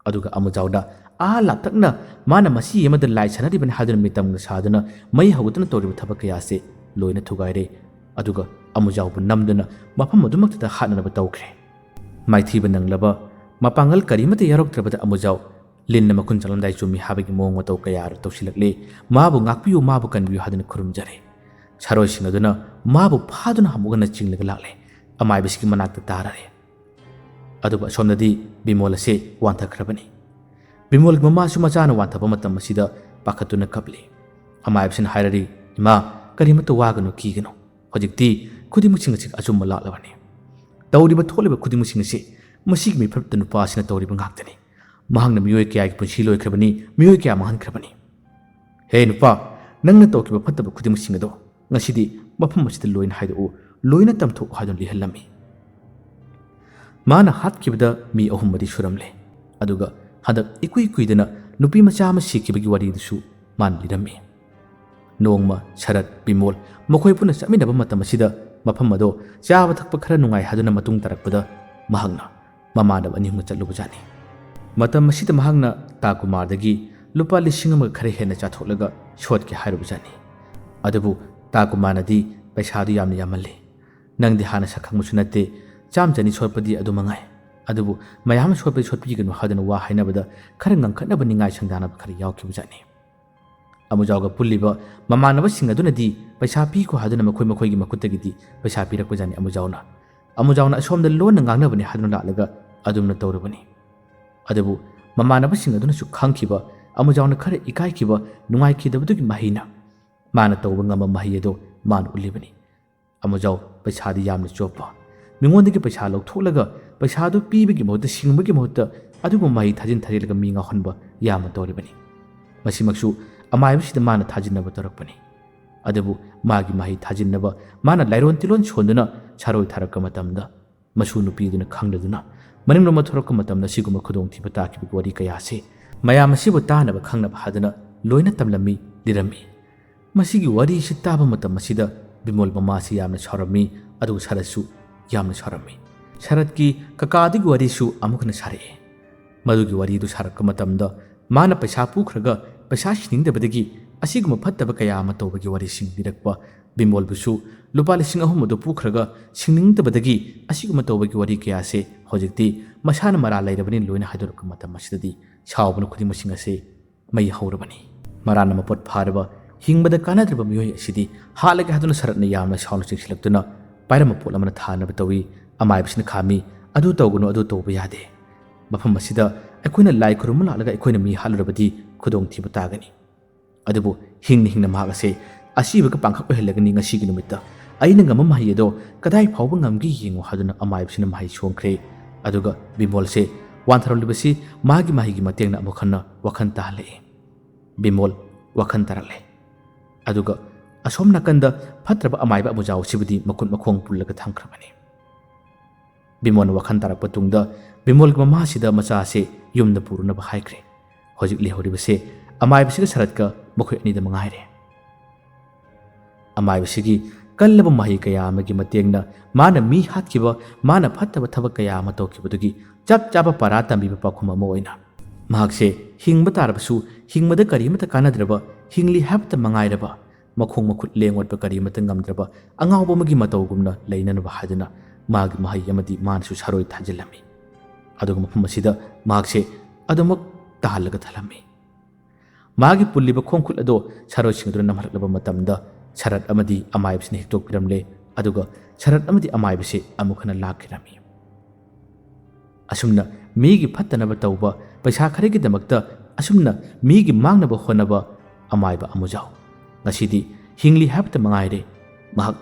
ꯑꯗꯨꯒ ꯑꯃꯨꯖꯥꯎꯅ ꯑꯥ ꯂꯥꯞꯇꯛꯅ ꯃꯥꯅ ꯃꯁꯤ ꯑꯃꯗ ꯂꯥꯏ ꯁꯥꯟꯅꯔꯤꯕꯅꯤ ꯍꯥꯏꯗꯨꯅ ꯃꯤꯇꯝꯒ ꯁꯥꯗꯨꯅ ꯃꯩ ꯍꯧꯒꯠꯇꯨꯅ ꯇꯧꯔꯤꯕ ꯊꯕꯛ ꯀꯌꯥꯁꯦ ꯂꯣꯏꯅ ꯊꯨꯒꯥꯏꯔꯦ꯫ ꯑꯗꯨꯒ ꯑꯃꯨꯖꯥꯎꯕꯨ ꯅꯝꯗꯨꯅ ꯃꯐꯝ ꯑꯗꯨꯃꯛꯇꯗ ꯍꯥꯠꯅꯅꯕ ꯇꯧꯈ꯭ꯔꯦ꯫ ꯃꯥꯏꯊꯤꯕ ꯅꯪꯂꯕ ꯃꯄꯥꯡꯒꯜ ꯀꯔꯤꯃꯠꯇ ꯌꯥꯎꯔꯛꯇ꯭ꯔꯕꯗ ꯑꯃꯨꯖꯥꯎ ꯂꯤꯟꯅ ꯃꯈꯨꯟ ꯆꯠꯂꯝꯗꯥꯏ ꯆꯨꯝꯃꯤ ꯍꯥꯏꯕꯒꯤ ꯃꯑꯣꯡ ꯃꯇꯧ ꯀꯌꯥ ꯑꯗꯨ ꯇꯧꯁꯤꯜꯂꯛꯂꯦ꯫ ꯃꯥꯕꯨ ꯉꯥꯛꯄꯤꯌꯨ, ꯃꯥꯕꯨ ꯀꯟꯕꯤꯌꯨ ꯍꯥꯏꯗꯨꯅ ꯈꯨꯔꯨꯝꯖꯔꯦ꯫ ꯁꯥꯔꯣꯏꯁꯤꯡ ꯑꯗꯨꯅ ꯃꯥꯕꯨ ꯐꯥꯗꯨꯅ ꯑꯃꯨꯛ ꯍꯟꯅ ꯆꯤꯡꯂꯒ ꯂꯥꯛꯂꯦ꯫ ꯑꯃꯥꯏꯕꯁꯤꯒꯤ ꯃꯅꯥꯛꯇ ꯇꯥꯔꯔꯦ꯫ ꯑꯗꯨꯕꯨ ꯑꯁꯣꯝꯗꯗꯤ ꯕꯤꯃꯣꯜ ꯑꯁꯤ ꯋꯥꯟꯊꯈ꯭ꯔꯕꯅꯤ꯫ ꯕꯤꯃꯣꯜꯒꯤ ꯃꯃꯥꯁꯨ ꯃꯆꯥꯅ ꯋꯥꯟꯊꯕ ꯃꯇꯝ ꯑꯁꯤꯗ ꯄꯥꯈꯠꯇꯨꯅ ꯀꯞꯂꯤ꯫ ꯑꯃꯥꯏꯕꯁꯤꯅ ꯍꯥꯏꯔꯔꯤ, "ꯏꯃꯥ, ꯀꯔꯤꯃꯠꯇ ꯋꯥꯒꯅꯨ, ꯀꯤꯒꯅꯨ꯫ ꯍꯧꯖꯤꯛꯇꯤ ꯈꯨꯗꯤꯡꯃꯛꯁꯤꯡ ꯑꯁꯤ ꯑꯆꯨꯝꯕ ꯂꯥꯛꯂꯕꯅꯤ꯫ ꯇꯧꯔꯤꯕ ꯊꯣꯛꯂꯤꯕ ꯈꯨꯗꯤꯡꯃꯛꯁꯤꯡ ꯑꯁꯤ ꯃꯁꯤꯒꯤ ꯃꯤꯐꯠꯇ ꯅꯨꯄꯥ ꯑꯁꯤꯅ ꯇꯧꯔꯤꯕ ꯉꯥꯛꯇꯅꯤ꯫ ꯃꯍꯥꯛꯅ ꯃꯤꯑꯣꯏ ꯀꯌꯥꯒꯤ ꯄꯨꯟꯁꯤ ꯂꯣꯏꯈ꯭ꯔꯕꯅꯤ, ꯃꯤꯑꯣꯏ ꯀꯌꯥ ꯃꯥꯡꯍꯟꯈ꯭ꯔꯕꯅꯤ꯫ ꯍꯦ ꯅꯨꯄꯥ, ꯅꯪꯅ ꯇꯧꯈꯤꯕ ꯐꯠꯇꯕ ꯈꯨꯗꯤꯡꯃꯛꯁꯤꯡ ꯑꯗꯣ ꯉꯁꯤꯗꯤ ꯃꯐꯝ ꯑꯁꯤꯗ ꯂꯣꯏꯅ ꯍꯥꯏꯗꯣꯛꯎ, ꯂꯣꯏꯅ ꯇꯝꯊꯣꯛꯎ" ꯍꯥꯏꯗꯨꯅ ꯂꯤꯍꯜꯂꯝꯃꯤ꯫ ꯃꯥꯅ ꯍꯥꯠꯈꯤꯕꯗ ꯃꯤ ꯑꯍꯨꯝ ꯃꯔꯤ ꯁꯨꯔꯝꯂꯦ꯫ ꯑꯗꯨꯒ ꯍꯟꯗꯛ ꯏꯀꯨꯏ ꯀꯨꯏꯗꯅ ꯅꯨꯄꯤ ꯃꯆꯥ ꯑꯃ ꯁꯤꯈꯤꯕꯒꯤ ꯋꯥꯔꯤꯗꯨꯁꯨ ꯃꯥꯅ ꯂꯤꯔꯝꯃꯤ꯫ ꯅꯣꯡꯃ ꯁꯔꯠ, ꯕꯤꯃꯣꯜ ꯃꯈꯣꯏ ꯄꯨꯟꯅ ꯆꯠꯃꯤꯟꯅꯕ ꯃꯇꯝ ꯑꯁꯤꯗ ꯃꯐꯝ ꯑꯗꯣ ꯆꯥꯕ ꯊꯛꯄ ꯈꯔ ꯅꯨꯡꯉꯥꯏ ꯍꯥꯏꯗꯨꯅ ꯃꯇꯨꯡ ꯇꯥꯔꯛꯄꯗ ꯃꯍꯥꯛꯅ ꯃꯃꯥꯟꯅꯕ ꯑꯅꯤ ꯑꯍꯨꯝꯒ ꯆꯠꯂꯨꯕꯖꯥꯠꯅꯤ꯫ ꯃꯇꯝ ꯑꯁꯤꯗ ꯃꯍꯥꯛꯅ ꯇꯥ ꯀꯨꯃꯥꯔꯗꯒꯤ ꯂꯨꯄꯥ ꯂꯤꯁꯤꯡ ꯑꯃꯒ ꯈꯔ ꯍꯦꯟꯅ ꯆꯥꯊꯣꯛꯂꯒ ꯁꯣꯠꯀꯦ ꯍꯥꯏꯔꯨꯕꯖꯥꯠꯅꯤ꯫ ꯑꯗꯨꯕꯨ ꯇꯥ ꯀꯨꯃꯥꯔꯅꯗꯤ ꯄꯩꯁꯥꯗꯨ ꯌꯥꯝꯅ ꯌꯥꯝꯃꯜꯂꯤ, ꯅꯪꯗꯤ ꯍꯥꯟꯅ ꯁꯛ ꯈꯪꯕꯁꯨ ꯅꯠꯇꯦ, ꯆꯥꯝ ꯆꯅꯤ ꯁꯣꯠꯄꯗꯤ ꯑꯗꯨ ꯃꯉꯥꯏ꯫ ꯑꯗꯨꯕꯨ ꯃꯌꯥꯝ ꯁꯣꯠꯄꯗꯤ ꯁꯣꯠꯄꯤꯒꯅꯨ ꯍꯥꯏꯗꯨꯅ ꯋꯥ ꯍꯥꯏꯅꯕꯗ ꯈꯔ ꯉꯪꯈꯠꯅꯕ ꯅꯤꯡꯉꯥꯏ ꯁꯪꯗꯥꯅꯕ ꯈꯔ ꯌꯥꯎꯈꯤꯕꯖꯥꯠꯅꯤ꯫ ꯑꯃꯨꯖꯥꯎꯒ ꯄꯨꯜꯂꯤꯕ ꯃꯃꯥꯟꯅꯕꯁꯤꯡ ꯑꯗꯨꯅꯗꯤ ꯄꯩꯁꯥ ꯄꯤꯈꯣ ꯍꯥꯏꯗꯨꯅ ꯃꯈꯣꯏ ꯃꯈꯣꯏꯒꯤ ꯃꯈꯨꯠꯇꯒꯤꯗꯤ ꯄꯩꯁꯥ ꯄꯤꯔꯛꯄꯖꯥꯠꯅꯤ ꯑꯃꯨꯖꯥꯎꯅ꯫ ꯑꯃꯨꯖꯥꯎꯅ ꯑꯁꯣꯝꯗ ꯂꯣꯟꯅ ꯉꯥꯡꯅꯕꯅꯤ ꯍꯥꯏꯗꯨꯅ ꯂꯥꯛꯂꯒ ꯑꯗꯨꯝꯅ ꯇꯧꯔꯨꯕꯅꯤ꯫ ꯑꯗꯨꯕꯨ ꯃꯃꯥꯟꯅꯕꯁꯤꯡ ꯑꯗꯨꯅꯁꯨ ꯈꯪꯈꯤꯕ ꯑꯃꯨꯖꯥꯎꯅ ꯈꯔ ꯏꯀꯥꯏꯈꯤꯕ, ꯅꯨꯡꯉꯥꯏꯈꯤꯗꯕꯗꯨꯒꯤ ꯃꯍꯩꯅ ꯃꯥꯅ ꯇꯧꯕ ꯉꯝꯕ ꯃꯍꯩ ꯑꯗꯨ ꯃꯥꯅ ꯎꯠꯂꯤꯕꯅꯤ꯫ ꯑꯃꯨꯖꯥꯎ ꯄꯩꯁꯥꯗꯤ ꯌꯥꯝꯅ ꯆꯣꯞꯄ꯫ ꯃꯤꯉꯣꯟꯗꯒꯤ ꯄꯩꯁꯥ ꯂꯧꯊꯣꯛꯂꯒ ꯄꯩꯁꯥꯗꯨ ꯄꯤꯕꯒꯤ ꯃꯍꯨꯠꯇ, ꯁꯤꯡꯕꯒꯤ ꯃꯍꯨꯠꯇ ꯑꯗꯨꯒꯨꯝꯕ ꯃꯍꯩ ꯊꯥꯖꯤꯟ ꯊꯥꯖꯤꯜꯂꯒ ꯃꯤ ꯉꯥꯎꯍꯟꯕ ꯌꯥꯝꯅ ꯇꯧꯔꯤꯕꯅꯤ꯫ ꯃꯁꯤꯃꯛꯁꯨ ꯑꯃꯥꯏꯕꯁꯤꯗ ꯃꯥꯅ ꯊꯥꯖꯤꯟꯅꯕ ꯇꯧꯔꯛꯄꯅꯤ꯫ ꯑꯗꯨꯕꯨ ꯃꯥꯒꯤ ꯃꯍꯩ ꯊꯥꯖꯤꯟꯅꯕ ꯃꯥꯅ ꯂꯥꯏꯔꯣꯟ ꯇꯤꯂꯣꯟ ꯁꯣꯟꯗꯨꯅ ꯁꯥꯔꯣꯏ ꯊꯥꯔꯛꯄ ꯃꯇꯝꯗ ꯃꯁꯨ ꯅꯨꯄꯤꯗꯨꯅ ꯈꯪꯂꯗꯨꯅ ꯃꯅꯤꯡꯂꯣꯝꯗ ꯊꯣꯔꯛꯄ ꯃꯇꯝꯗ ꯁꯤꯒꯨꯝꯕ ꯈꯨꯗꯣꯡꯊꯤꯕ ꯇꯥꯈꯤꯕꯒꯤ ꯋꯥꯔꯤ ꯀꯌꯥꯁꯤ ꯃꯌꯥꯝ ꯑꯁꯤꯕꯨ ꯇꯥꯅꯕ ꯈꯪꯅꯕ ꯍꯥꯏꯗꯨꯅ ꯂꯣꯏꯅ ꯇꯝꯂꯝꯃꯤ, ꯂꯤꯔꯝꯃꯤ꯫ ꯃꯁꯤꯒꯤ ꯋꯥꯔꯤꯁꯤ ꯇꯥꯕ ꯃꯇꯝ ꯑꯁꯤꯗ ꯕꯤꯃꯣꯜ ꯃꯃꯥꯁꯤ ꯌꯥꯝꯅ ꯁꯥꯎꯔꯝꯃꯤ, ꯑꯗꯨꯒ ꯁꯔꯠꯁꯨ ꯌꯥꯝꯅ ꯁꯥꯎꯔꯝꯃꯤ꯫ ꯁꯔꯠꯀꯤ ꯀꯀꯥꯗꯨꯒꯤ ꯋꯥꯔꯤꯁꯨ ꯑꯃꯨꯛ ꯍꯟꯅ ꯁꯥꯔꯛꯑꯦ꯫ ꯃꯗꯨꯒꯤ ꯋꯥꯔꯤꯗꯨ ꯁꯥꯔꯛꯄ ꯃꯇꯝꯗ ꯃꯥꯅ ꯄꯩꯁꯥ ꯄꯨꯈ꯭ꯔꯒ ꯄꯩꯁꯥ ꯁꯤꯟꯅꯤꯡꯗꯕꯗꯒꯤ ꯑꯁꯤꯒꯨꯝꯕ ꯐꯠꯇꯕ ꯀꯌꯥ ꯑꯃ ꯇꯧꯕꯒꯤ ꯋꯥꯔꯤꯁꯤꯡ ꯂꯤꯔꯛꯄ ꯕꯤꯃꯣꯜꯕꯨꯁꯨ ꯂꯨꯄꯥ ꯂꯤꯁꯤꯡ ꯑꯍꯨꯝ ꯑꯗꯨ ꯄꯨꯈ꯭ꯔꯒ ꯁꯤꯡꯅꯤꯡꯗꯕꯗꯒꯤ ꯑꯁꯤꯒꯨꯝꯕ ꯇꯧꯕꯒꯤ ꯋꯥꯔꯤ ꯀꯌꯥꯁꯦ ꯍꯧꯖꯤꯛꯇꯤ ꯃꯁꯥꯅ ꯃꯔꯥꯜ ꯂꯩꯔꯕꯅꯤꯅ ꯂꯣꯏꯅ ꯍꯥꯏꯗꯣꯔꯛꯄ ꯃꯇꯝ ꯑꯁꯤꯗꯗꯤ ꯁꯥꯎꯕꯅ ꯈꯨꯗꯤꯡꯃꯛꯁꯤꯡ ꯑꯁꯦ ꯃꯩ ꯍꯧꯔꯕꯅꯤ꯫ ꯃꯔꯥꯅ ꯃꯄꯣꯠ ꯐꯥꯔꯕ ꯍꯤꯡꯕꯗ ꯀꯥꯟꯅꯗ꯭ꯔꯕ ꯃꯤꯑꯣꯏ ꯑꯁꯤꯗꯤ ꯍꯥꯠꯂꯒꯦ ꯍꯥꯏꯗꯨꯅ ꯁꯔꯠꯅ ꯌꯥꯝꯅ ꯁꯥꯎꯅ ꯆꯤꯡꯁꯤꯜꯂꯛꯇꯨꯅ ꯄꯥꯏꯔꯝꯕ ꯄꯣꯠ ꯑꯃꯅ ꯊꯥꯅꯕ ꯇꯧꯏ꯫ ꯑꯃꯥꯏꯕꯁꯤꯅ ꯈꯥꯝꯃꯤ, "ꯑꯗꯨ ꯇꯧꯒꯅꯨ, ꯑꯗꯨ ꯇꯧꯕ ꯌꯥꯗꯦ꯫ ꯃꯐꯝ ꯑꯁꯤꯗ ꯑꯩꯈꯣꯏꯅ ꯂꯥꯏ ꯈꯨꯔꯨꯝꯕ ꯂꯥꯛꯂꯒ ꯑꯩꯈꯣꯏꯅ ꯃꯤ ꯍꯥꯠꯂꯨꯔꯕꯗꯤ ꯈꯨꯗꯣꯡꯊꯤꯕ ꯇꯥꯒꯅꯤ꯫ ꯑꯗꯨꯕꯨ ꯍꯤꯡꯅ ꯍꯤꯡꯅ ꯃꯍꯥꯛ ꯑꯁꯦ ꯑꯁꯤꯕꯒ ꯄꯥꯡꯈꯛ ꯑꯣꯏꯍꯜꯂꯒꯅꯤ ꯉꯁꯤꯒꯤ ꯅꯨꯃꯤꯠꯇ꯫ ꯑꯩꯅ ꯉꯝꯕ ꯃꯍꯩ ꯑꯗꯣ ꯀꯗꯥꯏ ꯐꯥꯎꯕ ꯉꯝꯒꯦ ꯌꯦꯡꯉꯨ" ꯍꯥꯏꯗꯨꯅ ꯑꯃꯥꯏꯕꯁꯤꯅ ꯃꯍꯩ ꯁꯣꯡꯈ꯭ꯔꯦ꯫ ꯑꯗꯨꯒ ꯕꯤꯃꯣꯜꯁꯦ ꯋꯥꯟꯊꯔꯝꯂꯤꯕꯁꯤ ꯃꯥꯒꯤ ꯃꯍꯩꯒꯤ ꯃꯇꯦꯡꯅ ꯑꯃꯨꯛ ꯍꯟꯅ ꯋꯥꯈꯜ ꯇꯥꯍꯜꯂꯛꯏ꯫ ꯕꯤꯃꯣꯜ ꯋꯥꯈꯜ ꯇꯥꯔꯛꯂꯦ꯫ ꯑꯗꯨꯒ ꯑꯁꯣꯝ ꯅꯥꯀꯟꯗ ꯐꯠꯇ꯭ꯔꯕ ꯑꯃꯥꯏꯕ ꯑꯃꯨꯖꯥꯎ ꯑꯁꯤꯕꯨꯗꯤ ꯃꯈꯨꯠ ꯃꯈꯣꯡ ꯄꯨꯜꯂꯒ ꯊꯝꯈ꯭ꯔꯕꯅꯤ꯫ ꯕꯤꯃꯣꯜꯅ ꯋꯥꯈꯜ ꯇꯥꯔꯛꯄ ꯇꯨꯡꯗ ꯕꯤꯃꯣꯜꯒꯤ ꯃꯃꯥꯁꯤꯗ ꯃꯆꯥꯁꯦ ꯌꯨꯝꯗ ꯄꯨꯔꯨꯅꯕ ꯍꯥꯏꯈ꯭ꯔꯦ꯫ ꯍꯧꯖꯤꯛ ꯂꯩꯍꯧꯔꯤꯕꯁꯦ ꯑꯃꯥꯏꯕꯁꯤꯒ ꯁꯔꯠꯀ ꯃꯈꯣꯏ ꯑꯅꯤꯗ ꯃꯉꯥꯏꯔꯦ꯫ ꯑꯃꯥꯏꯕꯁꯤꯒꯤ ꯀꯜꯂꯕ ꯃꯍꯩ ꯀꯌꯥ ꯑꯃꯒꯤ ꯃꯇꯦꯡꯅ ꯃꯥꯅ ꯃꯤ ꯍꯥꯠꯈꯤꯕ, ꯃꯥꯅ ꯐꯠꯇꯕ ꯊꯕꯛ ꯀꯌꯥ ꯑꯃ ꯇꯧꯈꯤꯕꯗꯨꯒꯤ ꯆꯞ ꯆꯥꯕ ꯄꯔꯥ ꯇꯝꯕꯤꯕ ꯄꯥꯎꯈꯨꯝ ꯑꯃ ꯑꯣꯏꯅ ꯃꯍꯥꯛꯁꯦ ꯍꯤꯡꯕ ꯇꯥꯔꯕꯁꯨ ꯍꯤꯡꯕꯗ ꯀꯔꯤꯃꯠꯇ ꯀꯥꯟꯅꯗ꯭ꯔꯕ, ꯍꯤꯡꯂꯤ ꯍꯥꯏꯕꯇ ꯃꯉꯥꯏꯔꯕ, ꯃꯈꯣꯡ ꯃꯈꯨꯠ ꯂꯦꯡ ꯑꯣꯠꯄ ꯀꯔꯤꯃꯠꯇ ꯉꯝꯗ꯭ꯔꯕ ꯑꯉꯥꯎꯕ ꯑꯃꯒꯤ ꯃꯇꯧꯒꯨꯝꯅ ꯂꯩꯅꯅꯕ ꯍꯥꯏꯗꯨꯅ ꯃꯥꯒꯤ ꯃꯍꯩ ꯑꯃꯗꯤ ꯃꯥꯅꯁꯨ ꯁꯔꯣꯏ ꯊꯥꯖꯤꯜꯂꯝꯃꯤ꯫ ꯑꯗꯨꯒ ꯃꯐꯝ ꯑꯁꯤꯗ ꯃꯍꯥꯛꯁꯦ ꯑꯗꯨꯃꯛ ꯇꯥꯍꯜꯂꯒ ꯊꯝꯂꯝꯃꯤ꯫ ꯃꯥꯒꯤ ꯄꯨꯜꯂꯤꯕ ꯈꯣꯡꯈꯨꯠ ꯑꯗꯨ ꯁꯔꯣꯏꯁꯤꯡ ꯑꯗꯨꯅ ꯅꯝꯍꯜꯂꯛꯂꯕ ꯃꯇꯝꯗ ꯁꯔꯠ ꯑꯃꯗꯤ ꯑꯃꯥꯏꯕꯁꯤꯅ ꯍꯦꯛꯇꯣꯛꯄꯤꯔꯝꯂꯦ꯫ ꯑꯗꯨꯒ ꯁꯔꯠ ꯑꯃꯗꯤ ꯑꯃꯥꯏꯕꯁꯤ ꯑꯃꯨꯛ ꯍꯟꯅ ꯂꯥꯛꯈꯤꯔꯝꯃꯤ꯫ ꯑꯁꯨꯝꯅ ꯃꯤꯒꯤ ꯐꯠꯇꯅꯕ ꯇꯧꯕ, ꯄꯩꯁꯥ ꯈꯔꯒꯤꯗꯃꯛꯇ ꯑꯁꯨꯝꯅ ꯃꯤꯒꯤ ꯃꯥꯡꯅꯕ ꯍꯣꯠꯅꯕ ꯑꯃꯥꯏꯕ ꯑꯃꯨꯖꯥꯎ ꯉꯁꯤꯗꯤ ꯍꯤꯡꯂꯤ ꯍꯥꯏꯕꯇ ꯃꯉꯥꯏꯔꯦ꯫ ꯃꯍꯥꯛ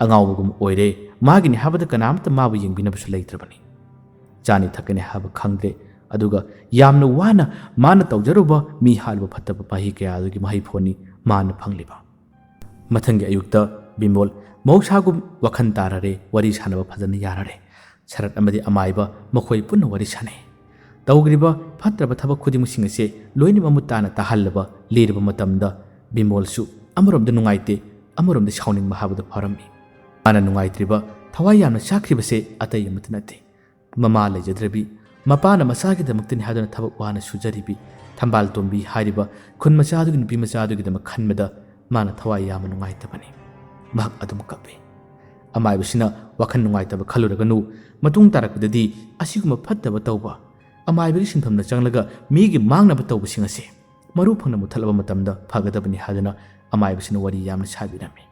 ꯑꯉꯥꯎꯕꯒꯨꯝ ꯑꯣꯏꯔꯦ꯫ ꯃꯥꯒꯤꯅꯤ ꯍꯥꯏꯕꯗ ꯀꯅꯥꯃꯠꯇ ꯃꯥꯕꯨ ꯌꯦꯡꯕꯤꯅꯕꯁꯨ ꯂꯩꯇ꯭ꯔꯕꯅꯤ꯫ ꯆꯥꯅꯤ ꯊꯛꯀꯅꯤ ꯍꯥꯏꯕ ꯈꯪꯗ꯭ꯔꯦ꯫ ꯑꯗꯨꯒ ꯌꯥꯝꯅ ꯋꯥꯅ ꯃꯥꯅ ꯇꯧꯖꯔꯨꯕ ꯃꯤ ꯍꯥꯠꯂꯨꯕ ꯐꯠꯇꯕ ꯃꯍꯩ ꯀꯌꯥ ꯑꯗꯨꯒꯤ ꯃꯍꯩ ꯐꯣꯟꯅꯤ ꯃꯥꯅ ꯐꯪꯂꯤꯕ꯫ ꯃꯊꯪꯒꯤ ꯑꯌꯨꯛꯇ ꯕꯤꯃꯣꯜ ꯃꯍꯧꯁꯥꯒꯨꯝ ꯋꯥꯈꯜ ꯇꯥꯔꯔꯦ, ꯋꯥꯔꯤ ꯁꯥꯟꯅꯕ ꯐꯖꯅ ꯌꯥꯔꯔꯦ꯫ ꯁꯔꯠ ꯑꯃꯗꯤ ꯑꯃꯥꯏꯕ ꯃꯈꯣꯏ ꯄꯨꯟꯅ ꯋꯥꯔꯤ ꯁꯥꯟꯅꯩ꯫ ꯇꯧꯈ꯭ꯔꯤꯕ ꯐꯠꯇ꯭ꯔꯕ ꯊꯕꯛ ꯈꯨꯗꯤꯡꯃꯛꯁꯤꯡ ꯑꯁꯦ ꯂꯣꯏꯅ ꯃꯃꯨꯠ ꯇꯥꯅ ꯇꯥꯍꯜꯂꯕ ꯂꯩꯔꯕ ꯃꯇꯝꯗ ꯕꯤꯃꯣꯜꯁꯨ ꯑꯃꯔꯣꯝꯗ ꯅꯨꯡꯉꯥꯏꯇꯦ, ꯑꯃꯔꯣꯝꯗ ꯁꯥꯎꯅꯤꯡꯕ ꯍꯥꯏꯕꯗꯨ ꯐꯥꯎꯔꯝꯃꯤ꯫ ꯃꯥꯅ ꯅꯨꯡꯉꯥꯏꯇ꯭ꯔꯤꯕ, ꯊꯋꯥꯏ ꯌꯥꯝꯅ ꯆꯥꯛꯈ꯭ꯔꯤꯕꯁꯦ ꯑꯇꯩ ꯑꯃꯠꯇ ꯅꯠꯇꯦ꯫ ꯃꯃꯥ ꯂꯩꯖꯗ꯭ꯔꯕꯤ, ꯃꯄꯥꯅ ꯃꯆꯥꯒꯤꯗꯃꯛꯇꯅꯤ ꯍꯥꯏꯗꯨꯅ ꯊꯕꯛ ꯋꯥꯅ ꯁꯨꯖꯔꯤꯕꯤ ꯊꯝꯕꯥꯜ ꯇꯣꯝꯕꯤ ꯍꯥꯏꯔꯤꯕ ꯈꯨꯟ ꯃꯆꯥꯗꯨꯒꯤ ꯅꯨꯄꯤ ꯃꯆꯥꯗꯨꯒꯤꯗꯃꯛ ꯈꯟꯕꯗ ꯃꯥꯅ ꯊꯋꯥꯏ ꯌꯥꯝꯅ ꯅꯨꯡꯉꯥꯏꯇꯕꯅꯤ꯫ ꯃꯍꯥꯛ ꯑꯗꯨꯝ ꯀꯞꯄꯤ꯫ ꯑꯃꯥꯏꯕꯁꯤꯅ ꯋꯥꯈꯜ ꯅꯨꯡꯉꯥꯏꯇꯕ ꯈꯜꯂꯨꯔꯒꯅꯨ, ꯃꯇꯨꯡ ꯇꯥꯔꯛꯄꯗꯗꯤ ꯑꯁꯤꯒꯨꯝꯕ ꯐꯠꯇꯕ ꯇꯧꯕ, ꯑꯃꯥꯏꯕꯒꯤ ꯁꯤꯟꯐꯝꯗ ꯆꯪꯂꯒ ꯃꯤꯒꯤ ꯃꯥꯡꯅꯕ ꯇꯧꯕꯁꯤꯡ ꯑꯁꯦ ꯃꯔꯨ ꯐꯪꯅ ꯃꯨꯊꯠꯂꯕ ꯃꯇꯝꯗ ꯐꯒꯗꯕꯅꯤ ꯍꯥꯏꯗꯨꯅ ꯑꯃꯥꯏꯕꯁꯤꯅ ꯋꯥꯔꯤ ꯌꯥꯝꯅ ꯁꯥꯕꯤꯔꯝꯃꯤ꯫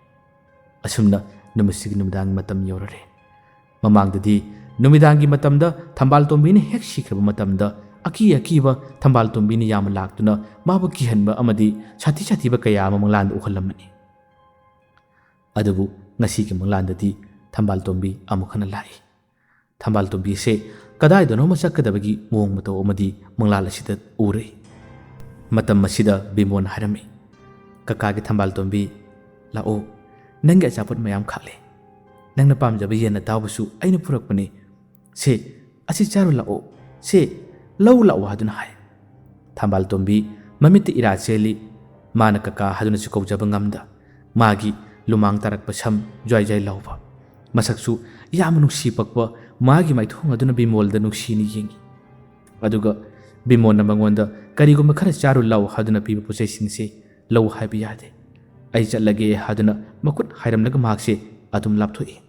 ꯑꯁꯨꯝꯅ ꯅꯨꯃꯤꯠꯁꯤꯒꯤ ꯅꯨꯃꯤꯗꯥꯡꯒꯤ ꯃꯇꯝ ꯌꯧꯔꯔꯦ꯫ ꯃꯃꯥꯡꯗꯗꯤ ꯅꯨꯃꯤꯗꯥꯡꯒꯤ ꯃꯇꯝꯗ ꯊꯝꯕꯥꯜ ꯇꯣꯝꯕꯤꯅ ꯍꯦꯛ ꯁꯤꯈ꯭ꯔꯕ ꯃꯇꯝꯗ ꯑꯀꯤ ꯑꯀꯤꯕ ꯊꯝꯕꯥꯜ ꯇꯣꯝꯕꯤꯅ ꯌꯥꯝꯅ ꯂꯥꯛꯇꯨꯅ ꯃꯥꯕꯨ ꯀꯤꯍꯟꯕ ꯑꯃꯗꯤ ꯁꯥꯊꯤ ꯁꯥꯊꯤꯕ ꯀꯌꯥ ꯑꯃ ꯃꯪꯂꯥꯟꯗ ꯎꯍꯜꯂꯝꯕꯅꯤ꯫ ꯑꯗꯨꯕꯨ ꯉꯁꯤꯒꯤ ꯃꯪꯂꯥꯟꯗꯗꯤ ꯊꯝꯕꯥꯜ ꯇꯣꯝꯕꯤ ꯑꯃꯨꯛ ꯍꯟꯅ ꯂꯥꯛꯏ꯫ ꯊꯝꯕꯥꯜ ꯇꯣꯝꯕꯤꯁꯦ ꯀꯗꯥꯏꯗꯅꯣꯃ ꯆꯠꯀꯗꯕꯒꯤ ꯃꯑꯣꯡ ꯃꯇꯧ ꯑꯃꯗꯤ ꯃꯪꯂꯥꯟ ꯑꯁꯤꯗ ꯎꯔꯦ꯫ ꯃꯇꯝ ꯑꯁꯤꯗ ꯕꯤꯃꯣꯟ ꯍꯥꯏꯔꯝꯃꯤ, "ꯀꯀꯥꯒꯤ ꯊꯝꯕꯥꯜ ꯇꯣꯝꯕꯤ, ꯂꯥꯛꯑꯣ, ꯅꯪꯒꯤ ꯑꯆꯥꯄꯣꯠ ꯃꯌꯥꯝ ꯈꯥꯛꯂꯦ, ꯅꯪꯅ ꯄꯥꯝꯖꯕ ꯌꯦꯟ ꯑꯇꯥꯎꯕꯁꯨ ꯑꯩꯅ ꯄꯨꯔꯛꯄꯅꯤ, ꯁꯦ, ꯑꯁꯤ ꯆꯥꯔꯨ ꯂꯥꯛꯑꯣ, ꯁꯦ, ꯂꯧ ꯂꯥꯛꯑꯣ" ꯍꯥꯏꯗꯨꯅ ꯍꯥꯏ꯫ ꯊꯝꯕꯥꯜ ꯇꯣꯝꯕꯤ ꯃꯃꯤꯠꯇ ꯏꯔꯥ ꯆꯦꯜꯂꯤ꯫ ꯃꯥꯅ ꯀꯀꯥ ꯍꯥꯏꯗꯨꯅꯁꯨ ꯀꯧꯖꯕ ꯉꯝꯗ, ꯃꯥꯒꯤ ꯂꯨꯃꯥꯡ ꯇꯥꯔꯛꯄ ꯁꯝ ꯖ꯭ꯋꯥꯏ ꯖ꯭ꯋꯥꯏ ꯂꯥꯎꯕ, ꯃꯁꯛꯁꯨ ꯌꯥꯝꯅ ꯅꯨꯡꯁꯤ ꯄꯛꯄ ꯃꯥꯒꯤ ꯃꯥꯏꯊꯣꯡ ꯑꯗꯨꯅ ꯕꯤꯃꯣꯜꯗ ꯅꯨꯡꯁꯤꯅ ꯌꯦꯡꯏ꯫ ꯑꯗꯨꯒ ꯕꯤꯃꯣꯜꯅ ꯃꯉꯣꯟꯗ ꯀꯔꯤꯒꯨꯝꯕ ꯈꯔ ꯆꯥꯔꯨ ꯂꯥꯎ ꯍꯥꯏꯗꯨꯅ ꯄꯤꯕ ꯄꯣꯠꯆꯩꯁꯤꯡꯁꯦ ꯂꯧ ꯍꯥꯏꯕ ꯌꯥꯗꯦ꯫ "ꯑꯩ ꯆꯠꯂꯒꯦ" ꯍꯥꯏꯗꯨꯅ ꯃꯈꯨꯠ ꯍꯥꯏꯔꯝꯂꯒ ꯃꯍꯥꯛꯁꯦ ꯑꯗꯨꯝ ꯂꯥꯞꯊꯣꯛꯏ꯫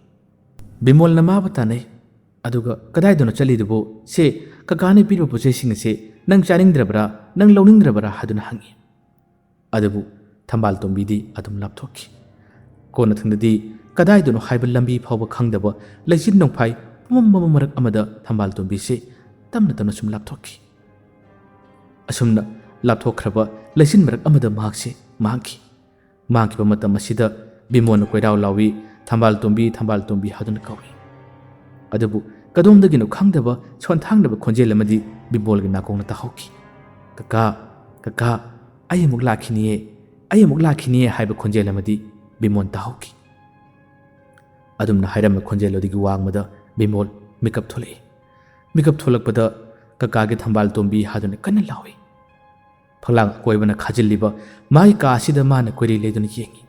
ꯕꯤꯃꯣꯜꯅ ꯃꯥꯕꯨ ꯇꯥꯟꯅꯩ꯫ ꯑꯗꯨꯒ "ꯀꯗꯥꯏꯗꯅꯣ ꯆꯠꯂꯤꯗꯨꯕꯨ? ꯁꯦ, ꯀꯀꯥꯅ ꯄꯤꯔꯤꯕ ꯄꯣꯠꯆꯩꯁꯤꯡ ꯑꯁꯦ ꯅꯪ ꯆꯥꯅꯤꯡꯗ꯭ꯔꯕ꯭ꯔꯥ, ꯅꯪ ꯂꯧꯅꯤꯡꯗ꯭ꯔꯕ꯭ꯔꯥ?" ꯍꯥꯏꯗꯨꯅ ꯍꯪꯉꯤ꯫ ꯑꯗꯨꯕꯨ ꯊꯝꯕꯥꯜ ꯇꯣꯝꯕꯤꯗꯤ ꯑꯗꯨꯝ ꯂꯥꯞꯊꯣꯛꯈꯤ꯫ ꯀꯣꯟꯅꯊꯪꯗꯗꯤ ꯀꯗꯥꯏꯗꯅꯣ ꯍꯥꯏꯕ ꯂꯝꯕꯤ ꯐꯥꯎꯕ ꯈꯪꯗꯕ ꯂꯩꯆꯤꯟ ꯅꯣꯡꯐꯥꯏ ꯄꯨꯝꯃꯝ ꯃꯝꯕ ꯃꯔꯛ ꯑꯃꯗ ꯊꯝꯕꯥꯜ ꯇꯣꯝꯕꯤꯁꯦ ꯇꯞꯅ ꯇꯞꯅ ꯁꯨꯝ ꯂꯥꯞꯊꯣꯛꯈꯤ꯫ ꯑꯁꯨꯝꯅ ꯂꯥꯞꯊꯣꯛꯈ꯭ꯔꯕ ꯂꯩꯆꯤꯟ ꯃꯔꯛ ꯑꯃꯗ ꯃꯍꯥꯛꯁꯦ ꯃꯥꯡꯈꯤ꯫ ꯃꯥꯡꯈꯤꯕ ꯃꯇꯝ ꯑꯁꯤꯗ ꯕꯤꯃꯣꯟꯅ ꯀꯣꯏꯔꯥꯎ ꯂꯥꯎꯏ, "ꯊꯝꯕꯥꯜ ꯇꯣꯝꯕꯤ, ꯊꯝꯕꯥꯜ ꯇꯣꯝꯕꯤ" ꯍꯥꯏꯗꯨꯅ ꯀꯧꯏ꯫ ꯑꯗꯨꯕꯨ ꯀꯗꯣꯝꯗꯒꯤꯅꯣ ꯈꯪꯗꯕ ꯁꯣꯟꯊꯥꯡꯅꯕ ꯈꯣꯟꯖꯦꯜ ꯑꯃꯗꯤ ꯕꯤꯃꯣꯜꯒꯤ ꯅꯥꯀꯣꯡꯅ ꯇꯥꯍꯧꯈꯤ꯫ "ꯀꯀꯥ, ꯀꯀꯥ, ꯑꯩ ꯑꯃꯨꯛ ꯂꯥꯛꯈꯤꯅꯤꯌꯦ, ꯑꯩ ꯑꯃꯨꯛ ꯂꯥꯛꯈꯤꯅꯤꯌꯦ" ꯍꯥꯏꯕ ꯈꯣꯟꯖꯦꯜ ꯑꯃꯗꯤ ꯕꯤꯃꯣꯜ ꯇꯥꯍꯧꯈꯤ꯫ ꯑꯗꯨꯝꯅ ꯍꯥꯏꯔꯝꯕ ꯈꯣꯟꯖꯦꯜ ꯑꯗꯨꯒꯤ ꯋꯥꯡꯃꯗ ꯕꯤꯃꯣꯜ ꯃꯤꯀꯞ ꯊꯣꯛꯂꯛꯏ꯫ ꯃꯤꯀꯞ ꯊꯣꯛꯂꯛꯄꯗ "ꯀꯀꯥꯒꯤ ꯊꯝꯕꯥꯜ ꯇꯣꯝꯕꯤ" ꯍꯥꯏꯗꯨꯅ ꯀꯟꯅ ꯂꯥꯎꯏ꯫ ꯐꯛꯂꯥꯡ ꯑꯀꯣꯏꯕꯅ ꯈꯥꯖꯤꯜꯂꯤꯕ ꯃꯥꯒꯤ ꯀꯥ ꯑꯁꯤꯗ ꯃꯥꯅ ꯀꯣꯏꯂꯩ ꯂꯩꯗꯨꯅ ꯌꯦꯡꯏ꯫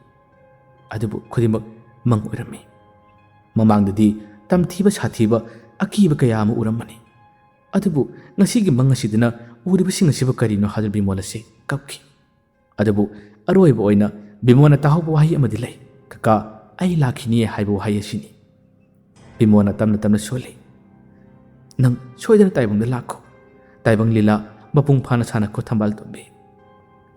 ꯑꯗꯨꯕꯨ ꯈꯨꯗꯤꯡꯃꯛ ꯃꯪ ꯑꯣꯏꯔꯝꯃꯤ꯫ ꯃꯃꯥꯡꯗꯗꯤ ꯇꯝꯊꯤꯕ ꯁꯥꯊꯤꯕ ꯑꯀꯤꯕ ꯀꯌꯥ ꯑꯃ ꯎꯔꯝꯕꯅꯤ꯫ ꯑꯗꯨꯕꯨ ꯉꯁꯤꯒꯤ ꯃꯪ ꯑꯁꯤꯗꯅ ꯎꯔꯤꯕꯁꯤꯡ ꯑꯁꯤꯕꯨ ꯀꯔꯤꯅꯣ ꯍꯥꯏꯗꯨꯅ ꯕꯤꯃꯣꯜ ꯑꯁꯤ ꯀꯞꯈꯤ꯫ ꯑꯗꯨꯕꯨ ꯑꯔꯣꯏꯕ ꯑꯣꯏꯅ ꯕꯤꯃꯣꯜꯅ ꯇꯥꯍꯧꯕ ꯋꯥꯍꯩ ꯑꯃꯗꯤ ꯂꯩ, "ꯀꯀꯥ, ꯑꯩ ꯂꯥꯛꯈꯤꯅꯤ" ꯍꯥꯏꯕ ꯋꯥꯍꯩ ꯑꯁꯤꯅꯤ꯫ ꯕꯤꯃꯣꯜꯅ ꯇꯞꯅ ꯇꯞꯅ ꯁꯣꯜꯂꯤ, "ꯅꯪ ꯁꯣꯏꯗꯅ ꯇꯥꯏꯕꯪꯗ ꯂꯥꯛꯈꯣ꯫ ꯇꯥꯏꯕꯪ ꯂꯤꯂꯥ ꯃꯄꯨꯡ ꯐꯥꯅ ꯁꯥꯟꯅꯈꯣ ꯊꯝꯕꯥꯜ ꯇꯣꯝꯕꯤ꯫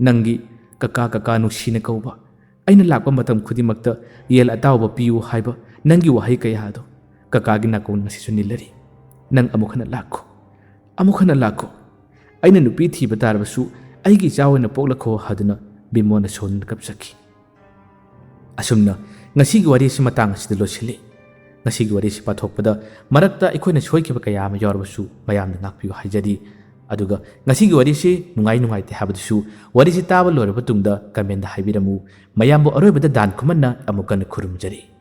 ꯅꯪꯒꯤ ꯀꯀꯥ ꯀꯀꯥ ꯅꯨꯡꯁꯤꯅ ꯀꯧꯕ, ꯑꯩꯅ ꯂꯥꯛꯄ ꯃꯇꯝ ꯈꯨꯗꯤꯡꯃꯛꯇ ꯌꯦꯜ ꯑꯇꯥꯎꯕ ꯄꯤꯌꯨ ꯍꯥꯏꯕ ꯅꯪꯒꯤ ꯋꯥꯍꯩ ꯀꯌꯥ ꯑꯗꯨ ꯀꯀꯥꯒꯤ ꯅꯥꯀꯣꯡ ꯉꯁꯤꯁꯨ ꯅꯤꯜꯂꯔꯤ꯫ ꯅꯪ ꯑꯃꯨꯛ ꯍꯟꯅ ꯂꯥꯛꯈꯣ, ꯑꯃꯨꯛ ꯍꯟꯅ ꯂꯥꯛꯈꯣ꯫ ꯑꯩꯅ ꯅꯨꯄꯤ ꯊꯤꯕ ꯇꯥꯔꯕꯁꯨ ꯑꯩꯒꯤ ꯏꯆꯥ ꯑꯣꯏꯅ ꯄꯣꯛꯂꯛꯈꯣ" ꯍꯥꯏꯗꯨꯅ ꯕꯤꯃꯣꯜꯅ ꯁꯣꯟꯗꯨꯅ ꯀꯞꯆꯈꯤ꯫ ꯑꯁꯨꯝꯅ ꯉꯁꯤꯒꯤ ꯋꯥꯔꯤ ꯑꯁꯤ ꯃꯇꯥꯡ ꯑꯁꯤꯗ ꯂꯣꯏꯁꯤꯜꯂꯤ꯫ ꯉꯁꯤꯒꯤ ꯋꯥꯔꯤ ꯑꯁꯤ ꯄꯥꯊꯣꯛꯄꯗ ꯃꯔꯛꯇ ꯑꯩꯈꯣꯏꯅ ꯁꯣꯏꯈꯤꯕ ꯀꯌꯥ ꯑꯃ ꯌꯥꯎꯔꯕꯁꯨ ꯃꯌꯥꯝꯅ ꯉꯥꯛꯄꯤꯌꯨ ꯍꯥꯏꯖꯔꯤ꯫ ꯑꯗꯨꯒ ꯉꯁꯤꯒꯤ ꯋꯥꯔꯤꯁꯤ ꯅꯨꯡꯉꯥꯏ ꯅꯨꯡꯉꯥꯏꯇꯦ ꯍꯥꯏꯕꯗꯨꯁꯨ ꯋꯥꯔꯤꯁꯤ ꯇꯥꯕ ꯂꯣꯏꯔꯕ ꯇꯨꯡꯗ comment ꯍꯥꯏꯕꯤꯔꯝꯃꯨ꯫ ꯃꯌꯥꯝꯕꯨ ꯑꯔꯣꯏꯕꯗ ꯗꯥꯟ ꯈꯨꯃꯟꯅ ꯑꯃꯨꯛ ꯍꯟꯅ ꯈꯨꯔꯨꯝꯖꯔꯤ꯫